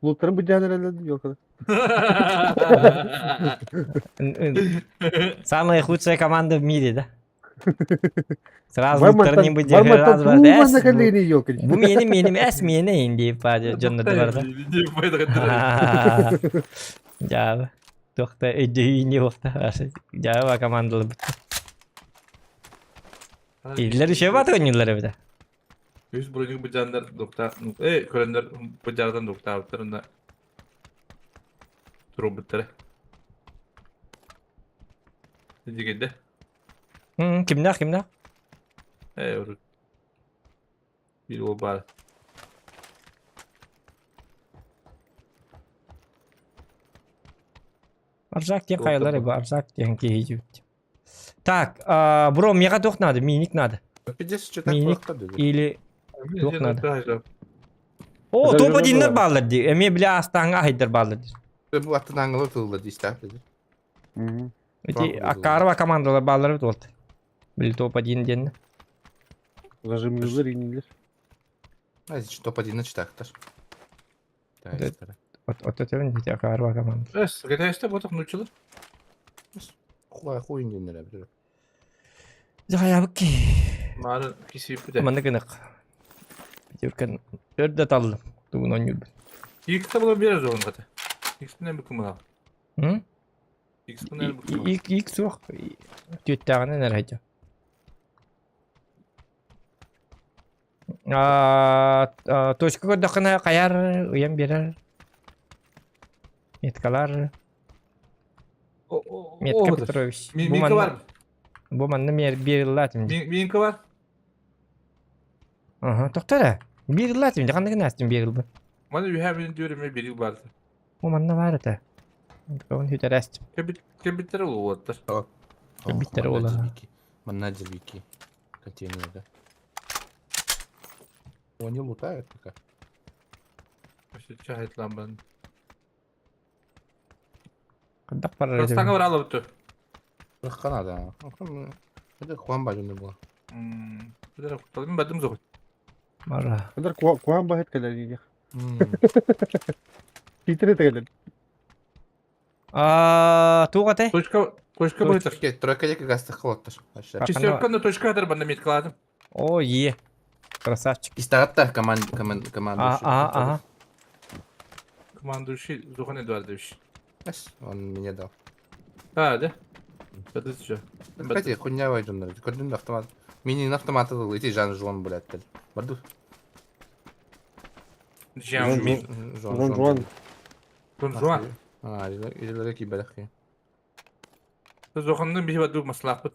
Луттарын быдьаан эрэллэр ёлкада. Самая худшая команда в мире, да? Сразу луттарын не будет, раз, два, эс. Бу мени, мени, эс мени инди па дьоннор барда. Дьаба. Туохта өйдөһүү не буолта. Дьаба командалы бутта. Иллер үшө бат ойнулар эбит. Үс броник быдьааннар дукта, э, көрөннөр быдьаартан дуктаабыттар онно турубуттара. Дигидде. Кимнээх, кимнээх? Э, урут. Биир уол баар. Аржак диэн хайалар бу Аржак диэн киһи дьүбүт. Так, бро, миэхэ туох надо? Миник надо. Миник или туох надо? О, топ одиннар бааллар дии. Эмиэ бile астааҥҥа аһайдар бааллар дии. Бу аттын аңгылы тылла дии истээх дии. Ити Акарова командалар бааллар эбит уолта. Били топ один диэннэ. Зажимнылар инилер. Топ один читактар. От өтөбүн дии Акарова команда. Эс, ГТС-те ботох нучылар. Хуай хуйын диэннэр эбит. Жаябык ки. Мары кисиппите. Маннык гынак. Битүркен өр да таллым. Тугун ойнуурбун. Икс була берер зоон ката. Икс менен бүкүм М? Икс менен бүкүм. Ик ик суох. Түөттээҕинэн эрэ сылдьар. Точка көрдөххүнэ хайар ыйан биэрэр. Меткалар. Метка Петрович. Бу Минка бар. Бу манна биэриллаатым. Минка бар. Ага, тохто эрэ. Биэриллаатым, ханнык гынаастым биэрилбин. Маны үһэ мин дүөрүмэ бирил бар. Бу манна баар этэ. Оны хүтэрээстим. Кэбиттэр улуоттар. Кэбиттэр уола. Манна дьэбики. Контейнерга. Они лутают пока. Чахайт ламбан. Кырдак барар Растаҥа бараала буту. Канада. Это Хуан бажыны була. Бу кутталым бадым зоҕут. Мара. Кыдар куан баһыт кэлэр диэх. Питер кэлэр. А, туох этэй? Точка, точка быһытар. Тройка диэки гастых холоттар. Честерканы точка хатар банна меткаладым. О, е. Красавчик. Истагатта команд команд команда. Ага, ага. Командующий Зухан Эдуардович. Он мне дал. А, да? Это что? Кстати, хуйня вайдундар. Көрдүн автомат. Мини автоматы дыл. Ити Жан Жуан, блядь. Барду. Жан Жан Жуан. Жан Жуан. А, илерге кийбелек. Зоханның биһи баду маслахпыт.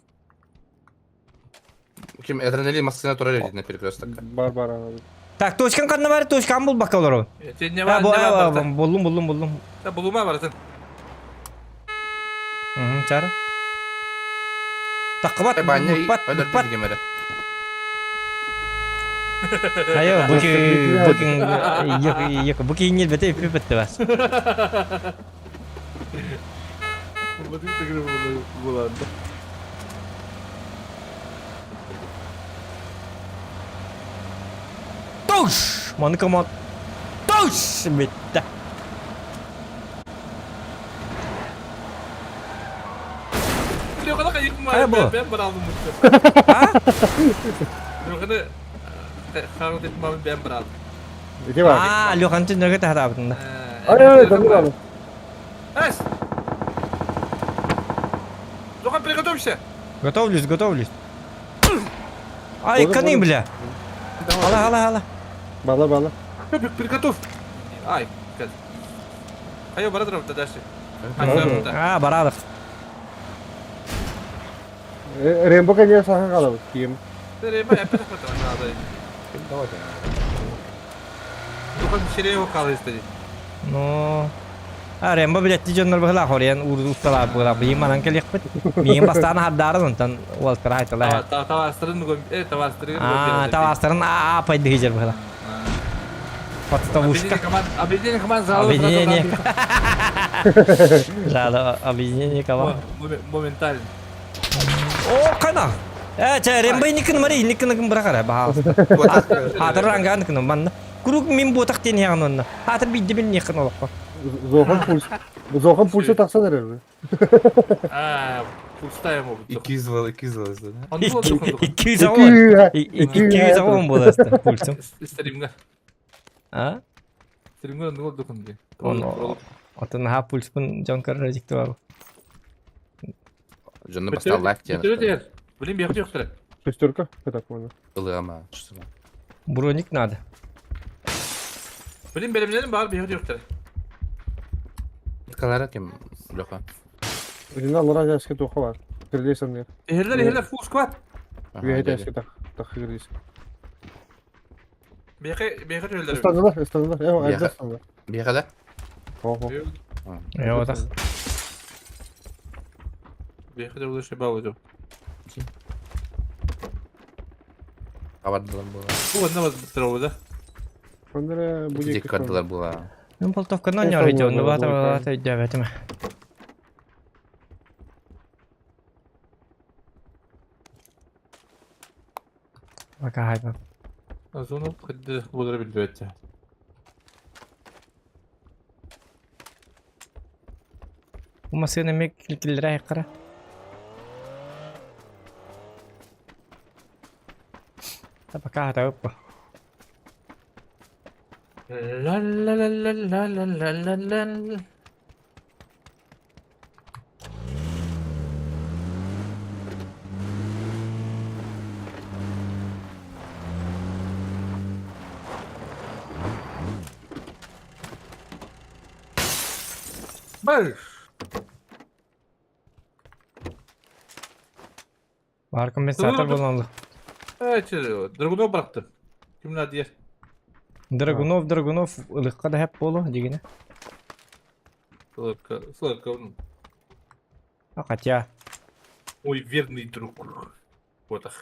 Ким адреналин массына турар на перекресток. Бар бар. Так, точкан ханна бар, точкан булбакка олоробун. Не бар, не бар. Буллум, буллум, буллум. Та булума баратын. Угу, чара. Таккыбат, буппат, буппат. Айо, буки, буки, екі, буки нелбете үппетті бас. Тош! Маны команд. Тош! Бітті. Хайа бу? Ben бар алдым. Леханы ben бар алдым. А, Лехан түннерге тахатабытында. Ай, ай, дамыр Эс! Зохан, приготовься! Готовлюсь, готовлюсь. Ай, каны, бля. Ала, ала, ала. Бала, бала. Приготовь. Ай, каз. Айо, барадыр дальше. А, барадыр. Рембо, конечно, сахан қалабыт, кием. Рембо, опять надо. Давай. Зохан, серею қалай істеді. Ну... А, Рэмбо билетти дьоннор быһылаах орыйан уурусталаах быһылаах. Биһим манан кэлиэхпит. Миигин бастаан аһардаарын онтон уолтара айталаа. Тавастарын тавастарын Аа, тавастарын аа пайдыһы жер быһылаах. Подставушка. Объединение команд зала. Объединение. Зала объединение команд. Моментально. О, кана. Э, чэ, Рэмбо инникин мари, инникин бырахара, баһаалыста. Хатыр рангаан манна. Куруук мин буотах диэн иһэҕин онно. Аатыр биирдэ билиниэххин олоххо. Зохан пульс. Зохан пульса тахсан эрэр. Аа, пустая могут. 200 200 210. 210 буоласта пульсум. Стримга. А? Стримга оннук олдукун дии. Ону отон наһаа пульспун дьон көрөр дьикти бар. Дьонно бастаан лайк диэн. Блин, бияхты ёхтара. Шестерка, я так понял. Ылыама. Броник надо. Блин, бэлэмнэрим бар бияхты ёхтара. Калара ким Леха? Рина лара жаска тоха бар. Кирдейсен дер. Эхерлер, эхерлер, фул сквад. Үйәйт әске тақ, тақ кирдейсен. Бияхы, бияхы төлдер. Ыстанылар, ыстанылар. Эва, айда ыстанылар. Бияха да? Ого. Эва так. Бияхы төлдер шеба өтө. Абардылар була. Бу онна бас травуда. Кондere бу Тик кардылар була. Ну, полтовка но не видео, ну бата бата идёт. Пока хайпа. Зону хадды булдыра билбетте. Бу масына мек килдерә яккара. Та пока хата оппа. Ла ла ла ла ла ла ла ла ла. Бар. Бар компенсатор буланлы. Evet, Dragunov bıraktı. Kimler diye. Драгунов, Драгунов, ылыкка да хәп болу дигене. Сылырка, сылырка. А хотя. Мой верный друг. Вот так.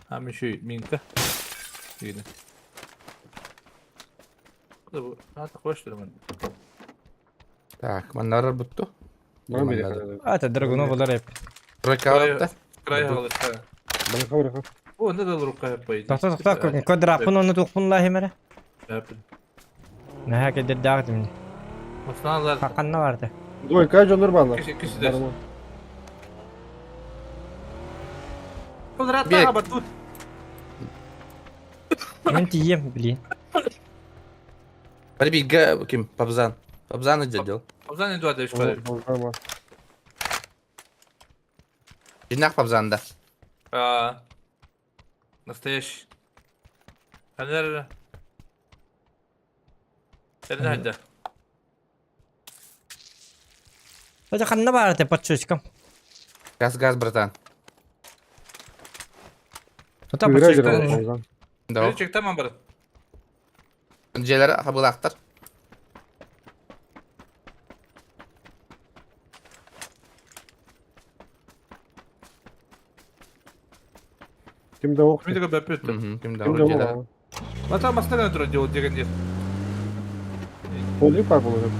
Там еще и минка. Видно. А, такой что ли, man? Так, маннар бутту. А, это Драгунов булар эп. Тройка Край алышта. Бырыха, бырыха. О, не дал рука пойди. Тохто, тохто, квадрапын оны туқпын лахимere. Нәһә кедер дагы Масналар. Хаканна барды. Двойка жонор барлар. Киши, киши дер. Квадрат батут. Мен тием, блин. Барби ким Пабзан. Пабзан идет. Пабзан иду адеш бар. Жинак Пабзан да. А. Настоящий. Анер. Эрнәдә. Хотя ханна бар те подчучкам. Газ, газ, братан. Ота подчучкам. Да. Чек тамам брат. Желер хабылактар. Ким да ок. Ким да бәпөт. Ким да ок. Ата мастер тура делать дегенде. Полик бар булыр.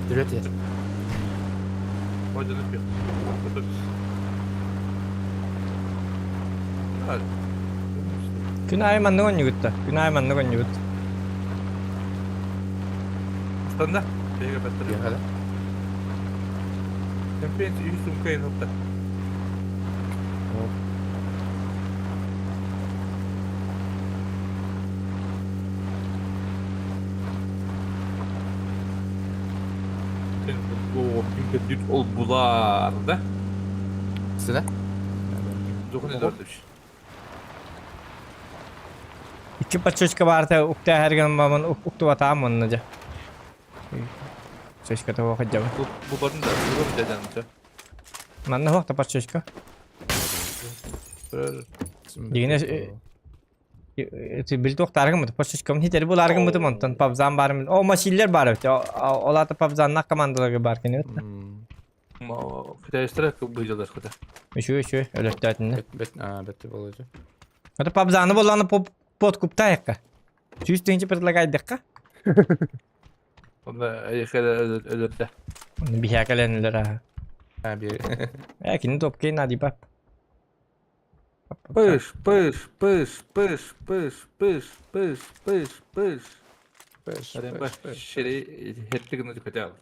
Дүрет ер. Ойдан өтпе. Күн айманны коннюгутта. Күн айманны коннюгут. Станда. Беге бәттер. Беге. Чемпион 100 сумка инопта. Ол булар да? Сіне? Духны дөрдүш. Икки подчучка бар те укта herген мамын укту атам онны же. Чөчкө того хадьаба. Бу бу барын да, бу деден. Манна хуох тапар чөчкө. Дигине бил туохтааргымыт почечком хитери булааргымытым онтон пабзан барым. О масиллер бар эбит. Ол ата пабзаннах командаларга бар кини бит. Китайстар быйдылар кыта. Үшү үшү өлөттөөтүнне. Бет а бетте болду. Ата пабзаны болланы подкуптайыкка. Сүүс тыһыынча предлагайдыкка. Онда эйхеле өлөрдө. Биһээкэленилер аа. А бир. Э кини топкей надибап. Пыш, пыш, пыш, пыш, пыш, пыш, пыш, пыш, пыш. Пыш, Арен пыш, шери хеттигин хотел.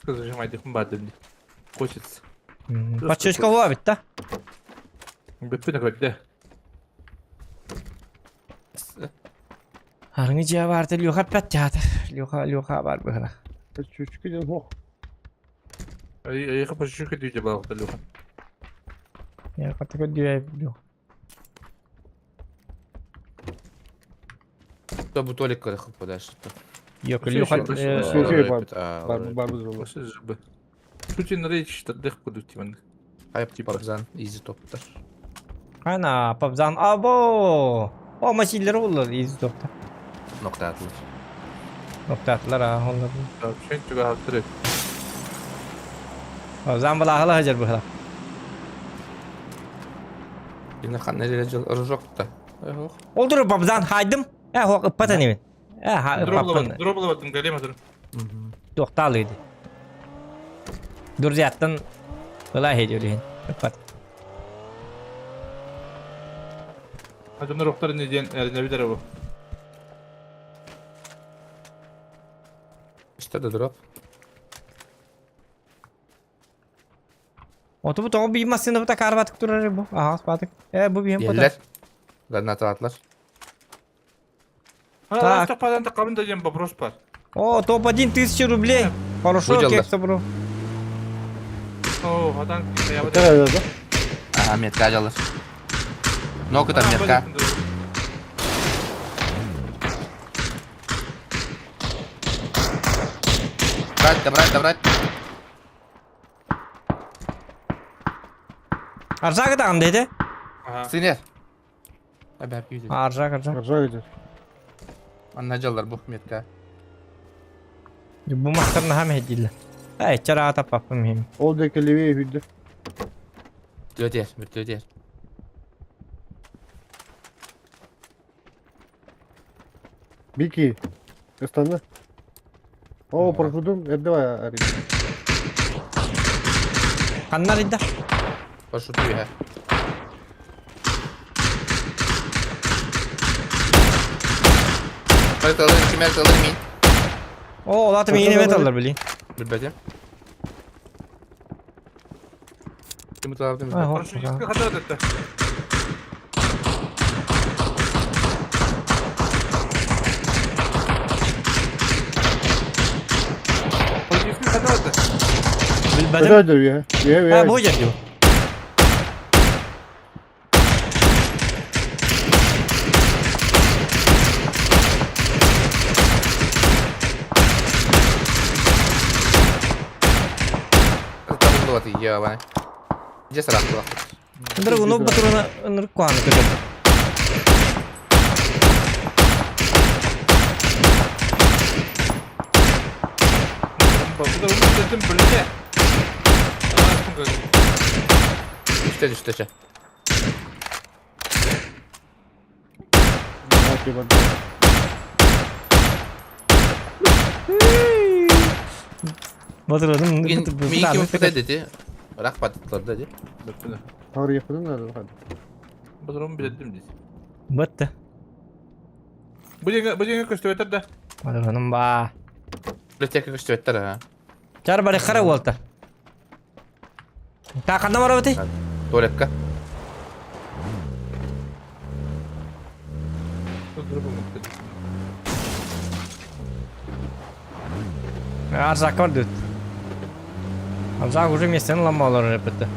Скажи, мать, бадым. Хочется. Почечка хуа бит та. Бүппүнэ көрдө. Арыңы жия бар Лёха пят театр. Лёха Лёха бар быһыла. Чүчкү ден хох. Айха пошучу дүйде балыкта Лёха. Я катыка дүйә Лёха. Да бу толик көрө подальше. Yok Лёха. Бар бар бу. Путин речь тадых кудутиван. Хайп типа пабзан изи топтар. Ана пабзан або. О масиллер олар изи топта. Нокта атылар. Нокта атылар а олар. Шен түгә хаттыры. Пабзан балахала хажар быһыла. Кини ханна эле жыл рожок та. Олдур пабзан хайдым. Э хок ыппата немен. Э ха ыппаппын. Дроблаваттым галема тур. Тоқталы edi. Дурзяттан ыла хедюлин. Ыппат. Адамдар оқтар не ден не билер бу. Что да дроп? Оту бу тоҕо биир массыына бу такаар турар бу. Аһаас батык. Э бу биһим Еллер. Граната атлар. Так. Тападан такабын да ден вопрос бар. О, топ-1 1000 рублей. Хорошо, Выделда. кекса бро. О, адан Ага, метка жалар. Ноку там метка. Брать, добрать, добрать. Аржак тағын деді. Синер. Абәп үйді. Аржак, аржак. Аржак идет. Анна жалар бу метка. Бу мақтарына хам хедилі. Әй, чара таппаппым хем. Ол деке левее хүдді. Төтер, бір төтер. Бики. Ыстанды. О, прохудум. Эрдева арин. Қаннар иді? Пошуту я. Мәрт алыр, iki мәрт алыр мин. О, олаты мен емет алыр білейін. Bilmedim. Kim tarafta Ай, mı? хоп. Хатар этте. Bilmedim. Ödür ya. Ya Ha, bu жерде. Табылды я бана. Же сарак була. Ындыр уну батыруна ындыр куаны көтөр. Бу да дедим билде. Үстә үстә чә. Батырудun Мин ким dedi. Рах патытлар dedi. Тар yapıdın da hadi. Бу билдим дейт. Бытты. Бу деген бу деген көстөтөр да. Батырудun ба. Бир тек көстөттөр ha. Чар бары қара болты. Та қанда бар өте? Туалетка. Аржак бар дөт. Аржак уже местен лама олар репеті.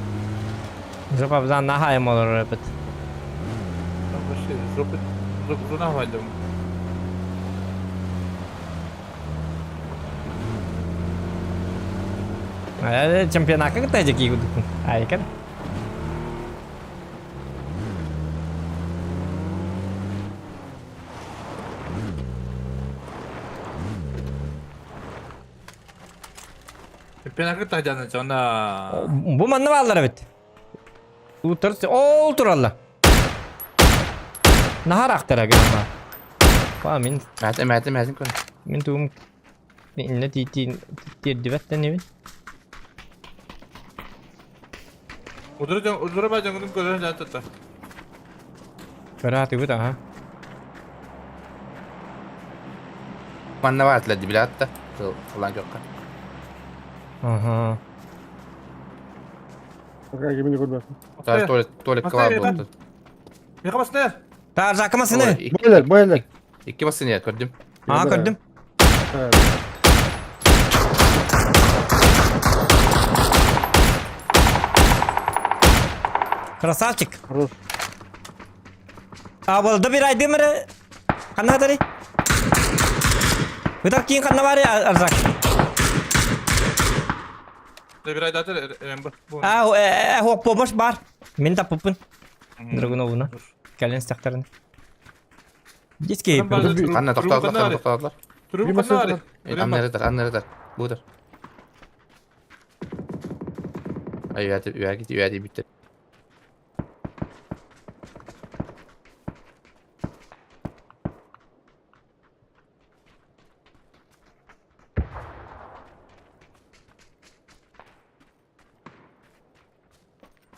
Уже пабзан нахайым олар репеті. Вообще, жопы, жопы Чемпионакка кытта дьэкии курдукпун. Айкан. Чемпионакка тахжаны чона. Бу манна бааллар эбит. Утар ол туралла. Нахар ахтара гына. Па мин Мәтем мәтем мәтем көн. Мин тугум инне ти тиэрдибэттэн ибин. Удара жан удара ба жангын көрөр жата. Көрө атыбыт аха. Манна бар атлар дибиле атта. Кылан жокка. Аха. Пока кимини көрбөппүн. Тар туалет туалет кылар болду. Меха баснер. Тар жакы масыны. Бойлер, бойлер. Икки басыны көрдүм. Аа көрдүм. Красавчик. Хорош. А болду бир айды мыры. Ханна тары? Бытар кийин ханна бары арзак. Bir ay daha Rembo. А, хоп помощь бар. Мен тапыппын. Драгуновуна. Кэлен стахтарын. Детский. Канна токтодулар, канна токтодулар. Турбу канна Аннары аннары Будыр. Ай, üyәdi, üyәdi, üyәdi битте.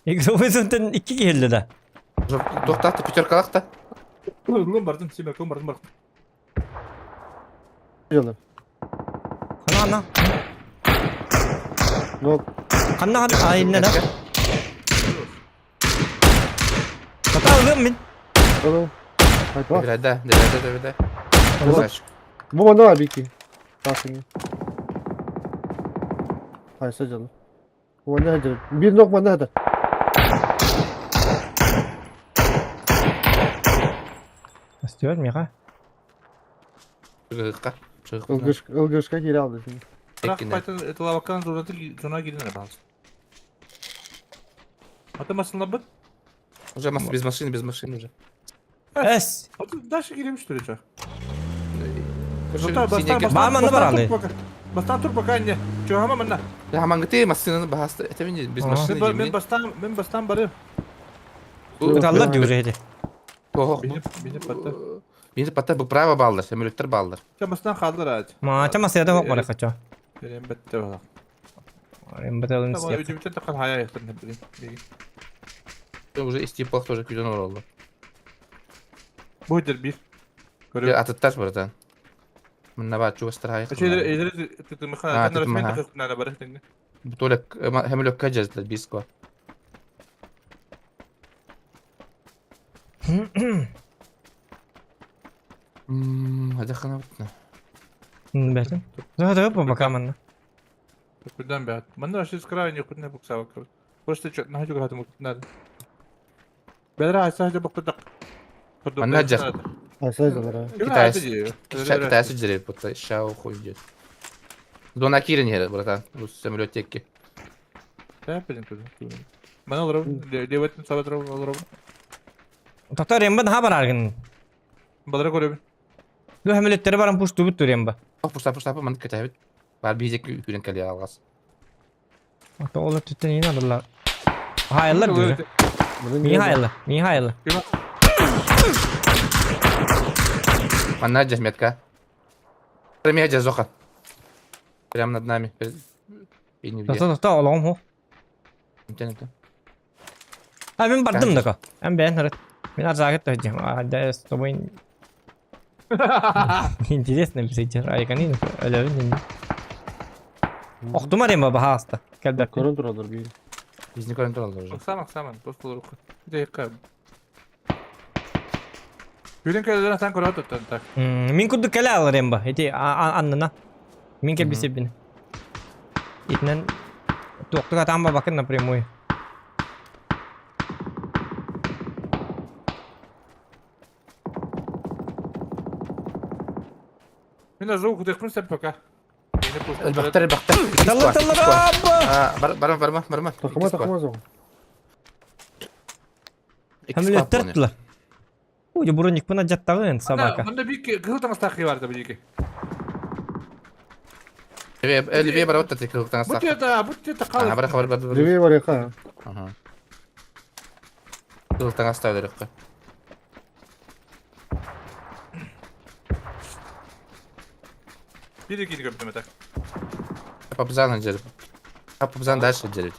Игровой зонтан икки келди да. Токтатты, пятеркалак та. Лым бардым, симе кым бардым бардым. Жолы. Хана хана. Нок. Ханна хана. Ай, инне да. Тота ылым мин. Алло. Хайпа. Бирәдә, бирәдә, бирәдә. Бу манда бар бики. Тасыны. Хайса жолы. Бу манда хадыр. Бир нок манда хадыр. Остер миха. Чыгыкка. Ылгыш, ылгышка кире алды şimdi. Талабакан зона girin araba. Ата масылна бит. Уже без машины, без машины уже. Эс. Ата дальше girmiş türe Бар манна бар аны. Бастан тур пока не. Чё хама манна? Я хамангты машинаны бахасты. Это мен без машины. Мен бастан мен бастан барым. Ыталлар дюре Ох. Бини патта. Бини патта бу право баллар, самолеттер баллар. Чамастан халдар ат. Ма чамас яда хок бара кача. Берем бетте бала. Эм бетелин Tamam ödümüte takan hayal yaptım ne bileyim. Уже истипал тоже күдөн оролду. Буйдер бир. Атыттар братан. Мына бар чугастар хайы. Бутолек хемлөккә жаздылар биско. Hadi хана бутна. Бәтен. Да, да, пока манна. Кудан бят. Манна вообще с края не кудна буксава. Просто что, на хажу гатым надо. Бедра айса букта. Манна жас. Айса жалар. Китайцы жирет бутта шау хуй идет. Зона кирин here, братан. Бу самолет текки. Да, блин, туда. Мана алырым, деветтин сабат алырым. Токтор эмбен хабар аргын. Балара көрөбүн. Бу хемлеттери баран пушту бут эмба. Пушта пушта ман кетебит. Бар бизек күрен келе алгас. Ата олар түттен ин алырлар. Хайылlar diyor. Михайло, Михайло. Манна метка. Премия жазока. Прямо над нами. И не Тоқта, тоқта, олағым хо. Имтен, имтен. А, мен бардым да Мен бәйін харат. Мен арзагы тәжем. А, да, с тобой... Интересно бисейтер. Айканин, өлөбүн. Оқтума рема бахаста. Кәлбәк. Көрөн туралар бир. Биzni көрөн туралар уже. Оксана, Оксана, просто руку. Где яка? Күрен келден atan көрөт оттан так. Мин курду кәлә алар эмба. Эти аннына. Мин кел бисебин. Итнен тоқтуга там бакын напрямую. Мен звук дехмин сеп пока. Элбэхтэр, элбэхтэр. Таллар, таллар, аппа! Барма, барма, барма. Тахыма, тахыма зон. Хамилеттер тула. Ой, броникпын адьаттаҕын, собака. Манна биир кыһыл таҥастаах киһи баар да биһиги. Левее барабыт да кыһыл Бу таҥастаах. тиэтэ, бу тиэтэ Ага, хал. бар, бар, бар, бар. Левее барыха. Ага. Кыһыл таҥастаах өлөрөххө. Биир киһини көрдүм этэ. Папзан дьэрip. Папзан дальше дьэрит.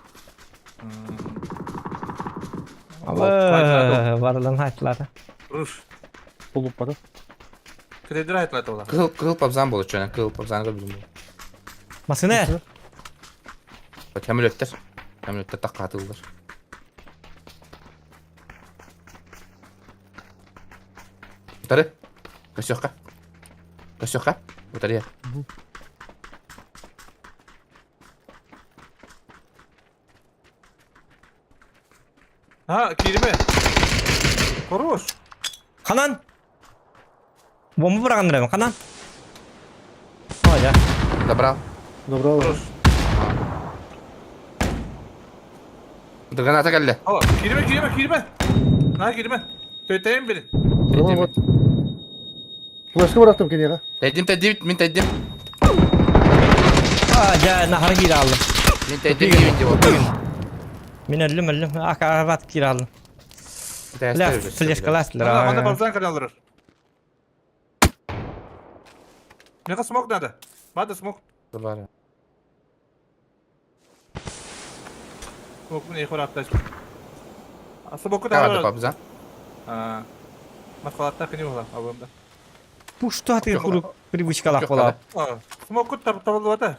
Ала, барылан хайтлары. Руш. Тулуппата. Кредер айтлата ола. Кыһыл кыһыл папзан болот чөне, кыһыл папзан көрдүм. Масына. Көмөлөттөр. Көмөлөттөр таккаатылар. Утары. Көсөххө. Көсөххө. Утары. Ha, киирме. Хорош. Ханан. Бомба быраҕан ханан. Ой, да. Добрал. Добрал. Хорош. Граната кэллэ. О, киирме, киирме, киирме. На, киирме. Төйтейм бiri. Tamam вот. Флешка бырахтым киниэхэ. Тэйдим, тэйдим, мин тэйдим. А, дьэ, нахара киирэ аллым. Мин тэйдим, мин диэн. Мин өллүм, өллүм. Акарабат киирэ аллым. Бля, флешкалаастылар. Манна бабзан кэлэн олорор. Меха смок надо. Надо смок. Бар. Смок не хоратташ. Смоку Кавады да. папзан. А. Маскалатта кини була абымда. Бу что ты куру привычкалаах буолаа. Смоку табылбата.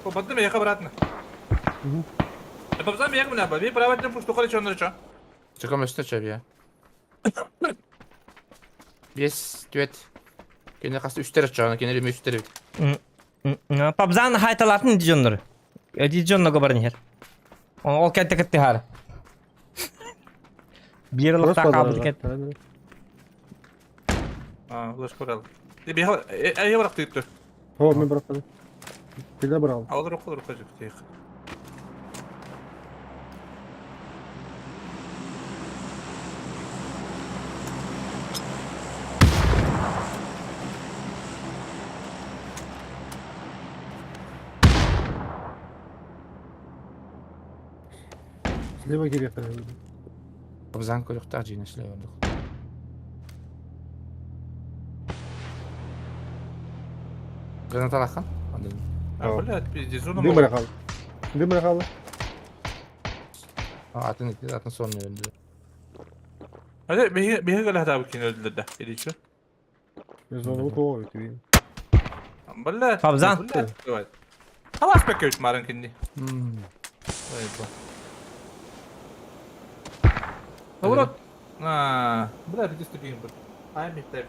О, бадды меха обратно. Бабзан меха мына ба. Би правильно пусть тухали чоннор чо. Чеком өстө чөбү. Бес, түөт. Кене касты үстер чоны, кене реме үстер. Пабзан хайталатын дижоннор. Дижонно баран хер. Ол кәтте кытты хар. Бир лакта кабыл кет. А, лыш корал. Би э барак тыйтты. О, мен бырахтым. Киде бырал. Алыр окулар окажып тих. Слева кириэхтэр. Папзан көрөхтәк жинешле öldük. Граната лахан? А, блядь, пиздец, зона Дым бырахал. Дым бырахал. Атын атын сонны öldü. Hadi беге беге гала хата букин öldü да. Или чё? Зону то тебе. Блядь. Пабзан. Блядь. Халас беккөт марын кинди. Ой, бла. Поворот. А, бля, где ступень был? Ай, мистер.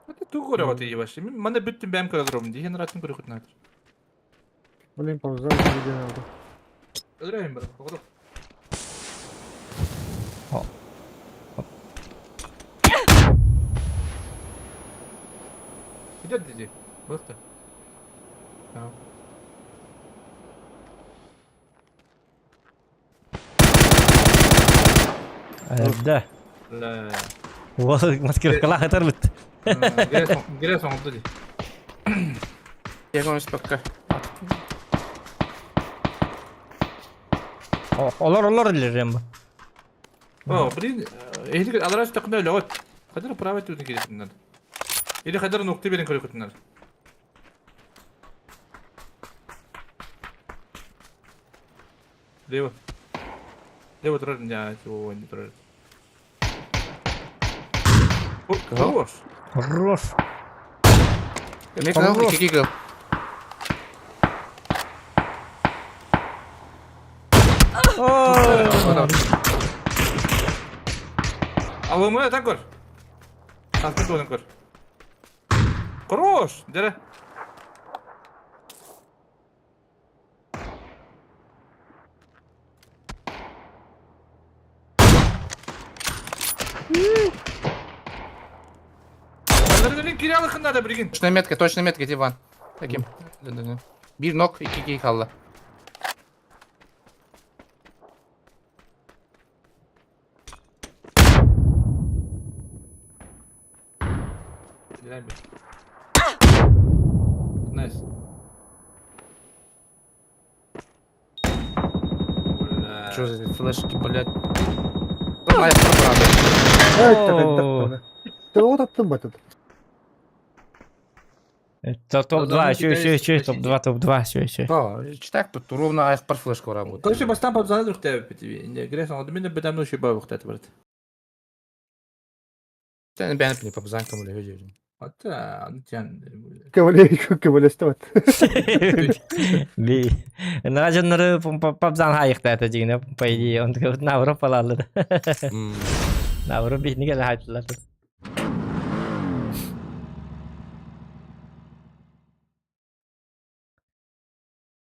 Это ту гореват ебашь. Мана бүттүм бәм көрөдөрөм. Дихен ратын көрөкөт надыр. Блин, пауза, где надо. Өлөрөйм бар. Поворот. Идет диди. Быстро. Да. Да. Бля. Вот маскировкалаах ытар бит. Грязь он ди. Я пока. Олор олор дилер бу. О, блин, эхлик алараш такна лёт. Хадыр право тут не надо. Или хадыр нукты берин көрөкөт надо. Лево. Лево турар, не, чего не турар. Хорош. Хорош. Эме кыл, ики кыл. Алымы так көр. Астын туын көр. Хорош, дере. Точная метка, точная метка, Иван. Таким. Bir knock, iki kill kaldı. Nice. Что за флешки, блядь? Тоҕо таптым батыт. Топ-2, еще, еще, еще, топ-2, топ-2, еще, еще. Да, читак тут ровно аяқ бар флешка работает. Короче, бастан пабзаны друхтэ бит. Грес, он мен бедам ну шиба бухтат брат. Сен бәніп не пабзан кому ле жер. Ата, антян. Көмөлөстө бат. Би. Нражыннары пабзан хайыкта это дигине, по идее, он на Европалалы. На Европа бихни келе хайттылар.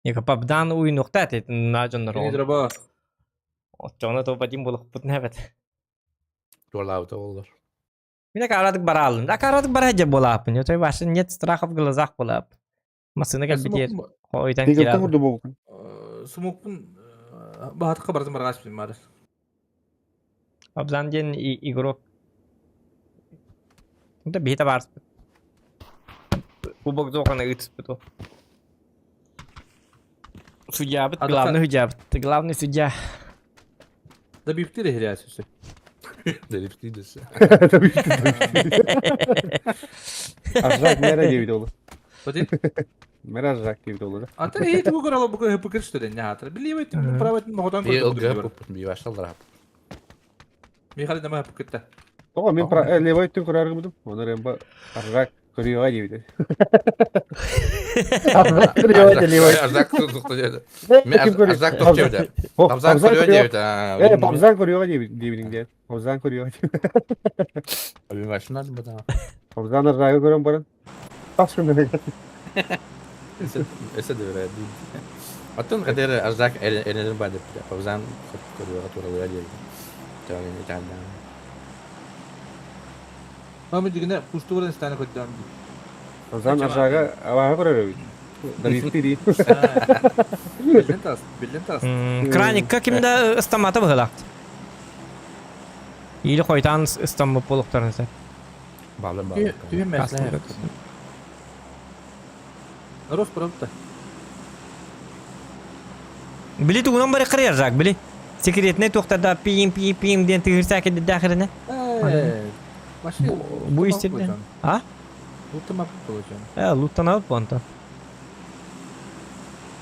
Яка пабдан уйнукта эт нажыннары. Не дроба. Отчоңна топ один болуп бутун эбет. Туалаута олар. Мин акарадык бара алдым. Акарадык бара же болапын. Өтөй башы нет страха в глазах болап. Масына кел битер. Хойтан Дигилтен кирал. курду болгун. Смокпун баатка бардым баргаш бим бар. Абзан ден игрок. Да бита бар. Кубок зохана ытыспыт. Судья бит, главный судья бит. Главный судья. Да бифти рехрясүсү. Да бифти десе. Да бифти. Ажак мера диэбит ол. Бати? Мера ажак диэбит ол да. Ата эйт бу көрөлө бу көһө пыкырышты ден хатыр. Билибет прават моготон Би ылгы би башталдар. Михаил нама пыкытта. Тоҕо мин левой өттүн көрөр гыбытым. Оны Рэмбо ажак көрүөҕэ диэбит. Ажак көрүөҕэ диэ левой. Ажак тукта деді. Мен ажак тукта деді. Абзан көрүө диэбит. Э, Абзан көрүөҕэ диэбит диэбитиҥ диэн. Абзан көрүөҕэ диэбит. Аби машина бу да. Абзан ажагы көрөн баран. Тас күннэн Эсе дебер. Аттын кадер ажак элен бар деп. Абзан көрүөҕэ туралы диэбит. Тагын итанда. Мамы дигине пустурын станы көддөм. Абзан ажагы абаһы көрөр эбит. Да бифти дии. Билен тас, билен тас. Краникка кимде ыстаматы быһылаат. Или хойтан ыстаммы болуктарын сен. Балым балым. Түйө мәсле. Рос правда. Били тугунан бары кырыяр жак, били. Секретный туктарда пиим пиим пиим ден тыгырса кеди дахырына. Бу истерде. А? Луттама получен. Э, луттан алып онта.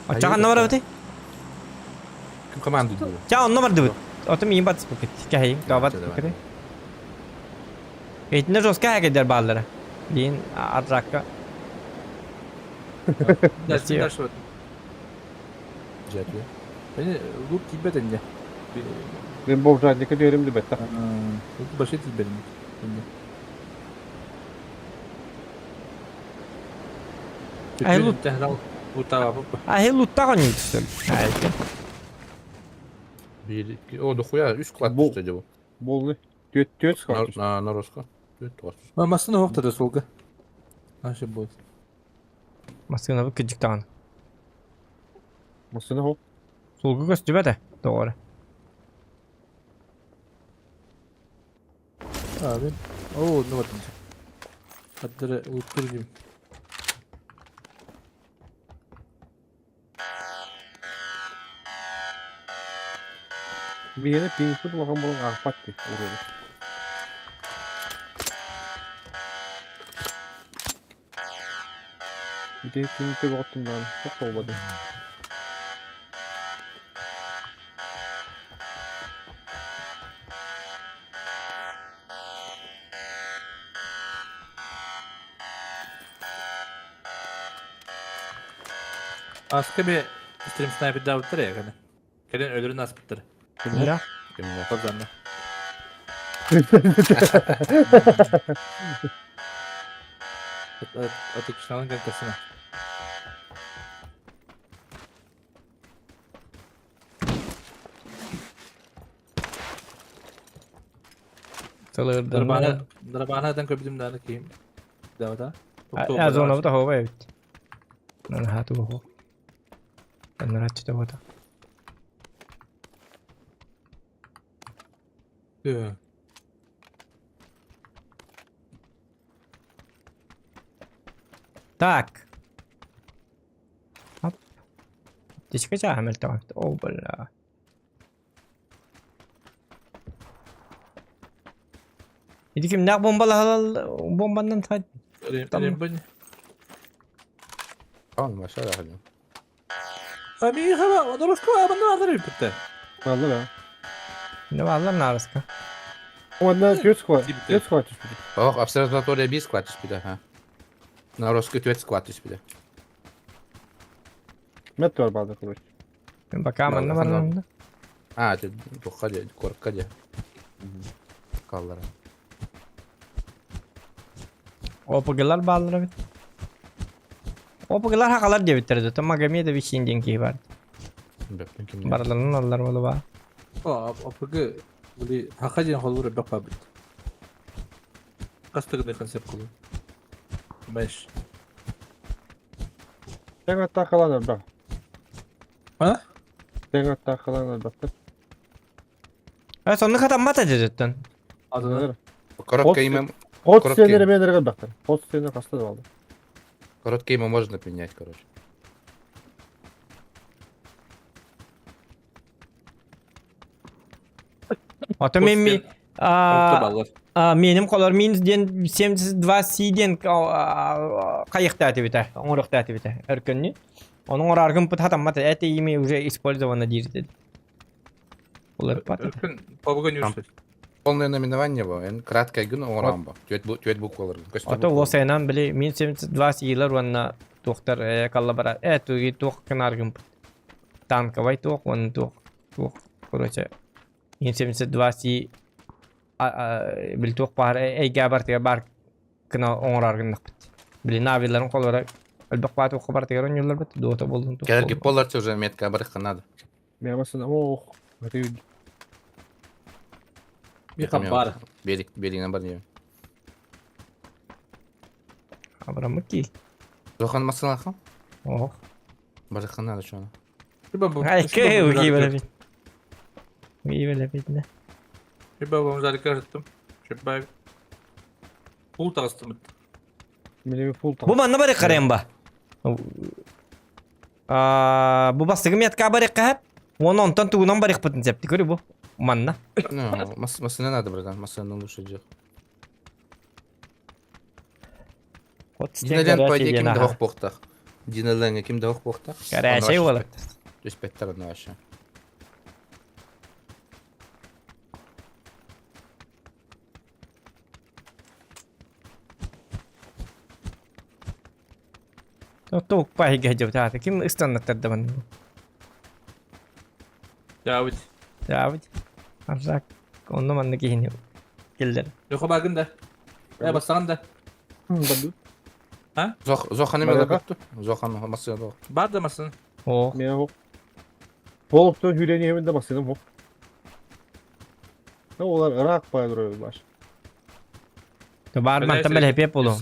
А чаган номер бити? Ким команду диyor? Ча он номер дыбыт. Отым иин батыс букет. Кәһи, габат букет. Эйтине жоска хәкедер баллары. Дин аржакка. Дальше, дальше вот. Жети. Beni loot тибет энде. Мен бомжатника диэрим дибетта. Лут башы тибет энде. Ай лут. Ай лутта гонит. Ай. Bir, iki, o дохуя, үс клад түсті деп. Болды. Төт төт сқар. На на росқа. Төт тоғыз. Масына оқтады солга. Наша будет. Масына бу кыжыктаган. Масына хо. Солгу көстүбө да. Doğru. Abi. Oo ne var Hatta лут деймін. Биһиэнэ пиҥпит улахан буолан аахпат дии уруогу. Ити пиҥпи боҕоттун даҕаны туох да буолбатый. Аска bir стрим снайпер давыттыр ya кene. Кene ölürün аспыттыр. Кимде? Кимде? Пабзанна. Атыкшналын картасына. Сылырданна. Дарбаана дан көрбүтүм дааны киһим. Давата. Зонабыт оһуоба эбит. Наһаа тугу. Анараччы тобото. Так. Оп. Аптечка чааһа мөлтөҕө. О, бля. Ити кимнээх бомбалаһалал бомбаннан сай. Он машина ходил. Амиха, одороско абанна алар битте. Алар а. Не алар нараска. Онна түөрт склад. Түөрт склад түспүт. Ох, обсерватория биир склад түспүтэ, ха. Нароска түөрт склад түспүтэ. Мет бар баада короче. Пока манна баранна. А, это тухха де, корка де. Каллара. ОПГлар бааллар эбит. ОПГлар хакалар диэбиттэр да, Магомедович диэн киһи бар. Барыларын аллар болуба. О, ОПГ били хака диэн холбур бөх бабыт. Кастыгы концепт кылы. Беш. Тэҥ аттаакалаан элбэх. А? Тэҥ аттаакалаан элбэхтэр. Э, сонно хатаммат этиттен. Адылар. Короткое имя... Ход Короткое стенери имя. менер элбэхтэр. Ход стенер хаста да баалар. Короткое имя можно поменять, короче. Ото мен ми меним колор минус диэн 72 си диэн кайыктаа тибите, оҥоруохтаа тибите өркөннү. Оның ораргын пыт хатаммат, это имя уже использовано диир. Олар пат. Өркөн побуга нюрсө. Полное наименование было, эн краткое гын оҥоромбо. Түөт буквалар. Ото осайнан били минус 72 сиилер уонна туохтар калла бара. Э туги туох кынаргын пыт. Танковай туох, уонна туох, туох, короче, минус 72 си били туох баар эйгэ бартыга бар кына оҥораргыннахпыт. Били навиларын колора элбэх баат туохха бартыгар оонньууллар бит, дуота болдун туох Кэлэр болдун. гиполлар уже метка барыхха надо. Мен масына ох. Это Би бар. Берик, беригинен бар не. Абрамыки. Зохан масына Ох. Барыхха надо что. Ай, кэ, уги бит. Уги бит. Шиба бом зарикажеттым. Шиба. Пул тагыстым. Мене фул Бу манна барык карайм ба. А, бу бастыгы метка барык кап. Оны онтон тугунан барык бытын септи көрү бу. Манна. Ну, масына надо, братан, масына лучше делать. Динален по идее ким дох бохтах. Динален ким дох бохтах. Горячий болот. То есть пять тарна вообще. Тук пайга жеп тааты. Ким ыстаннаттар да Жабыт. Жабыт. Арзак. Онно манна кихини келдер. Жохо багын да. Э бассаган да. А? Зох Зохан эме да Зохан масына дох. Бар да масын. О. Мен хоп. Болуптун хүрени хемин да масыным хоп. Олар ырак байдыры баш. Бар мантан бел хепе болу.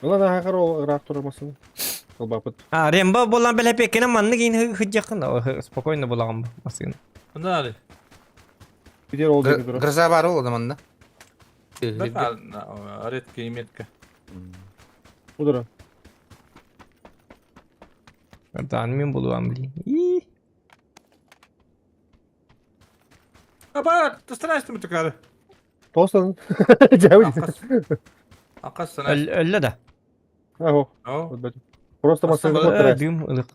Ула да хакар ол ырак турмасын. Кылбапыт. А, Рембо болан бел хепе кене манны кийин хыджакын спокойно болаган масын. Мында али. Бидер ол деги Гроза бар ол адаманда. Редкий метка. Удара. Дан мен болуам бли. И. Аба, тастарайсың такары. Тосан. Жабыт. Акас Өллө да. Ахо. Просто масына отырайсың. Дым ылык.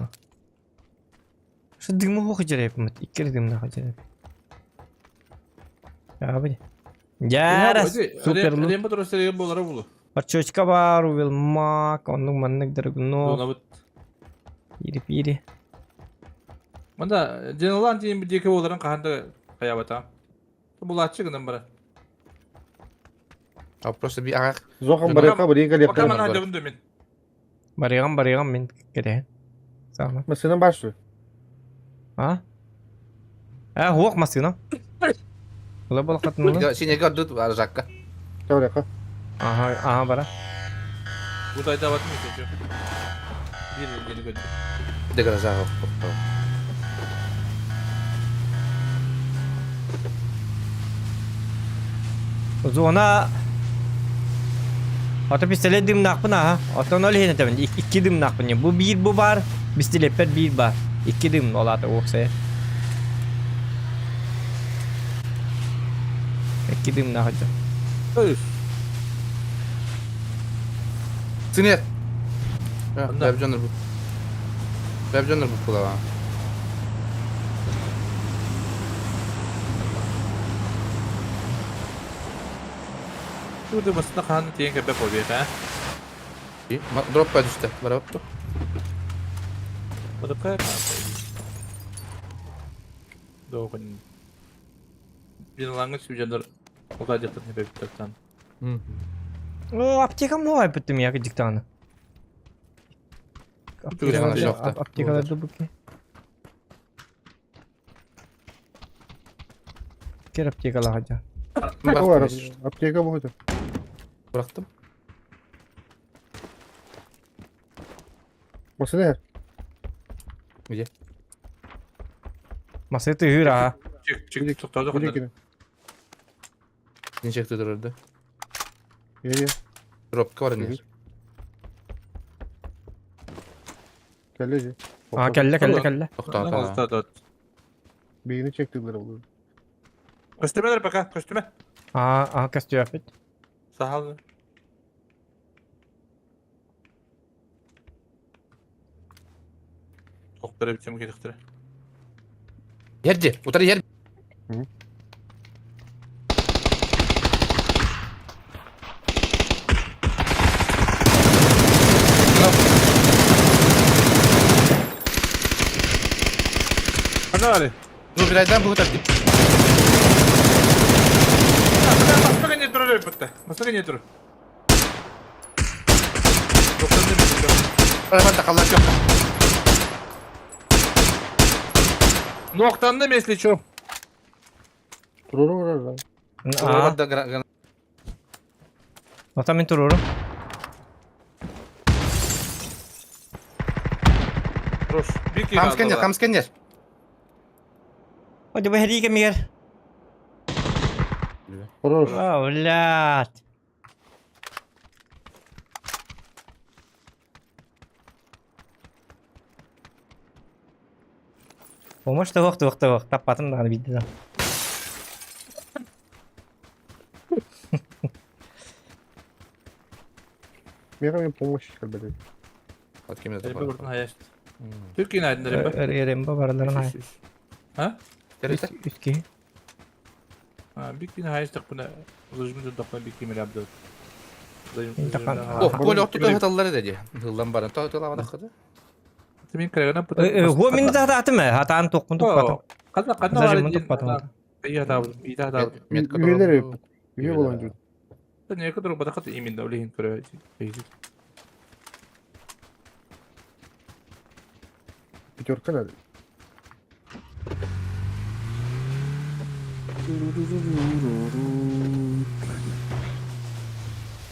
Шу дымы хо хыжырайп мыт. Иккер дымна хыжырайп. Жабыт. Жара супер лут. Рембо турасы болары булу. Парчочка бар, увел мак, оннук маннык дыргно. Ири-пири. Мында Диналан дейін бір екі боларын қанды қаябата. Булатчы гынан бара. А просто би ах. Зохан барыка бір екі леп. Пока мана дөбүндө мен. Барыган барыган мен кере. Сама. Масынан башы. А? А, хуок масына. Ыла болохатын Синеге ордут Аржакка. Тавряка. Ага, ага бара. Бу тайдабатын икки. Bir geri götür. De гаража. Зона Ото пистолет дымнаахпын аха. Оттон ол иһин этэбин. Икки дымнаахпын. Бу биир бу бар, пистолеппер биир бар. Икки дым ол аата уопсайа. Икки дымнаах этэ. Синер. Бэбжонор бу. Бэбжонор бу кулава. Burada basında хаһан тиийэн кэлбэт буолбута. Дропка түстэ. Барабыт. Бодокка Доҕун. Биналаңы сүүжандар оға жақтан хепептертан. О, аптека мой бүттүм я диктаны. Аптекаларда буки. Кер аптекалар хажа. Аптека будет. Bıraktım. Masada. Где? Массы тыгыр а. Чик чик тоқтады қондар. Не чекті dururdu. Ye Dropка var ne? Kelle. А, кэллэ кэллэ кэллэ. Тоқтады. Бейini çektiler oğlum. Көстүмелер пока, көстүмө. А, а, көстүөппүт. Сахал. Тоқтары бітем керектірі. Ерде, утары ер. Ана Ну, bir bu tarafta. Масқа не тұр бітті. Масқа не тұр. Арабан жоқ. Ноқтанды если чё. Туруру урар. А. Ота мен туруру. Камскенер, камскенер. Ой, бу херии кемигер. О, блядь. Помощь туох туох туох таппатым даҕаны биирдэ да. Мега помощь кэлбэт. От ким это? Түркийин айдын Рембо бараларын ай. А? Үс киһи. Биккин хайыстық бұны зажимды тақпа бикки мирабды. О, Коля отту хаталлары dedi. Hıllan баран. То тыла бадакыды. Мен кіргеніп Го мин да атым хатаан тоқпун туппатым. Қадна қадна Зажимын туппатым. Ия табы, ия табы. Üyeleri üye болан жүр. Не кыдыр бадакыт именно олейин көрө. Пятерка надо.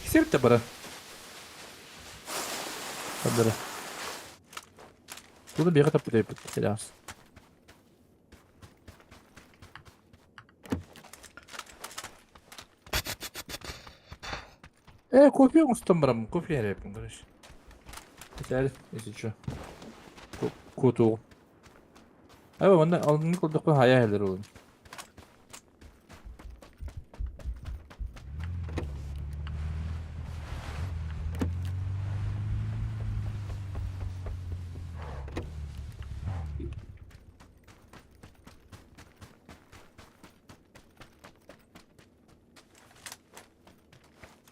Кисеп те бара. Кадыр. Bunu bir katap деп келеміз. Э, кофе ұстам барам, кофе әрепім, короче. Хотя, если что. Куту. Айба, онда алдын кылдық қой хая әлер олын.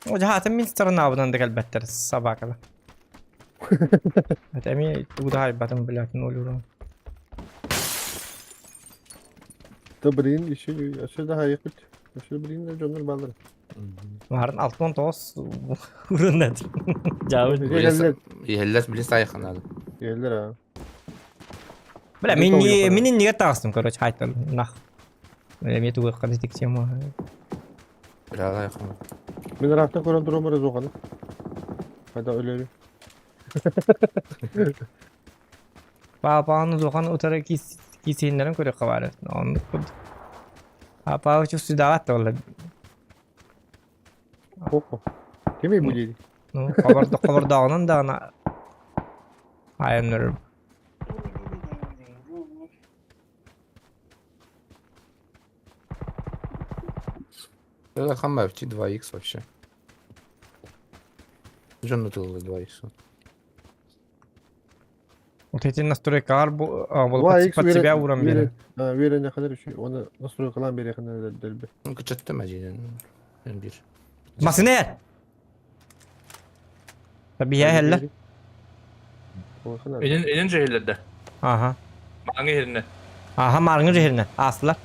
О, жаһатын мин сторонабынан да кэлбэттэр собакала. Это эми тугуда хайбатын блядь, ноль Да блин, еще еще да хайкут. Еще блин, да жонор балыр. Марын алтын тоғыз урыннат. Жабы. Еллер билин сайхан ады. Еллер а. Бля, мен не мен неге тағыстым, короче, хайтал. Нах. Эмиэ тугуохха да тиксиэм Бля, Мин ыраахтан көрөн туруом эрэ суоханы. Хайда өлөрү. Паапааны улахан утары киисиһиннэрин көрүөххэ баар эбит. Оннук курдук. Паапа чувствуйдаабат да буолла. Хо-хо. Кимий бу диэри? Ну, хобордооҕунан даҕаны айаннырым. Это хамма FT 2X вообще. Дьон тылы 2X. Вот эти настройкалар бу под себя ууран биэрэр. Үөрэнэ ханар үчү оны настройкалаан биэриэхинэ дэлби. Кычаттым әдьинэн бир. Масыне! Биһэ хелле. Энен энен жehirlerde. Аха. Маңы yerine. Аха марыңы жehirine. Астылар.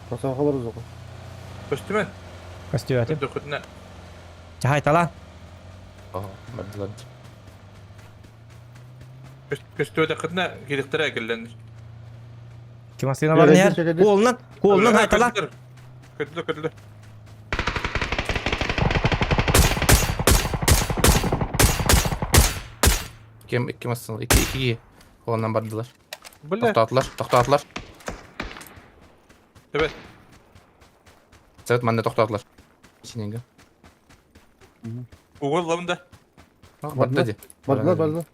Tasarrufa var o Көстүмэн. Көстүбэтим. Көтүнэ. Чахайталаан. Бардылар. Көстүбэтэххитинэ кириктэрэ кэллэн. Ким массыына баран иһэр? Куолунан, куолунан хайталаан. Көтүлэ көтүлэ. Ким икки массыына икки икки Холоннан бардылар. Бля. Тохтоотулар, тохтоотулар. Evet. Совет манна тохтоотулар. Синенге. Угол лабында. Барда ди. Бардылар, бардылар.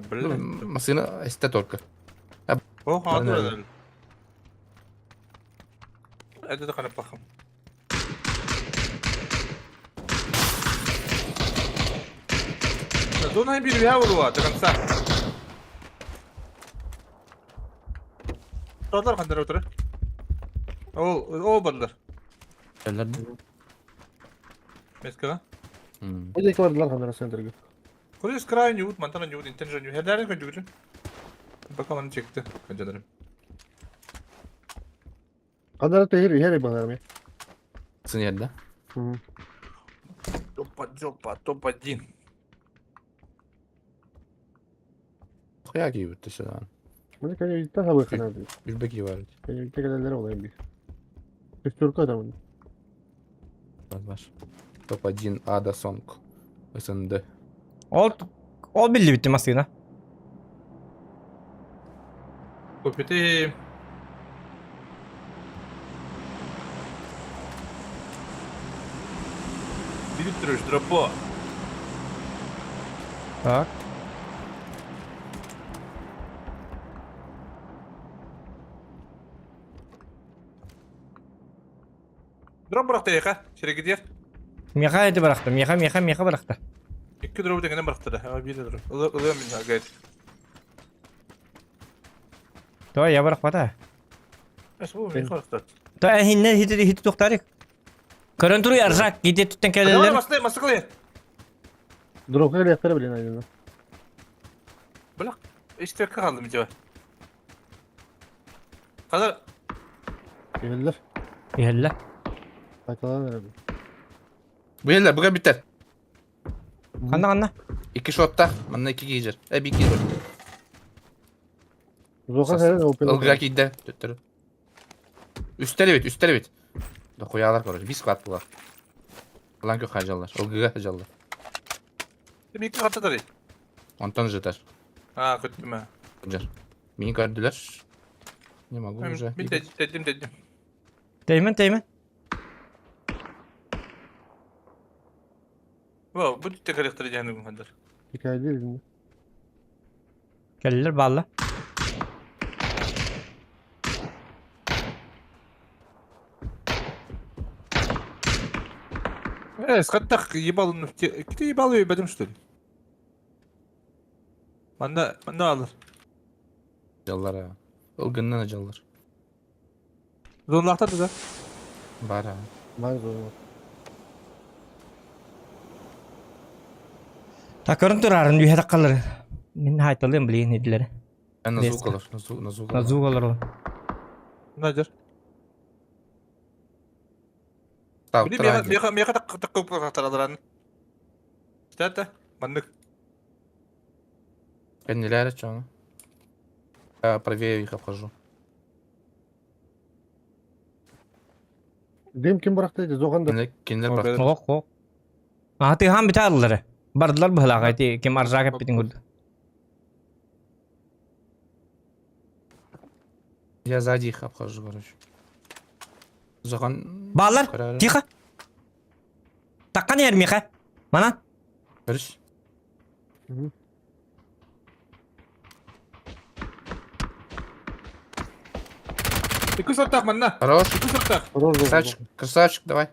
Бля. Массыына эстэ только. О, хатыр. Это да плохо. Зона bir bir vurdu до конца. Тотар хандар отыры. Ол, ол бардылар. Эллер. Мескага. Öteki vardılar хандар центрге. Курис край ньют, мантана ньют, интенжен ньют. Хердәрин көндүгүтүн. Бакаланы чекти. Көндөрүм. Хандар tehir иһэр балар Сын yerде. Топа, жопа, топ-1. Хуя кийбит сюда. Маны конечно та хабы ханады. Билбеки бар. Конечно келелер олайым бир. Шестерка там. Бар. Топ-1 Ада Сонг. СНД. Ол ол биллибит массыына. Купити. Билип дропо. Так. Дроп быракты яка, шерегидер. Меха эти бырахты, меха, меха, меха бырахты. Икки дроп дегенен быракты да. А бир дроп. Ылы ылы мин агайт. То я бырахпата. Эс бу мин быракты. То хинне хити хити тухтарик. Көрөн туруй аржак ките түттен Давай келелер. масты, масты кылы. Дропка реактор блин айдына. Бля, иште калдым жеба. Kadar Geldiler. Иһэллэ. Kaytalan herhalde. Бу еллер буга битер. Ханна ханна. Икки шотта, манна икки кийжер. Э би кийжер. Зохан herhalde open. Ылгыга кийде. Төттөрү. Үстер бит, үстер бит. Да хуялар короче, бис кат булар. Лан кө хажаллар. Ылгыга хажаллар. Икки катта тарый. Онтон жетер. А, көттүм. Жер. Мени көрдүлөр. Не могу уже. Мин дедим дедим. Теймен, теймен. Во, бу түттэ коллектор дегенин хандар. Hikaye değil mi? Келелер балла. Э, скаттах ебал, ките ебал ебедим что ли? Манда, манда алыр. Жаллар. а. Ылгыннан жаллар. Зонлахта да. Бар. а. Var zorunda. Так көрөн турарын үйе таккалар. Мин хайталым билген идлер. Э, на звук алар, на звук, на звук. На звук алар. Надер. Так, Били меха меха меха так так көп тарталаран. Стата, мандык. Кеннилер чоң. Я правее их обхожу. Дым ким бырахты Зохан да. Кинилэр бырахты. Ох, ох. Аха тыаһаан бүтэ аллары. Бардылар быһылаах эти ким аржаак эппитин курдук. Я сзади их обхожу, короче. Зохан... Бааллар, тихо. Таккан иһэр миэхэ. Манан. Көрүс. Икки сортах манна. Хорош. Икки сортах. Красавчик, красавчик, давай.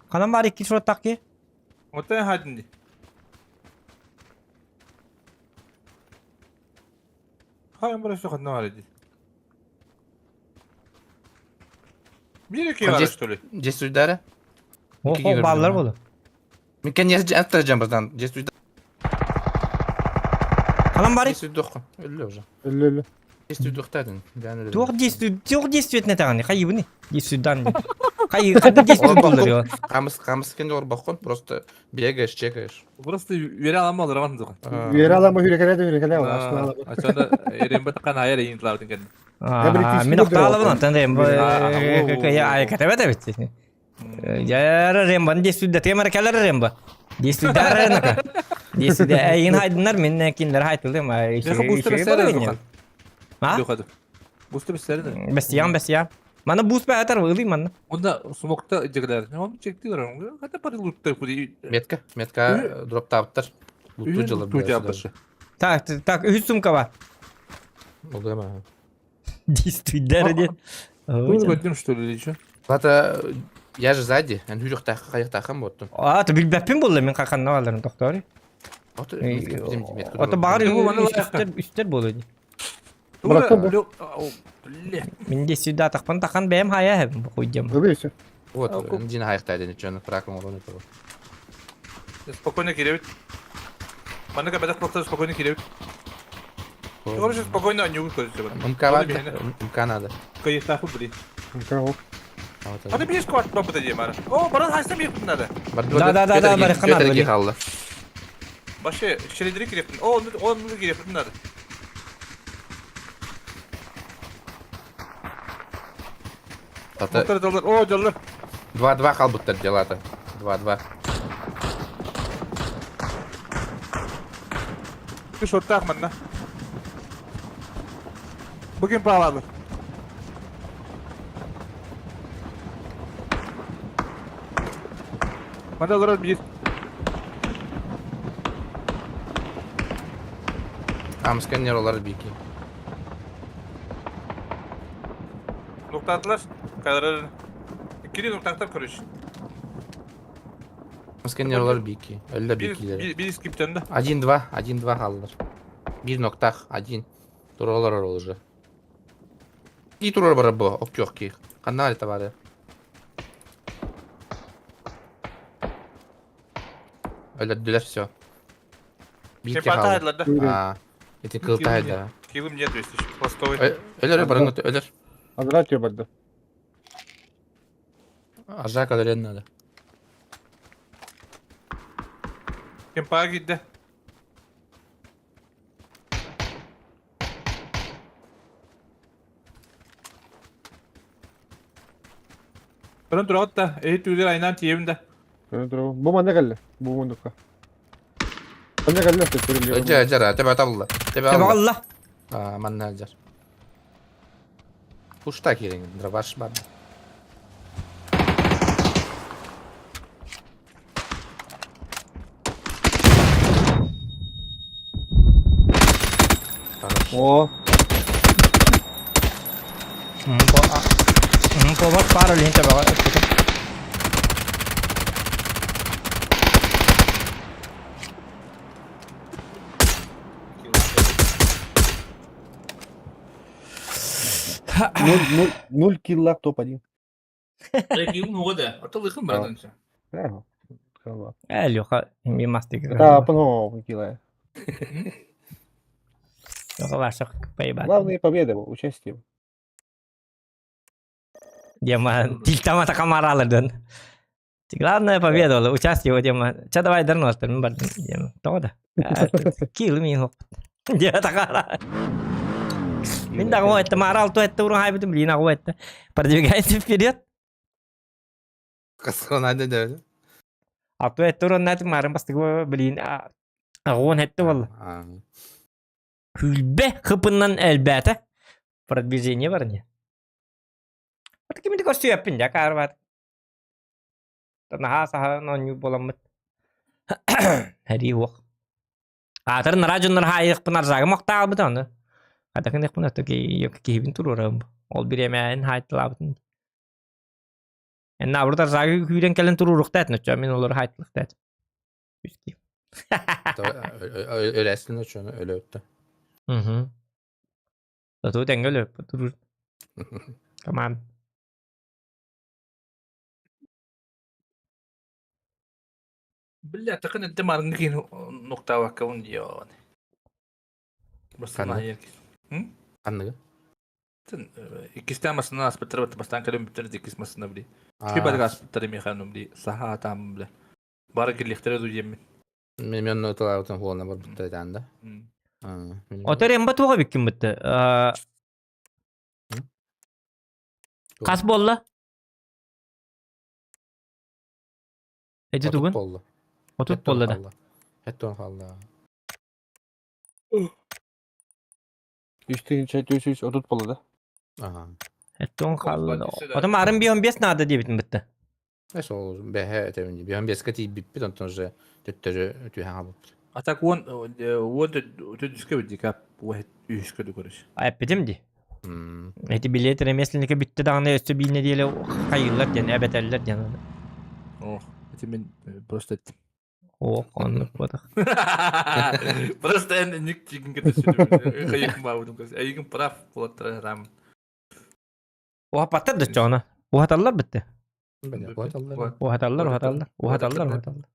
Ханан баар икки сортах ки? Оттон хадин ди. Хайын бара что ханна бар ди. Bir iki var что ли? Здесь удара. Ох, ох, бааллар буолу. Мен конечно аттаржам братан. Здесь удар. Ханан баар? Здесь удох. Өллө уже. Өллө өллө. Здесь удохтадын. Туох действует, туох действует не таганы, хайыбыны. Действует Хайы, ханна действует боллар Камыс, камыс кенде орбаккон, просто бегаешь, чекаешь. Просто вере аламы алыр аман зохан. Вере аламы хүрекеле де хүрекеле астына аламы. Ачанда эрембе такан айар эйин тлабытын кенде. Мен оқтаалабын антан рембо я катабата бит. Яра рембан действует темар келер рембо. Действует ренака. Действует эйин хайдынар мен киндер хайтылым. А? Бустер бестерdi. Бестиян, бестиян. Мана буст бәтер вылый манна. Онда смокта жигилер. Оны чектилер. Хата пары лутта куди. Метка, метка дроп таптыр. Луту жылыр. Так, так, үс сумка бар. Болду эме. Действует де. Көрдүм что ли или что? Бата я же сзади, мен хүрүк каяктахам боттум. А, ты билбеппин болду мен каканна аларым токтори. Ото багыр үстер үстер болду. Мен де сюда тақпан тақан бәм хая хуйдем. Вот, Дина хайықтайды, ничего, праком урон этого. Спокойно киребит. Манныка бәдәк просто спокойно киребит. Короче, спокойно они уходят. МК надо. МК надо. Кайыктаху блин. МК ок. Hadi bir squad topu da diyeyim bana. О, bana haysta bir надо. Да, да, да, да, бар ханады. Қалды. Башы, шеледiri kireptin. О, onu onu kireptin надо. Ата. О, жаллар. 2-2 қалбыттар делата. 2-2. Bir şortta akmanna. Bugün pahalı. Манда олар bir. Амсканер олар бики. Nokta attılar. Kayaları. İkili nokta attılar короче. Амсканер олар бики. Әллә бикилер. Bir, bir skipten de. 1-2, 1-2 қалдылар. Bir ноктах, 1. Туралар ол уже. И турар бар бу, ок yok ки. Канал товары. Өлөдүлөр все. Бики Кемпата қалды. А, эти кылтайды. Килым нет, если еще пластовый. Өлөр барыңы өлөр. Азрат барды. Ажак өлөрөн надо. Кемпага gitti. Көрөн тураҕыт да, эһи түүлэр айнаан тиийэбин да. Көрөн тураҕын. Бу манна кэллэ. Бу мундукка. Манна кэллэ. Жа, жа, тебе табылла. Тебе Тебе алла. А, манна жар. Пушта керең, дробаш бар. О. Повар пара лента бага. Ноль, ноль, ноль килла топ-1. Килым да. Ата лыхым братан. Э, Леха, мимастик. Да, по килла. Леха ваших поебать. Главные победы, участие. Дема, тильтама такамаралыдын. Главная победа, участие, Дема. Че давай дернос, мен бардым, Дема. Того да. Килым. Дьэ такара. Мин даҕа этте маара алты этте урун хайбытым билин аҕа этте. Продвигайся вперед. Касронады деді. Алты этте урун найтым марын бастыгы билин аҕуон этте болла. Күлбе хыпыннан элбээтэ. Продвижение бар не. Вот кимди көрсүйэппин дьэ каарбат. Наһаа саһан оонньуу буоламмыт. Хэрии уох. Аатыр нараа дьоннор хаайыахпын арзаагым охтаалбыт ону. Хатакын ото киһибин туруорам. Ол бириэмээн хаайтылаабытын. Энна абырт арзаагы күүрэн кэлэн туруоруктаат ноччо мин олору хаайтылыктаат. Үски. Өләсин очону өлө өттө. Мгм. Тату тэҥҥэ өлө турур. Команд. Бля, такын эдде марыңгы кин нуктаабаккабын дион. Бастан айыр. Ханныгы? Тен иккистен масына аспыттар бат бастан кэлэн бүттэр иккис масына били. Чи барыга аспыттар механум били саха атам бile. Бары кирлихтере ду диэммин. Мен мен ноталаабытын хуолна барбыттар этаанда. Отор эмба туға биккин бытты. Қас болла? Эти тугун? Болла. Отут болла да. Хеттон халла. Үс тыһыынча 430 болла да. Ага. Хеттон халла. Потом арын бион бес надо дебитин бытты. Эс ол бэһэ этебин бион беске тиийбиппит онтон уже төттөрү түһэн хаалбыппыт. А так он он төдүскэ бит кап үһүскэ дүкөрүс. Эппитим ди. Эти билет ремесленника бүтте даҕаны өссө биир нэдиэлэ хайыыллар диэн эбэтэллэр диэн. Ох, это мен просто эттим. Ох, оннук буотах. Просто эн ник тигин кетесүнүм. Хайыкым баабытым көс. Эйигин прав болаттара рам. Уһапаттар да чоона. Уһаталлар битте. Уһаталлар. Уһаталлар, уһаталлар. Уһаталлар, уһаталлар.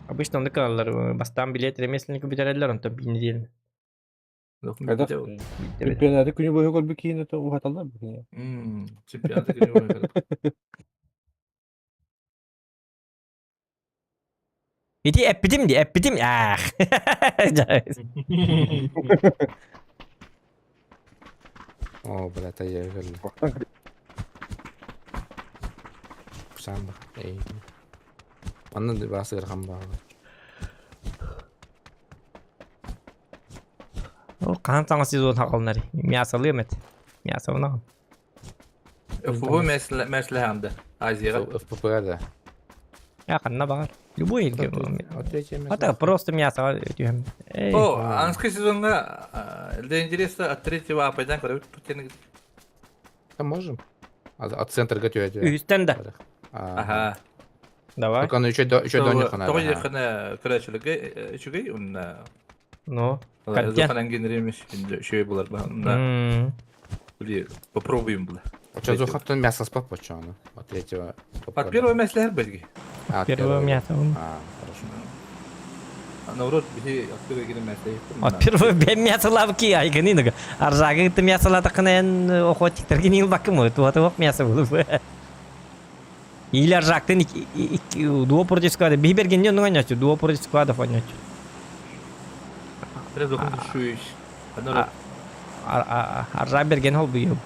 Обычно оннук кылаллар. Бастаан билет ремесленника бүтэрэллэр, онтон биир нэдиэлэ. Хайдах? Чемпионаты күнү быһа көрбүт киһини уһаталлар бу кини. Чемпионаты күнү быһа Ити эппитим ди, эппитим. Аах. О, бля, я кэллэ. Сам эй. Манна басыр хамбаа. Ол хаан саҥа сезон хаҕалнар. Мясолыам эт. Мясовна. ФФ мәсләһәнде. Азияга. ФПП да. Я ханна баҕар. Любой елге. А так просто мясо түһэм. О, анский сезонга для интереса от третьего апайдан көрөбүт путин. Да можем. От центра готовить. Үһүстэн да. Ага. Давай. Только еще до еще до них Тоҕо яхана көрәчүлүгө үчүгэй унна. Ну, Зуханан генеремеш шөй булар ба. М. Били попробуем было. Что Зухаттан мясо спап почему? От третьего. От первого мәсләһәр бәлки. А, от Первого мясо. А, хорошо. Наоборот, биһи от первого кире мәсләһәр. От первого бе мясо лавки айгыныныга. Аржагы ты мясо латакын охотниктер генил бакым. Туаты ок мясо булып. Или аржактын дуо против склада. Биберген не нуганячу, дуо против склада фонячу. Зухан шуиш. Аржак берген хол буйым.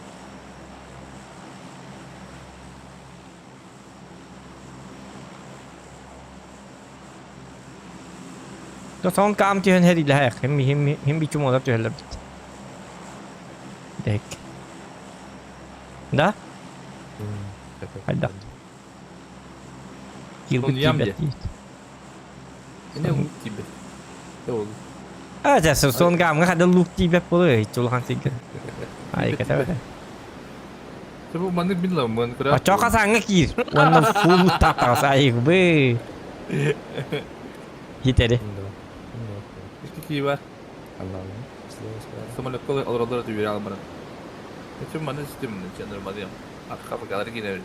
Сон кам түһэн хэрилэһээх, хим хим хим бичум олар түһэллэр бит. Дек. Да? Хайдах. Килбит Сон ям тибет. Не лук тибет. Ол. А, жа сон камга хада лук тибет болы, чулхан сигер. Ай, ката. Бу маны билла мын А чока саңа кир. Онно фул татас ай бы. Хитере. Ики бар. Самолетка алралар дип бирә алмадым. Эчем маны систем чендер мадым. Атка бакалар кире.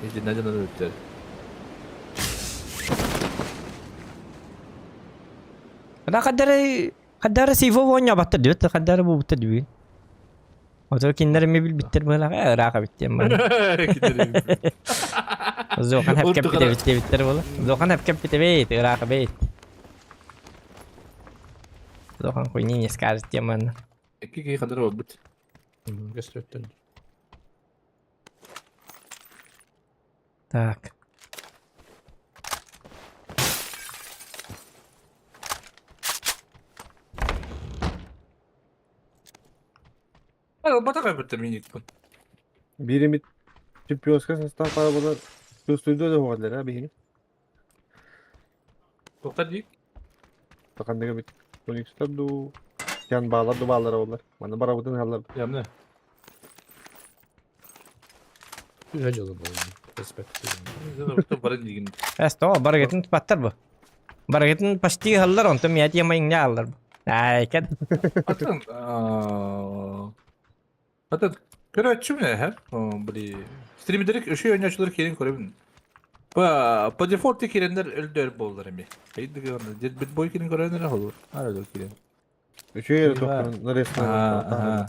Эче нәҗән өттер. Ада кадары кадары сифо воня баттыр дип, кадары бу буттыр дип. Ото киндер ми бил биттер була, рака биттем бар. Зохан хеп кеп бите бите биттер була. Зохан хеп кеп бите бит, рака бит. Зохан хуйни не скажет теманы. Икки киһи хадыр буолбут. Көстүөттөн. Так. Ылбатах эбиттэр миникпин. Бииримит чемпионскай состав баар буолан чувствуйду да уһугаллар а биһини. Туохтар диик? Ханныга бит Тоникстар дуу, Ян баалар ду бааллара боллар. Манна барабытын ыһаллар. Ямны. Үһэ дьылы буолла. Респект. Бары диигин. Эс то барыгытын тупаттар бу. Барыгытын почти ыһаллар, онтон мия тема иҥнэ ааллар бу. Ай, кэт. Атын Атын көрөөччүмүн эһэр. Били стримдерик өшүй ойночулар киирин көрөбүн. По по дефолт кииреннер өлдөр боллар эми. Эйдиги онно дед бит бой киирин көрөнөр холур. Ара өлөр киирен. Үчүгэй эрэ тохтон нарезканы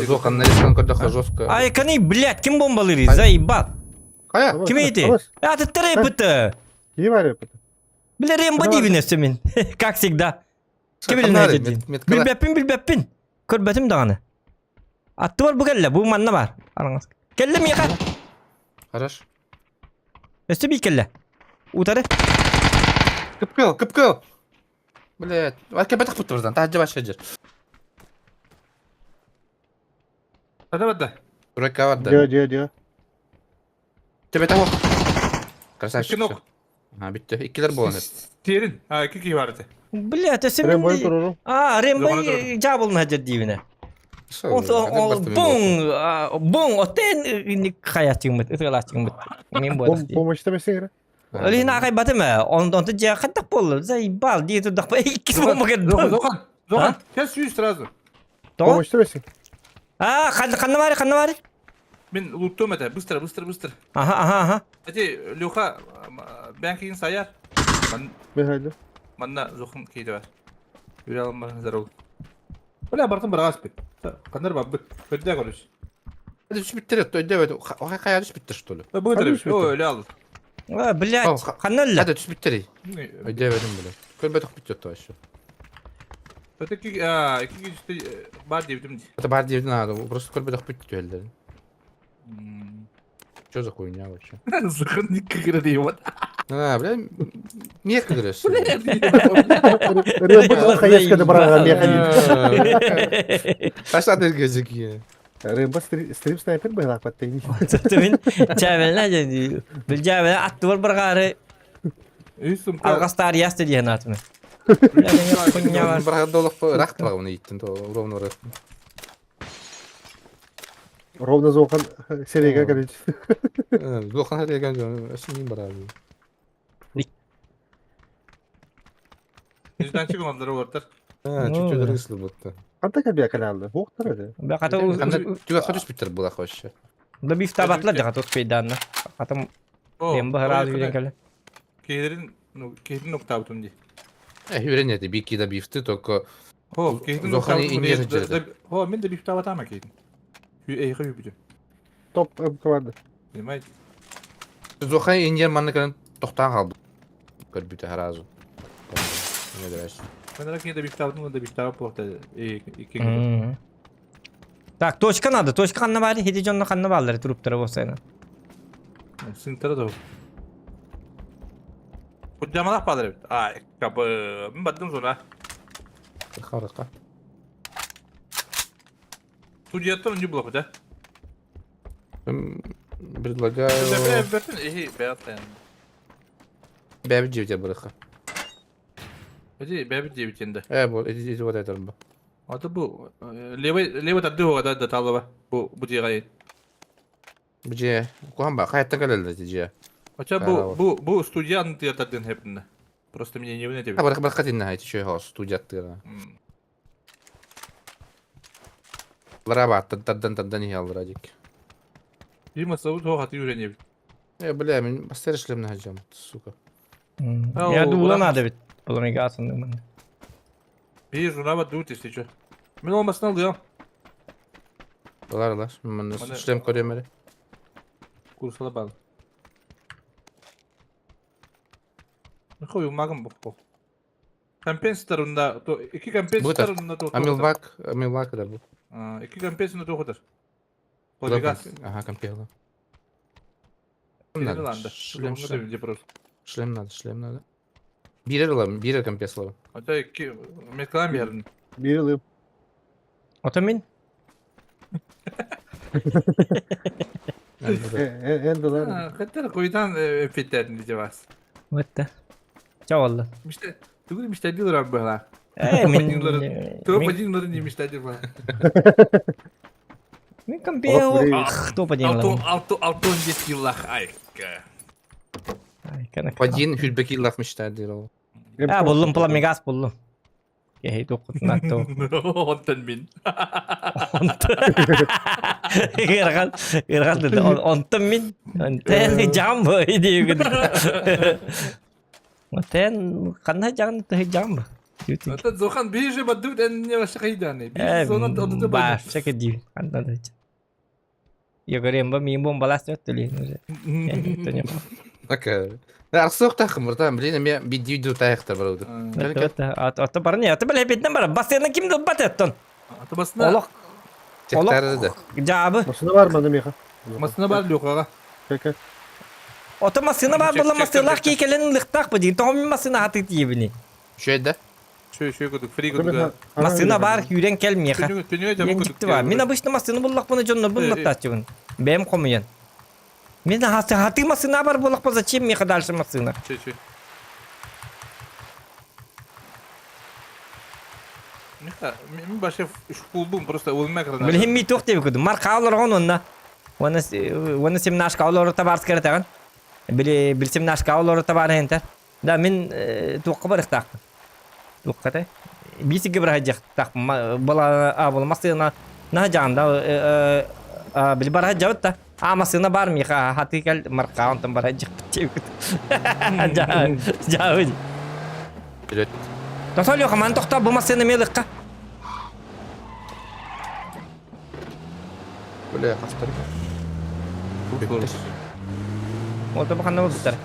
Жок, нарезканы көрдөххө жестко. Ай, кани, блядь, ким бомбалыыр? Заебал. Кая? Ким эти? А, ты трепыты. Ким арепыты? Бля, Рембо дибин өссө мин. Как всегда. Ким билин дин. Билбэппин, билбэппин. Көрбөтүм даҕаны. Аттыбар бу кэллэ, бу манна бар. Араңас. Кэллэ миэхэ. Хорош. Өссө бии кэллэ. Утары. Кыпкыл, кыпкыл. Блядь, варка бэтэх путтурдан, таһырдьа башка жер. Хата барда. Тройка барда. Дьэ, дьэ, дьэ. Төбөтө ох. Красавчик. Кинок. А, бүттү. Иккилер буолан эт. Терин. А, икки киһи бар этэ. Блядь, өссө Рембой мин... туруру. А, Рембой Зоҕана турар. жабылын хадьар диибинэ. Бум, бум, отен хаячыгмыт, ытыалаачыгмыт. Мин буолах дии. Помощь бесең Олин ағай батым ә, онтон дьэ хаттах буолла, заебал дии турдахпа иккис бомба кэлдэ. Зохан, Зохан, сейчас сүүс сразу. Тоҕо? Помощь бесең. А, ханна бары, ханна бары? Мин луттуом этэ, быстро, быстро, быстро. Аха, аха, аха. Эти, Леха, бээн киин сайар. Михайло. Манна Зохан кейде бар. Үре алынмаһын здорово. Бля, бартын бараас бит. Кандар баббыт. Көддә короче. Это түспүттэр өйдөбөт. Хайа түспүттэр что ли? Бу өтөр. Ой, өлө алды. А, блядь, ханна өллө? Хата түспүттэр. Өйдөбөтүм бля. Көрбөтөх бүттөр то еще. Это ки а, ки түстү бар диэбитим. Это бар диэбитин надо. Просто көрбөтөх бүттү өллөрүн. Что за хуйня вообще? Зохан никогда не вот. А, бля, мех кыдырыс. Рембо хаешка да барага механизм. Пошла ты газики. Рембо стрим снайпер была паттейни. Мин чабелна бил жабелна аттыбар баргаары алгастаар ясты диэн атымы. Барга долох рахт багын иттин то ровно рахт. Ровно Зохан серега короче. Зохан серега өсүн барабы. Нежданчик онлары олортор. Чуть-чуть рыслы будто. Қандай кәбия каналды? Боқтар еді. Баката Түгә хатыс биттер була вообще. Да биф табатлар жакат успейданна. Атым Рембо сразу үйрен кэле. Кейдерин, ну, кейдин октабытым ди. Э, үйрен эти бики да бифты, только Хо, кейдин Зохани инер жерде. Хо, мен де биф табатама кейдин. Эй, хой бүтүн. Топ команда. Понимаете? Зохани инер манны кан токтан калды. Көрбүтэ сразу. Не дөрөс. Мен рак не биф табатым, да биф табап болта. Э, Так, точка надо, точка ханна бары, хеди жонно ханна баллары туруптара болсайна. Сынтара да. Кудямалах падыр. Ай, капы, мен баттым зона. Харaka. Судьяттан не было, да? Предлагаю... Бәбі жебе бұрықа. Эти бәбі жебе Э, бу, эти эти вот это бу. Аты бу левый левый тарды да да талыба. Бу бу жега. Бу же, кухан ба, кайттан келелди же. Хотя бу бу бу студияны тардын хепинде. Просто меня не вынете. А бырык бырык тинна айты чөй хос студияттыра. Лара ба, тардан тардан и алдыра дик. Дима сабы то хаты үйренеп. Э, бля, мен бастер шлемне хаджам, сука. Я дула надо ведь. Полумигасын мен. Bir журнала дут, если что. Мен olmasın алды ya. Алар алар. Мен шлем көрөм эле. Курсала бал. Хуй магым бу. Компенсаторында, iki компенсаторында то. Амилвак, амилвак да бу. Iki компенсаторында тоқытыр. Полигаз. Ага, компела. Шлем, шлем. Шлем надо, шлем надо. Бирер ылам, бирер компес ылам. Ата iki меткалан бердин. Бир ылым. Ото мин? Эндалар. Хаттар койдан фиттерин дижебас. Өттө. Ча болду. Түгүл миштәдилер абыла. Э, мин Топ один не мечтатель. Мин компел. Топ один. Алты алты алты он десять yılлах ай. Один хүрбек yılлах мечтатель ол. А, буллум пламегас буллум. Кеһи туккутунат ту. Онтон мин. Ыргал, ыргал деди. Онтон мин. Онтон жам бу диген. Онтон кандай жагын тыһы жам бу. Ата Зохан бирже бадут эн не ваше хайданы. Э, Бир зона отды ба, шеке ди. Кандай да. Я говорю, ба мин бом балас өттүли. Так. Арсық тақым, братан, блин, мен бидди таяқтар бар еді. Ата бар не, ата биле битнен бар. Басына кимди бат еттон. Ата басына. Олох. Олох. Жабы. Машина бар манда меха. Машина бар Люкага. Кеке. Ото машина бар була машиналар кейкелен лыктак бу деген. Тоғым машина хаты тиебини. Шөйді? Шөй, шөй көдүк, фри көдүк. Машина бар, юрен кел меха. Түнүгө бар. Мен обычно машина буллак буну жоннор буллактачыбын. Бэм комуян. Мен хаты хаты машина бар буллак бу зачем меха дальше машина? Шөй, шөй. Меха, мен башы шкулбум просто улмак рана. Билхим ми тух деп көдүм. Марка алар онна. Оны оны семнашка алар табар скертаган. Били билсемнашка алар табар хентер. Да мен туққа бар ихтақ. Туққа та. Биси гибр хаҗак так бала а бала машина на жанда били бар хаҗа та. А машина бар миха хаты кел марка онтан бар хаҗак деп. Жа жа. Билет. Тосол yok, man тоқта бу машина меликка. Бля, қастар. Ол да бақанда болдықтар.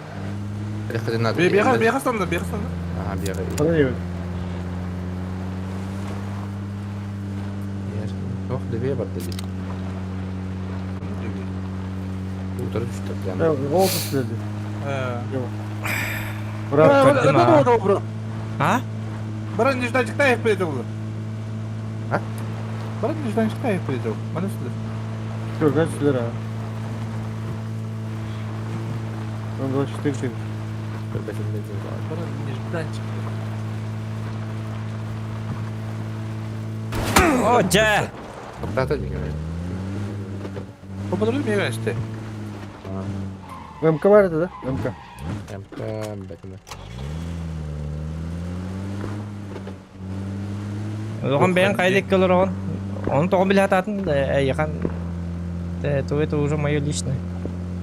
Бияға, бияға станды, бияға станды. Ага, бияға. Ана не? Ох, дебе бар dedi. Утырып түштік. Ол түсті. Бра. А? Бара нежданчикта аяқ береді ол. А? Бара нежданчикта аяқ береді ол. Мана үстілер. Көрген үстілер, а. 24 тысяч. Бара нежданчик. О, жа. Тоқтата деген. Попадырды мега işte. МК бар еді да? МК. МК, бәтіме. Оған бәйін қайда келер оған. Оны тоғы біле ататын, яқан. То это уже мое личное.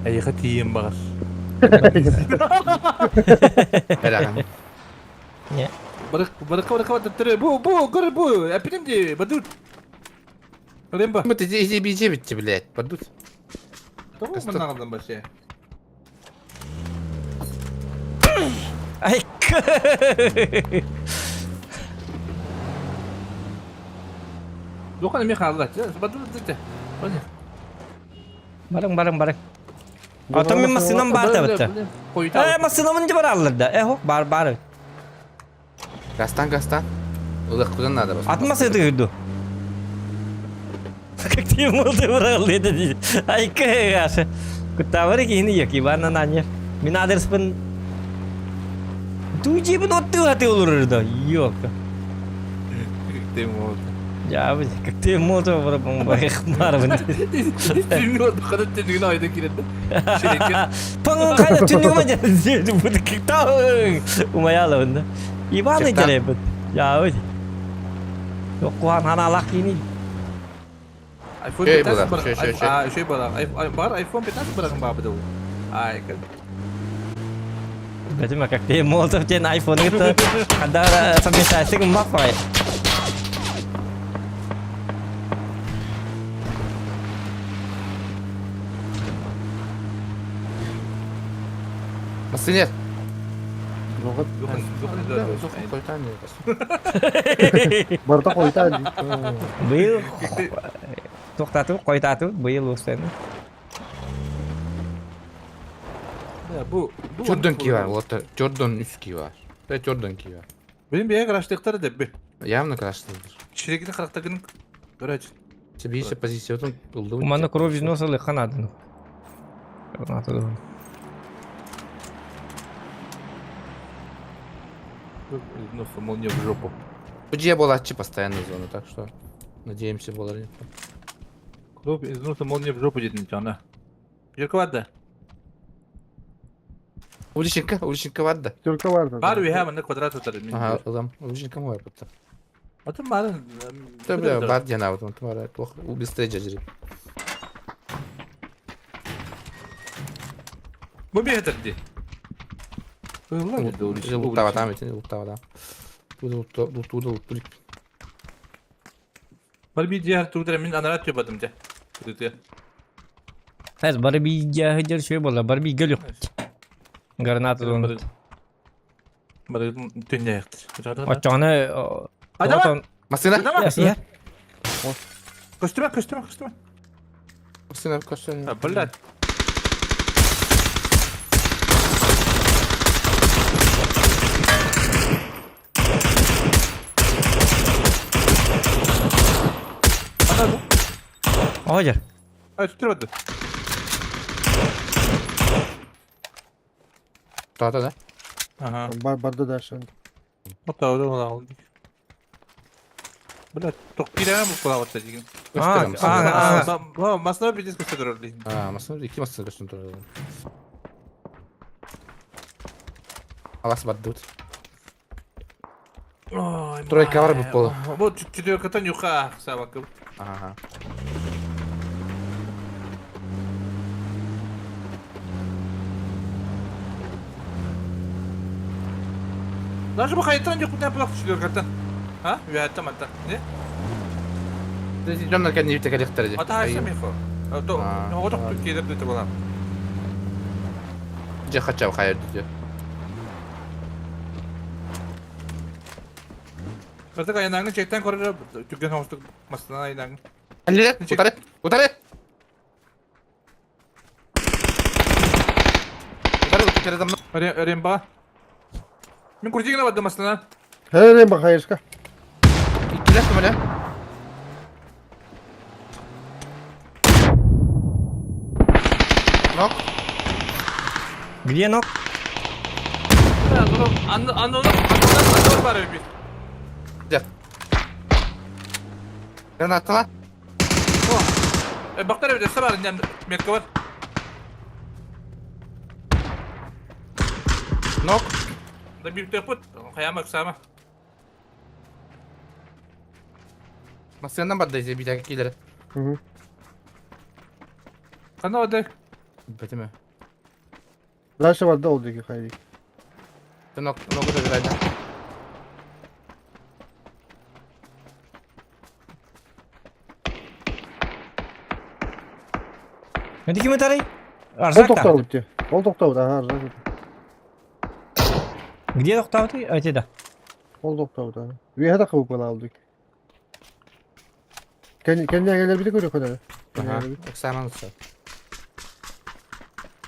Айға тием бағар. Не. Барык, барык, барык, барык, бу, бу, көр, бу, әпінем де, бадут. Ремба. Мы ты иди бейте бітті, блядь, бадут. Тоғы мынағалдан башы. Ай, Доқан мен қалды. Бадут, бадут. Барың, барың, барың. Ата мен машинам бар да бітті. Э, машинамын де бар алырда. Э, хоқ, бар, бар. Гастан, гастан. Улық куда надо бас. Атын машина кірді. Как ты молды бар алды дейді. Ай, кәғашы. Күттавыр кейіні еки бар нананер. Мен адреспін... Ту жебін отты хаты олыр да. Yok. Ты молод. Я, как ты молды бар бар бар. Түнгі отты, қада түнігін айда келеді. Пың қайда түнігіме жа. Бұды кіктау. Умаялы бұнда. Иваны келе бұд. Я, өй. Yok қуан аналақ кейіні. iPhone Şey 15 була, бар. şey, şey, şey. А, şey була. Бар iPhone 15 барагын бабы да. Ай, кәл. Бәтіме, как ты молотов тен iPhone-ы Қанда совместайсың мақ бай. Масынер. Барыта хойутаан Быйыл туохтаатыбыт, хойутаатыбыт, быйыл уустайны. Бу Jordan ки бар, вот Jordan 3 ки бар. Да Jordan ки бар. Benim bir крашлыктар деп би. Явно крашлыктар. Çirekini karaktagının Görәч. Бише позициятын булды. Манна кровь из носа лыханадын. Носа молния в жопу. Бу болатчы постоянно зона, так что надеемся болар. Кровь из носа молния в жопу дедин жана. Жерке бар да. Уличенка, уличенка бар да. Только бар да. Бар bir hemen квадрат атар. Ага, адам. Уличенка мой бутта. Атым бар. Да, бля, бар ден аут, он бар плохо. Быстрее жажири. Бу bir yeter di. Луттава там, эти луттава да. Туда, туда, туда. Бар bir diğer тугдара мин анарат төбадым де. Күтүтэ. Эс бары бийге хыдыр шөй бола, бары бийге люк. Граната дон. Бар түнне яктыр. Очоны Адама! Машина! Ясия. Көстүмө, көстүмө, көстүмө. Машина, көстүмө. Блядь. Ожер. Ай, түтүрөдү. Да, да, да. Ага. Бар барды дальше. Вот да, да. Блядь, ток кирәм бу кулаватта деген. А, а, а. Масына бир диск көстөрөр дейм. А, масына iki масына көстөрөр. Алас бардут. Тройка бар бу пола. Бу четверкатан юка сабакы. Ага. Даже бу кайтан юк бу плак четверкатан. А? Үәттем ата. Не? Жоннор кәден ебітек әлектер де. Ата айса мехо. То, оток келип дете болам. Же хача хайыр дете. Кырдык айнаңны чектен көрөр, түгөн хоңстук масына айнаңны. Әлле, утары, утары. Утары, утары там. Ремба. Мен куртигине бардым масына. Херем бахайышка. Иккилер кымыля. Нок. Где нок? Анны анны анны бар бит. Дер. Гранатала. О. Бактар бит сабар инде метка бар. Нок. Да бир тепут, каямак сама. Масынан бар дейзе битәк килер. Кана барды? Бетеме. Дальше бар да ол деги хайди. Нок, нок да бирайда. Эти ким тарай? Ол Арзакта. токтабыт те. Ол токтабыт, ага, арзак. Где токтабыт? Эти да. Ол токтабыт, ага. Веха кыбып кала алдык. Кен кенне бите көрө көдө. Ага, Оксана утса.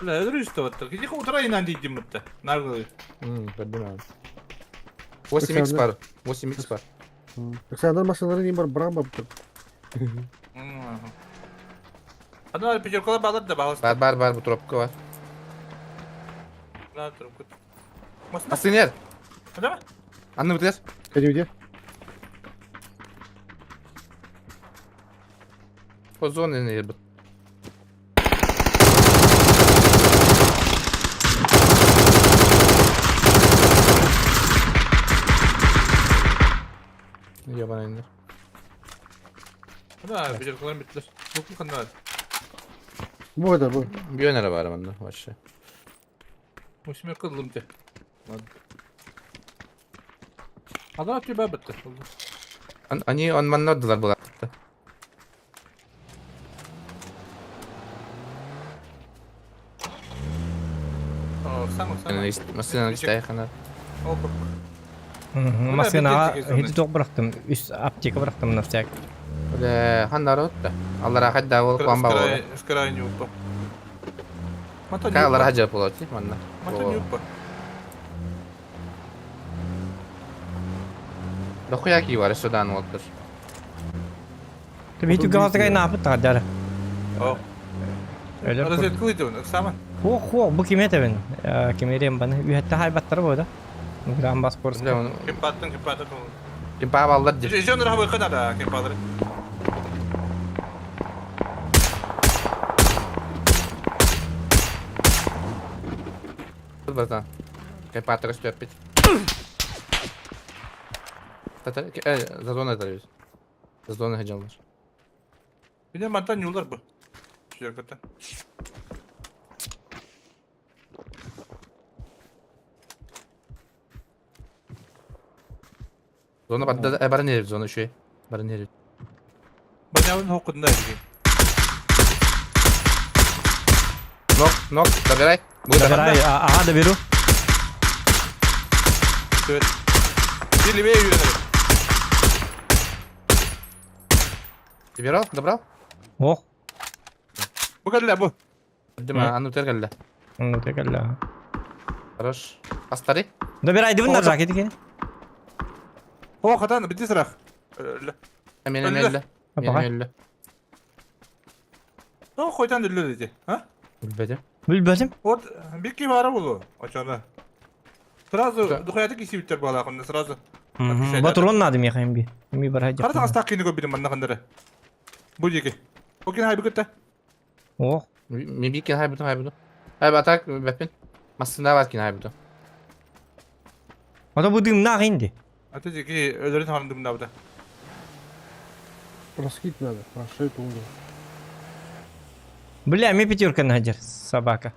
Бля, ödürüz işte battı. Gidip утра инан дейдим бутта. Наргы. Поднимаю. 8 х бар. 8 х бар. Александр машиналары не бар брам бар. Ана пятеркалар балар да балас. Бар бар бар бу тропка бар. Да, трубка. Масынер. Када? Анны битер. Кәдеуде. По зоне не бит. Ебаный инде. Када пятеркалар биттер. Бу канда бар. Бу да бу. Бионер бар мында вообще. Осьмер кылдым те. Ладно. Ана тебя битте. Они он манноддылар була. О, сам сам. Машина истайхана. Ол Массыынаҕа ити туох бырахтым, үс аптека бырахтым на всяк. Бля, ханна отта. Аллара хайда ол куан баа. Скрай ньууппа. Ка аллара хажа болот манна. Мата ньууппа. Дохуя ки бар судан уоттар. Ты бити галтагай наапыт тагдар. О. Разведка ыйтыбын, ыксама. Хуох хуох бу киме тебин. Кимерем баны үһәттә хайбаттар бу да. Грам баспорт. Кемпаттын, кемпаттын. Кемпа баллар ди. Жон рахабы кана кемпалар. Братан. Кемпаттар өстөппит. Татар, за зона тарыбыз. За зона хажалар. Бine мантан юлдар бу. Шүркөттөн. Зона барды, бары нерв зона үшө. Бары нерв. Банявын хокунда диги. Нок, нок, забирай. Забирай, ага, доберу. Evet. Bir левее yürüyelim. Забирал, добрал? Ох. Bu kadar bu. Дима, аны үтер келді. Аны үтер келді. Хорош. Астари. Добирай, дивин ракет екен. О, хатан, бити сырах. Мен өллі. Мен өллі. Ну, хойтан өллі dedi. Ha? Билбедим. Билбедим. Вот, bir kim ara bulu. Açana. Сразу духаяты кисип бала кында сразу. Батурон надо меха би. Ми бар хайда. Карата астак кини көп бидим манна кандары. Бу жеке. Окен хай бүкөттө. Ох. Ми бикен хай бутун хай бутун. Хай батак бепин. Масында бар кин хай бутун. Ата бу дым наг инди. Ата жеке өлөрүн хандым да буда. Раскид надо. Хорошо это умер. Бля, ми пятерка надер, собака.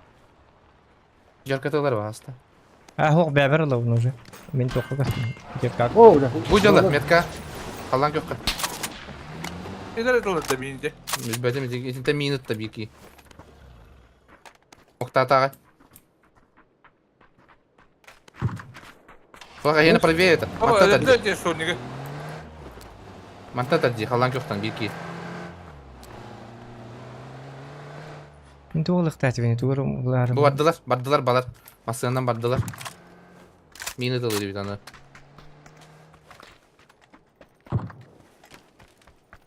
Жаркатылар бар аста. А, хох, бәбер ловын уже. Мен тоқы кастым. Пятерка. О, бля. Бу жалы, метка. Қалан көккө. Эдер этелер да минде. Билбедим, итинте минут да бики. Октатага. Флага я правее это. Мантата ди. Мантата ди, халан көктөн бики. Мен туғылық тәртібіне туғыр бұлар. Бу бардылар, бардылар балар. Масыгынан бардылар. Мины дылы бит аны.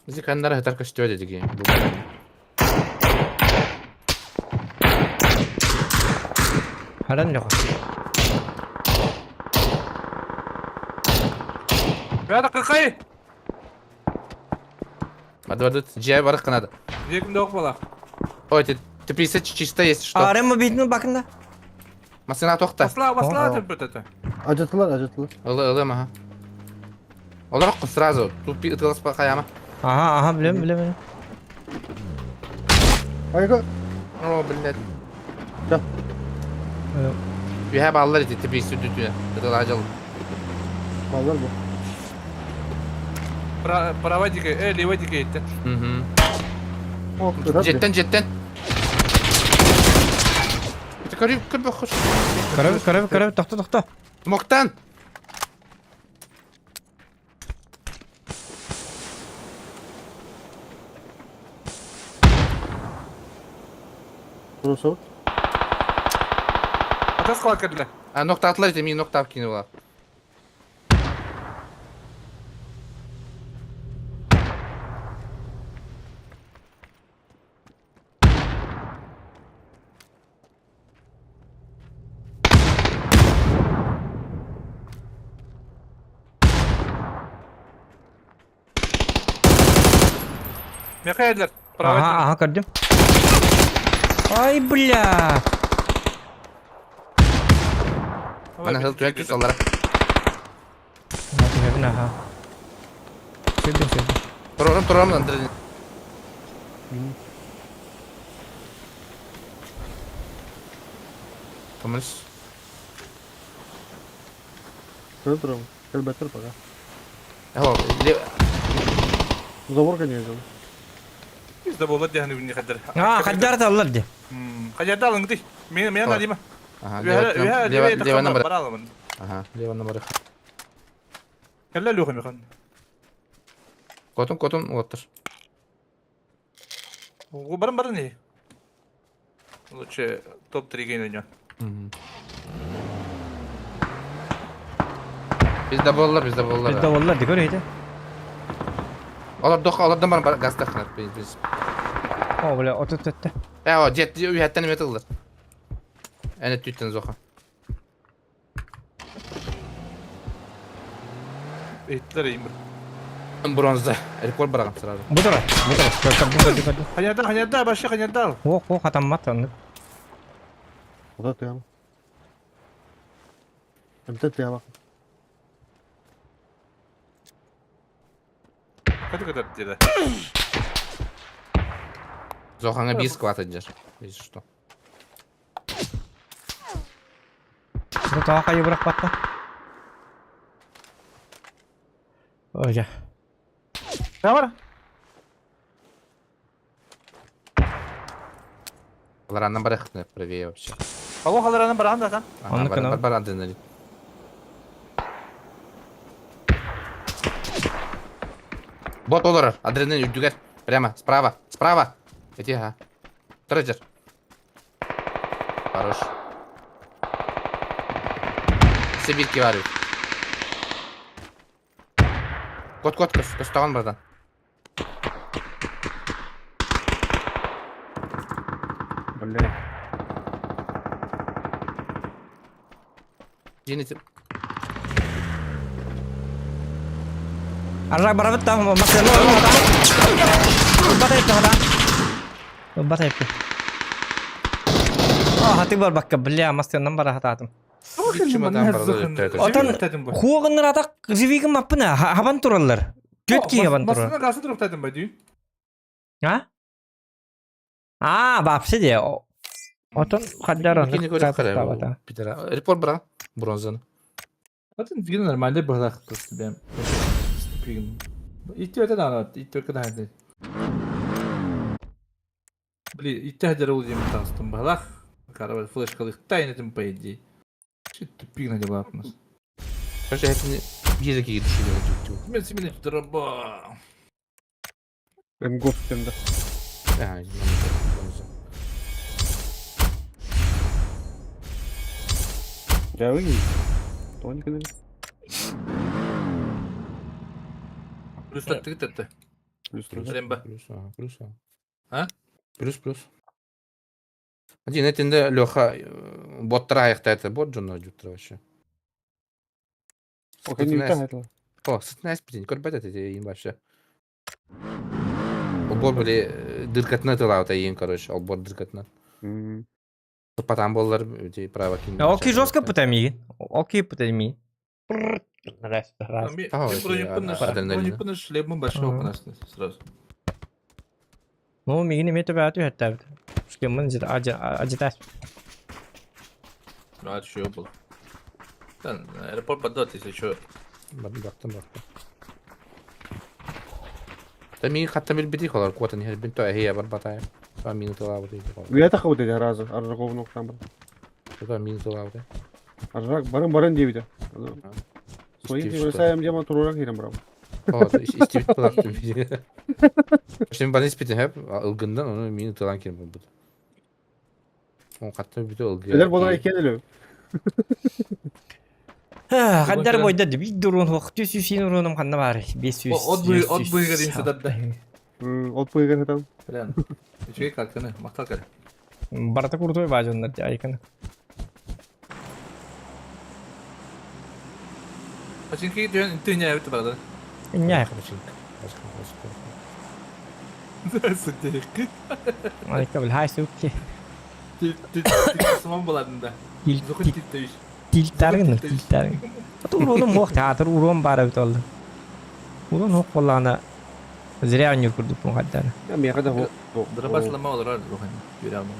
Бизи кандара хатар көстө дедиги. Харан жоқ. Бәрі қақай! Барды барды, жай барық қанады. Жекімді оқ бала. Ой, ты теплица чисто есть что? Арема битінің бакында. Масына тоқта. Басла, басла деп өтеді. Ажатылар, ажатылар. Ылы, ылы, маха. Олар оққын сразу. Тут ытылас қаяма. Ага, ага, білем, білем, білем. Айга. О, блядь. Да. Үйә балалар ити теплица дүтүнә. Ытыла ажал. Балалар бу. Права дике, лево дике етті. Угу. Жеттен, жеттен. Көріп, көріп, хош. Көріп, көріп, көріп, тоқта, тоқта. Моктан. Русов. Атас қалар кәділі. А, нокта атылар ити, мен нокта алып кейін олар. Мехаэлер. Ага, ага, көрдім. Ай, бля. Ана хыл түнәк түс аллара. Ага. Сөйдім, сөйдім. Турарым, турарым, Андрей. Помнишь? Көріп Кәлбәттер пока. Алло, Забор, конечно. Biz de бола дияны бini қадар. А, қадар аллар ди. Қадар алың ди. Мен мен алайым. Ага, лево, лево, лево, Бар аламын. Ага, леваны барых. Кэллэ Леха Михан. Котун котун уоттар. Баран баран и. Лучше топ-3 гейн ойноо. Bizde bollar, bizde bollar. Bizde bollar, dikör eydi. Олар дох, олардан бар газда ханат biz. О, бля, отут өттө. Э, о, жет, үйәттен эме тылдыр. Әне түттен зоха. Эттер им. Бронза. Рекорд бараган сразу. Бу тура, бу тура. Көрдүм, көрдүм, көрдүм. Ханярда, ханярда, башы ханярда. Ох, ох, атаммат оннук. Ота тыама. Эмте тыама. Каты катар деді. Зохаңа бис хватит жер. Если что. Бу таа кайы бырак батта. Ой, Камера? Алар андан барах правее вообще. Алло, халаранан баран да там. Оннук Бар ана. бар адреналин. Бот олар, адреналин үрдүгер. Прямо, справа, справа. Эти, ага. Трейдер. Хорош. Сибирки варю. Кот, кот, кос, костаган бардан. Бля. Жени Аржак барабыт там, машина. Батайып та Батайып. А, хаты бар бакка, бля, машинан бара хататым. Отан хуогыннар атак живигин маппына, хабан тураллар. Төт ки хабан турар. Масына касы туруп тадым ба дүй. А? А, вообще де. Отон хаддар Кини көрүп карай. Питер, репорт бара. Бронзаны. Атын деген нормальный быһылаах просто бэм. Ступигин. Итти өтө даана, итти өтө даана. Бли, итти хадер ол жем тастым быһылаах. Карабал флешкалык тайнетим по идее. Чит тупигин дела нас. Короче, это не языки души. Мен семен дроба. Эм гофтем да. А, Жабы. Тони кенен. Плюс таттыгы татты. Плюс Ремба. Плюс, ага, плюс, ага. А? Плюс, плюс. Один этинде Леха боттара аяқта это бот жона жуттара вообще. О, кенен үтә О, сытнайс битин, көрбәт это им вообще. Олбор были дыркатына тылаута ең, короче, олбор дыркатына. Потом боллар өте право кин. Окей, жестко пытами. Окей, пытами. Раз, раз. Мен бронеппын шлемын большого опасности сразу. Ну, мигини мете бәтү хәттә. Шлемын жит ажитас. Ну, а что был? Да, аэропорт поддот, если что. Бактым, бактым. Та мин хатта бил бити холар квотан хер бин то эхе бар батая. Та мин тыла бути. Уята хабыт эти разы. Аржаковну там. Та мин тыла бути. Аржак барын барын дейбит. Свои бросаем дема турурак ирем брам. О, истибит тылак. Şimdi bana ispiti hep ılgından onu мин тылан кирим бу. Он хатта бити ылгы. Элер бола экен эле. Хаддар бойда бит дурун хох түс син уруным ханна бар. 500. От буй от буйга дейм сататта. От буйга сатам. Блин. Үчүгэй калканы, мактал кар. Барата крутой бажоннар айкан. Починки дүйен дүнья бит барада. Ня. Сыдык. Айка бил хай суки. Саман боладында. Тилтарың, тилтарың. Уруным хох театр урун бара бит олду. Урун хох боллана зря не курдук бу хаддар. Я мега да хох. Дробаслама олар рухан. Юрэ алмам.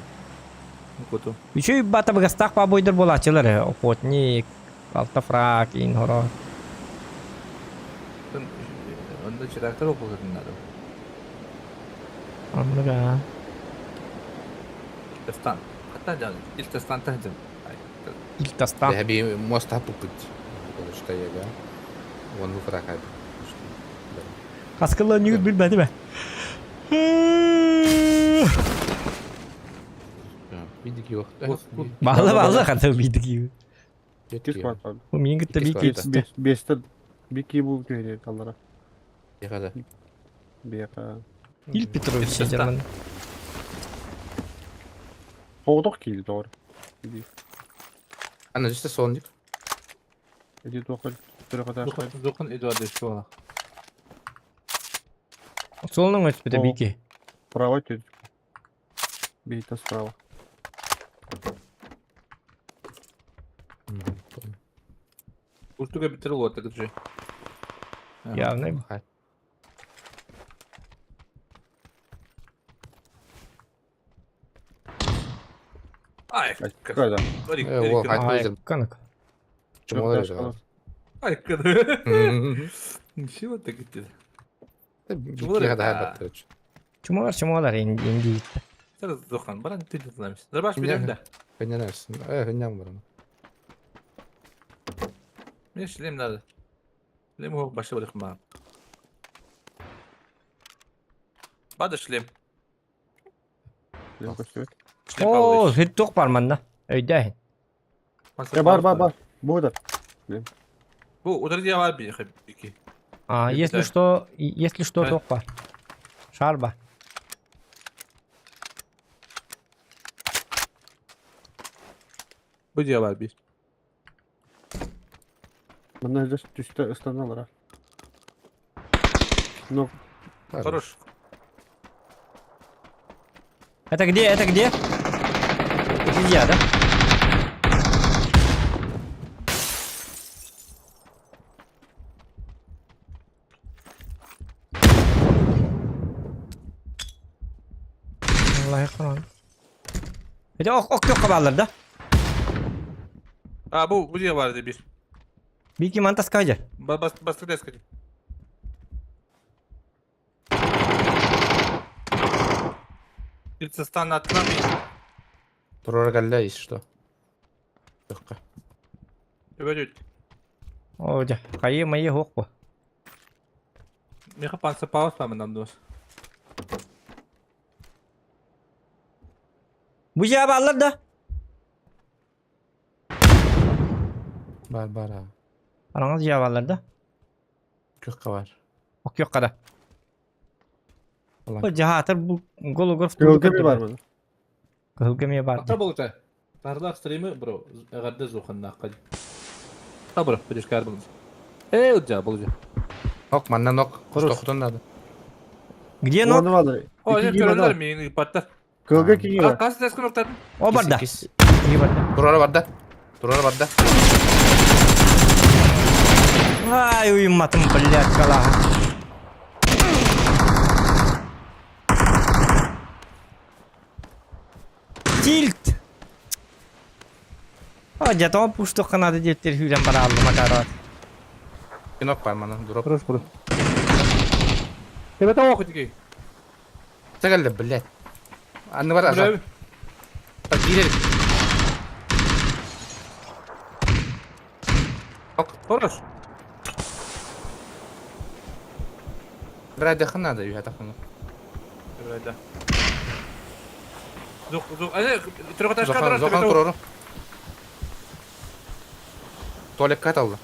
Кото. Үчүй бата багастак па бойдыр болачылар. Охотник, алтафрак, ин хоро. Онда чирактар окулатын надо. Анныга. Тестан. Хатта жан. Ил тестан тахжан. Тастаах. Бэһэ муоста пуппут. Короче, Уон фраг Хаскылла ньүгүр билбэтим ээ. Бидики yok. Баҕла баҕла ханта бидики. Иккис квартал. Бу миин кытта Иккис бики. Бестер бики бу түһэрэ таллара. Яхада. Бияка. Ил Петрович сидерман. Хоғдох киил doğru. Ана işte сонник. Эди туохал түрөкөтө. Зохан Эдуард Школа. Солнун өтпүтэ бики. Право түр. Бейта справа. Устуга битер лота гджи. Явно. Ай, Кайда? Канак. Чумалар. Ай, када. Ничего так идти. Чумалар чумалар инди. Зохан, баран ты не знаешь. Зарбаш берем да. Конечно. Э, баран. Мне шлем надо. Шлем его большой рыхма. Бада шлем. Оо, хит бар манна. Өйдөһүн. Я бар бар бар. Бу да. Бу удар бар би хабики. А, если что, если что, ток бар. Шарба. Бу дия бар би. Мына здесь түстө ыстаналар. Ну. Хорош. Это где? Это где? Это я, да? Allah yakın. Это ок ок yok kabarlar да? А, бу бу дия бар bir. Бики мантас кайжа. Бас бас дескати. Птицастан атынан Турар галля есть что? Легко. Өбөт. О, жа. Кайы майы хок бу. Меха панса паус памын дос. Бу жа баллар да. Бар бар а. Араңыз жа баллар да. Көккө бар. Ок yok kada. Бу жаатыр бу голограф. Кылгы бар мына. Кылгы бар. Ата болта. Тарлак стримы бро. Агарды зохан наққад. Та бро, будешь карбон. Эй, удя, болжа. Ок, манна нок. Тохтон надо. Где нок? Оны бар. О, я көрөлөр мени паттар. Кылгы киги бар. Касы дескен октадын? О бар да. Турар бар да. Турар бар да. Ай, уйматым, блядь, кала. Тильт! О, дято пушту канады дептер хүрен бара алды макарат. Кинок бар мана. Дроп. Хорош, бро. Тебе того хоть ки. Тәгәлле, блядь. Анны бар аза. Так, кирер. Ок. Хорош. Брать надо, я так. Брать, Зух, зух. Ай, трехэтажка Зохан, Зохан турору. Туалет каталды.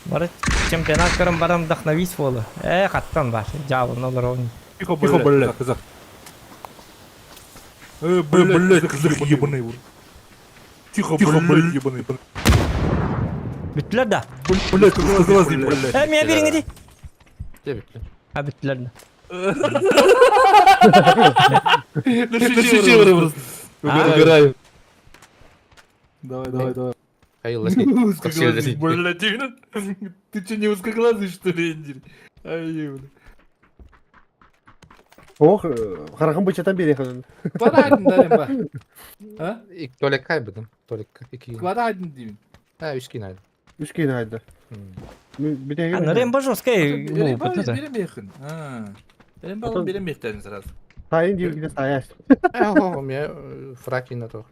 Бары чемпионат көрін барам вдохновить болы. Э, қаттан бар. Жабын олар оның. Тихо, блядь, казах. Э, блядь, казах ебаный. Тихо, блядь, ебаный. Бүттілер да. Блядь, казах, блядь. Э, мен беріңі де. Де бүттілер. А, бүттілер да. Угораю. Давай, давай, давай. Узкоглазый, блядь, ты что, не узкоглазый, что ли, Эндер? Ай, блядь. Ох, харахын бычатан бери ханын. Квадратын дарым ба. А? Туалет кайбыдым. Туалет iki. Квадратын деймін. Ha, üç кин айды. Үч кин айды. А, Рэмбо жесткий. Берем А. Берем берем бехтерин сразу. Сайын дейін саяш. Э, о, мен фракин на то.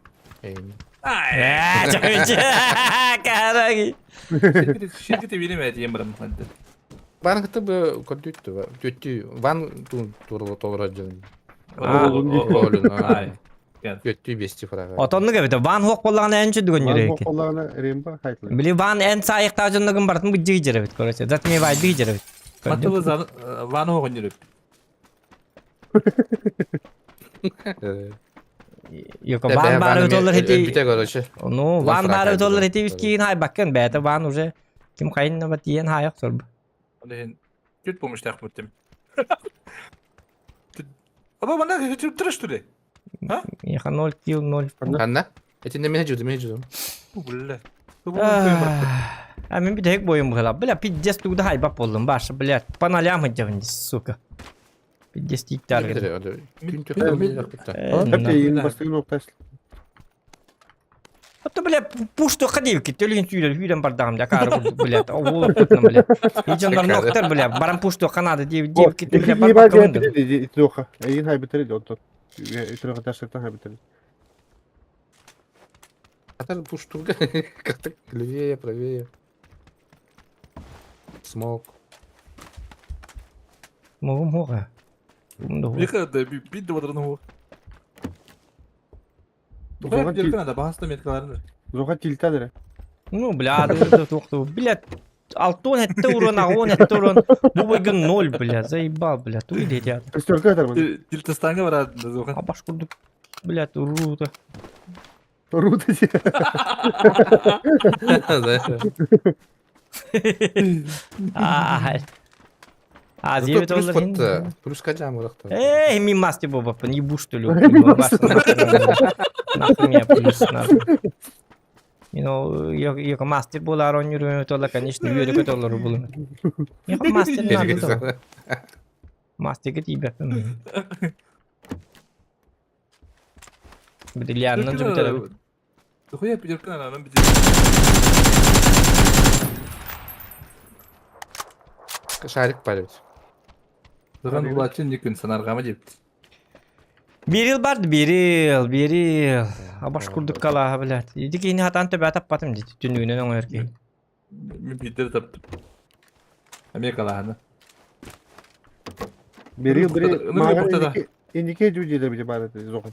Караги. Şirketi bilmedi барам ханды. Баан кытта бу көрдүүттү. Түттү ван туурала толорор дьон. Олун. Түттү бести фрага. Отонну кэбите ван хуох боллаҕына эн чүдүгөн Ван юрейки. боллаҕына ремба хайтла. Били ван эн саайыктаа дьонногун бартын быдьыгы жеребит, короче. Затмевайды жеребит. Матылы ван оҕон жүрүп. Йоко ван бары доллар хити. Бүтэ короче. Ну, ван бары доллар хити үскиин хайбаккын бэйэтэ ван уже ким хайын тиен хайах сорбу. Ол Күт помощь буттым. Аба мана тырыш туре. А? Еха 0 килл 0. Ханна? Этинде мен жудум, мен жудум. Бля. А мен бүтэһик бойум быһыла. Бля, пиздец тугда хайбап болдум. Башы, блядь, по нолям идем, сука. Пиздец тиктар. Ото, бля, пушту хадивки, төлген сүйден, хүйден бардағым, да, кары, блядь, ол путным, блядь. Ижондар ноктар, бля, барам пушту канады, девки, бля, бар Тоха, эгин хайбитери, отот. Үтөрө таштан хайбитери. Атар пуштурга как-то левее, правее. Смок. Могум хога. Миха, да бит доброго. Зоха тилтадыр. Ну, бля, тухту, блядь, алтон этте урон, агон этте урон. Бу бойгын ноль, бля, заебал, бля, туй дедят. Шестерка атар. Тилтастанга барат, Зоха. А баш курдук, блядь, урута. Рута. А, а, 9 доллар. Плюс каджам уракта. Эй, ми масти боба, не ебу что ли. Нахуй меня плюс надо. You know, я мастер болар он юрү тола, конечно, үйрө доллар булу. Я мастер надо. Мастер тебе. Билярнын жүбүтер. Хуя пидеркана анан бит. Шарик парит. Зоган улачин никүн санаргама деп. Бирил барды, бирил, бирил. Абаш курдук кала, блядь. Иди кейини хатан төбө атап батым дейт. Түнүгүнөн оңор кейин. Мен питер таптым. Америкалааны. Бирил, бирил. Мага индике жудилер бите бар Зоха.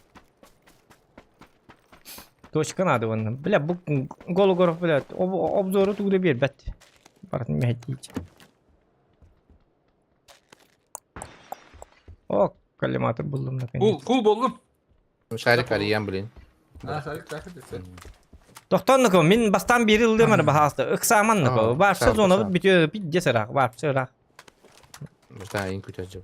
Точка надо вон. Бля, бу Гологоров, блядь, обзору тугда бербет. Бартын мехетейч. О, коллиматор булдум наконец. Кул, кул болдум. Шарик ариян, блин. А, шарик тахы десе. Тохтоннуку, мин бастан бирилдим ар бахаста. Ыксаманнуку. Барсы зона бүтө пидде сырак, барсы ырак. Да, ин күтәҗеп.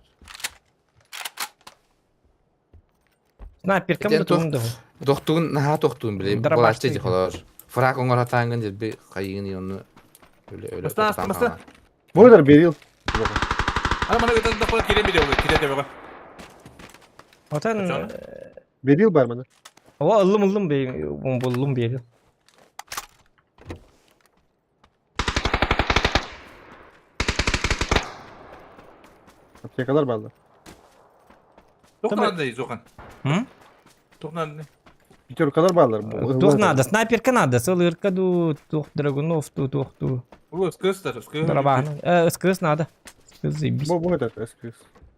Снайпер кем тунду. Дохтугун наха тохтугун биле. Балачы ди холор. Фрак оңор хатангын деп би кайыгын оны өлө өлө. Баста, баста. Бойдар берил. Ана мана өтөндө кой кире бире кире деп. Отан Берил бар мана. О, ыллым ыллым бе, буллум берил. Аптекалар барды. Тохнады Зохан. М? Тохнады. Пятеркалар барлар. Тух надо, снайперка надо, сылырка ду, тух драгунов ту, тух ту. О, СКС СКС. Дробан. СКС надо. СКС заебись. Бу бу этот СКС.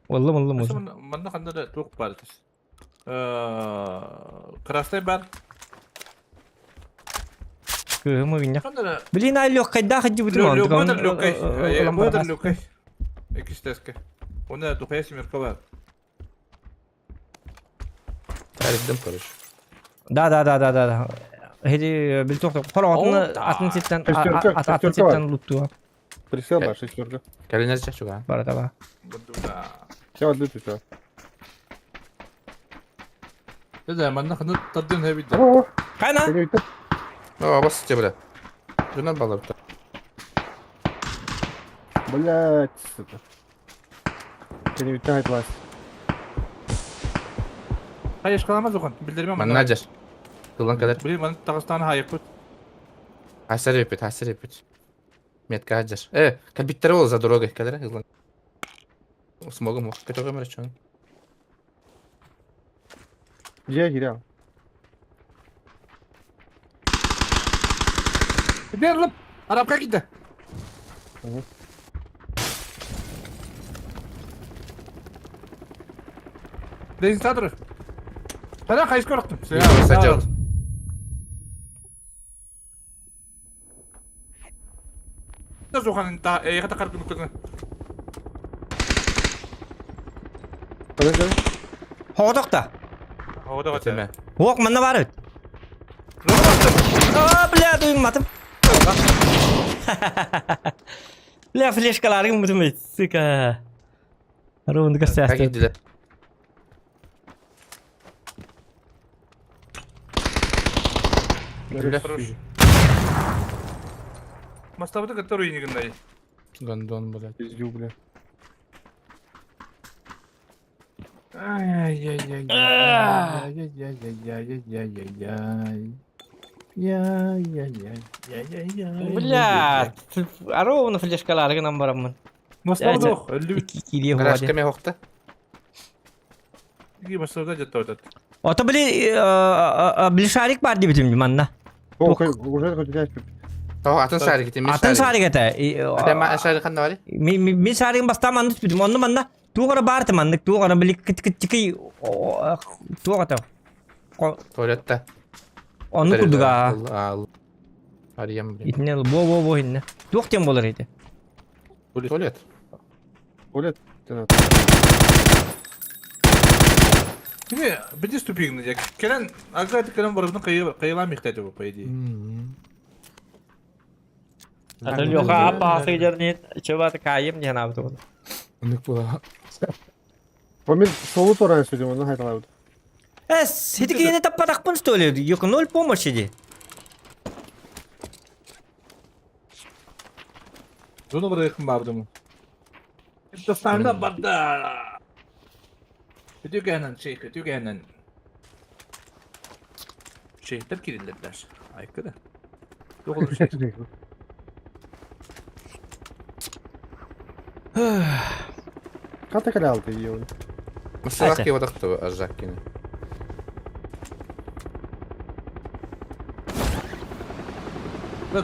Ыллым ыллым уже. Манда кандай тух бар. Красный бар. Кыһымы виння. Блин, ай легкой да ходи бутым. Лёгкой, лёгкой. Бөдер лёгкой. Экистеске. Оны тухая семерка бар. Шарикдем, короче. Да, да, да, да, да, да. Хеди бил тохто. Хор атын атын сеттен атын сеттен лутту. Присел бар шестерка. Калинер чачуга. Бар таба. Все, одну все. Да, манна ханы тардын хэбит. Кайна? О, бас тебе, бля. Жунар балар. Блять, сука. Кеневиттен айтылас. Хайыш каламаз оған, билдирме Манна жаш. Тылан кадar. Блин, ман Тагыстан хайып бит. Хасар эпит, хасар эпит. Метка жаш. Кабиттер бол за дорогой, кадar. Хызлан. Смогу мог, который мрачон. Же киря. Берлып! Арабка киирдэ. Регистратор. Тара хайыска орохтум. Садьот. Сухан та эйха тахар күнү. Хоҕотох да. Хоҕотох этэ. Уох манна баар эбит. А, бля, дуйматым. Бля, флешкаларым бутум сука. Раундка сәсті. Мастабыты который не гындай. Гондон, блядь. Пиздю, бля. Ай-яй-яй-яй-яй-яй-яй-яй-яй-яй. Яй-яй-яй-яй-яй-яй. Бля, ровно флешкалары гынан барамын. Мастабыты ох, өллү. Гаражка ме хохта? Ики мастабыта жатта отат. Ото били били шарик бар дебитим манна. Уже хоть О, атын шарик ити. Атын шарик это. Ата шарик ханна бары? Ми шаригин баста манны түспүтүм. Онну манна тугара бар маннык тугара били кыт кыт тики тугата. Туалетта. Онну курдуга. Арьям, блин. Итне бо бо бо инне. Туох тем болар ити. Туалет. Туалет. Кини бити ступигны я. Келен ага келен барыбын кыйыла михтәте бу по идее. Ата Леха апасы жернет чебат кайым ден абды. Нык була. Помин солу торан сөйдем, оны хайталабыт. Эс, хитикини таппатакпын что ли? Юк ноль помощи ди. Зону бырыхын бардым. Достарда барда. Өтөгәнен шейх, өтөгәнен. Шейхтер кириллерлер. Айкыры. Doğru şey. Ката кале алты ее. Масалах кевадахты ажаккини. Да.